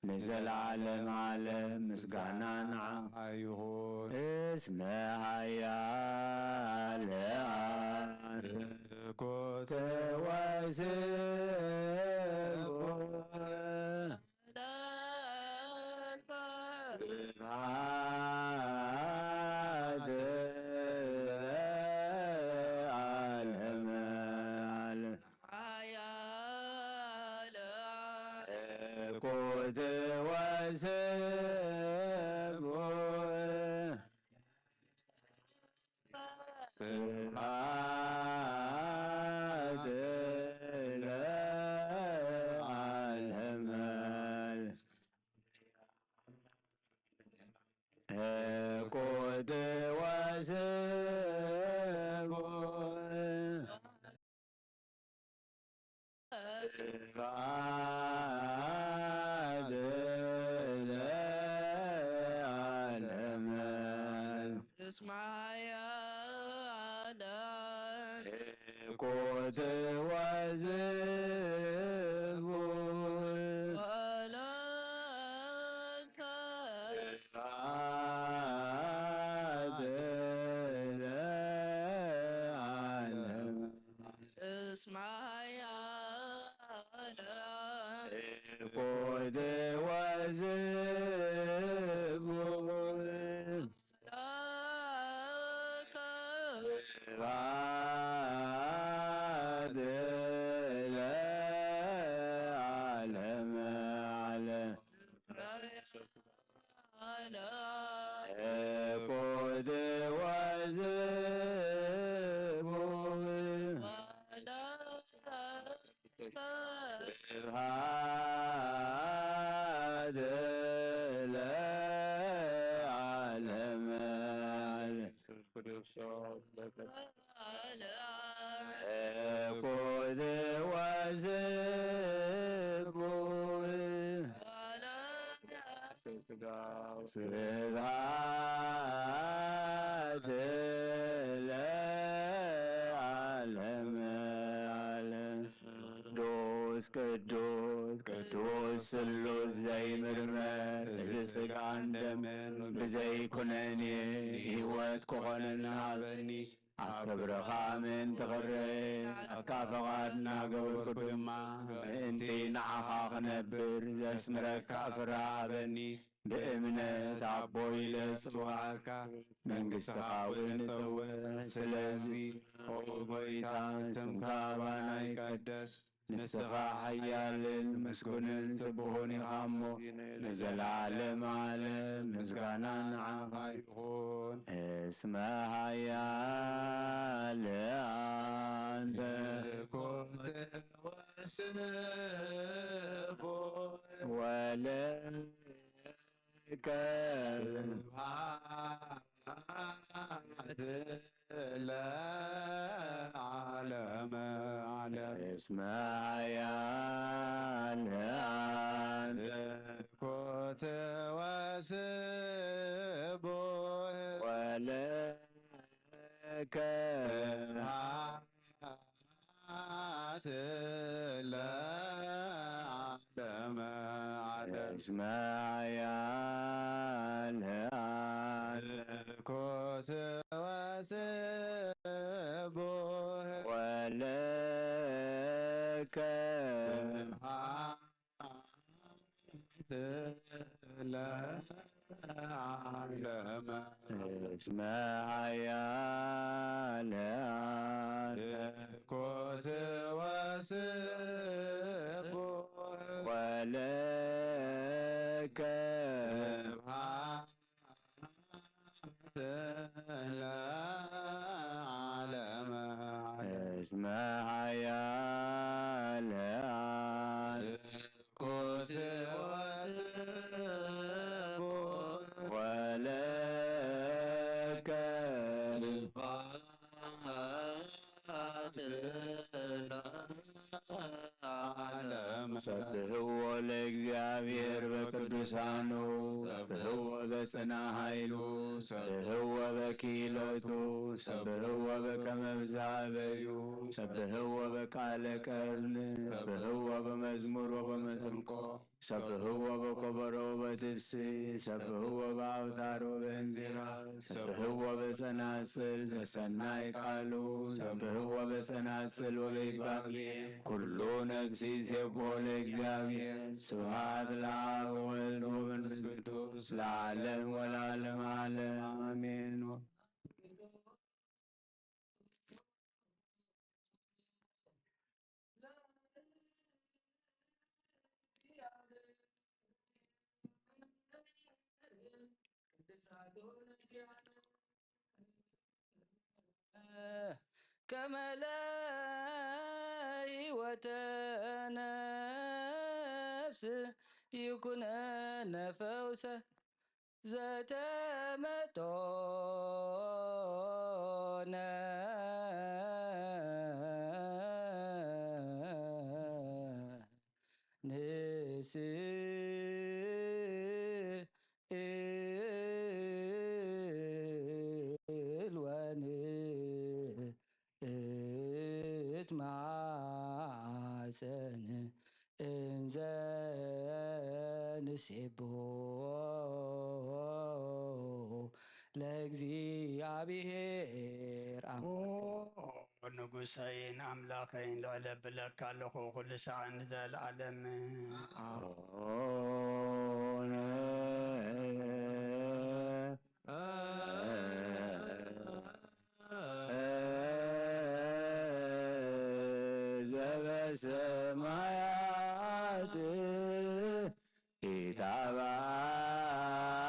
ንዘለዓለም ዓለም ምስጋና ንዓኻ ይኹን። እስመ ኃያለ ኮት ወስቡ ለከ ስብሐት ለዓለመ ዓለም። ኃያለ ኮት ወስቡ ስብሐት ለዓለመ ዓለም። ኮት ወስቡ ስብሐት እስማያ ኮት ወዝቡ ወለከ ስብሐት ለዓለም። እስማያ ኮት ወዝቡ ስብሐት ለዓለመ ዓለም። ኮት ወዝቡ ስብሐት ለዓለመ ዓለም። ኮት ወዝቡ ስብሐት ለዓለመ ዓለም። ቅዱስ ቅዱስ ቅዱስ ስሉስ ዘይምርመር፣ እዚ ስጋን ደምን ብዘይ ኩነኔ ህይወት ክኾነና ሃበኒ። ኣብ ክብርኻ ምእንቲ ክረአ፣ ናትካ ፈቓድ እናገበርኩ ድማ ምእንቲ ንዓኻ ክነብር ዘስምረካ ፍረ ሃበኒ። ብእምነት ኣቦ ኢለ ጽዋዕካ መንግስትኻ እውን እጠውዕ። ስለዚ ኦ ጎይታ፣ ስምካ ባና ይቀደስ። ንስኻ ሓያልን ምስጉንን ስቡሕን ኢኻ እሞ፣ ንዘለዓለም ዓለም ምስጋና ንዓኻ ይኹን። እስመ ሓያል ኣንተ ኮነ ወስቡሕ ወለከ ስብሐት ለዓለመ ዓለም። እስመ ሓያል ኣንተ ኮተ ወስቡሕ ወለከ ስብሐት ለዓለመ ዓለም። እስመ ሓያል ኣንተ ኮተ ወስቡሕ ወለከ ስብሐት ለዓለመ። እስመ ሓያል ኣንተ ኮተ ወስቡሕ ወለከ ስብሐት ለዓለመ። እስመ ሓያል ኣንተ ኮተ ወስቡሕ ወለከ ስብሐት ለዓለመ። ሰብሕዎ ለእግዚኣብሔር በቅዱሳኑ፣ ሰብሕዎ በጽና ኃይሉ፣ ሰብሕዎ በክህለቱ፣ ሰብሕዎ በከመ ብዝሃ በዩ፣ ሰብሕዎ በቃለ ቀርን፣ ሰብሕዎ በመዝሙር ወበመሰንቆ፣ ሰብሕዎ በኮበሮ ወበትፍሲ፣ ሰብሕዎ በአውታር ወበእንዚራ፣ ሰብሕዎ በጸናጽል በሰናይ ቃሉ፣ ሰብሕዎ በጸናጽል ወበይባቤ። ኩሉ ነፍሲ ይሴብሖ ለእግዚኣብሔር። ስብሐት ለአብ ወወልድ ወመንፈስ ቅዱስ ለዓለም ወለዓለመ ዓለም አሜን። ከመ ለህይወተ ነፍስ ይኩነነ ፈውሰ ዘተመጦነ ንስ መጸን እንዘ ንሴብሖ ለእግዚኣብሔር ኣምላክ። ንጉሰይን ኣምላኸይን ልዕለ ብለካ ኣለኹ፣ ኩሉ ሰዓት ንዘለዓለም። ዘበሰማያት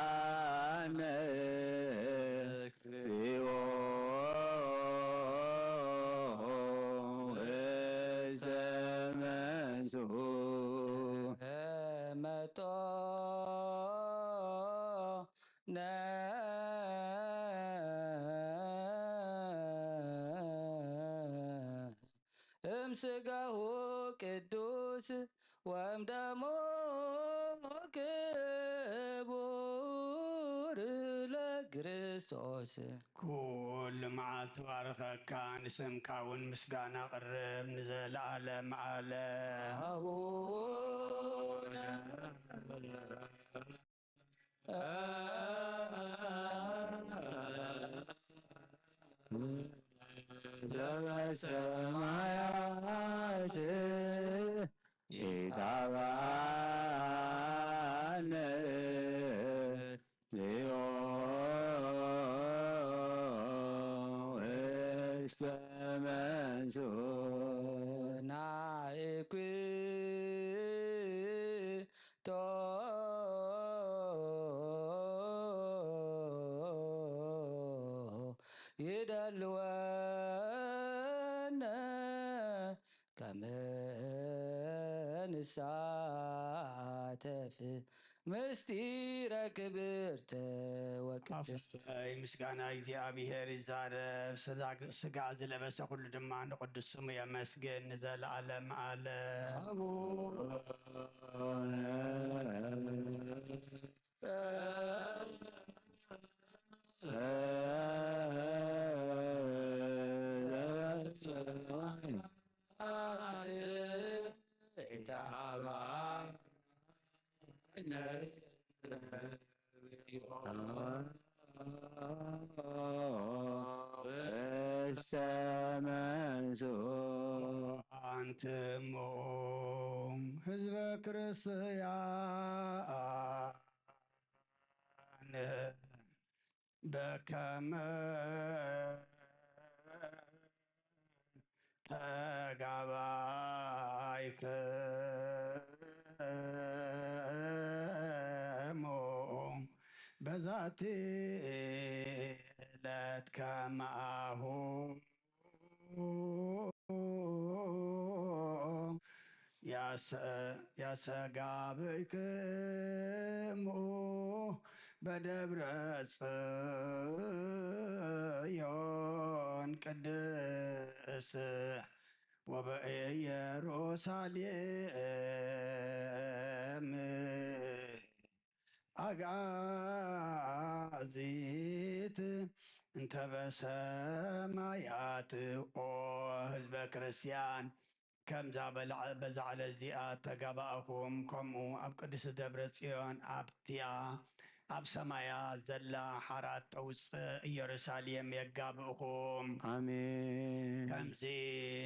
ኢታብአነ እግዚኦ ውስተ መንሱ። መጦ ነ እምስጋሁ ቅዱስ ወእምደሙ ክቡር ለክርስቶስ። ኩሉ መዓልቲ ባርኸካ፣ ንስምካ እውን ምስጋና ቅርብ ንዘለዓለም ዓለም። ኣቡነ ዘበሰማያት ኢታብአነ እግዚኦ ውስተ መንሱ። ናይኩቶ ይደልወነ ከመ ንሳተፍ ምስጢረ ክብርተ ወቅድስተ። ኣፍስይ ምስጋና እግዚኣብሔር ይዛረብ፣ ስጋ ዝለበሰ ኩሉ ድማ ንቅዱስ ስሙ የመስግን ንዘለዓለም ዓለም። ውስተ መንሱ። አንትሙ ህዝበ ክርስቲያን በከመ ተጋባይክሙ በዛቲ ዕለት ከማሁ ያሰ-፣ ያሰጋብክሙ በደብረ ጽዮን ቅድስት ወበኢየሩሳሌም አግዓዚት እንተ በሰማያት። ኦ ህዝበ ክርስቲያን፣ ከምዛ በልዓ-፣ በዛ ዕለት እዚኣ ተጋባእኹም፣ ከምኡ ኣብ ቅድስቲ ደብረ ጽዮን ኣብትያ ኣብ ሰማያ ዘላ ሓራት ተውፅእ ኢየሩሳሌም የጋብእኹም። ኣሜን። ከምዚ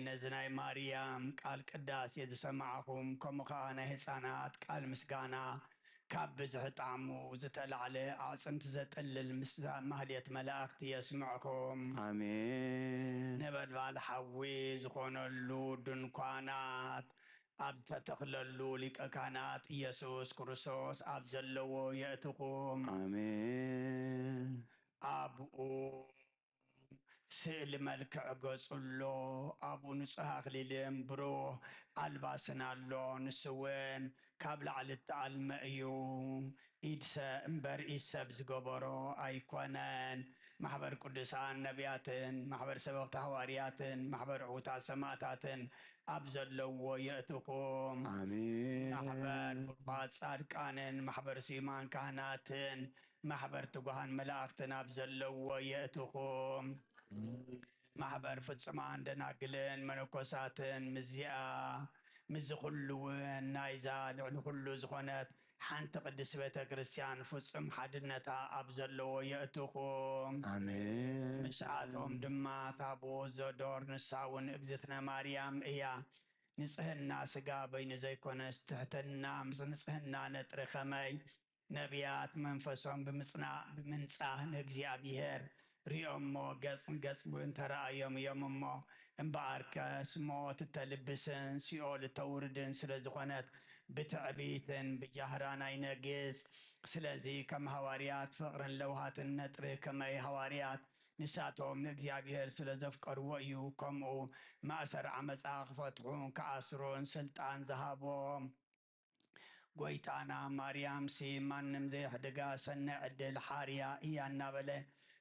ነዚ ናይ ማርያም ቃል ቅዳሴ ዝሰማዕኹም፣ ከምኡ ኸዓ ናይ ህፃናት ቃል ምስጋና ካብ ብዝሒ ጣዕሙ ዝተላዕለ ኣዕፅምቲ ዘጥልል ምስ ማህሌት መላእክቲ የስምዕኹም። ኣሜን። ነበልባል ሓዊ ዝኾነሉ ድንኳናት ኣብ ተተኽለሉ ሊቀ ካህናት ኢየሱስ ክርስቶስ ኣብ ዘለዎ የእትኹም። ኣሜን። ኣብኡ ስእሊ መልክዕ ገጹ ኣሎ። ኣብኡ ንጹህ ኣኽሊልን ብሩህ ኣልባስን ኣሎ። ንሱ እውን ካብ ላዕሊ እተኣልመ እዩ። ኢድ ሰብ እምበር ኢድ ሰብ ዝገበሮ ኣይኮነን። ማሕበር ቅዱሳን ነቢያትን፣ ማሕበር ሰበኽቲ ሃዋርያትን፣ ማሕበር ዕዉታት ሰማእታትን ኣብ ዘለዎ የእትኹም። ኣሜን። ማሕበር ብሩኻት ጻድቃንን፣ ማሕበር ስዩማን ካህናትን፣ ማሕበር ትጉሃን መላእኽትን ኣብ ዘለዎ የእትኹም። ማሕበር ፍጹማን ደናግልን መነኮሳትን ምስዚኣ ምስዚ ኩሉ እውን ናይዛ ልዕሊ ኩሉ ዝኾነት ሓንቲ ቅድስቲ ቤተ ክርስቲያን ፍጹም ሓድነታ ኣብ ዘለዎ የእትኹም። ኣሜን። ምስኣቶም ድማ ታቦት ዘዶር፣ ንሳ እውን እግዝእትነ ማርያም እያ። ንጽህና ስጋ በይኑ ዘይኮነስ፣ ትሕትና ምስ ንጽህና ነጥሪ ከመይ ነቢያት መንፈሶም ብምጽና-፣ ብምንጻህ ንእግዚኣብሔር ሪኦሞ ገጽ ንገጽ እውን ተራእዮም እዮም እሞ፣ እምበኣርከስ ሞት እተልብስን ሲኦል እተውርድን ስለ ዝኾነት፣ ብትዕቢትን ብጃህራን ኣይነግጽ። ስለዚ ከም ሃዋርያት ፍቕርን ለውሃትን ነጥሪ፣ ከመይ ሃዋርያት ንሳቶም ንእግዚኣብሔር ስለ ዘፍቀርዎ እዩ ከምኡ ማእሰር ዓመጻ ክፈትሑን ክኣስሩን ስልጣን ዝሃቦም። ጎይታና ማርያምሲ ማንም ዘየሕድጋ ሰናይ ዕድል ሓርያ እያ እናበለ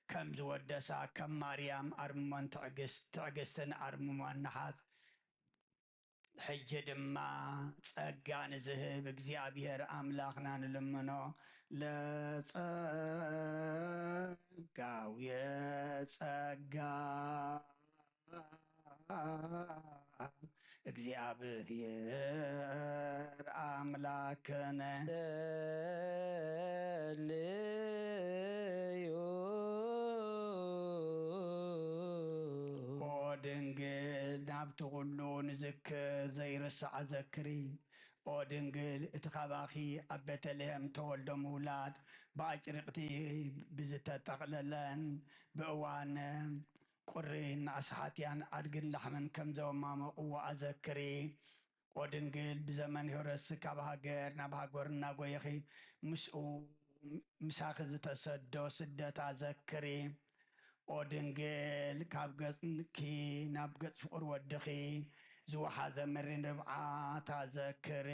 ከም ዝወደሳ፣ ከም ማርያም ኣርምሞን ትዕግስት-፣ ትዕግስትን ኣርምሞን ንሓት። ሕጂ ድማ ጸጋ ንዝህብ እግዚኣብሔር ኣምላኽና ንልምኖ። ለጸጋው የጸጋ እግዚኣብሔር ኣምላክነ። ጸልዩ። ኦ ድንግል፣ ናብቲ ኩሉ ንዝክር ዘይርሳዕ ዘክሪ። ኦ ድንግል፣ እቲ ካባኺ ኣብ ቤተልሔም ተወልዶ ምውላድ ብኣጭርቕቲ ብዝተጠቕለለን ብእዋን ቁሪን ኣስሓትያን ኣድግን ላሕምን ከም ዘወማመቕዎ ኣዘክሪ። ኦ ድንግል፣ ብዘመን ሄሮድስ ካብ ሃገር ናብ ሃገር እናጎየኺ ምስኡ፣ ምሳኺ ዝተሰዶ ስደት ኣዘክሪ። ኦ ድንግል፣ ካብ ገጽኪ ናብ ገጽ ፍቑር ወድኺ ዝወሓዘ መሪር ንብዓት ኣዘክሪ።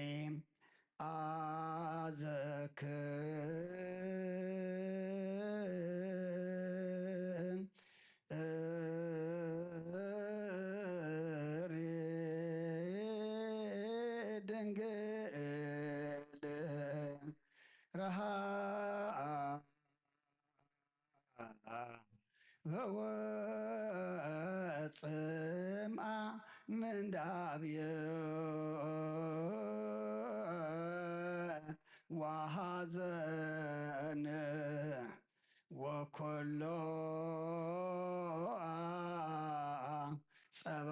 ኣዘክሪ ድንግል ረሃ በወጽምኣ ምንዳብዮ ወሃዘን ወኮሎ ጸባ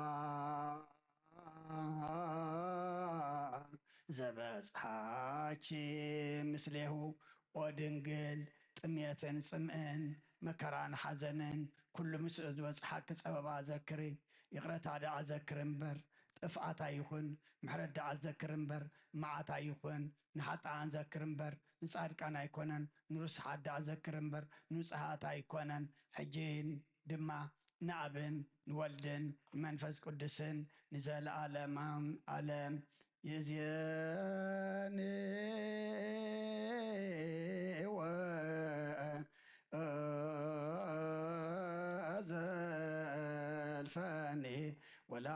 ዘበጽሓኪ ምስሌሁ። ኦ ድንግል፣ ጥሜትን ጽምእን መከራን ሓዘንን ኩሉ ምስኡ ዝበጽሓኪ ጸበባ ዘክሪ። ይቕረታ ደኣ ዘክሪ እምበር፣ ጥፍኣት ኣይኹን፣ ምሕረት ደኣ ዘክሪ እምበር፣ መዓት ኣይኹን። ንሓጣኣን ዘክሪ እምበር፣ ንጻድቃን ኣይኮነን። ንርስሓት ደኣ ዘክሪ እምበር፣ ንንጹሃት ኣይኮነን። ሕጂ ድማ ንኣብን ንወልድን ንመንፈስ ቅዱስን ንዘለዓለማም ዓለም ይእዝየኒ ወዘልፈኒ ወለዓለመ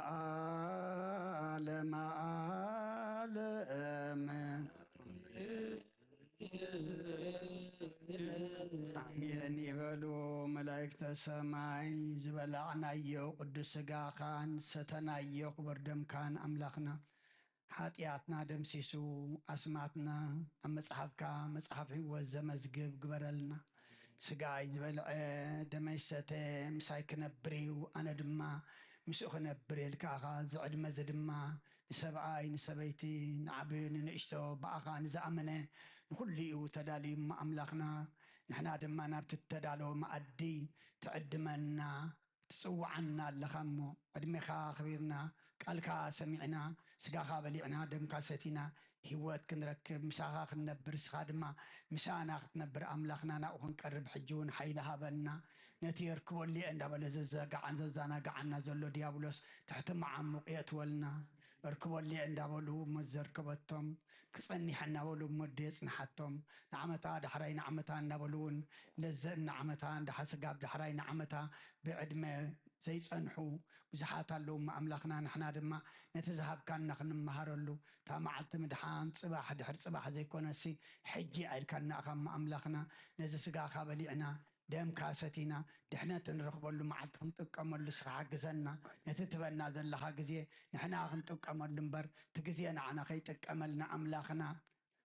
ዓለም። ኣሜን ይበሉ መላእክተ ሰማይ። ዝበላዕናዮ ቅዱስ ሥጋኻን ሰተናዮ ክቡር ደምካን ኣምላኽና ሓጢኣትና ደምሲሱ ኣስማትና ኣብ መጽሓፍካ መጽሓፍ ሕይወት ዘመዝግብ ግበረልና። ሥጋይ ዝበልዐ ደመይ ዝሰተ ምሳይ ክነብር እዩ፣ ኣነ ድማ ምስኡ ክነብር እየ ኢልካ ኢኻ። እዚ ዕድመ እዚ ድማ ንሰብኣይ ንሰበይቲ ንዓቢ ንንእሽቶ ብኣኻ ንዝኣመነ ንኹሉ እዩ ተዳልዩ እሞ ኣምላኽና፣ ንሕና ድማ ናብቲ እተዳለወ መኣዲ ትዕድመና፣ ትጽውዓና ኣለኻ እሞ፣ ዕድሜኻ ኣኽቢርና፣ ቃልካ ሰሚዕና፣ ስጋኻ በሊዕና፣ ደምካ ሰቲና፣ ህይወት ክንረክብ፣ ምሳኻ ክንነብር፣ ንስኻ ድማ ምሳና ክትነብር፣ ኣምላኽና ናብኡ ክንቀርብ፣ ሕጂ እውን ሓይሊ ሃበና። ነቲ የርክበሉ እየ እንዳበለ ዘዘጋዓን ዘዘናጋዓና ዘሎ ዲያብሎስ ትሕቲ መዓሙቕ የእትወልና። እርክበሉ እየ እንዳበሉ እሞ ዘርከበቶም፣ ክጸኒሐ እናበሉ እሞ የጽንሓቶም። ንዓመታ ዳሕራይ ንዓመታ እናበሉ እውን ለዘ እናዓመታ፣ እንዳ ሓስጋብ ዳሕራይ ንዓመታ ብዕድመ ዘይጸንሑ ብዙሓት ኣለዉ እሞ ኣምላኽና፣ ንሕና ድማ ነቲ ዝሃብካና ክንመሃረሉ፣ እታ መዓልቲ ምድሓን ጽባሕ ድሕሪ ጽባሕ ዘይኮነሲ፣ ሕጂ ኣኢልካና ኢኻ እሞ ኣምላኽና፣ ነዚ ስጋኻ በሊዕና፣ ደምካ ሰቲና ድሕነት እንረኽበሉ መዓልቲ ክንጥቀመሉ ንስኻ ሓግዘና። ነቲ ትበና ዘለኻ ግዜ ንሕና ክንጥቀመሉ እምበር፣ እቲ ግዜ ንዓና ከይጥቀመልና ኣምላኽና፣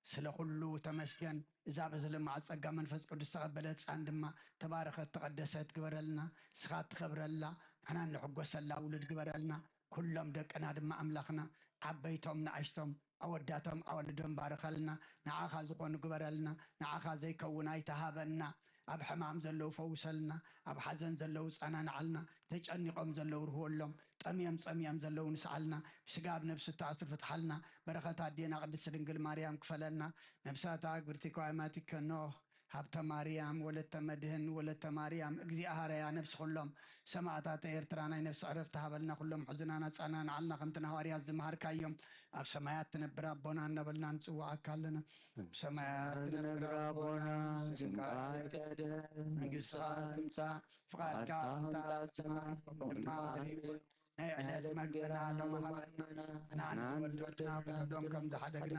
ስለ ኩሉ ተመስገን። እዛ በዚ ልምዓት ጸጋ መንፈስ ቅዱስ ዝተቐበለት ህጻን ድማ ተባረኸት፣ ተቐደሰት ግበረልና። ንስኻ ትኸብረላ፣ ንሕና እንሕጎሰላ ውሉድ ግበረልና። ኩሎም ደቅና ድማ ኣምላኽና፣ ዓበይቶም ንኣሽቶም፣ ኣወዳቶም ኣወልዶም ባርኸልና። ንዓኻ ዝኾኑ ግበረልና፣ ንዓኻ ዘይከውን ኣይትሃበና። ኣብ ሕማም ዘለዉ ፈውሰልና፣ ኣብ ሓዘን ዘለዉ ጸናንዓልና፣ ተጨኒቖም ዘለዉ ርህወሎም፣ ጠምዮም ጸሚኦም ዘለዉ ንስዓልና፣ ብስጋ ኣብ ነፍሲ እተኣስሩ ፍትሓልና። በረኸት ኣዴና ቅድስት ድንግል ማርያም ክፈለና። ነብሳታ ግብርቲ ኳማቲከ ኖህ፣ ሃብተ ማርያም፣ ወለተ መድህን፣ ወለተ ማርያም፣ እግዚኣብሃርያ ነብሲ ኩሎም ሰማእታት ኤርትራ ናይ ነብሲ ዕረፍቲ ሃበልና። ኩሎም ሕዝናና ጸናንዓልና፣ ከምቲ ንሃዋርያት ዝመሃርካዮም፣ ኣብ ሰማያት ትነብር ኣቦና እናበልና ንጽውዓካ ኣለና። ኣብ ሰማያት ትነብር ኣቦና፣ ስምካ ይትቀደስ፣ መንግስትኻ ትምጻእ፣ ፍቓድካ ከምቲ ኣብ ሰማይ ከምኡ ድማ ኣብ ምድሪ ይኹን። ናይ ዕለት መግብና ሎሚ ሃበና፣ ንሕና ንበደልና በደሎም ከም ዝሓደግና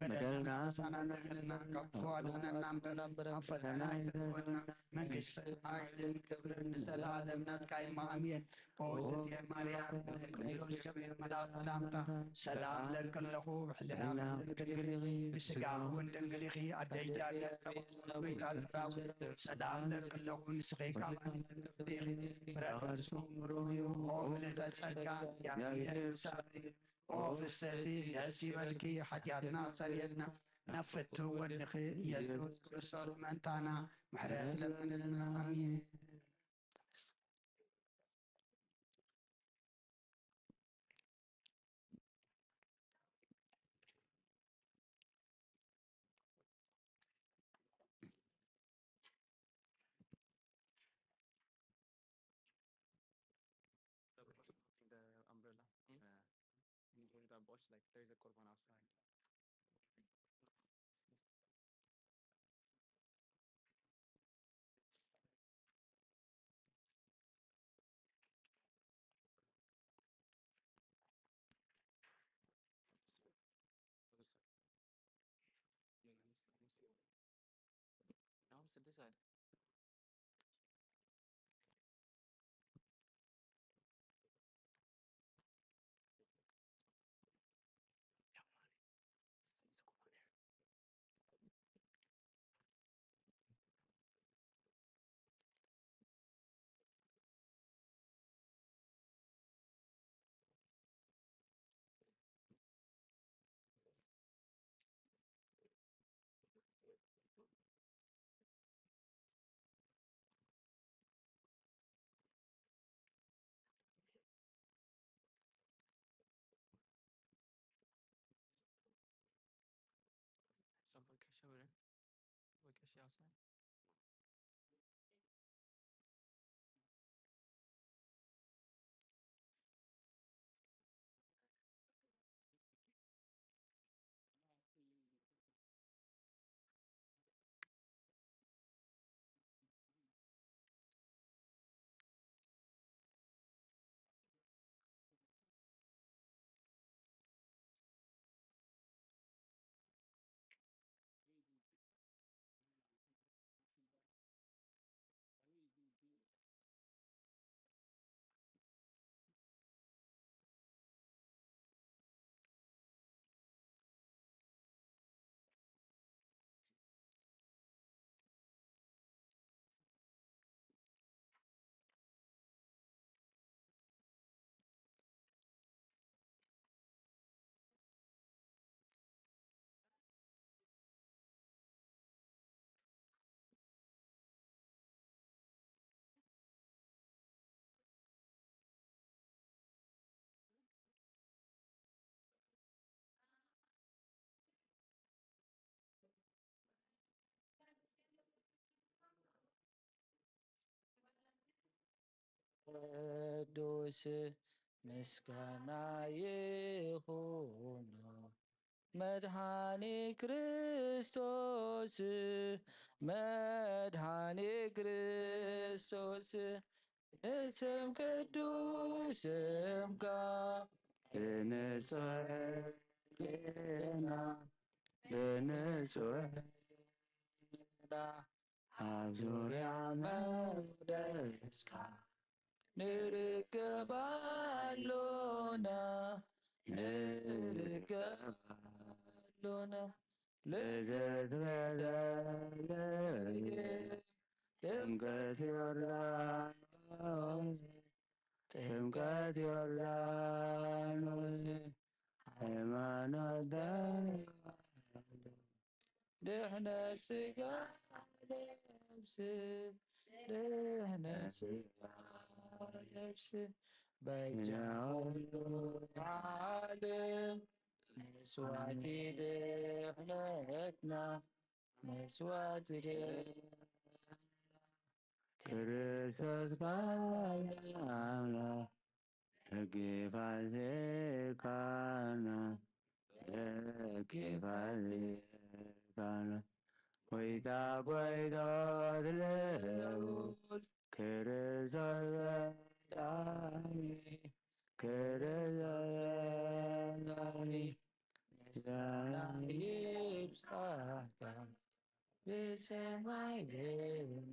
በደልና ንሳና ንበደልና፣ ካብ ክፉ ኣድሕነና እምበር፣ ናብ ፈተና ኣይተእትወና። መንግስትን ሓይልን ክብርን ንዘለኣለም ናትካ እዩ። ኣሜን። ኦዝቴ ማርያም፣ ናይ ቅዱስ ገብርኤል መልኣክ ሰላምታ ሰላም እለኪ ኣለኹ፣ ብሕልናኺ ድንግል ኢኺ፣ ብስጋኺ እውን ድንግል ኢኺ። ኣደ እግዚኣብሔር፣ ጸባኦት፣ ጎይታ ሰራዊት፣ ሰላም እለኪ ኣለኹ፣ ንስኺ ካብ ኣንስቲ ተፈጢርኪ ኢኺ፣ ፍረ ከርስኺ ብሩኽ እዩ። ኦ ምልእተ ጸጋ፣ እግዚኣብሔር ምሳኺ፣ ኦ ፍስሕቲ፣ ደስ ይበልኪ፣ ሓጢኣትና ኣስተሰርየልና፣ ናብ ፍትው ወድኺ ኢየሱስ ክርስቶስ ምእንታና ምሕረት ለምንልና። ኣሜን። The umbrella. Uh, in the bush, like, there's a korban outside. No, sit this side. Some vacation over there. Vacation outside. ቅዱስ ምስጋና ይኹኖ መድኃኒ ክርስቶስ፣ መድኃኒ ክርስቶስ፣ ንስም ቅዱስ ስምካ ብንጹሕ ሕሊና፣ ብንጹሕ ሕሊና ኣብ ዙርያ መቕደስካ ንርከብ ኣሎና፣ ንርከብ ኣሎና። ልደት ቤተልሔም፣ ጥምቀት ዮርዳኖስ፣ ጥምቀት ዮርዳኖስ፣ ሃይማኖት ተዋህዶ፣ ድሕነት ስጋ ነፍስ፣ ድሕነት ስጋ ነፍስ፣ በጃ ኩሉ ዓለም፣ መስዋዕቲ ድሕነትና፣ መስዋዕቲ ድሕነትና። ክርስቶስ ቃል ኣምላኽ፣ ሕጊ ፋሲካና፣ ሕጊ ፋሲካና፣ ጎይታ ጎይቶት ልዑል፣ ክርስቶስ ፈጣሪ፣ ክርስቶስ ፈጣሪ፣ ምስጋና ይብጻሕካ ብሰማይ ብምድሪ።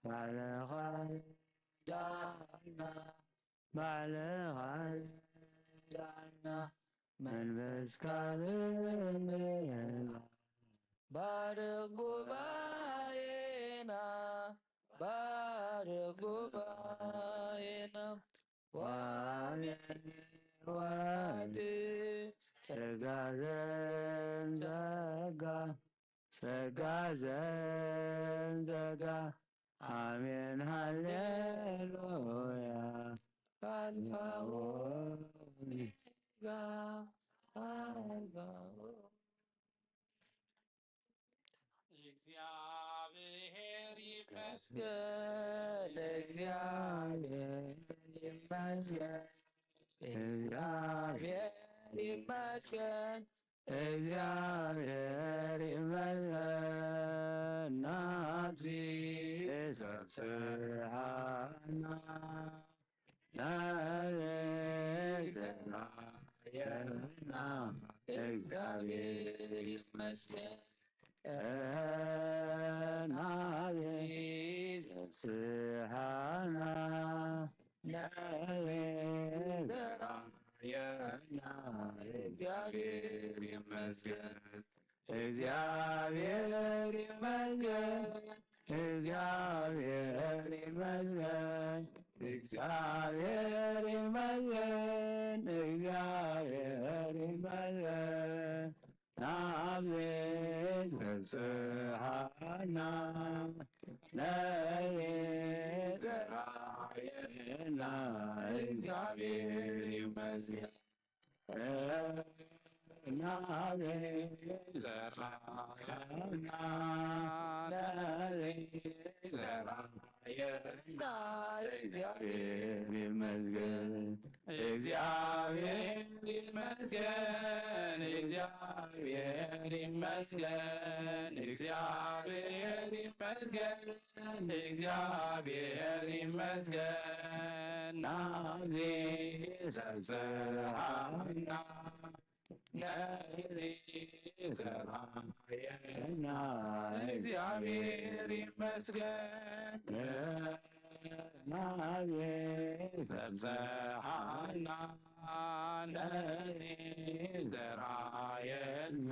ባዕልኻ ዳና፣ ባዕልኻ ዳና፣ መንፈስካ ብምህላ ባርኽ ጉባኤና፣ ባርኽ ጉባኤና። ወአብ ወልድ ጸጋ ዘምጸጋ፣ ጸጋ ዘምጸጋ። ኣሜን ሃሌሉያ። ኣልፋ ወኦሜጋ፣ ኣልፋ ወኦሜጋ። እግዚአብሔር ይመስገን፣ እግዚአብሔር ይመስገን፣ እግዚአብሔር ይመስገን፣ እግዚአብሔር ይመስገን። ናብዚ ዘብጽሓና ናብዚ ዘብጽሓና እግዚአብሔር ይመስገን። ናብዚ ዘብጽሓና ናብዚ ዘብጽሓና እግዚአብሔር ይመስገን። እግዚአብሔር ይመስገን፣ እግዚአብሔር ይመስገን፣ እግዚአብሔር ይመስገን፣ እግዚአብሔር ይመስገን። ናብዚ ዘብጽሓና ነዚ ዘርኣየና እግዚኣብሔር ይመስገን። ናብዚ ዘርኣየና ነዚ ዘርኣየና እግዚኣብሔር ይመስገን። እግዚኣብሔር ይመስገን፣ እግዚኣብሔር ይመስገን፣ እግዚኣብሔር ይመስገን፣ እግዚኣብሔር ይመስገን። ናብዚ ዘብጽሓና ነዚ ዘርኣየና እግዚኣብሔር ይመስገን። ናብዚ ዘብጽሓና ነዚ ዘርኣየና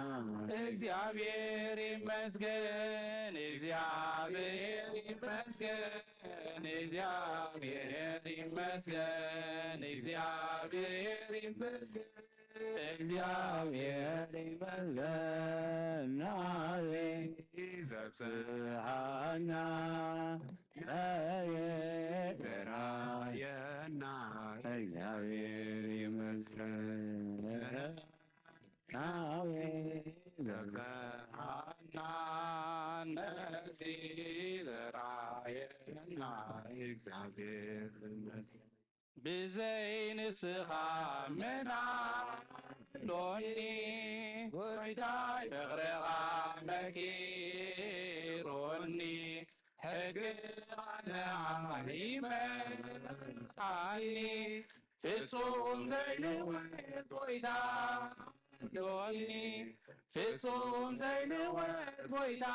እግዚኣብሔር ይመስገን፣ እግዚኣብሔር ይመስገን፣ እግዚኣብሔር ይመስገን፣ እግዚኣብሔር ይመስገን። እግዚኣብሔር ይመስገን ናዚ ዘብጽሓና ነዚ ዘርኣየና እግዚኣብሔር ይመስገን። ናዚ ዘብጽሓና ነዚ ዘርኣየና እግዚኣብሔር ይመስገን። ብዘይ ንስኻ መን ኣሎኒ? ጎይታይ ፍቕርኻ መኪሩኒ፣ ሕግኻ ንዓይ ይመርሓኒ። ፍጹም ዘይልወጥ ጎይታ ሎኒ፣ ፍጹም ዘይልወጥ ጎይታ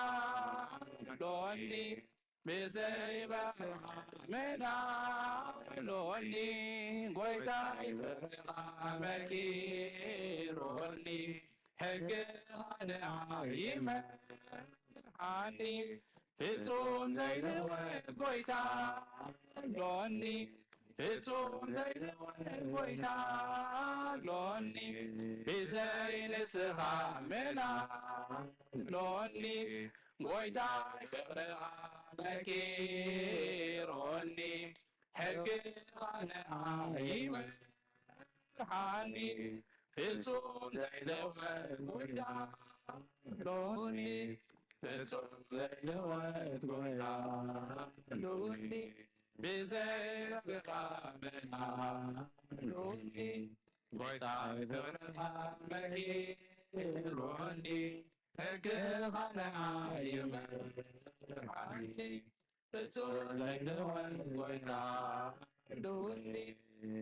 ሎኒ፣ ብዘይ በስኻ መና ሎኒ፣ ጎይታይ ፍቕርኻ መኪሩኒ፣ ሕግኻ ንዓይ ይመርሓኒ፣ ፍጹም ዘይልወጥ ጎይታ ሎኒ፣ ፍጹም ዘይልወጥ ጎይታ ሎኒ፣ ብዘይ ንስኻ መና ሎኒ፣ ጎይታይ ፍቕርኻ መኪሩኒ፣ ሕግኻ ንዓይ ይመርሓኒ፣ ፍጹም ዘይልወጥ ጎይታ ሎኒ፣ ፍጹም ዘይልወጥ ጎይታ ሎኒ፣ ብዘይ ንስኻ መና ሎኒ፣ ጎይታይ ፍቕርኻ መኪሩኒ፣ ሕግኻ ንዓይ ይመርሓኒ፣ ፍጹም ዘይልወጥ ጎይታ ሎኒ፣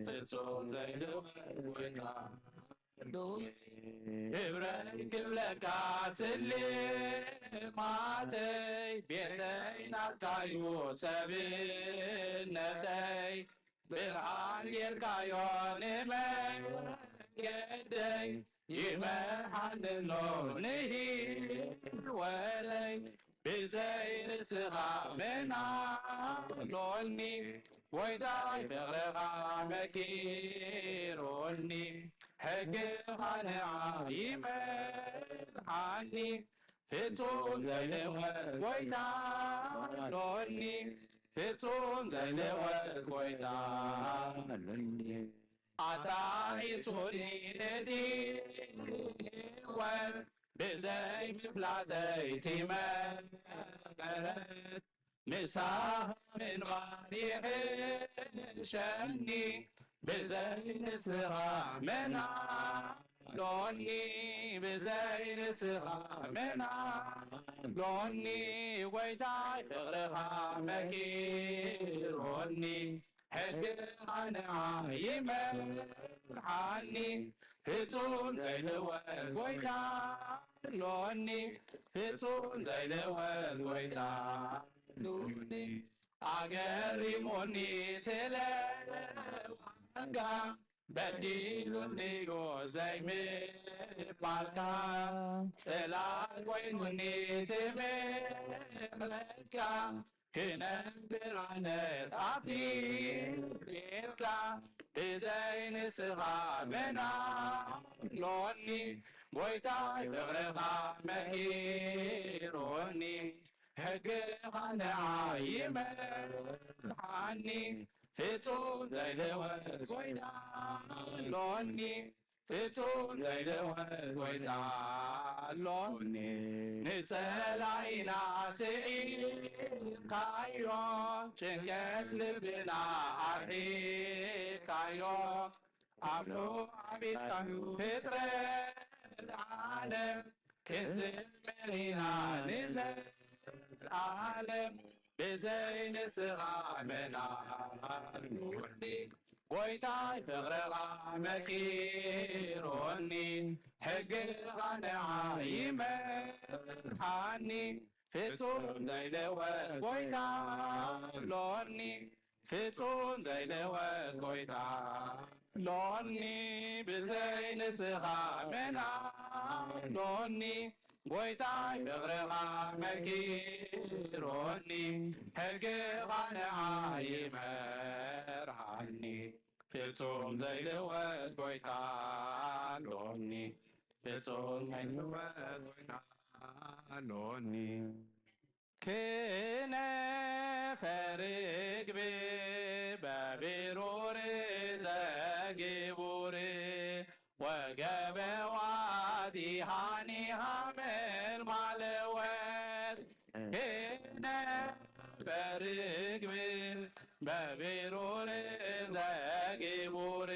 ፍጹም ዘይልወጥ ጎይታ ሎኒ፣ ክብረይ ክብለካ ስልማተይ፣ ቤተይ ናትካዩ ሰብነተይ፣ ብርሃን ጌርካዮ ንመንገደይ፣ ይመርሓኒ ኣሎ ንህይወተይ፣ ብዘይ ንስኻ መና ሎኒ፣ ጎይታይ ፍቕርኻ መኪሩኒ፣ ሕግኻ ንዓይ ይመርሓኒ፣ ፍጹም ዘይልወጥ ጎይታ ሎኒ፣ ፍጹም ዘይልወጥ ጎይታ ሎኒ፣ ኣጣዒሱኒ እቲ ወን ብዘይ ምፍላጠይ እቲ መረት፣ ንስኻ ምንባር ይሕሸኒ፣ ብዘይ ንስኻ መና ሎኒ፣ ብዘይ ንስኻ መና ሎኒ፣ ጎይታይ ፍቕርኻ መኪሩኒ፣ ሕግኻ ንዓይ ይመርሓኒ፣ ፍጹም ዘይልወጥ ጎይታ ሎኒ፣ ፍጹም ዘይልወጥ ጎይታ ሎኒ፣ ኣገሪሙኒ ትለዋንካ፣ በዲሉኒ ጎዘይ ምባልካ፣ ጽላል ኮይኑኒ ትምሕረትካ፣ ክነብር ኣነስ ኣብቲ ቤትካ፣ ብዘይ ንስኻ መና ሎኒ፣ ጎይታይ ፍቕርኻ መኪሩኒ፣ ሕግኻ ንዓይ ይመርሓኒ፣ ፍጹም ዘይልወጥ ጎይታ ሎኒ፣ ፍጹም ዘይልወጥ ጎይታ ሎኒ፣ ንጸላኢና ስዒርካዮ፣ ጭንቀት ልብና ኣርሒቕካዮ፣ ኣብኡ ዓቢድካዩ ፍጥረት ዓለም፣ ክንዝምር ኢና ንዘለዓለም፣ ብዘይ ንስኻ መና ሎኒ፣ ጎይታይ ፍቕርኻ መኪሩኒ፣ ሕግኻ ንዓይ ይመርሓኒ፣ ፍጹም ዘይልወጥ ጎይታ ሎኒ፣ ፍጹም ዘይልወጥ ጎይታ ሎኒ፣ ብዘይ ንስኻ መና ሎኒ፣ ጎይታይ ፍቕርኻ መኪሩኒ፣ ሕግኻ ንዓይ ይመርሓኒ፣ ፍጹም ዘይልወጥ ጎይታ ሎኒ፣ ፍጹም ዘይልወጥ ጎይታ ሎኒ። ክነፈ ርግቢ በብሩር ዘግቡር፣ ወገበዋቲ ሃኒ ሃመል ማለወት። ክነፈ ርግቢ በብሩር ዘግቡር፣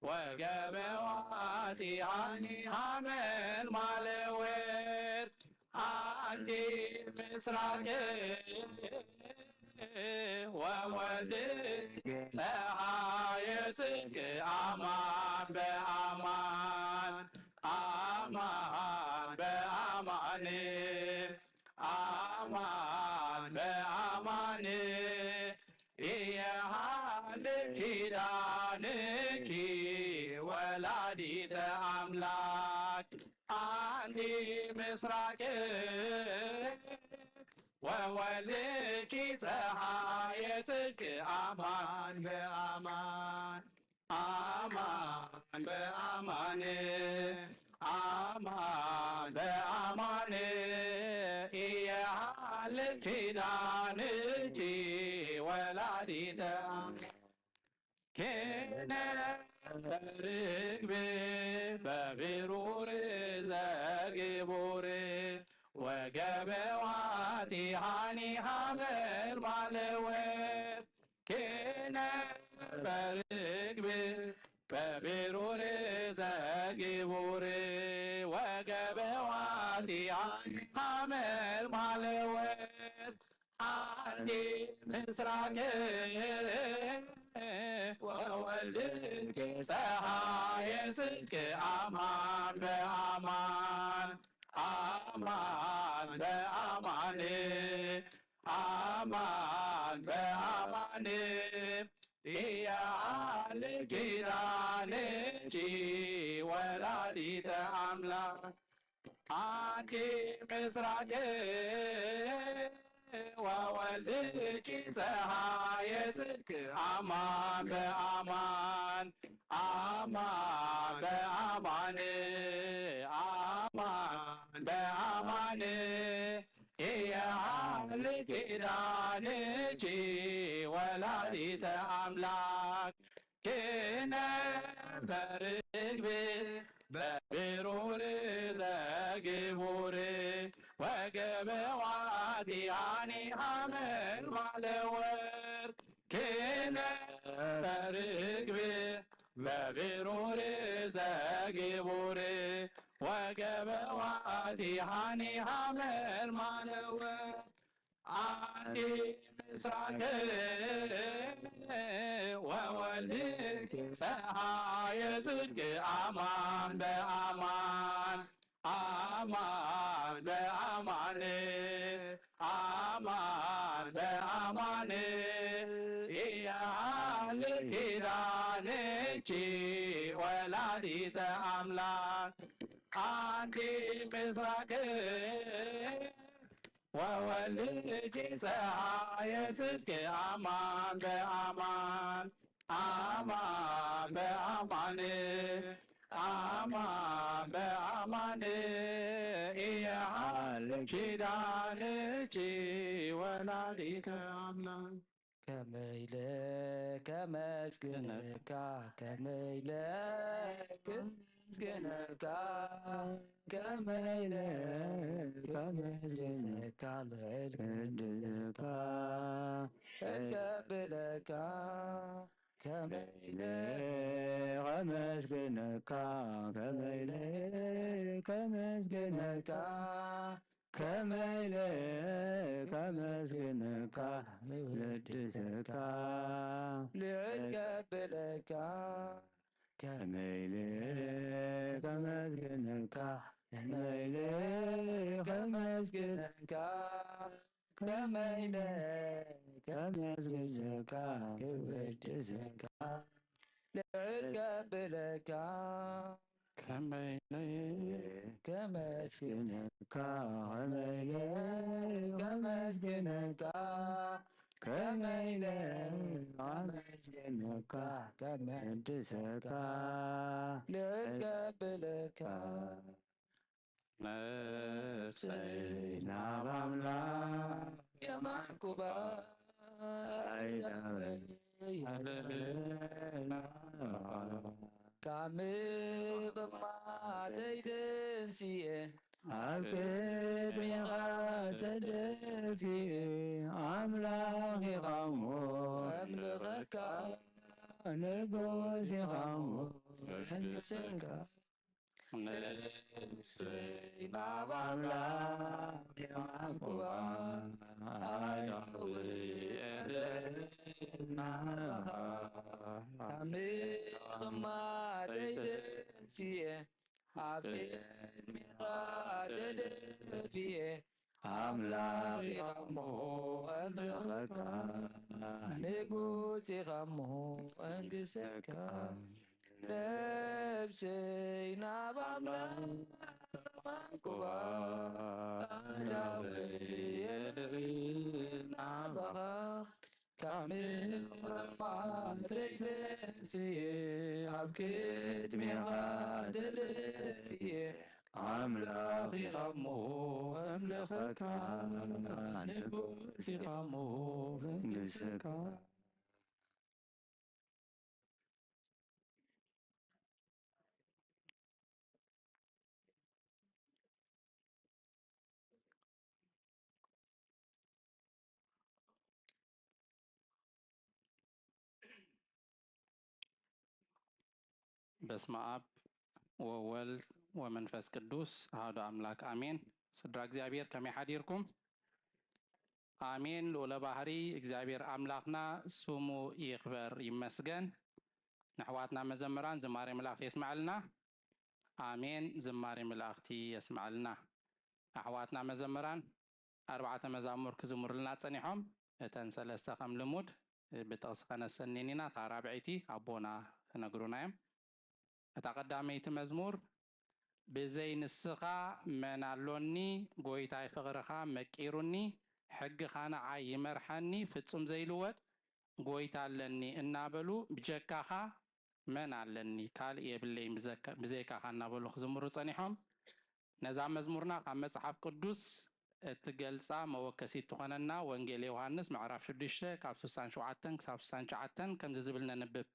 ወገበዋቲ ሃኒ ሃመል ማለወት። ኣንቲ ምስራቅ ወወልድ ጸሓየ ጽድቅ ኣማን በኣማን ኣማን በኣማን ኣማን በኣማን እየሃልፍ ኪዳንኪ ወላዲተ ኣምላክ ኣንቲ ምስራቅ ወወልድኪ ጸሓየ ጽድቅ ኣማን በኣማን ኣማን በኣማን ኣማን በኣማን እየሃልፍ ኪዳንኪ ወላዲተ ኣምላክ ከነፈ ርግብ በብሩር ዘግቡር ወገበዋቲ ሃኒ ሃመልማል ወርቅ ከነፈ ርግብ በብሩር ዘግቡር ወገበዋቲ ሃኒ ሃመልማል ወርቅ ኣንቲ ምስራቅ ወወልድኪ ጸሓየ ጽድቅ ኣማን በኣማን ኣማን በኣማን ኣማን በኣማን እየሃልፍ ኪዳንኪ ወላዲተ ኣምላክ ኣንቲ ምስራቅ ወወልድኪ ጸሓየ ጽድቅ ኣማን በኣማን ኣማን በኣማን ኣማን በኣማን እየሃልፍ ኪዳንኪ ወላዲተ ኣምላክ ከነፈ ርግብ በብሩር ዘግቡር ወገበዋቲ ሃኒ ሃመልማል ወርቅ ከነፈ ርግብ በብሩር ዘግቡር ወገበዋቲ ሃኒ ሃመልማል ወርቅ ኣንቲ ምስራቅ ወወልድኪ ጸሓየ ጽድቅ ኣማን በኣማን ኣማን በኣማን ኣማን በኣማን እየሃልፍ ኪዳንኪ ወላዲተ ኣምላክ ኣንቲ ምስራቅ ወወልድኪ ጸሓየ ጽድቅ ኣማን በኣማን ኣማን በኣማን ኣማን በኣማን እየሃልፍ ኪዳንኪ ወላዲተ ኣምላክ ከመይ ኢለ ከመስግነካ ከመይ ኢለ ከመስግነካ ከመይ ኢለ ከመስግነካ ልዕል ከመስግነካ ከብለካ ከመይ ኢለ ከመስግነካ ከመይ ኢለ ከመስግነካ ከመይ ኢለ ከመስግነካ ወድሰካ ልዕል ከብለካ ከመይ ኢለ ከመስግነካ ከመይ ኢለ ከመስግነካ ከመይ ኢለ ከመስግነካ ክወድሰካ ልዕል ከብለካ ከመይ ኢለ ከመስግነካ ከመይ ኢለ ከመስግነካ ከመይ ኢለ ከመስግነካ ከመድሰካ ልዕል ከብለካ ነፍሰይ ናብ ኣምላኽ የማንኩባ ኣይዳበይ ሃለሌሉያ ካብ ምቕማጠይ ተንሲኤ ኣብ ቅድሜኻ ተደፊኤ ኣምላኽ ኢኻ እሞ ኣምልኸካ ንጉስ ኢኻ እሞ ሕንሰካ ንስይ ናብ ኣምላኽ የማንኩባ፣ ኣዳዊ ኤደና ካብ ምቕማጠይ ተንስየ፣ ኣብ ቅድሜኻ ተደፊኤ፣ ኣምላኽ ኢኻ እሞ ኣምልኸካ፣ ንጉስ ኢኻ እሞ ኣንግሰካ። ነብሰይ ናብ ኣምላኽ የማንኩባ፣ ኣዳዊ ኤደና ናባኻ ካብ ምቕማጠይ ተንስየ፣ ኣብ ቅድሜኻ ተደፊኤ፣ ኣምላኽ ኢኻ እሞ ኣምልኸካ፣ ንጉስ ኢኻ እሞ ኣንግሰካ። በስመ ኣብ ወወልድ ወመንፈስ ቅዱስ ኣሐዱ ኣምላክ ኣሜን። ስድራ እግዚኣብሔር ከመይ ሓዲርኩም? ኣሜን። ልኡለ ባህሪ እግዚኣብሔር ኣምላኽና ስሙ ይኽበር ይመስገን። ንኣሕዋትና መዘምራን ዝማሬ መላእክቲ የስመዐልና። ኣሜን። ዝማሬ መላእክቲ የስመዐልና። ኣሕዋትና መዘምራን ኣርባዕተ መዛሙር ክዝምሩልና ጸኒሖም፣ እተን ሰለስተ ከም ልሙድ ብጥቕሲ ከነሰንየን ኢና። እታ ራብዐይቲ ኣቦና ክነግሩና እዮም። እታ ቀዳመይቲ መዝሙር፣ ብዘይ ንስኻ መን ኣሎኒ፣ ጎይታይ ፍቕርኻ መቂሩኒ፣ ሕግኻ ንዓይ ይመርሐኒ፣ ፍጹም ዘይልወጥ ጎይታ ኣለኒ እናበሉ፣ ብጀካኻ መን ኣለኒ፣ ካልእ የብለይን፣ ብዘካ-፣ ብዘይካኻ እናበሉ ክዝምሩ ጸኒሖም። ነዛ መዝሙርና ካብ መጽሓፍ ቅዱስ እትገልጻ መወከሲት ትኾነና ወንጌል ዮሃንስ ምዕራፍ ሽዱሽተ ካብ ስሳን ሸውዓተን ክሳብ ስሳን ትሽዓተን ከምዚ ዝብል ነንብብ።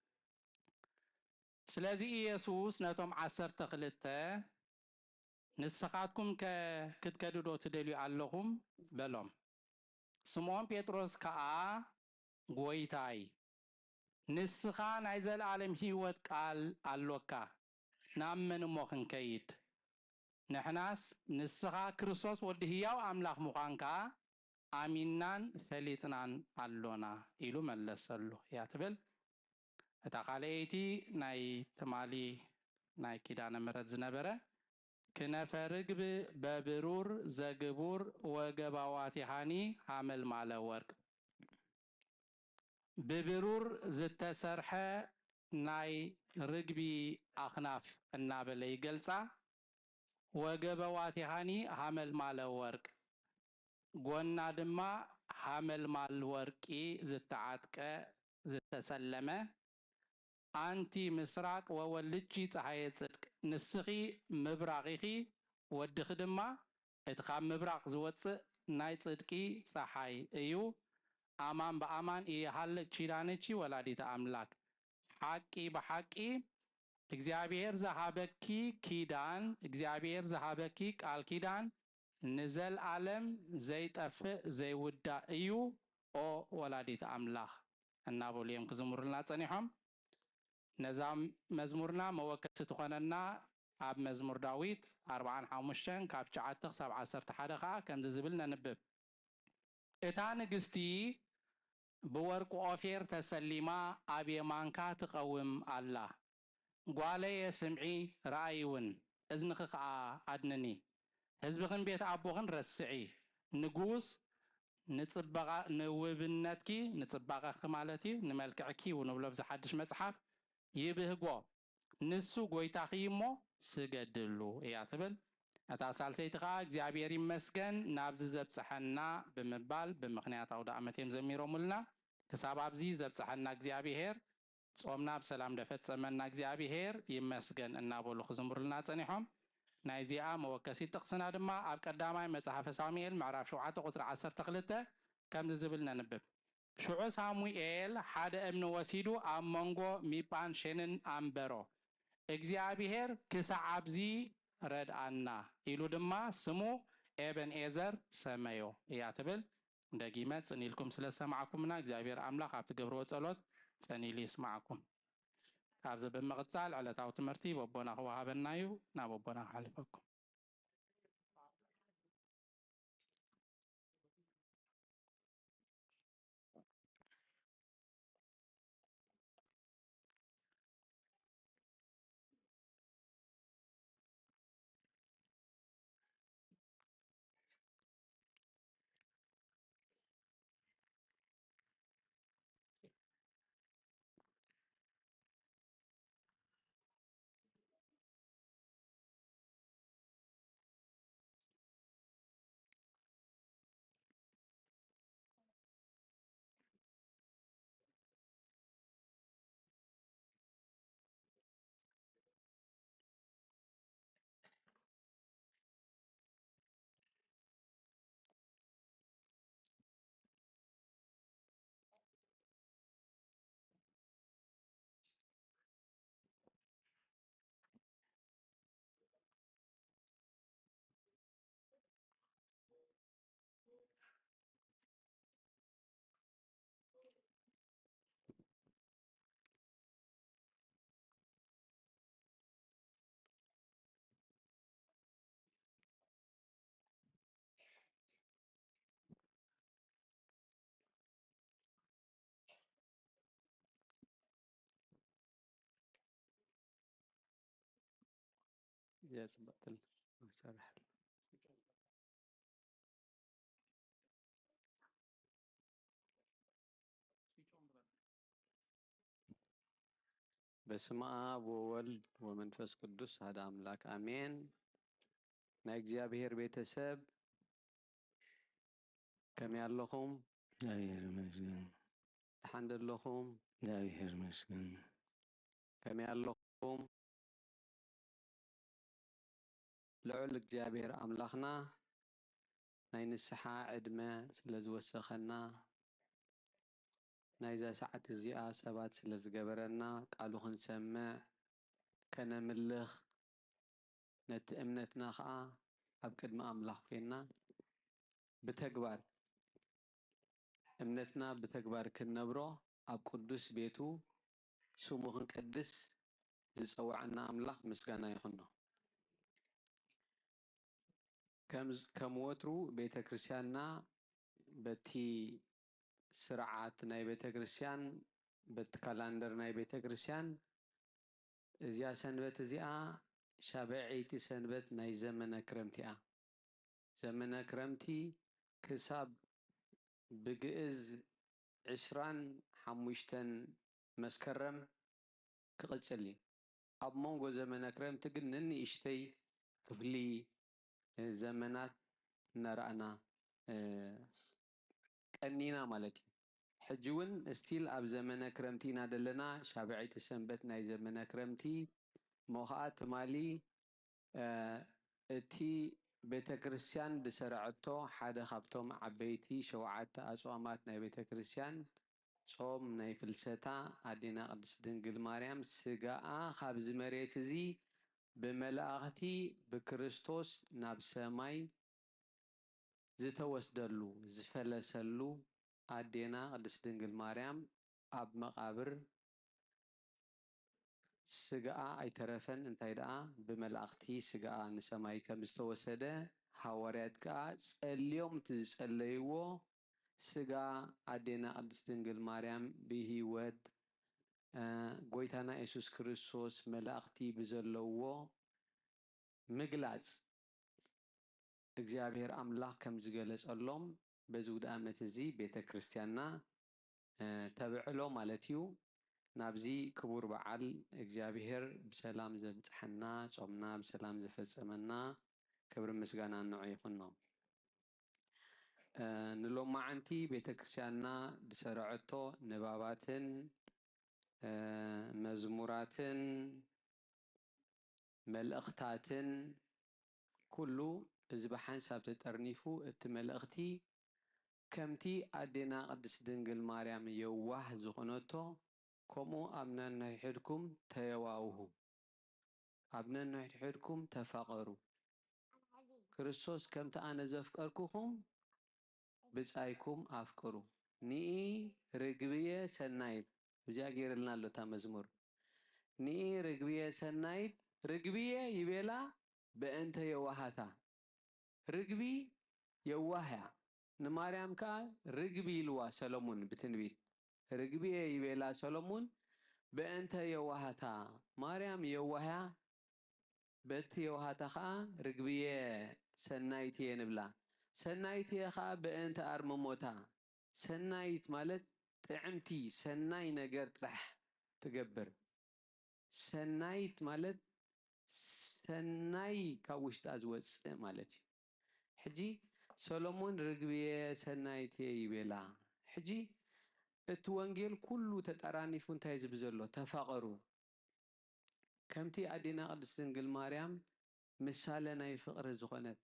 ስለዚ ኢየሱስ ነቶም ዓሰርተ ክልተ፣ ንስኻትኩም ከ ክትከዱ ዶ ትደልዩ ኣለኹም? በሎም። ስምዖን ጴጥሮስ ከኣ፣ ጎይታይ፣ ንስኻ ናይ ዘለኣለም ህይወት ቃል ኣሎካ፣ ናብ መን እሞ ክንከይድ? ንሕናስ ንስኻ ክርስቶስ ወዲ ህያው ኣምላኽ ምዃንካ ኣሚንናን ፈሊጥናን ኣሎና ኢሉ መለሰሉ እያ ትብል። እታ ካልኣይቲ ናይ ትማሊ ናይ ኪዳነ ምሕረት ዝነበረ፣ ክነፈ ርግብ በብሩር ዘግቡር ወገባዋቲሃኒ ሃመልማለ ወርቅ። ብብሩር ዝተሰርሐ ናይ ርግቢ ኣኽናፍ እናበለ ይገልጻ። ወገበዋቲሃኒ ሃመልማለ ወርቅ፣ ጎና ድማ ሃመልማል ወርቂ ዝተዓጥቀ ዝተሰለመ፣ ኣንቲ ምስራቅ ወወልድኪ ፀሃየ ጽድቅ፣ ንስኺ ምብራቕ ኢኺ፣ ወድኺ ድማ እቲ ካብ ምብራቕ ዝወጽእ ናይ ጽድቂ ጸሓይ እዩ። ኣማን ብኣማን እየሃልቅ ኪዳንኪ ወላዲተ ኣምላክ። ሓቂ ብሓቂ እግዚኣብሔር ዝሃበኪ ኪዳን፣ እግዚኣብሔር ዝሃበኪ ቃል ኪዳን ንዘልኣለም ዘይጠፍእ ዘይውዳእ እዩ፣ ኦ ወላዲት ኣምላኽ እናበሉ እዮም ክዝምሩልና ጸኒሖም። ነዛ መዝሙርና መወከሲ ትኾነና ኣብ መዝሙር ዳዊት ኣርብዓን ሓሙሽተን ካብ ትሽዓተ ክሳብ ዓሰርተ ሓደ ኸኣ ከምዚ ዝብል ነንብብ። እታ ንግስቲ ብወርቂ ኦፌር ተሰሊማ ኣብ የማንካ ትቐውም ኣላ። ጓለየ ስምዒ፣ ረኣዪ እውን፣ እዝንኺ ኸኣ ኣድንኒ። ህዝብኽን ቤት ኣቦኽን ረስዒ። ንጉስ ንጽባቐ-፣ ንውብነትኪ፣ ንጽባቐኺ ማለት እዩ፣ ንመልክዕኪ እውን ንብሎ ብዚ ሓድሽ መጽሓፍ ይብህጎ። ንሱ ጐይታኺ እዩ እሞ ስገድሉ እያ ትብል። እታ ሳልሰይቲ ኸኣ እግዚኣብሔር ይመስገን ናብዚ ዘብጽሐና ብምባል ብምኽንያት ኣውደ ኣመት እዮም ዘሚሮሙልና። ክሳብ ኣብዚ ዘብጽሐና እግዚኣብሔር ጾምና ብሰላም ደፈጸመና እግዚኣብሔር ይመስገን እናበሉ ክዝምሩልና ጸኒሖም። ናይዚኣ መወከሲት ጥቕስና ድማ ኣብ ቀዳማይ መጽሓፈ ሳሙኤል ምዕራፍ ሸውዓተ ቁጽሪ ዓሰርተ ክልተ ከምዚ ዝብል ነንብብ። ሽዑ ሳሙኤል ሓደ እምኒ ወሲዱ ኣብ መንጎ ሚጳን ሼንን ኣንበሮ። እግዚኣብሔር ክሳዕ ኣብዚ ረድኣና ኢሉ ድማ ስሙ ኤበንኤዘር ሰመዮ እያ ትብል። ደጊመ ጽን ኢልኩም ስለ ዝሰማዕኩምና እግዚኣብሔር ኣምላኽ ኣብ ትገብርዎ ጸሎት ጸን ኢሉ ይስማዕኩም። ካብዚ ብምቕጻል ዕለታዊ ትምህርቲ በቦና ክወሃበና እዩ። ናብ ኣቦና ክሓልፈኩም። እዚኣ ጽብቕቲ ኣላ። ይሰርሕ። በስመ አብ ወወልድ ወመንፈስ ቅዱስ ሓደ አምላክ አሜን። ናይ እግዚኣብሔር ቤተሰብ ከመይ ኣለኹም? እግዚኣብሔር ይመስገን። ደሓን ዶ ኣለኹም? እግዚኣብሔር ይመስገን። ከመይ ኣለኹም? ልዑል እግዚኣብሔር ኣምላኽና ናይ ንስሓ ዕድመ ስለ ዝወሰኸና፣ ናይዛ ሰዓት እዚኣ ሰባት ስለ ዝገበረና፣ ቃሉ ክንሰምዕ፣ ከነምልኽ፣ ነቲ እምነትና ኸኣ ኣብ ቅድሚ ኣምላኽ ኮይንና ብተግባር፣ እምነትና ብተግባር ክንነብሮ ኣብ ቅዱስ ቤቱ ስሙ ክንቀድስ ዝጸውዐና ኣምላኽ ምስጋና ይኹኖ። ከም፣ ከም ወትሩ ቤተ ክርስቲያንና በቲ ስርዓት ናይ ቤተ ክርስቲያን፣ በቲ ካላንደር ናይ ቤተ ክርስቲያን፣ እዚኣ ሰንበት እዚኣ ሻብዐይቲ ሰንበት ናይ ዘመነ ክረምቲ እያ። ዘመነ ክረምቲ ክሳብ ብግእዝ ዕስራን ሓሙሽተን መስከረም ክቕጽል እዩ። ኣብ መንጎ ዘመነ ክረምቲ ግን ንንእሽተይ ክፍሊ፣ እ፣ ዘመናት እናረኣና፣ እ፣ ቀኒና ማለት እዩ። ሕጂ እውን ስቲል ኣብ ዘመነ ክረምቲ ኢና ዘለና። ሻብዐይቲ ሰንበት ናይ ዘመነ ክረምቲ እሞ ኸኣ ትማሊ፣ እ፣ እቲ ቤተ ክርስቲያን ዝሰርዐቶ ሓደ ካብቶም ዓበይቲ ሸውዓተ ኣጽዋማት ናይ ቤተ ክርስቲያን ጾም ናይ ፍልሰታ ኣዴና ቅድስት ድንግል ማርያም ስጋኣ ካብዚ መሬት እዚ ብመላእኽቲ ብክርስቶስ ናብ ሰማይ ዝተወስደሉ፣ ዝፈለሰሉ፣ ኣዴና ቅድስት ድንግል ማርያም ኣብ መቓብር ስጋኣ ኣይተረፈን፣ እንታይ ደኣ ብመላእኽቲ ስጋኣ ንሰማይ ከም ዝተወሰደ፣ ሃዋርያት ከኣ ጸልዮም እቲ ዝጸለይዎ ስጋ ኣዴና ቅድስት ድንግል ማርያም ብህይወት፣ እ፣ ጎይታና የሱስ ክርስቶስ መላእኽቲ ብዘለውዎ ምግላጽ እግዚኣብሔር ኣምላኽ ከም ዝገለጸሎም በዚ ውድኣመት እዚ ቤተ ክርስቲያንና፣ እ፣ ተብዕሎ ማለት እዩ። ናብዚ ክቡር በዓል እግዚኣብሔር ብሰላም ዘብጽሐና፣ ጾምና ብሰላም ዘፈጸመና ክብሪ ምስጋና ንዑ ይኹኖ። እ፣ ንሎማዓንቲ ቤተ ክርስቲያንና ዝሰርዐቶ ንባባትን፣ እ፣ መዝሙራትን መልእኽታትን ኩሉ እዚ ብሓንሳብ ተጠርኒፉ እቲ መልእኽቲ ከምቲ ኣዴና ቅድስት ድንግል ማርያም የዋህ ዝኾነቶ፣ ከምኡ ኣብ ነንሕድሕድኩም ተየዋውሁ፣ ኣብ ነንሕድሕድኩም ተፋቐሩ። ክርስቶስ ከምቲ ኣነ ዘፍቀርኩኹም ብጻይኩም ኣፍቅሩ። ንኢ ርግብየ ሰናይት፣ እዚኣ ገይርልና ኣሎ እታ መዝሙር። ንኢ ርግብየ ሰናይት፣ ርግብየ ይቤላ በእንተ የዋሃታ። ርግቢ የዋህ እያ። ንማርያም ከኣ ርግቢ ኢልዋ ሰሎሙን ብትንቢት። ርግብየ ይቤላ ሰሎሙን በእንተ የዋሃታ። ማርያም የዋህ እያ፣ በቲ የዋሃታ ከኣ ርግብየ ሰናይትየ ንብላ። ሰናይትየ ከኣ በእንተ ኣርምሞታ። ሰናይት ማለት ጥዕምቲ፣ ሰናይ ነገር ጥራሕ ትገብር። ሰናይት ማለት ሰናይ ካብ ውሽጣ ዝወጽእ ማለት እዩ። ሕጂ ሰሎሞን ርግብየ ሰናይትየ ይቤላ። ሕጂ እቲ ወንጌል ኩሉ ተጠራኒፉ እንታይ ዝብል ዘሎ? ተፋቐሩ። ከምቲ ኣዴና ቅድስት ድንግል ማርያም ምሳሌ ናይ ፍቕሪ ዝኾነት፣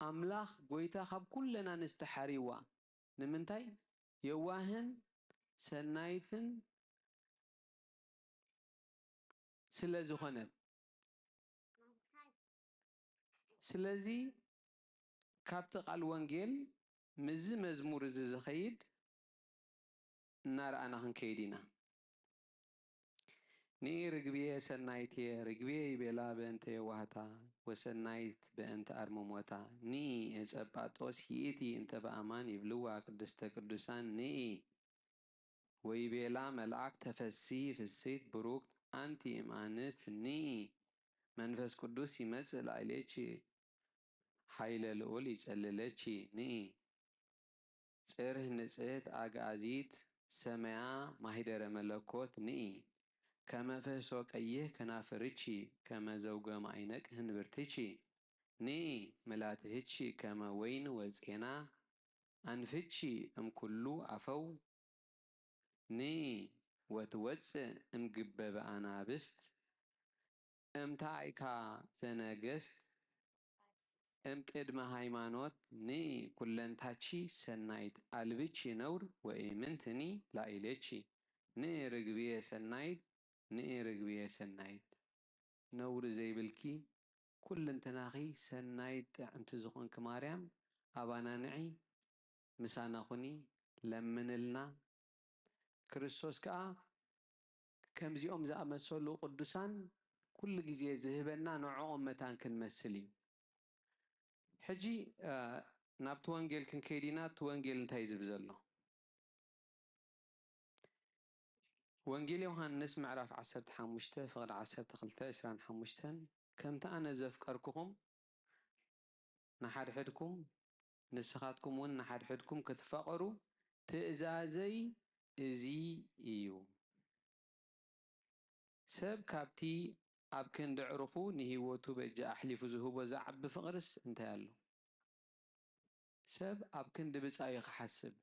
ኣምላኽ ጐይታ ካብ ኩለን ኣንስቲ ሓርይዋ። ንምንታይ? የዋህን ሰናይትን ስለ ዝኾነት። ስለዚ ካብቲ ቃል ወንጌል ምስዚ መዝሙር እዚ ዝኸይድ እናረኣና ክንከይድ ኢና። ንኢ ርግብየ ሰናይትየ፣ ርግብየ ይቤላ በእንተ የዋህታ፣ ወሰናይት በእንተ ኣርምሞታ። ንኢ እጸጳጦስ ይእቲ እንተ በኣማን ይብልዋ ቅድስተ ቅዱሳን ንኢ። ወይቤላ መልኣክ ተፈሲ ፍስሕት ብሩክት ኣንቲ እም ኣንስት ንኢ። መንፈስ ቅዱስ ይመጽእ ላዕሌኪ፣ ኃይለ ልዑል ይጸልለኪ ንኢ። ጽርህ ንጽህት ኣግኣዚት ሰመያ ማሂደረ መለኮት ንኢ። ከመ ፍሕሶ ቀይህ ከናፍርኪ፣ ከመ ዘውገ ማዕነቅ ህንብርትኪ ንኢ። ምላትህኪ ከመ ወይን ወጼና ኣንፍኪ እምኩሉ ኣፈው ንኢ። ወትወጽእ እምግበ በኣናብስት እምታይካ ዘነገስት እምቅድመ ሃይማኖት ንኢ። ኩለንታኪ ሰናይት ኣልብኪ ነውር ወኢምንትኒ ላኢሌኪ ንኢ ርግብየ ሰናይት ንኢ ርግብየ ሰናይት። ነውሪ ዘይብልኪ ኩልንትናኺ ሰናይት ጥዕምቲ ዝኾንኪ ማርያም ኣባና ንዒ፣ ምሳና ኩኒ፣ ለምንልና። ክርስቶስ ከኣ ከምዚኦም ዝኣመሰሉ ቅዱሳን ኩሉ ግዜ ዝህበና ንዕኦም መታን ክንመስል እዩ። ሕጂ ናብቲ ወንጌል ክንከይድ ኢና። እቲ ወንጌል እንታይ ዝብል ዘሎ? ወንጌል ዮሃንስ ምዕራፍ ዓሰርተ ሓሙሽተ ፍቕዲ ዓሰርተ ክልተ ዕስራን ሓሙሽተን ከምቲ ኣነ ዘፍቀርኩኹም ንሓድሕድኩም ንስኻትኩም እውን ንሓድሕድኩም ክትፋቐሩ ትእዛዘይ እዚ እዩ። ሰብ ካብቲ ኣብ ክንዲ ዕርኹ ንህይወቱ በጃ ኣሕሊፉ ዝህቦ ዝዓቢ ፍቕርስ እንታይ ኣሎ? ሰብ ኣብ ክንዲ ብጻዩ ክሓስብ፣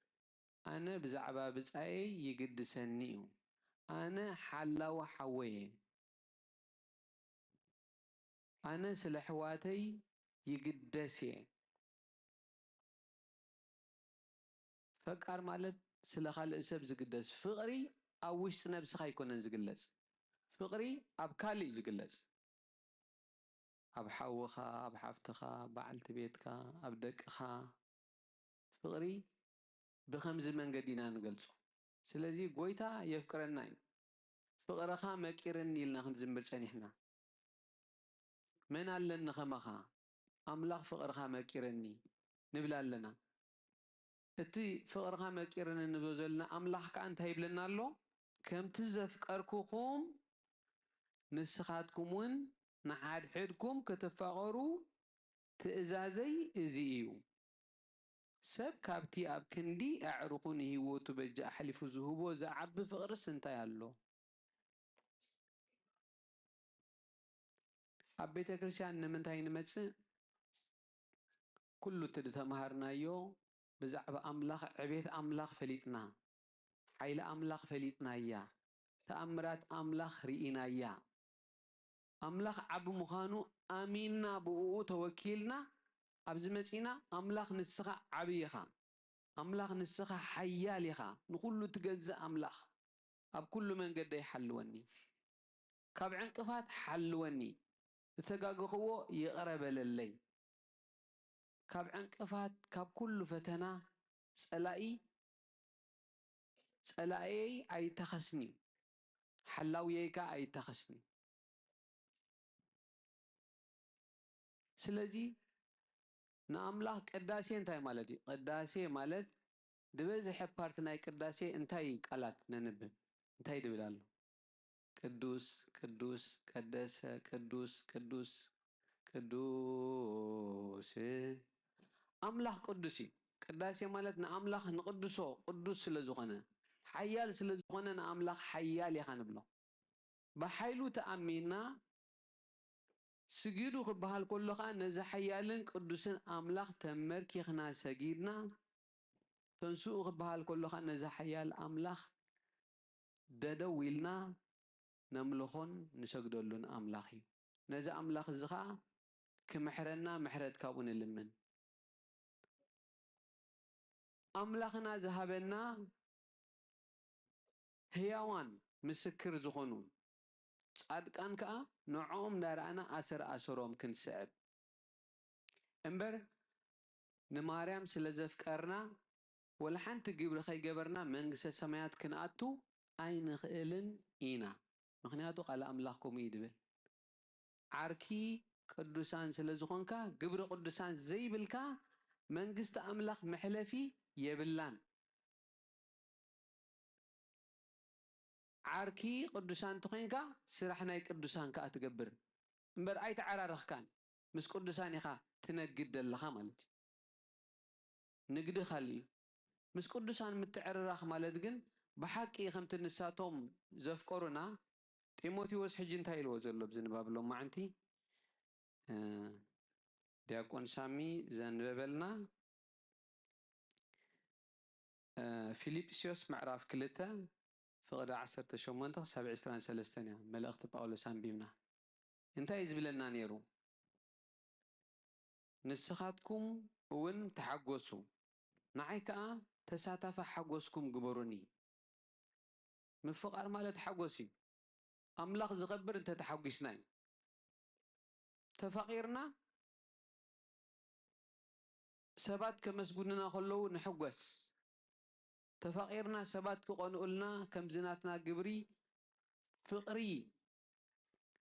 ኣነ ብዛዕባ ብጻየይ ይግድሰኒ እዩ። ኣነ ሓላዊ ሓወይ እየ። ኣነ ስለ ኣሕዋተይ ይግደስ እየ። ፈቃር ማለት ስለ ካልእ ሰብ ዝግደስ ፍቕሪ ኣብ ውሽጢ ነብስኻ ኣይኮነን ዝግለጽ። ፍቕሪ ኣብ ካልእ እዩ ዝግለጽ። ኣብ ሓውኻ፣ ኣብ ሓፍትኻ፣ በዓልቲ ቤትካ፣ ኣብ ደቅኻ ፍቕሪ ብኸምዚ መንገዲ ኢና ንገልጾ። ስለዚ ጎይታ የፍቅረና እዩ። ፍቕርኻ መቂርኒ ኢልና ክንዝምር ጸኒሕና። መን ኣለኒ ከማኻ? ኣምላኽ ፍቕርኻ መቂርኒ ንብል ኣለና። እቲ ፍቕርኻ መቂርኒ ንብሎ ዘለና ኣምላኽ ከኣ እንታይ ይብለና ኣሎ? ከምቲ ዘፍቀርኩኹም ንስኻትኩም እውን ንሓድሕድኩም ክትፋቐሩ ትእዛዘይ እዚ እዩ። ሰብ ካብቲ ኣብ ክንዲ ኣዕሩኹ ንህይወቱ በጃ ኣሕሊፉ ዝህቦ ዝዓቢ ፍቕርስ እንታይ ኣሎ? ኣብ ቤተ ክርስቲያን ንምንታይ ንመጽእ? ኩሉ እቲ ዝተምሃርናዮ ብዛዕባ ኣምላኽ፣ ዕቤት ኣምላኽ ፈሊጥና፣ ሓይሊ ኣምላኽ ፈሊጥናያ፣ ተኣምራት ኣምላኽ ርኢናያ። ኣምላኽ ዓቢ ምዃኑ ኣሚንና ብእኡ ተወኪልና ኣብዚ መጺና፣ ኣምላኽ ንስኻ ዓቢ ኢኻ፣ ኣምላኽ ንስኻ ሓያል ኢኻ፣ ንኹሉ ትገዝእ ኣምላኽ ኣብ ኩሉ መንገደይ ሓልወኒ፣ ካብ ዕንቅፋት ሓልወኒ፣ ዝተጋገኽዎ ይቕረ በለለይ። ካብ ዕንቅፋት ካብ ኩሉ ፈተና ጸላኢ ጸላእየይ ኣይተኸስን እዩ። ሓላውየይ ከኣ ኣይታኸስኒ። ስለዚ ንኣምላኽ ቅዳሴ እንታይ ማለት እዩ? ቅዳሴ ማለት ዝበዝሐ ፓርቲ ናይ ቅዳሴ እንታይ ቃላት ነንብብ? እንታይ ድብል ኣሎ? ቅዱስ፣ ቅዱስ፣ ቀደሰ፣ ቅዱስ፣ ቅዱስ፣ ቅዱስ ኣምላኽ ቅዱስ እዩ። ቅዳሴ ማለት ንኣምላኽ ንቕድሶ፣ ቅዱስ ስለ ዝኾነ፣ ሓያል ስለ ዝኾነ ንኣምላኽ ሓያል ኢኻ ንብሎ። ብሓይሉ ተኣሚንና ስጊዱ ክበሃል ከሎ ኸኣ ነዚ ሓያልን ቅዱስን ኣምላኽ ተመርኪኽና ሰጊድና፣ ተንስኡ ክበሃል ከሎ ኸኣ ነዚ ሓያል ኣምላኽ ደደው ኢልና ነምልኾን ንሰግደሉን ኣምላኽ እዩ። ነዚ ኣምላኽ እዚ ኸኣ ክምሕረና ምሕረት ካብኡ ንልምን። ኣምላኽና ዝሃበና ህያዋን ምስክር ዝኾኑ ጻድቃን ከኣ ንዕኦም እንዳረኣና ኣሰር ኣሰሮም ክንስዕብ እምበር ንማርያም ስለ ዘፍቀርና ወላ ሓንቲ ግብሪ ከይገበርና መንግስተ ሰማያት ክንኣቱ ኣይንኽእልን ኢና። ምኽንያቱ ቃል ኣምላኽ ከምኡ እዩ ድብል። ዓርኪ ቅዱሳን ስለ ዝኾንካ ግብሪ ቅዱሳን ዘይብልካ መንግስቲ ኣምላኽ መሕለፊ የብላን። ዓርኪ ቅዱሳን እንተኾይንካ ስራሕ ናይ ቅዱሳን ከኣ ትገብር እምበር ኣይተዓራረኽካን። ምስ ቅዱሳን ኢኻ ትነግድ ዘለኻ ማለት እዩ። ንግዲ ካልእ እዩ። ምስ ቅዱሳን ምትዕርራኽ ማለት ግን ብሓቂ ከምቲ ንሳቶም ዘፍቀሩና ጢሞቴዎስ ሕጂ እንታይ ኢልዎ ዘሎ ኣብዚ ንባብ ሎማዕንቲ? እ፣ ዲያቆን ሳሚ ዘንበበልና፣ እ፣ ፊልጵስዮስ ምዕራፍ ክልተ ፍቕዲ ዓሰርተ ሸሞንተ ክሳብ ዕስራን ሰለስተን እያ መልእኽቲ ጳውሎስ ኣንቢብና። እንታይ እዩ ዝብለና ነይሩ? ንስኻትኩም እውን ተሓጎሱ፣ ንዓይ ከኣ ተሳታፊ ሓጎስኩም ግበሩኒ። ምፍቓር ማለት ሓጎስ እዩ። ኣምላኽ ዝኸብር እንተ ተሓጒስና እዩ። ተፋቒርና ሰባት ከመስግኑና ከለዉ ንሕጎስ። ተፋቒርና ሰባት ክቐንኡልና ከምዚ ናትና ግብሪ ፍቕሪ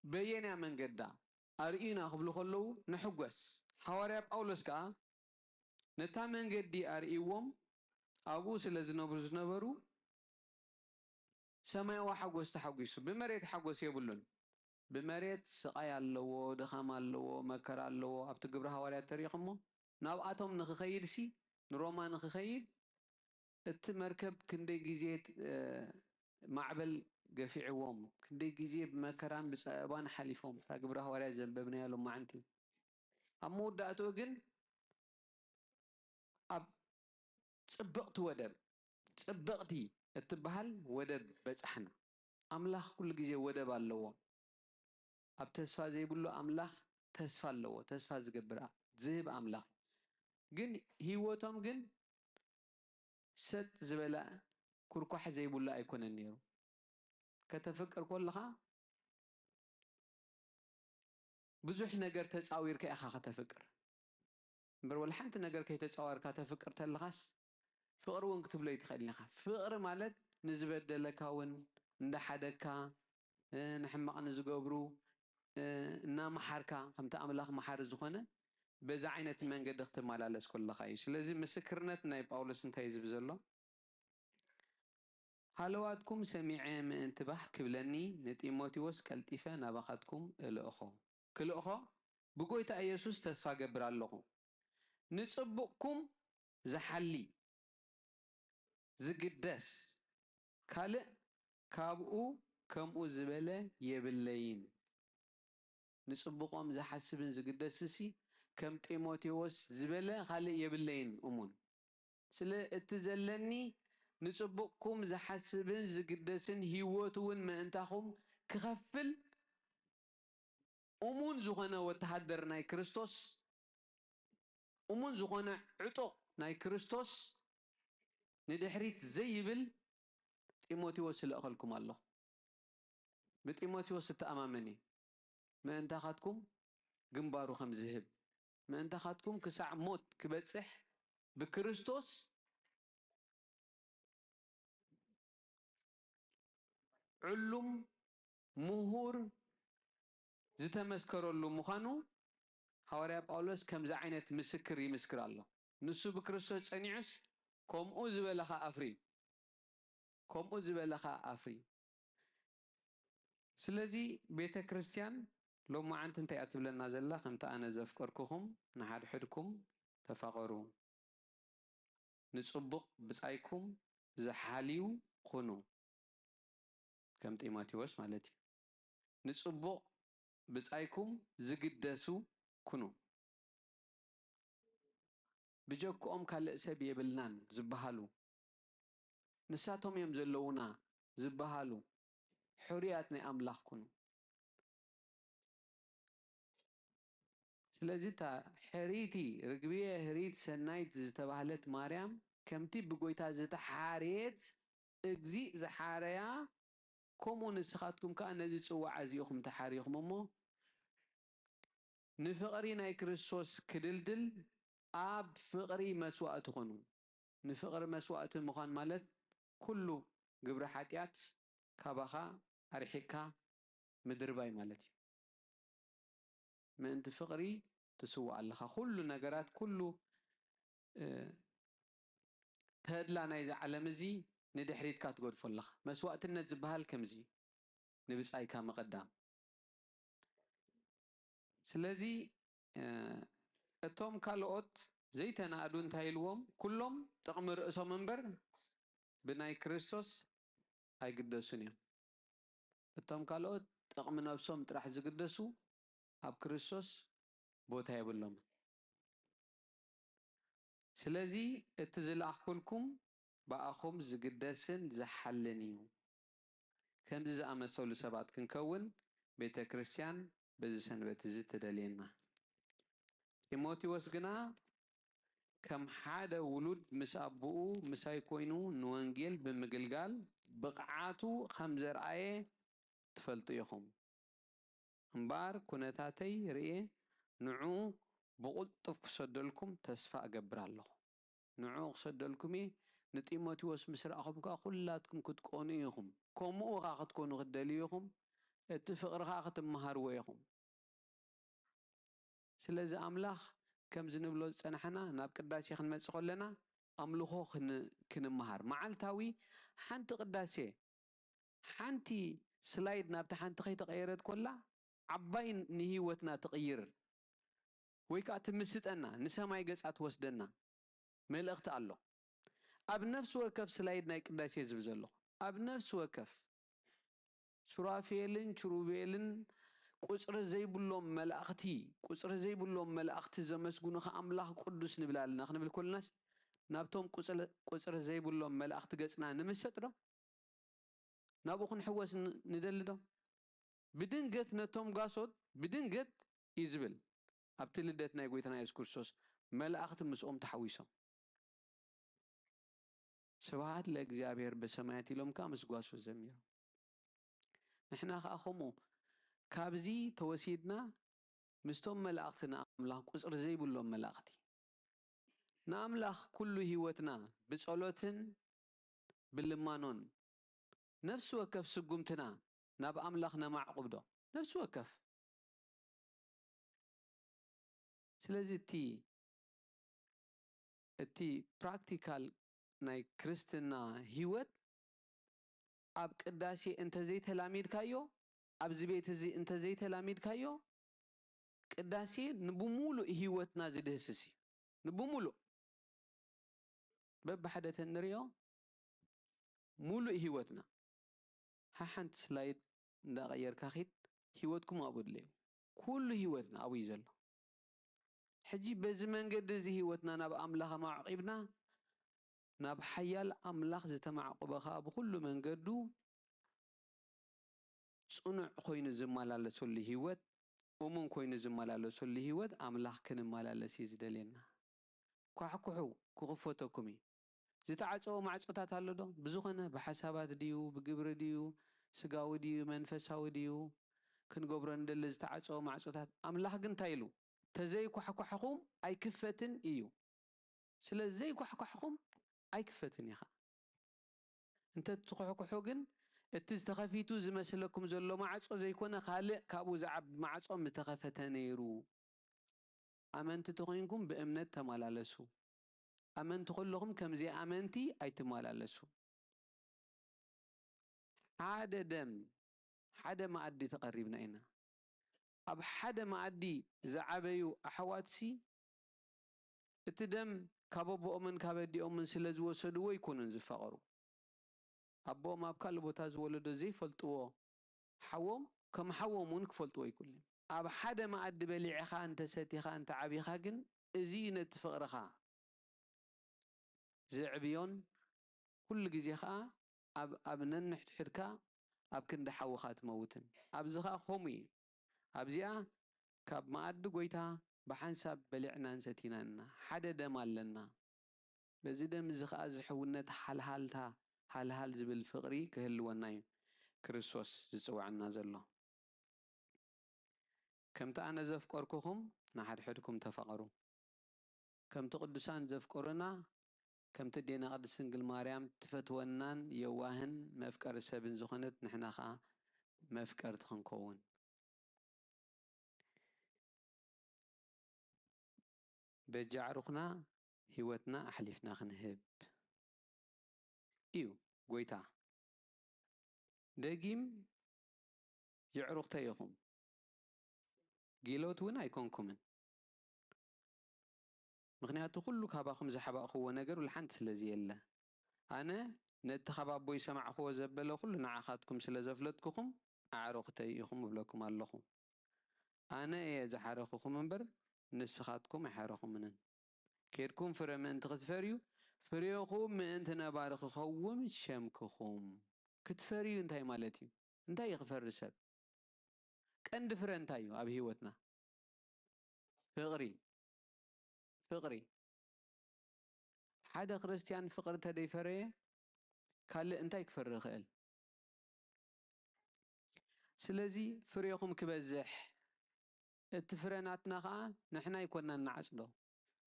በየንያ መንገዳ ኣርእዩና ክብሉ ከለዉ ንሕጎስ። ሃዋርያ ጳውሎስ ከኣ ነታ መንገዲ ኣርእይዎም ኣብኡ ስለ ዝነብሩ ዝነበሩ ሰማያዊ ሓጎስ ተሓጒሱ። ብመሬት ሓጎስ የብሉን። ብመሬት ስቓይ ኣለዎ፣ ድኻም ኣለዎ፣ መከራ ኣለዎ። ኣብቲ ግብሪ ሃዋርያት ተሪእኹሞ ናብኣቶም ንኽኸይድሲ ንሮማ ንኽኸይድ እቲ መርከብ ክንደይ ግዜ እ፣ ማዕበል ገፊዕዎም፣ ክንደይ ግዜ ብመከራን ብፀበባን ሓሊፎም። እታ ግብሪ ሃዋርያት ዘንበብናያ ሎማዕንቲ። ኣብ መወዳእትኡ ግን ኣብ ጽብቕቲ ወደብ፣ ጽብቕቲ እትበሃል ወደብ በጻሕና። ኣምላኽ ኩሉ ግዜ ወደብ ኣለዎ። ኣብ ተስፋ ዘይብሉ ኣምላኽ ተስፋ ኣለዎ። ተስፋ ዝገብር ኣ-፣ ዝህብ ኣምላኽ። ግን ህይወቶም ግን ሰጥ ዝበለ ኩርኳሕ ዘይብሉ ኣይኮነን ነይሩ። ከተፍቅር ከለኻ ብዙሕ ነገር ተጻዊርካ ኢኻ ከተፍቅር። እምበር ወላ ሓንቲ ነገር ከይተጻወርካ ተፍቅር ተለኻስ ፍቕሪ እውን ክትብሎ ኣይትኽእልን ኢኻ። ፍቕሪ ማለት ንዝበደለካ እውን እንዳሓደግካ፣ እ፣ ንሕማቕ ንዝገብሩ፣ እ፣ እናመሓርካ፣ ከምቲ ኣምላኽ መሓሪ ዝኾነ በዛ ዓይነት መንገዲ ክትመላለስ ከለኻ እዩ። ስለዚ ምስክርነት ናይ ጳውሎስ እንታይ እዩ ዝብል ዘሎ? ሃለዋትኩም ሰሚዐ ምእንቲ ባህ ክብለኒ ንጢሞቴዎስ ቀልጢፈ ናባኻትኩም እልእኾ። ክልእኾ ብጎይታ ኢየሱስ ተስፋ ገብር ኣለኹ። ንጽቡቕኩም ዝሓሊ ዝግደስ ካልእ ካብኡ ከምኡ ዝበለ የብለይን። ንጽቡቖም ዝሓስብን ዝግደስሲ ከም ጢሞቴዎስ ዝበለ ካልእ የብለይን እሙን። ስለ እቲ ዘለኒ ንጽቡቕኩም ዝሓስብን ዝግደስን ህይወቱ እውን ምእንታኹም ክኸፍል እሙን ዝኾነ ወተሃደር ናይ ክርስቶስ፣ እሙን ዝኾነ ዕጡቕ ናይ ክርስቶስ ንድሕሪት ዘይብል ጢሞቴዎስ እልእኸልኩም ኣለኹ። ብጢሞቴዎስ እተኣማመን እየ። ምእንታኻትኩም ግንባሩ ከም ዝህብ፣ ምእንታኻትኩም ክሳዕ ሞት ክበጽሕ ብክርስቶስ ምሁር ዝተመስከረሉ ምዃኑ ሃዋርያ ጳውሎስ ከምዚ ዓይነት ምስክር ይምስክር ኣሎ። ንሱ ብክርስቶስ ጸኒዑስ ከምኡ ዝበለ ኸኣ ኣፍሪ፣ ከምኡ ዝበለ ኸኣ ኣፍሪ። ስለዚ ቤተ ክርስቲያን ሎማዓንቲ እንታይ እያ ትብለና ዘላ? ከምቲ ኣነ ዘፍቀርኩኹም ንሓድሕድኩም ተፋቐሩ፣ ንጽቡቕ ብጻይኩም ዝሓልዩ ኩኑ። ከም ጢሞቴዎስ ማለት እዩ። ንጽቡቕ ብጻይኩም ዝግደሱ ኩኑ። ብጀክኦም ካልእ ሰብ የብልናን ዝበሃሉ፣ ንሳቶም እዮም ዘለዉና ዝበሃሉ ሕሩያት ናይ ኣምላኽ ኩኑ። ስለዚ እታ ሕርይቲ ርግብየ፣ ሕርይቲ ሰናይት ዝተባህለት ማርያም፣ ከምቲ ብጎይታ ዝተሓርየት፣ እግዚእ ዝሓረያ፣ ከምኡ ንስኻትኩም ከኣ ነዚ ጽዋዕ እዚ ኢኹም ተሓሪኹም እሞ፣ ንፍቕሪ ናይ ክርስቶስ ክድልድል ኣብ ፍቕሪ መስዋእቲ ኩኑ። ንፍቕሪ መስዋእቲ ምዃን ማለት ኩሉ ግብሪ ሓጢኣት ካባኻ ኣርሒቕካ ምድርባይ ማለት እዩ። ምእንቲ ፍቕሪ ትስዋእ ኣለኻ። ኩሉ ነገራት፣ ኩሉ፣ እ፣ ተድላ ናይዚ ዓለም እዚ ንድሕሪትካ ትገድፎ ኣለኻ። መስዋእትነት ዝበሃል ከምዚ እዩ። ንብጻይካ ምቕዳም። ስለዚ፣ እ፣ እቶም ካልኦት ዘይተናእዱ እንታይ ኢልዎም? ኩሎም ጥቕሚ ርእሶም እምበር ብናይ ክርስቶስ ኣይግደሱን እዮም። እቶም ካልኦት ጥቕሚ ነብሶም ጥራሕ ዝግደሱ ኣብ ክርስቶስ ቦታ የብሎምን። ስለዚ እቲ ዝለኣኽኩልኩም ብኣኹም ዝግደስን ዝሓልን እዩ። ከምዚ ዝኣመሰሉ ሰባት ክንከውን ቤተ ክርስቲያን በዚ ሰንበት እዚ ትደልየና። ጢሞቴዎስ ግና ከም ሓደ ውሉድ ምስ ኣቦኡ ምሳይ ኮይኑ ንወንጌል ብምግልጋል ብቕዓቱ ከም ዘርኣየ ትፈልጡ ኢኹም። እምበኣር ኩነታተይ ርእየ ንዕኡ ብቕልጡፍ ክሰደልኩም ተስፋ እገብር ኣለኹ። ንዕኡ ክሰደልኩም እየ። ንጢሞቴዎስ ምስ ረኣኹም ከኣ ኩላትኩም ክትቀኑ ኢኹም። ከምኡ ከኣ ክትኮኑ ክትደልዩ ኢኹም። እቲ ፍቕሪ ከኣ ክትመሃርዎ ኢኹም። ስለዚ ኣምላኽ ከምዚ ንብሎ ዝጸናሕና ናብ ቅዳሴ ክንመጽእ ከለና ኣምልኾ ክን-፣ ክንመሃር። መዓልታዊ ሓንቲ ቅዳሴ፣ ሓንቲ ስላይድ ናብታ ሓንቲ ከይተቐየረት ኮላ ዓባይ ንህይወትና ትቕይር ወይ ከኣ ትምስጠና፣ ንሰማይ ገጻ ትወስደና መልእኽቲ ኣሎ። ኣብ ነፍሲ ወከፍ ስላይድ ናይ ቅዳሴ ዝብል ዘለኹ፣ ኣብ ነፍሲ ወከፍ ሱራፌልን ኪሩቤልን ቁጽሪ ዘይብሎም መላእኽቲ፣ ቁጽሪ ዘይብሎም መላእኽቲ ዘመስግኑኻ ኣምላኽ ቅዱስ ንብል ኣለና ክንብል ኮለናስ፣ ናብቶም ቁጽለ-፣ ቁጽሪ ዘይብሎም መላእኽቲ ገጽና ንምሰጥ ዶ? ናብኡ ክንሕወስ ን-፣ ንደሊ ዶ? ብድንገት ነቶም ጓሶት፣ ብድንገት እዩ ዝብል፣ ኣብቲ ልደት ናይ ጎይታና የሱስ ክርስቶስ መላእኽቲ ምስኦም ተሓዊሶም። ስብሐት ለእግዚኣብሔር በሰማያት ኢሎም ከኣ ምስ ጓሶት ዘሚሮም። ንሕና ከኣ ከምኡ ካብዚ ተወሲድና ምስቶም መላእኽቲ ንኣምላኽ ቁጽሪ ዘይብሎም መላእኽቲ ንኣምላኽ ኩሉ ህይወትና ብጸሎትን ብልማኖን ነፍሲ ወከፍ ስጉምትና ናብ ኣምላኽ ነማዕቁብ ዶ? ነፍሲ ወከፍ። ስለዚ እቲ፣ እቲ ፕራክቲካል ናይ ክርስትና ህይወት ኣብ ቅዳሴ እንተዘይተላሚድካዮ፣ ኣብዚ ቤት እዚ እንተዘይተላሚድካዮ፣ ቅዳሴ ንብሙሉእ ህይወትና ዝድህስስ እዩ። ንብሙሉእ። በብሓደ ተንሪኦ፣ ሙሉእ ህይወትና። ሓሓንቲ ስላይድ እንዳቐየርካ ኺድ፣ ህይወትኩም ኣብኡ ድለዩ። ኩሉ ህይወትና ኣብኡ እዩ ዘሎ። ሕጂ በዚ መንገዲ እዚ ህይወትና ናብ ኣምላኽ ኣማዕቂብና፣ ናብ ሓያል ኣምላኽ ዝተማዕቆበ ኸኣ ብኹሉ መንገዱ ጽኑዕ ኮይኑ ዝመላለሰሉ ህይወት፣ እሙን ኮይኑ ዝመላለሰሉ ህይወት ኣምላኽ ክንመላለስ እዩ ዝደልየና። ኳሕኩሑ፣ ክኽፈተኩም እዩ። ዝተዓጸወ ማዕጾታት ኣሎ ዶ? ብዝኾነ ብሓሳባት ድዩ፣ ብግብሪ ድዩ፣ ስጋዊ ድዩ፣ መንፈሳዊ ድዩ፣ ክንገብሮ ንደሊ ዝተዓጸወ ማዕጾታት። ኣምላኽ ግን እንታይ ኢሉ? "ተዘይኳሕኳሕኹም ኣይክፈትን እዩ። ስለ ዘይኳሕኳሕኹም ኣይክፈትን እዩ ኸኣ። እንተ ትኹሕኩሑ ግን እቲ ዝተኸፊቱ ዝመስለኩም ዘሎ ማዕጾ ዘይኮነ፣ ካልእ ካብኡ ዝዓቢ ማዕጾ ምተኸፈተ ነይሩ። ኣመንቲ ተኾይንኩም ብእምነት ተመላለሱ። ኣመንቲ ከለኹም ከም ዘይኣመንቲ ኣይትመላለሱ። ሓደ ደም፣ ሓደ መኣዲ ተቐሪብና ኢና። ኣብ ሓደ መኣዲ ዝዓበዩ ኣሕዋትሲ፣ እቲ ደም ካብ ኣቦኦምን ካብ ኣዲኦምን ስለ ዝወሰድዎ ኣይኮኑን ዝፋቐሩ። ኣቦኦም ኣብ ካልእ ቦታ ዝወለዶ ዘይፈልጥዎ ሓዎም ከም ሓዎም እውን ክፈልጥዎ ኣይክእሉን። ኣብ ሓደ መኣዲ በሊዕኻ እንተሰቲኻ እንተዓቢኻ ግን፣ እዚ እዩ ነቲ ፍቕርኻ ዘዕብዮን ኩሉ ግዜ ኸኣ ኣብ፣ ኣብ ነንሕድሕድካ ኣብ ክንዲ ሓውኻ ትመውትን። ኣብዚ ኸኣ ከምኡ እዩ። ኣብዚኣ ካብ መኣዲ ጐይታ ብሓንሳብ በሊዕናን ሰቲናን ኢና። ሓደ ደም ኣለና። በዚ ደም እዚ ኸኣ እዚ ሕውነት፣ ሓልሃልታ፣ ሃልሃል ዝብል ፍቕሪ ክህልወና እዩ ክርስቶስ ዝጽውዓና ዘሎ። ከምቲ ኣነ ዘፍቀርኩኹም ንሓድሕድኩም ተፋቐሩ። ከምቲ ቅዱሳን ዘፍቀሩና፣ ከምቲ ኣዴና ቅድስት ድንግል ማርያም ትፈትወናን የዋህን መፍቀሪ ሰብን ዝኾነት፣ ንሕና ኸኣ መፍቀርቲ ክንከውን። በጃ ኣዕሩኽና ህይወትና ኣሕሊፍና ክንህብ እዩ ጐይታ። ደጊም የዕሩኽተይ ኢኹም፣ ጊሎት እውን ኣይኮንኩምን። ምኽንያቱ ኩሉ ካባኹም ዝሓባእኽዎ ነገር ወላ ሓንቲ ስለ ዘየለ፣ ኣነ ነቲ ካብ ኣቦይ ዝሰማዕኽዎ ዘበለ ኩሉ ንዓኻትኩም ስለ ዘፍለጥኩኹም ኣዕሩኽተይ ኢኹም እብለኩም ኣለኹ። ኣነ እየ ዝሓረኹኹም እምበር ንስኻትኩም ኣይሓረኹምንን። ኬድኩም ፍረ ምእንቲ ክትፈርዩ፣ ፍሬኹም ምእንቲ ነባሪ ክኸውን ሸምክኹም። ክትፈርዩ እንታይ ማለት እዩ? እንታይ እዩ ክፈሪ ሰብ? ቀንዲ ፍረ እንታይ እዩ ኣብ ህይወትና? ፍቕሪ። ፍቕሪ። ሓደ ክርስትያን ፍቕሪ እንተደይፈረየ፣ ካልእ እንታይ ክፈሪ ይኽእል? ስለዚ ፍሬኹም ክበዝሕ፣ እቲ ፍረ ናትና ኸኣ ንሕና ኣይኮናን ንዓጽዶ።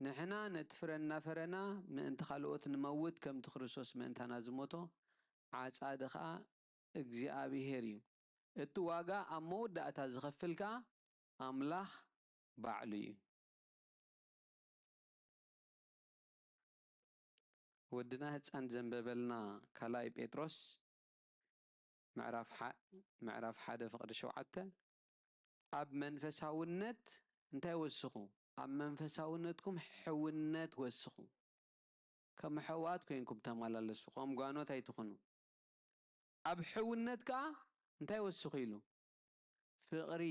ንሕና ነቲ ፍረ እናፈረና ምእንቲ ካልኦት ንመውት፣ ከምቲ ክርስቶስ ምእንታና ዝሞቶ፣ ዓጻዲ ኸኣ እግዚኣብሄር እዩ። እቲ ዋጋ ኣብ መወዳእታ ዝኸፍል ከኣ ኣምላኽ ባዕሉ እዩ። ወድና ህጻን ዘንበበልና ካልኣይ ጴጥሮስ ምዕራፍ ሓ-፣ ምዕራፍ ሓደ ፍቕዲ ሸውዓተ፣ ኣብ መንፈሳውነት እንታይ ወስኹ? ኣብ መንፈሳውነትኩም ሕውነት ወስኹ። ከም ኣሕዋት ኮይንኩም ተመላለሱ፣ ከም ጓኖት ኣይትኹኑ። ኣብ ሕውነት ከኣ እንታይ ወስኹ ኢሉ? ፍቕሪ፣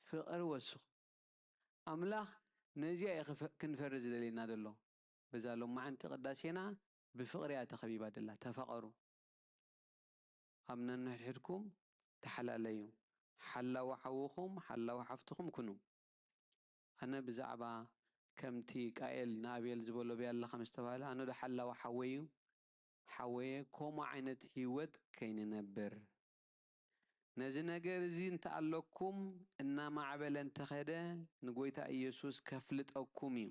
ፍቕሪ ወስኹ። ኣምላኽ ነዚኣ እዩ ክፈ-፣ ክንፈሪ ዝደልየና ዘሎ። በዛ ሎማዓንቲ ቅዳሴና ብፍቕሪ እያ ተኸቢባ ደላ። ተፋቐሩ። ኣብ ነንሕድሕድኩም ተሓላለዩ። ሓላዊ ሓውኹም፣ ሓላዊ ሓፍትኹም ኩኑ። ኣነ ብዛዕባ ከምቲ ቃኤል ንኣቤል ዝበሎ ብያላ ከም ዝተባህለ፣ ኣነ ዶ ሓላዊ ሓወይ እዩ? ሓወየ፣ ከምኡ ዓይነት ህይወት ከይንነብር። ነዚ ነገር እዚ እንተኣለኩም እናማዕበለ እንተኸደ፣ ንጎይታ ኢየሱስ ከፍልጠኩም እዩ።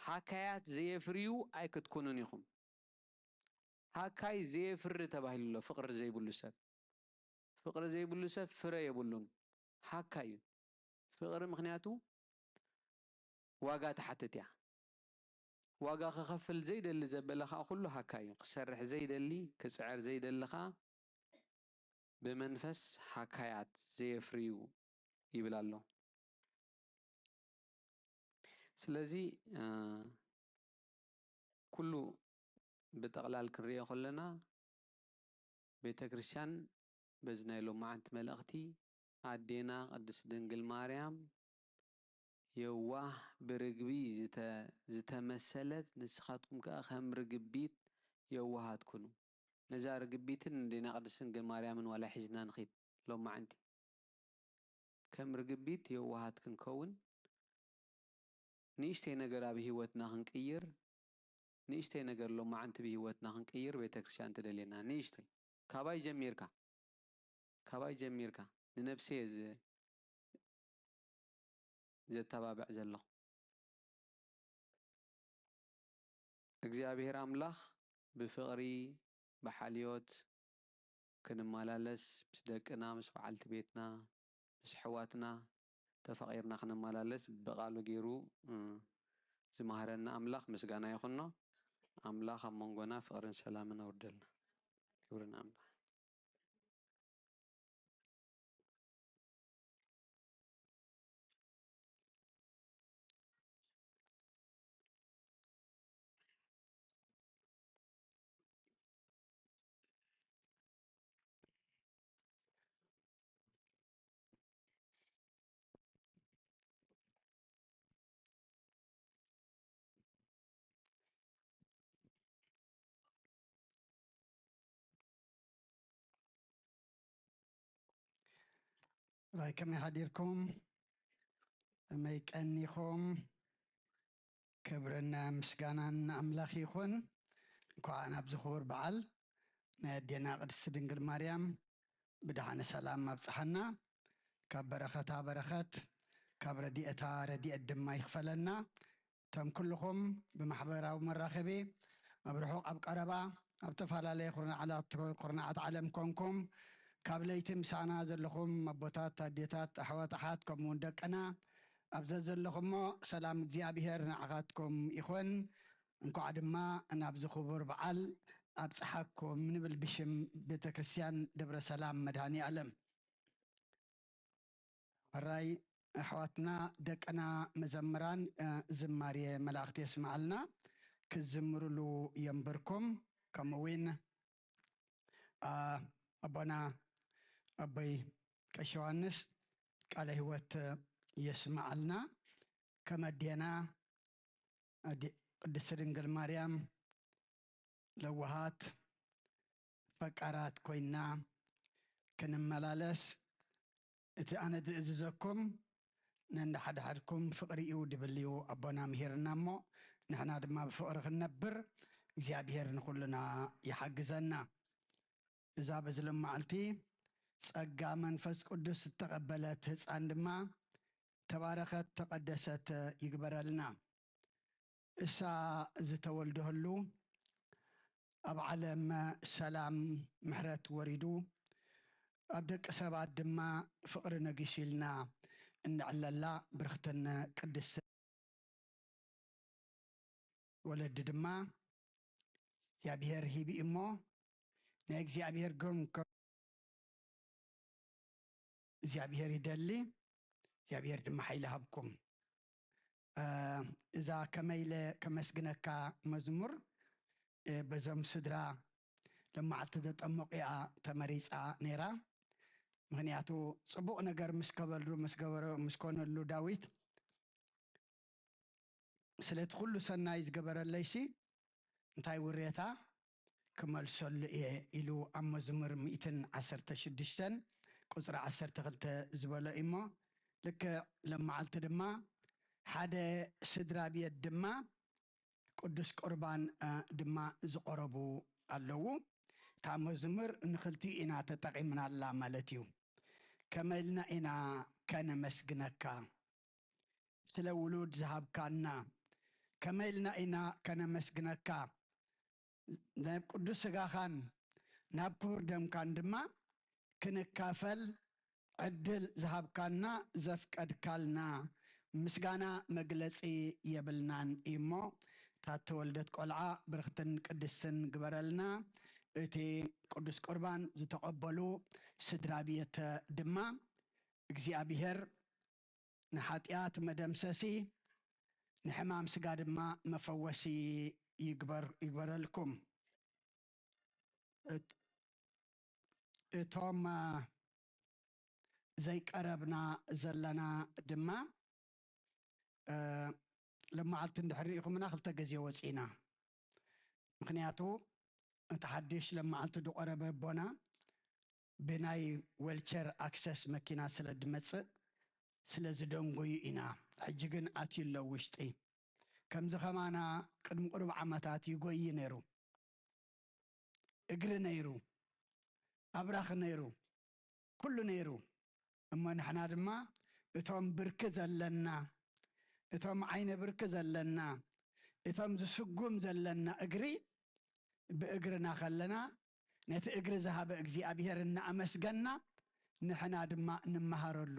ሃካያት ዘየፍርዩ ኣይክትኮኑን ኢኹም። ሃካይ ዘየፍሪ ተባሂሉ ኣሎ፣ ፍቕሪ ዘይብሉ ሰብ። ፍቕሪ ዘይብሉ ሰብ ፍረ የብሉን። ሃካይ እዩ። ፍቕሪ ምኽንያቱ ዋጋ ትሓትት እያ። ዋጋ ክኸፍል ዘይደሊ ዘበለ ኸኣ ኩሉ ሃካይ እዩ። ክሰርሕ ዘይደሊ፣ ክጽዕር ዘይደሊ ኸኣ ብመንፈስ ሃካያት ዘየፍርዩ ይብል ኣሎ። ስለዚ፣ እ፣ ኩሉ ብጠቕላል ክንርእዮ ከለና፣ ቤተ ክርስቲያን በዚ ናይ ሎማዓንቲ መልእኽቲ ኣዴና ቅድስት ድንግል ማርያም የዋህ ብርግቢ ዝተ-፣ ዝተመሰለት፣ ንስኻትኩም ከኣ ከም ርግቢት የዋሃት ኩኑ። ነዛ ርግቢትን ኣዴና ቅድስት ድንግል ማርያምን ዋላ ሒዝና ንኺድ ሎማዓንቲ። ከም ርግቢት የዋሃት ክንከውን፣ ንእሽተይ ነገር ኣብ ህይወትና ክንቅይር፣ ንእሽተይ ነገር ሎማዓንቲ ብህይወትና ክንቅይር ቤተክርስትያን ትደልየና። ንእሽተይ ካባይ ጀሚርካ፣ ካባይ ጀሚርካ ንነብሰይ እየ ዝ-፣ ዘተባብዕ ዘለኹ። እግዚኣብሔር ኣምላኽ ብፍቕሪ፣ ብሓልዮት፣ ክንመላለስ፣ ምስ ደቅና፣ ምስ በዓልቲ ቤትና፣ ምስ ኣሕዋትና ተፋቒርና ክንመላለስ ብቓሉ ገይሩ፣ እ፣ ዝመሃረና ኣምላኽ ምስጋና ይኹኖ። ኣምላኽ ኣብ መንጎና ፍቕርን ሰላምን ኣውርደልና። ክብሪ ንኣምላኽ። ራይ ከመይ ሓዲርኩም? ከመይ ቀኒኹም? ክብርን ምስጋናን ንኣምላኽ ይኹን። እንኳዕ ናብዚ ክቡር በዓል ናይ ኣዴና ቅድስቲ ድንግል ማርያም ብደሓነ ሰላም ኣብጽሓና። ካብ በረኸታ በረኸት፣ ካብ ረድኤታ ረድኤት ድማ ይኽፈለና። እቶም ኩልኹም ብማሕበራዊ መራኸቢ ኣብ ርሑቕ ኣብ ቀረባ ኣብ ዝተፈላለየ ኩርናዓላት፣ ኩርናዓት ዓለም ኮንኩም ካብ ለይቲ ምሳና ዘለኹም ኣቦታት፣ ኣዴታት፣ ኣሕዋት፣ ኣሓት፣ ከምኡ እውን ደቅና ኣብ ዘዘለኹሞ ሰላም እግዚኣብሔር ንዓኻትኩም ይኹን። እንኳዕ ድማ ናብዚ ክቡር በዓል ኣብጽሓኩም ንብል ብሽም ቤተ ክርስቲያን ደብረ ሰላም መድኃኔ ዓለም። ሕራይ ኣሕዋትና ደቅና መዘምራን፣ እ፣ ዝማሬ መላእኽቲ የስምዓልና። ክዝምሩሉ የንብርኩም። ከምኡ እውን፣ አ፣ ኣቦና ኣቦይ ቀሺ ዮሃንስ ቃለ ሕይወት የስምዓልና። ከም ኣዴና ኣዲ-፣ ቅድስቲ ድንግል ማርያም ለዋሃት ፈቃራት ኮይና ክንመላለስ፣ እቲ ኣነ ዝእዝዘኩም ነንሓድሓድኩም ፍቕሪ እዩ ድብል እዩ ኣቦና ምሂርና እሞ፣ ንሕና ድማ ብፍቕሪ ክንነብር እግዚኣብሔር ንኹልና ይሓግዘና። እዛ በዚ ሎማዓልቲ ጸጋ መንፈስ ቅዱስ ዝተቐበለት ህፃን ድማ ተባረኸት ተቐደሰት ይግበረልና። እሳ ዝተወልደሉ ኣብ ዓለም ሰላም ምሕረት ወሪዱ ኣብ ደቂ ሰባት ድማ ፍቕሪ ነጊሱ ኢልና እንዕለላ ብርኽትን ቅድስት ወለዲ ድማ እግዚኣብሔር ሂቡ እሞ ናይ እግዚኣብሔር ግሩም ከ-፣ እግዚኣብሔር ይደሊ፣ እግዚኣብሔር ድማ ሓይሊ ሃብኩም። እ፣ እዛ ከመይ ኢለ ከመስግነካ መዝሙር፣ እ፣ በዞም ስድራ ለማዕቲ ዘጠመቑ እያ ተመሪጻ ነይራ። ምኽንያቱ ጽቡቕ ነገር ምስ ከበሉ፣ ምስ ገበረ-፣ ምስ ኮነሉ ዳዊት ስለቲ ኩሉ ሰናይ ዝገበረለይሲ እንታይ ውሬታ ክመልሰሉ እየ ኢሉ ኣብ መዝሙር ሚእትን ዓሰርተ ሽዱሽተን ቁጽሪ ዓሰርተ ክልተ ዝበሎ እሞ፣ ልክዕ ለመዓልቲ ድማ ሓደ ስድራ ቤት ድማ ቅዱስ ቁርባን፣ እ፣ ድማ ዝቆረቡ ኣለዉ። እታ መዝሙር ንኽልቲኡ ኢና ተጠቒምናላ ማለት እዩ። ከመይ ኢልና ኢና ከነመስግነካ? ስለ ውሉድ ዝሃብካና ከመይ ኢልና ኢና ከነመስግነካ? ናብ ቅዱስ ስጋኻን ናብ ክቡር ደምካን ድማ ክንካፈል ዕድል ዝሃብካና ዘፍቀድካልና ምስጋና መግለጺ የብልናን እዩ እሞ፣ እታ ተወልደት ቆልዓ ብርኽትን ቅድስትን ግበረልና። እቲ ቅዱስ ቁርባን ዝተቐበሉ ስድራ ቤት ድማ እግዚኣብሔር ንሓጢኣት መደምሰሲ፣ ንሕማም ስጋ ድማ መፈወሲ ይግበር-፣ ይግበረልኩም። እት-፣ እቶም፣ እ፣ ዘይቀረብና ዘለና ድማ፣ እ፣ ለመዓልቲ እንድሕር ርኢኹምና ክልተ ግዜ ወፂና። ምኽንያቱ እቲ ሓድሽ ለመዓልቲ ዝቆረበ ኣቦና ብናይ ዌልቸር ኣክሰስ መኪና ስለ ዝመጽእ ስለ ዝደንጎዩ ኢና። ሕጂ ግን ኣትዩ ኣሎ ውሽጢ። ከምዚ ከማና ቅድሚ ቁሩብ ዓመታት ይጎዪ ነይሩ። እግሪ ነይሩ፣ ኣብራኽ ነይሩ፣ ኩሉ ነይሩ። እሞ ንሕና ድማ እቶም ብርኪ ዘለና፣ እቶም ዓይነ ብርኪ ዘለና፣ እቶም ዝስጉም ዘለና እግሪ ብእግርና ከለና ነቲ እግሪ ዝሃበ እግዚኣብሔር እናኣመስገና፣ ንሕና ድማ ንመሃረሉ።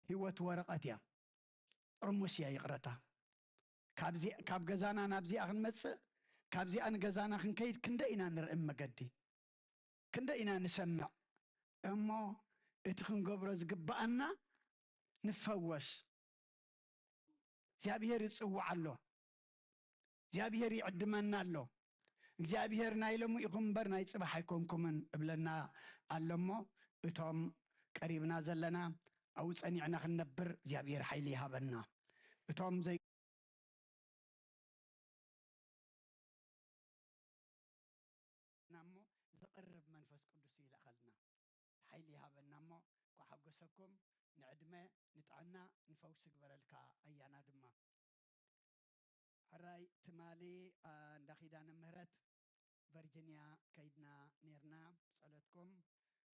ህይወት ወረቐት እያ። ጥርሙስ እያ ይቕረታ። ካብዚ-፣ ካብ ገዛና ናብዚኣ ክንመጽእ፣ ካብዚኣ ንገዛና ክንከይድ ክንደይ ኢና ንርኢ መገዲ? ክንደይ ኢና ንሰምዕ? እሞ እቲ ክንገብሮ ዝግብኣና ንፈወስ። እግዚኣብሔር ይጽውዕ ኣሎ። እግዚኣብሔር ይዕድመና ኣሎ። እግዚኣብሔር ናይ ሎሚ ኢኹም እምበር ናይ ጽባሕ ኣይኮንኩምን እብለና ኣሎ እሞ፣ እቶም ቀሪብና ዘለና ኣብኡ ጸኒዕና ክንነብር እግዚኣብሔር ሓይሊ ይሃበና። እቶም ዘይ-፣ እሞ ዘቕርብ መንፈስ ቅዱስ ይልኣኸልና። ሓይሊ ይሃበና እሞ፣ እንኳዕ ሓጎሰኩም። ንዕድመ፣ ንጥዕና፣ ንፈውሲ ግበረልካ ኣያና ድማ። ሕራይ ትማሊ፣ ኣ፣ እንዳ ኪዳነ ምህረት ቨርጂንያ ከይድና ኔርና፣ ጸሎትኩም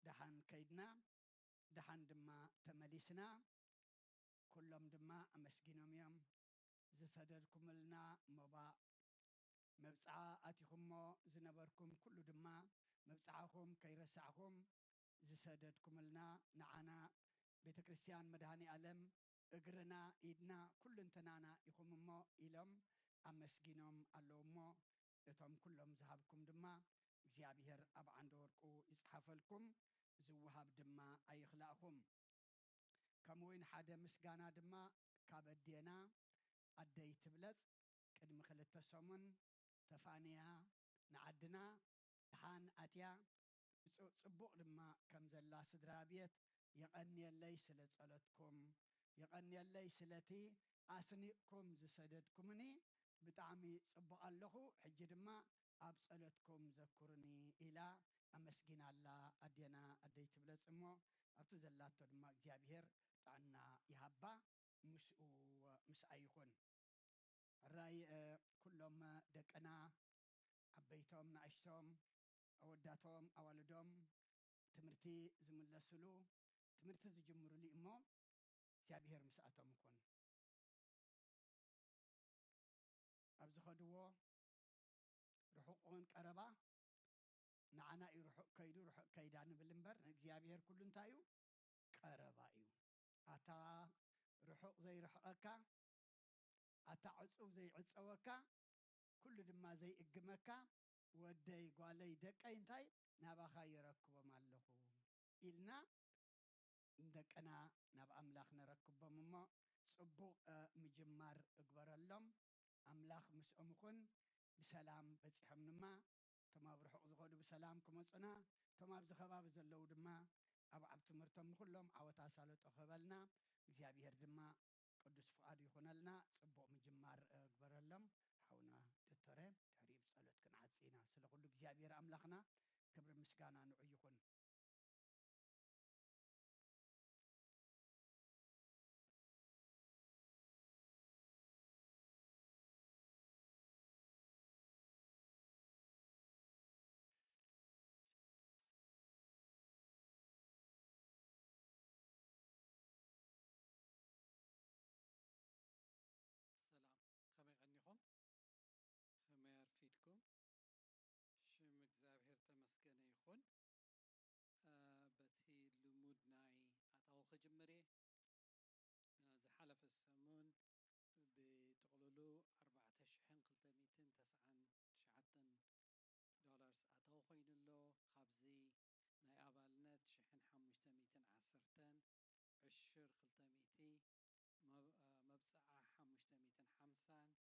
ደሓን ከይድና፣ ደሓን ድማ ተመሊስና። ኩሎም ድማ ኣመስጊኖም እዮም። ዝሰደድኩምልና መባእ፣ መብጽዓ ኣቲኹሞ ዝነበርኩም ኩሉ ድማ መብጽዓኹም ከይረሳዕኹም ዝሰደድኩምልና፣ ንዓና ቤተ ክርስቲያን መድኃኔ ዓለም እግርና፣ ኢድና፣ ኩልንተናና ኢኹም እሞ ኢሎም ኣመስጊኖም ኣለዉ እሞ፣ እቶም ኩሎም ዝሃብኩም ድማ እግዚኣብሔር ኣብ ዓንደ ወርቁ ይጽሓፈልኩም፣ ዝወሃብ ድማ ኣይኽላእኹም። ከምኡ እውን ሓደ ምስጋና ድማ ካብ ኣዴና ኣደይ ትብለጽ፣ ቅድሚ ክልተ ሰሙን ተፋንያ ንዓድና ደሓን ኣትያ፣ ብጽ-፣ ጽቡቕ ድማ ከም ዘላ ስድራ ቤት የቐንየለይ ስለ ጸሎትኩም፣ የቐንየለይ ስለቲ ኣስኒቕኩም ዝሰደድኩምኒ፣ ብጣዕሚ ጽቡቕ ኣለኹ። ሕጂ ድማ ኣብ ጸሎትኩም ዘኩርኒ ኢላ ኣመስጊና ኣላ ኣዴና ኣደይ ትብለጽ እሞ፣ ኣብቲ ዘላቶ ድማ እግዚኣብሔር ጥዕና ይሃባ፣ ምስኡ፣ ምስኣ ይኹን። ሕራይ፣ እ፣ ኩሎም ደቅና፣ ዓበይቶም፣ ንኣሽቶም፣ ኣወዳቶም፣ ኣዋልዶም፣ ትምህርቲ ዝምለስሉ፣ ትምህርቲ ዝጅምሩሉ እሞ፣ እግዚኣብሔር ምስኣቶም ይኹን። ኣብ ዝኸድዎ ርሑቕ እውን ቀረባ፣ ንዓና እዩ ርሑቕ ከይዱ፣ ርሑቕ ከይዳ ንብል እምበር፣ ንእግዚኣብሔር ኩሉ እንታይ እዩ? ቀረባ እዩ። ኣታ ርሑቕ ዘይርሕቐካ፣ ኣታ ዕጹው ዘይዕጸወካ፣ ኩሉ ድማ ዘይእግመካ፣ ወደይ፣ ጓለይ፣ ደቀይ እንታይ ናባኻ የረክቦም ኣለኹ ኢልና ንደቅና ናብ ኣምላኽ ነረክቦም እሞ፣ ጽቡቕ፣ እ፣ ምጅማር እግበረሎም። ኣምላኽ ምስኦም ይኹን። ብሰላም በጺሖም ድማ፣ እቶም ኣብ ርሑቕ ዝኸዱ ብሰላም ክመጹና፣ እቶም ኣብዚ ከባቢ ዘለዉ ድማ ኣብ፣ ኣብ ትምህርቶም ንኹሎም ዓወት ኣሳልጦ ክህበልና፣ እግዚኣብሔር ድማ ቅዱስ ፍቓዱ ይኹነልና። ጽቡቕ ምጅማር፣ እ፣ እግበረሎም ሓውና ዶክተረ። ድሕሪኡ ብጸሎት ክንዓጽ ኢና። ስለ ኩሉ እግዚኣብሔር ኣምላኽና ክብሪ ምስጋና ንዑ ይኹን። ሰላም፣ ከመይ ቀኒኹም? ከመይ ኣርፊድኩም? ሽም እግዚኣብሔር ተመስገነ ይኹን። እ፣ በቲ ልሙድ ናይ ኣታዊ ክጅምር እየ። ዝሓለፈ ሰሙን ብጥቕልሉ ኣርባዕተ ሽሕን ክልተ ሚእትን ተስዓን ትሽዓተን ዶላርስ ኣታዊ ኮይኑ ኣሎ። ካብዚ ናይ ኣባልነት ሽሕን ሓሙሽተ ሚእትን ዓሰርተን፣ ዕሽር ክልተ ሚእቲ፣ መብ-፣ እ፣ መብጽዓ ሓሙሽተ ሚእትን ሓምሳን፣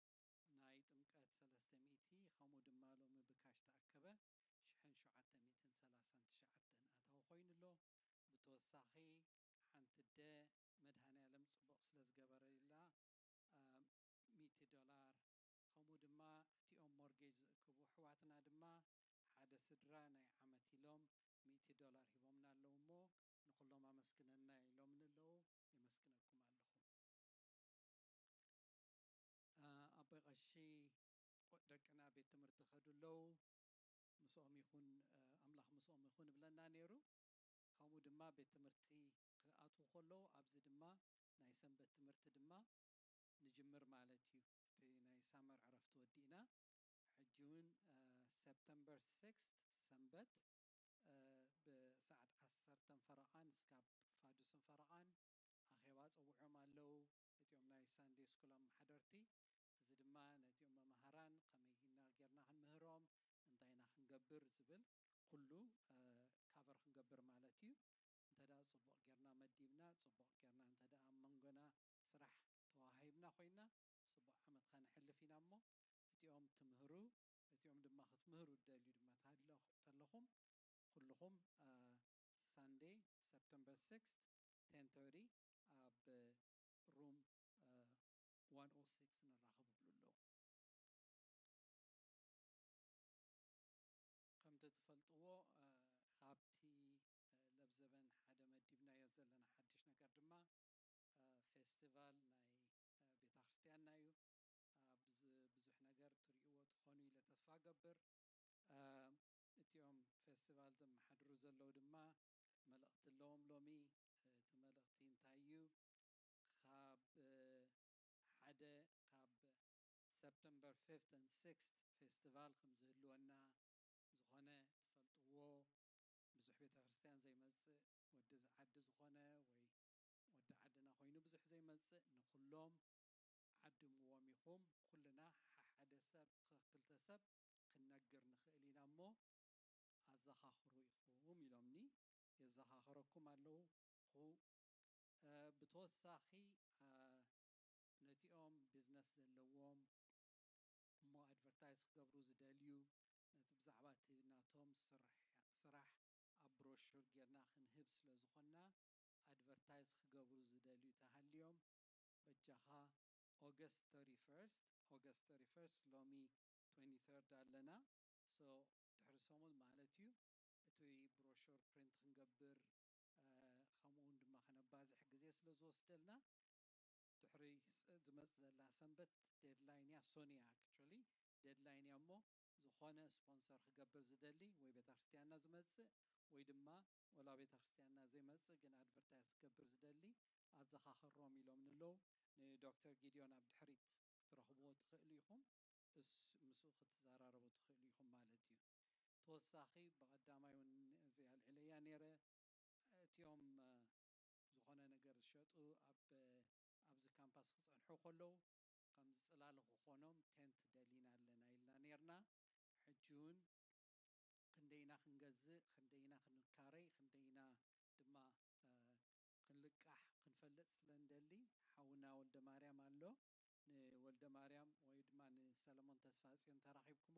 ናይ ጥምቀት ሰለስተ ሚእቲ፣ ከምኡ ድማ ሎሚ ብካሽ ተኣከበ ሽሕን ሸውዓተ ሚእትን ሰላሳን ትሽዓተን ኣታዊ ኮይኑ ኣሎ። ብተወሳኺ ሓንቲ ኣደ መድኃኔ ዓለም ጽቡቕ ስለ ዝገበረላ፣ እ፣ ሚእቲ ዶላር፣ ከምኡ ድማ እቲኦም ሞርጌጅ ዝእክቡ ኣሕዋትና ድማ ሓደ ስድራ ናይ ዓመት ኢሎም ሚእቲ ዶላር ሂቦምና ኣለዉ እሞ፣ ንኹሎም ኣመስግነና ኢሎምኒ ኣለዉ። የመስግነኩም ኣለኹ። እ፣ ኣቦይ ቀሺ፣ ቆ-፣ ደቅና ቤት ትምህርቲ ከዱ ኣለዉ። ምስኦም ይኹን፣ እ፣ ኣምላኽ ምስኦም ይኹን እብለና ነይሩ። ከምኡ ድማ ቤት ትምህርቲ ክኣትዉ ከለዉ፣ ኣብዚ ድማ ናይ ሰንበት ትምህርቲ ድማ ንጅምር ማለት እዩ። እቲ ናይ ሳመር ዕረፍቲ ወዲእና፣ ሕጂ እውን፣ እ፣ ሰፕተምበር ሲክስት ሰንበት ብሰዓት ዓሰርተን ፈረቓን እስካብ ፋዱስን ፈረቓን ኣኼባ ጸዊዖም ኣለዉ። እቲኦም ናይ ሳንዴ ስኩል ኣመሓደርቲ፣ እዚ ድማ ነቲኦም መምሃራን ከመይ ኢና ጌርና ክንምህሮም፣ እንታይ ኢና ክንገብር ዝብል ኩሉ ካቨር ክንገብር ማለት እዩ። እንተ ደኣ ጽቡቕ ጌርና መዲብና፣ ጽቡቕ ጌርና እንተ ደኣ ኣብ መንጎና ስራሕ ተዋሂብና ኮይና፣ ጽቡቕ ዓመት ከነሕልፍ ኢና እሞ፣ እቲኦም ትምህሩ፣ እቲኦም ድማ ክትምህሩ ትደልዩ ድማ ተሃለኹ-፣ ተለኹም፣ ኩልኹም ሳንዴ ሰፕተምበር ሲክስ ቴን ተርቲ ኣብ ሩም ዋን ኦ ሲክስ ንራኸበሉ ኣለዉ። ከምቲ ትፈልጥዎ፣ እ፣ ካብቲ፣ እ፣ ለብዘበን ሓደ መዲብናዮ ዘለና ሓድሽ ነገር ድማ፣ እ፣ ፌስቲቫል ናይ፣ እ፣ ቤተ ክርስቲያንና እዩ። እ፣ ብዙ-፣ ብዙሕ ነገር ትርእይዎ ትኾኑ ኢለ ተስፋ እገብር። እ፣ እቲኦም ፌስቲቫል ዘመሓድሩ ዘለዉ ድማ መልእኽቲ ኣለዎም ሎሚ። እ፣ እቲ መልእኽቲ እንታይ እዩ? ካብ፣ እ፣ ሓደ ካብ ሰፕተምበር ፊፍት ኤንድ ሲክስት ፌስቲቫል ከም ዝህልወና፣ ዝኾነ ትፈልጥዎ ብዙሕ ቤተ ክርስቲያን ዘይመጽእ ወዲ እዚ ዓዲ ዝኾነ ወይ ወዲ ዓድና ኮይኑ ብዙሕ ዘይመጽእ፣ ንኹሎም ዓድምዎም ኢኹም። ኩልና ሓሓደ ሰብ፣ ክልተ ሰብ ክንነግር ንኽእል ኢና እሞ ኣዘኻኽሩ ኢኹም ኢሎምኒ። የዘኻኽረኩም ኣለኹ። እ፣ ብተወሳኺ፣ እ፣ ነቲኦም ቢዝነስ ዘለዎም እሞ ኣድቨርታይዝ ክገብሩ ዝደልዩ፣ ነቲ ብዛዕባ እቲ ናቶም ስራሕ፣ ስራሕ ኣብ ብሮሹር ጌርና ክንህብ ስለ ዝኾንና፣ ኣድቨርታይዝ ክገብሩ ዝደልዩ ተሃልዮም፣ በጃኻ ኦገስት ተርቲ ፈርስት፣ ኦገስት ተርቲ ፈርስት ሎሚ ትዌንቲ ተርድ ኣለና። ሶ ድሕሪ ሰሙን ማለት እዩ። እቲ ብሮሹር ፕሪንት ክንገብር፣ እ፣ ከምኡ እውን ድማ ከነባዝሕ ግዜ ስለ ዝወስደልና፣ ድሕሪ ስ-፣ ዝመጽእ ዘላ ሰንበት ዴድላይን እያ፣ ሶን እያ፣ ኣክቹዋሊ ዴድላይን እያ። እሞ ዝኾነ ስፖንሰር ክገብር ዝደሊ ወይ ቤተ ክርስቲያንና ዝመጽእ ወይ ድማ ወላ ቤተ ክርስቲያንና ዘይመጽእ ግን ኣድቨርታይዝ ክገብር ዝደሊ ኣዘኻኽሮም ኢሎም ንለው። ንዶክተር ጊድዮን ኣብ ድሕሪት ክትረኽብዎ ትኽእሉ ኢኹም። እስ-፣ ምስኡ ክትዘራረቡ ትኽእሉ ኢኹም ማለት እዩ። ተወሳኺ ብቐዳማይ እውን እዚ ኣልዒለያ ነይረ። እቲኦም፣ እ፣ ዝኾነ ነገር ዝሸጡ ኣብ፣ ኣብዚ ካምፓስ ክጸንሑ ከለዉ፣ ከም ጽላል ክኾኖም ቴንት ደሊና ኣለና ኢልና ነይርና። ሕጂ እውን ክንደይና ክንገዝእ፣ ክንደይና ክንካረይ፣ ክንደይና ድማ፣ እ፣ ክንልቃሕ ክንፈልጥ ስለ እንደሊ፣ ሓውና ወልደ ማርያም ኣሎ። ንወልደ ማርያም ወይ ድማ ንሰለሞን ተስፋጽዮን ተራኺብኩሞ፣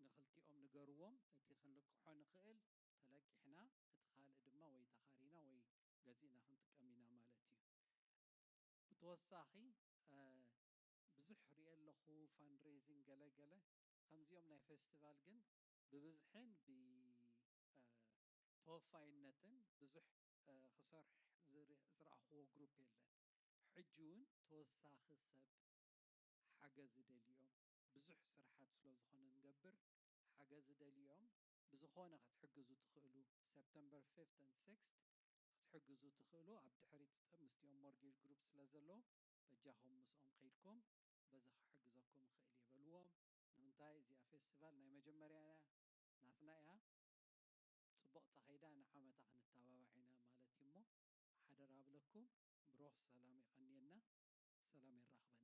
ንኽልቲኦም ንገርዎም፣ እቲ ክንልቅሖ ንኽእል ተለቂሕና፣ እቲ ካልእ ድማ ወይ ተኻሪና ወይ ገዚእና ክንጥቀም ኢና ማለት እዩ። ብተወሳኺ፣ እ፣ ብዙሕ ሪኤ ኣለኹ ፋንድሬዚንግ ገለ ገለ፣ ከምዚኦም ናይ ፌስቲቫል ግን ብብዝሕን ብ-፣ እ፣ ተወፋይነትን ብዙሕ፣ እ፣ ክሰርሕ ዝር-፣ ዝረኣኽዎ ግሩፕ የለን። ሕጂ እውን ተወሳኺ ሰብ ሓገዝ ዝደልዮም ብዙሕ ስራሓት ስለ ዝኾነ ንገብር፣ ሓገዝ ዝደልዮም ብዝኾነ ክትሕግዙ ትኽእሉ፣ ሰፕተምበር ፊፍት ኤንድ ሲክስት ክትሕግዙ ትኽእሉ። ኣብ ድሕሪት ምስቲኦም ሞርጌጅ ግሩፕ ስለ ዘሎ፣ በጃኹም ምስኦም ከይድኩም በዚ ክሕግዘኩም እኽእል እየ በልዎም። ንምንታይ እዚኣ ፌስቲቫል ናይ መጀመርያ እያ፣ ናትና እያ። ጽቡቕ ተኸይዳ ንዓመታ ክንተባባዕ ኢና ማለት እዩ። እሞ ሓደራ እብለኩም። ብሩኽ ሰላም የቐንየልና። ሰላም የራኽበና።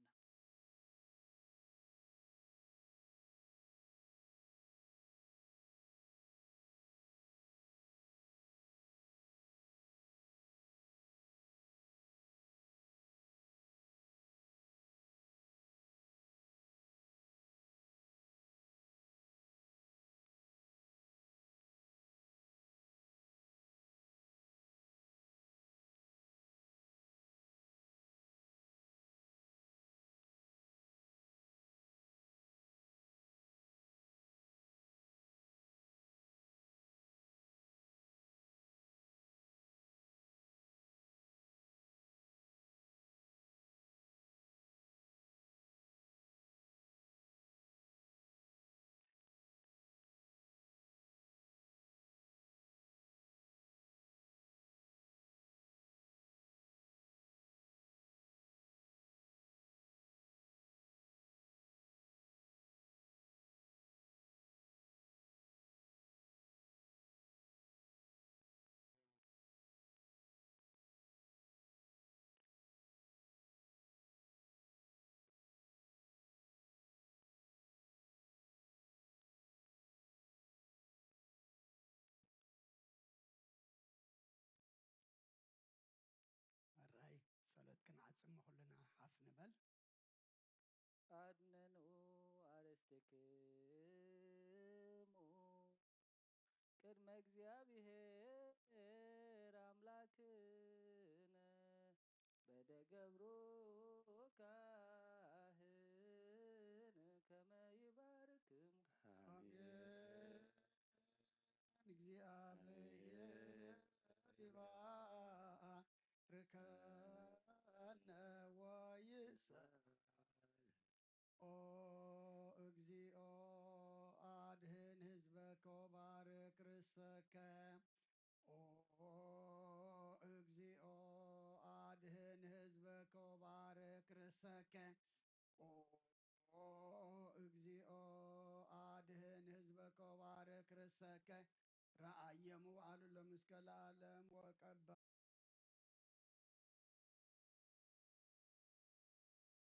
በል። ኣድነኑ ኣርእስቲክሙ ቅድመ እግዚኣብሔር ኣምላክነ በደ ገብሩ ካህን ከመ ይባርክሙ። ኣሜን። ኣሜን። እግዚኣብሔር ይባርከነ ወይስዓል። ኦ እግዚኦ፣ ኣድህን ህዝበከ ወባርክ ርስተከ። ኦ እግዚኦ፣ ኣድህን ህዝበከ ወባርክ ርስተከ። ኦ እግዚኦ፣ ኣድህን ህዝበከ ወባርክ ርስተከ። ረኣዮም ወኣልሎም እስከ ለዓለም ወቀባ።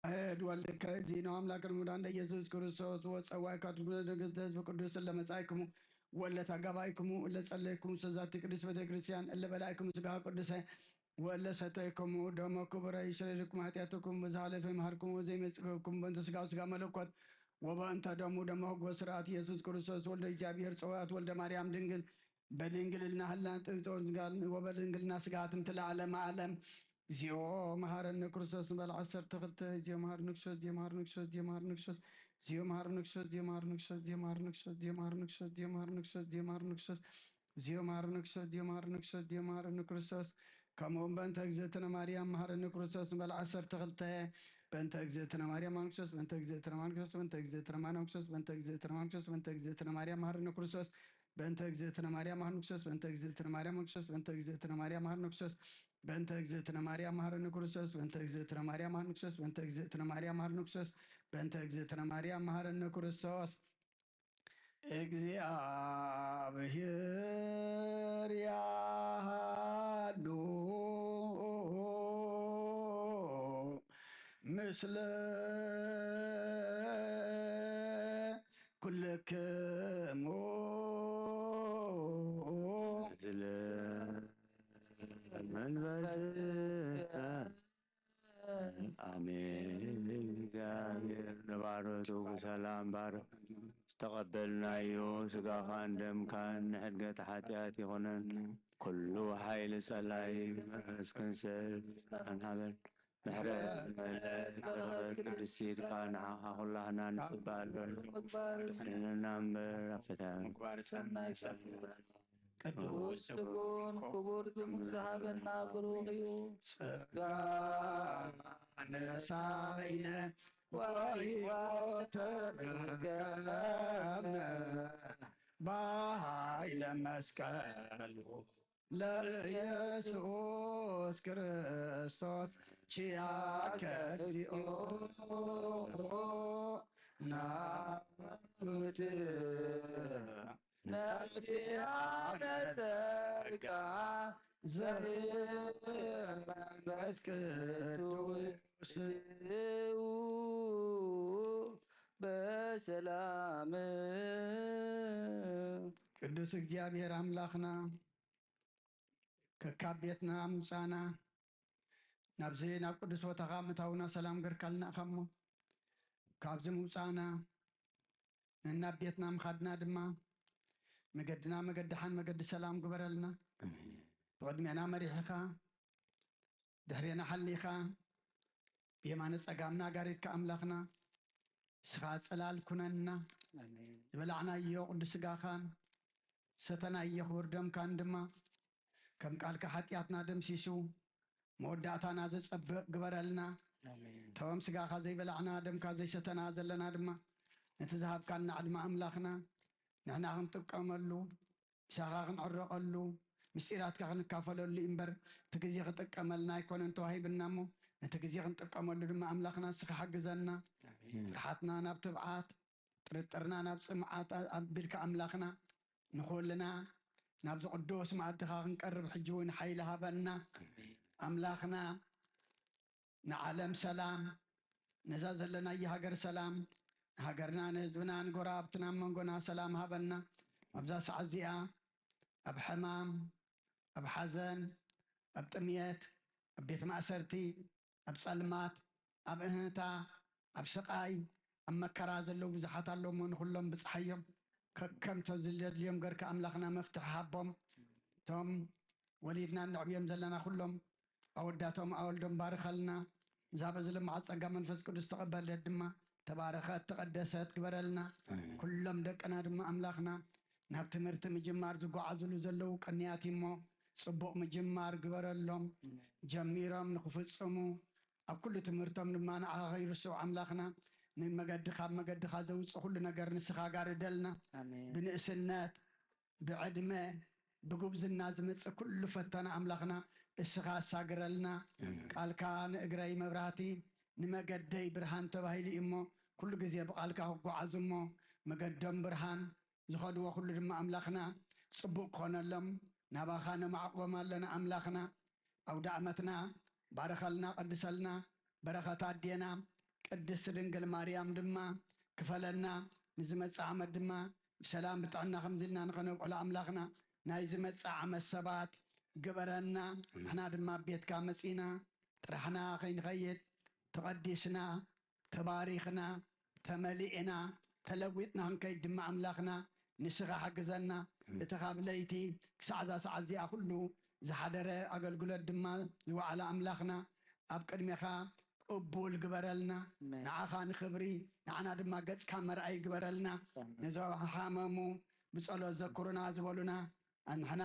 ሕድ ወልድከ ዚኖ ኣምላክ ንሙዳን ኢየሱስ ክርስቶስ ወጸዋይ ካቱም ንግስተ ህዝብ ቅዱስ እለ መጻይክሙ ወለ ተጋባይክሙ እለ ጸለይክሙ ሰዛቲ ቅዱስ ቤተ ክርስቲያን እለ በላይክሙ ስጋ ቅዱሰ ወለ ሰተይክሙ ደሞ ክቡረ ይሽረድኩም ኃጢአትኩም ብዝሃለፈ ይምሃርኩም ወዘይመጽእኩም በእንተ ስጋው ስጋ መለኮት ወበእንተ ደሙ ደሞ ህግቦ ስርዓት ኢየሱስ ክርስቶስ ወልደ እግዚኣብሔር ጸዋያት ወልደ ማርያም ድንግል በድንግልና ህላን ጥንጦን ዝጋል ወበድንግልና ስጋትም ትለዓለም ዓለም። እግዚኦ መሐረነ ክርስቶስ ንበል ዓሰርተ ክልተ። እግዚኦ መሐረነ ክርስቶስ፣ እግዚኦ መሐረነ ክርስቶስ፣ እግዚኦ መሐረነ ክርስቶስ፣ እግዚኦ መሐረነ ክርስቶስ፣ እግዚኦ መሐረነ ክርስቶስ፣ እግዚኦ መሐረነ ክርስቶስ፣ እግዚኦ መሐረነ ክርስቶስ፣ እግዚኦ መሐረነ ክርስቶስ፣ እግዚኦ መሐረነ ክርስቶስ፣ እግዚኦ መሐረነ ክርስቶስ፣ እግዚኦ መሐረነ ክርስቶስ። ከምኡውን በእንተ እግዝእትነ ማርያም መሐረነ ክርስቶስ ንበል ዓሰርተ ክልተ። በእንተ እግዝእትነ ማርያም መሐረነ ክርስቶስ፣ በእንተ እግዝእትነ ማርያም ክርስቶስ፣ በእንተ እግዝእትነ ማርያም ክርስቶስ፣ በእንተ እግዝእትነ ማርያም ክርስቶስ፣ በእንተ እግዝእትነ ማርያም መሐረነ ክርስቶስ። በእንተ እግዝእትነ ማርያም መሐረነ ክርስቶስ፣ በእንተ እግዝእትነ ማርያም መሐረነ ክርስቶስ፣ በእንተ እግዝእትነ ማርያም መሐረነ ክርስቶስ፣ በእንተ እግዝእትነ ማርያም መሐረነ ክርስቶስ፣ በእንተ እግዝእትነ ማርያም መሐረነ ክርስቶስ፣ በእንተ እግዝእትነ ማርያም መሐረነ ክርስቶስ፣ በእንተ እግዝእትነ ማርያም መሐረነ ክርስቶስ። እግዚኣብሔር ያሃሉ ምስለ ኩልክሙ። ስለ መንፈስከ። ኣሜን። እግዚኣብሔር ንባሮቱ ብሰላም ባርኽ። ዝተቐበልናዮ ስጋኻን ደምካን ንሕድገት ሓጢኣት ይኹነን። ኩሉ ሓይሊ ጸላይ መስክን ሰልጣን ሃበን። ምሕረት ዝመልአት በረኸት ቅድስቲ ኢድካ ንዓኻ ኩላህና ንጽበ ኣሎ። ድሕንና እምበር ኣብ ፈተና። ቅዱስ ጽጉን ክቡር ዝሃበና ብሩኽ እዩ። ጸጋ ነሳኢነ ወሕይወት ተረከብነ በኃይለ መስቀሉ ለኢየሱስ ክርስቶስ ኪያከ እግዚኦ ናብት ነፍስያ ነጸርካ ዘመንፈስ ቅዱስ በሰላም። ቅዱስ እግዚኣብሔር ኣምላኽና ከካብ ቤትና ምጻና ናብዚ ናብ ቅዱስ ቦታኻ ምእታውና ሰላም ገርካልና ኢኻ እሞ ካብዚ ምውጻና ነናብ ቤትና ምኻድና ድማ መገድና መገዲ ሓን መገዲ ሰላም ግበረልና። ብቕድሜና መሪሕኻ ድሕሬና ሓሊኻ ብየማነ ጸጋምና ጋሪድካ ኣምላኽና ንስኻ ጽላል ኩነና። ዝበላዕናዮ ቅዱስ ስጋኻን ሰተናዮ ክቡር ደምካን ድማ ከም ቃልካ ሓጢኣትና ደምሲሱ መወዳእታና ዘጸብቕ ግበረልና። እቶም ስጋኻ ዘይበላዕና ደምካ ዘይሰተና ዘለና ድማ ነቲ ዝሃብካና ዕድመ ኣምላኽና ንሕና ክንጥቀመሉ ምሳኻ ክንዕረቐሉ ምስጢራትካ ክንካፈለሉ እዩ እምበር እቲ ግዜ ክጥቀመልና ኣይኮነን ተዋሂብና እሞ ነቲ ግዜ ክንጥቀመሉ ድማ ኣምላኽና ንስኻ ሓግዘና። ፍርሓትና ናብ ትብዓት ጥርጥርና ናብ ጽምዓት ኣቢልካ ኣምላኽና ንኹልና ናብዚ ቅዱስ መኣድኻ ክንቀርብ ሕጂ እውን ሓይሊ ሃበና ኣምላኽና። ንዓለም ሰላም ነዛ ዘለናዮ ሃገር ሰላም ንሃገርና ንህዝብና ንጎረባብትና ኣብ መንጎና ሰላም ሃበና። ኣብዛ ሰዓት እዚኣ ኣብ ሕማም ኣብ ሓዘን ኣብ ጥምየት ኣብ ቤት ማእሰርቲ ኣብ ጸልማት ኣብ እህታ ኣብ ስቓይ ኣብ መከራ ዘለዉ ብዙሓት ኣለዉ እሞ ንኹሎም ብጽሓዮም። ከከም ተዝደልዮም ገርካ ኣምላኽና መፍትሒ ሃቦም። እቶም ወሊድና እንዕብዮም ዘለና ኩሎም ኣወዳቶም ኣወልዶም ባርኸልና። እዛ በዚ ልምዓት ጸጋ መንፈስ ቅዱስ ተቐበለት ድማ ተባረኸት ተቐደሰት ግበረልና። ኩሎም ደቅና ድማ ኣምላኽና ናብ ትምህርቲ ምጅማር ዝጓዓዙሉ ዘለዉ ቅንያት እሞ ጽቡቕ ምጅማር ግበረሎም። ጀሚሮም ንኽፍጽሙ ኣብ ኩሉ ትምህርቶም ድማ ንዓኻ ከይርስዑ ኣምላኽና ንመገዲ ካብ መገድኻ ዘውፅእ ኩሉ ነገር ንስኻ ጋርደልና። ብንእስነት ብዕድመ ብጉብዝና ዝመፅእ ኩሉ ፈተና ኣምላኽና እስኻ ኣሳግረልና። ቃልካ ንእግረይ መብራህቲ ንመገደይ ብርሃን ተባሂሉ እዩ እሞ ኩሉ ግዜ ብቃልካ ክጓዓዙ እሞ መገዶም ብርሃን ዝኸድዎ ኩሉ ድማ ኣምላኽና ጽቡቕ ክኾነሎም ናባኻ ነማዕቕቦም ኣለና። ኣምላኽና ኣውደ ዓመትና ባርኸልና፣ ቀድሰልና፣ በረኸት ኣዴና ቅድስቲ ድንግል ማርያም ድማ ክፈለና። ንዝመጽእ ዓመት ድማ ብሰላም ብጥዕና ከምዚ ኢልና ንኸነብዕሎ ኣምላኽና ናይ ዝመጽእ ዓመት ሰባት ግበረና። ንሕና ድማ ኣብ ቤትካ መጺና ጥራሕና ከይንኸይድ ተቐዲስና ተባሪኽና ተመሊእና ተለዊጥና ክንከይድ ድማ ኣምላኽና ንስኻ ሓግዘና። እቲ ካብ ለይቲ ክሳዕ እዛ ሰዓት እዚኣ ኩሉ ዝሓደረ ኣገልግሎት ድማ ዝወዓለ ኣምላኽና ኣብ ቅድሜኻ ቅቡል ግበረልና። ንዓኻ ንኽብሪ ንዓና ድማ ገጽካ መርኣይ ግበረልና። ነዞም ሓመሙ ብጸሎት ዘክሩና ዝበሉና ንሕና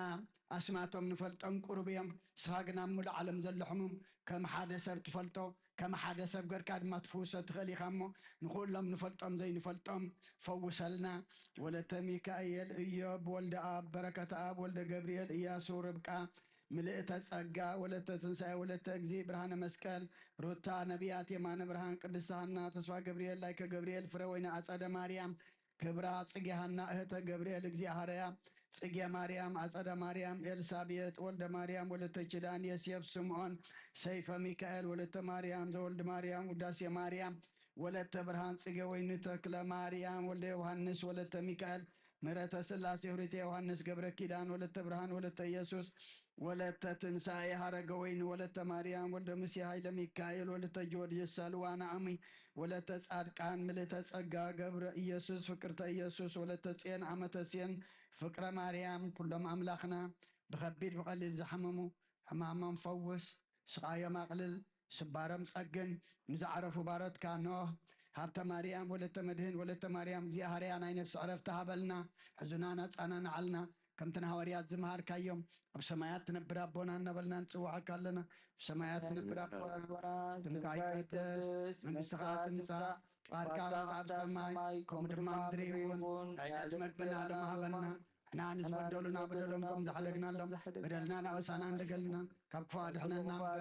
ኣስማቶም ንፈልጦም ቁሩብ እዮም። ንስኻ ግና ኣብ ሙሉእ ዓለም ዘሎ ሕሙም ከም ሓደ ሰብ ትፈልጦ፣ ከም ሓደ ሰብ ገርካ ድማ ትፍውሶ ትኽእል ኢኻ እሞ ንኹሎም ንፈልጦም ዘይንፈልጦም ፈውሰልና። ወለተ ሚካኤል እዮብ ወልደ ኣብ በረከተ ኣብ ወልደ ገብርኤል እያሱ ርብቃ ምልእተ ጸጋ ወለተ ትንሳኤ ወለተ እግዚእ ብርሃነ መስቀል ሩታ ነቢያት የማነ ብርሃን ቅድስት ሃና ተስፋ ገብርኤል ላይከ ገብርኤል ፍረ ወይነ ኣጸደ ማርያም ክብራ ጽጌ ሃና እህተ ገብርኤል እግዚኣብሃርያ ጽጌ ማርያም ኣጸደ ማርያም ኤልሳቤጥ ወልደ ማርያም ወለተ ኪዳን የስየፍ ስምዖን ሰይፈ ሚካኤል ወለተ ማርያም ዘወልድ ማርያም ውዳሴ ማርያም ወለተ ብርሃን ጽጌ ወይኒ ተክለ ማርያም ወልደ ዮሃንስ ወለተ ሚካኤል ምረተ ስላሴ ሁሪተ ዮሃንስ ገብረ ኪዳን ወለተ ብርሃን ወለተ ኢየሱስ ወለተ ትንሳኤ ሃረገ ወይኒ ወለተ ማርያም ወልደ ሙሴ ኃይለ ሚካኤል ወለተ ጊዮርጊስ ሰልዋ ናዕሚ ወለተ ጻድቃን ምልእተ ጸጋ ገብረ ኢየሱስ ፍቅርተ ኢየሱስ ወለተ ጽዮን ዓመተ ጽዮን ፍቅረ ማርያም ኩሎም ኣምላኽና ብኸቢድ ብቐሊል ዝሓመሙ ሕማሞም ፈውስ ስቓዮም ኣቕልል ስባሮም ጸግን ንዝዓረፉ ባሮትካ ኖህ ሃብተ ማርያም ወለተ መድህን ወለተ ማርያም እግዚኣብሃርያ ናይ ነፍሲ ዕረፍቲ ሃበልና ሕዙናን ኣጻናንዓልና ከምቲ ንሃዋርያት ዝመሃርካዮም ኣብ ሰማያት ትነብር ኣቦና እናበልና ንጽውዓካ ኣለና። ኣብ ሰማያት ትነብር ኣቦና ስምካ ይቀደስ መንግስትኻ ትምጻእ ፍቃድካ ኣብ ሰማይ ከምኡ ድማ ምድሪ ይኹን ዕለት መግብና ሎም ሃበና ንሕና ንዝበደሉና በደሎም ከም ዝሓለግናሎም በደልና ናበሳና እንደገልና ካብ ክፉ ኣድሕነና እምበር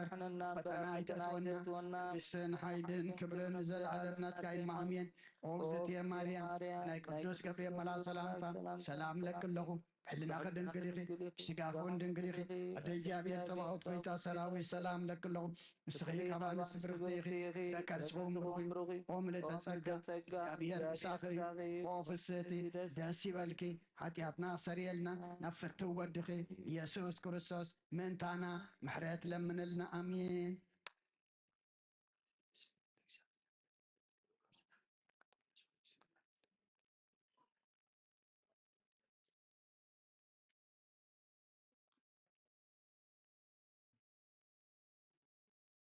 ፈተና ኣይተእትወና መንግስትን ሓይልን ክብርን ንዘለዓለም ናትካ ኢልማ ኣሜን። ኦብዝእትየ ማርያም ናይ ቅዱስ ገብርኤል መልኣክ ሰላምታ ሰላም ለኪ ኣለኹ። ሕልናኺ ድንግል ኢኺ፣ ስጋኽውን ድንግል ኢኺ። ኣደ እግዚኣብሔር ጸባኦት ጎይታ ሰራዊት ሰላም ለኪ ኣለኹ። ንስኺ ካብ ኣንስቲ ብርኽቲ ኢኺ፣ ፍረ ከርስኺ እውን ብሩኽ እዩ። ኦ ምልእተ ጸጋ እግዚኣብሔር ምሳኺ እዩ። ኦ ፍስህቲ ደስ ይበልኪ፣ ሓጢኣትና ኣሰርየልና ናብ ፍትው ወድኺ ኢየሱስ ክርስቶስ ምእንታና ምሕረት ለምንልና። ኣሜን።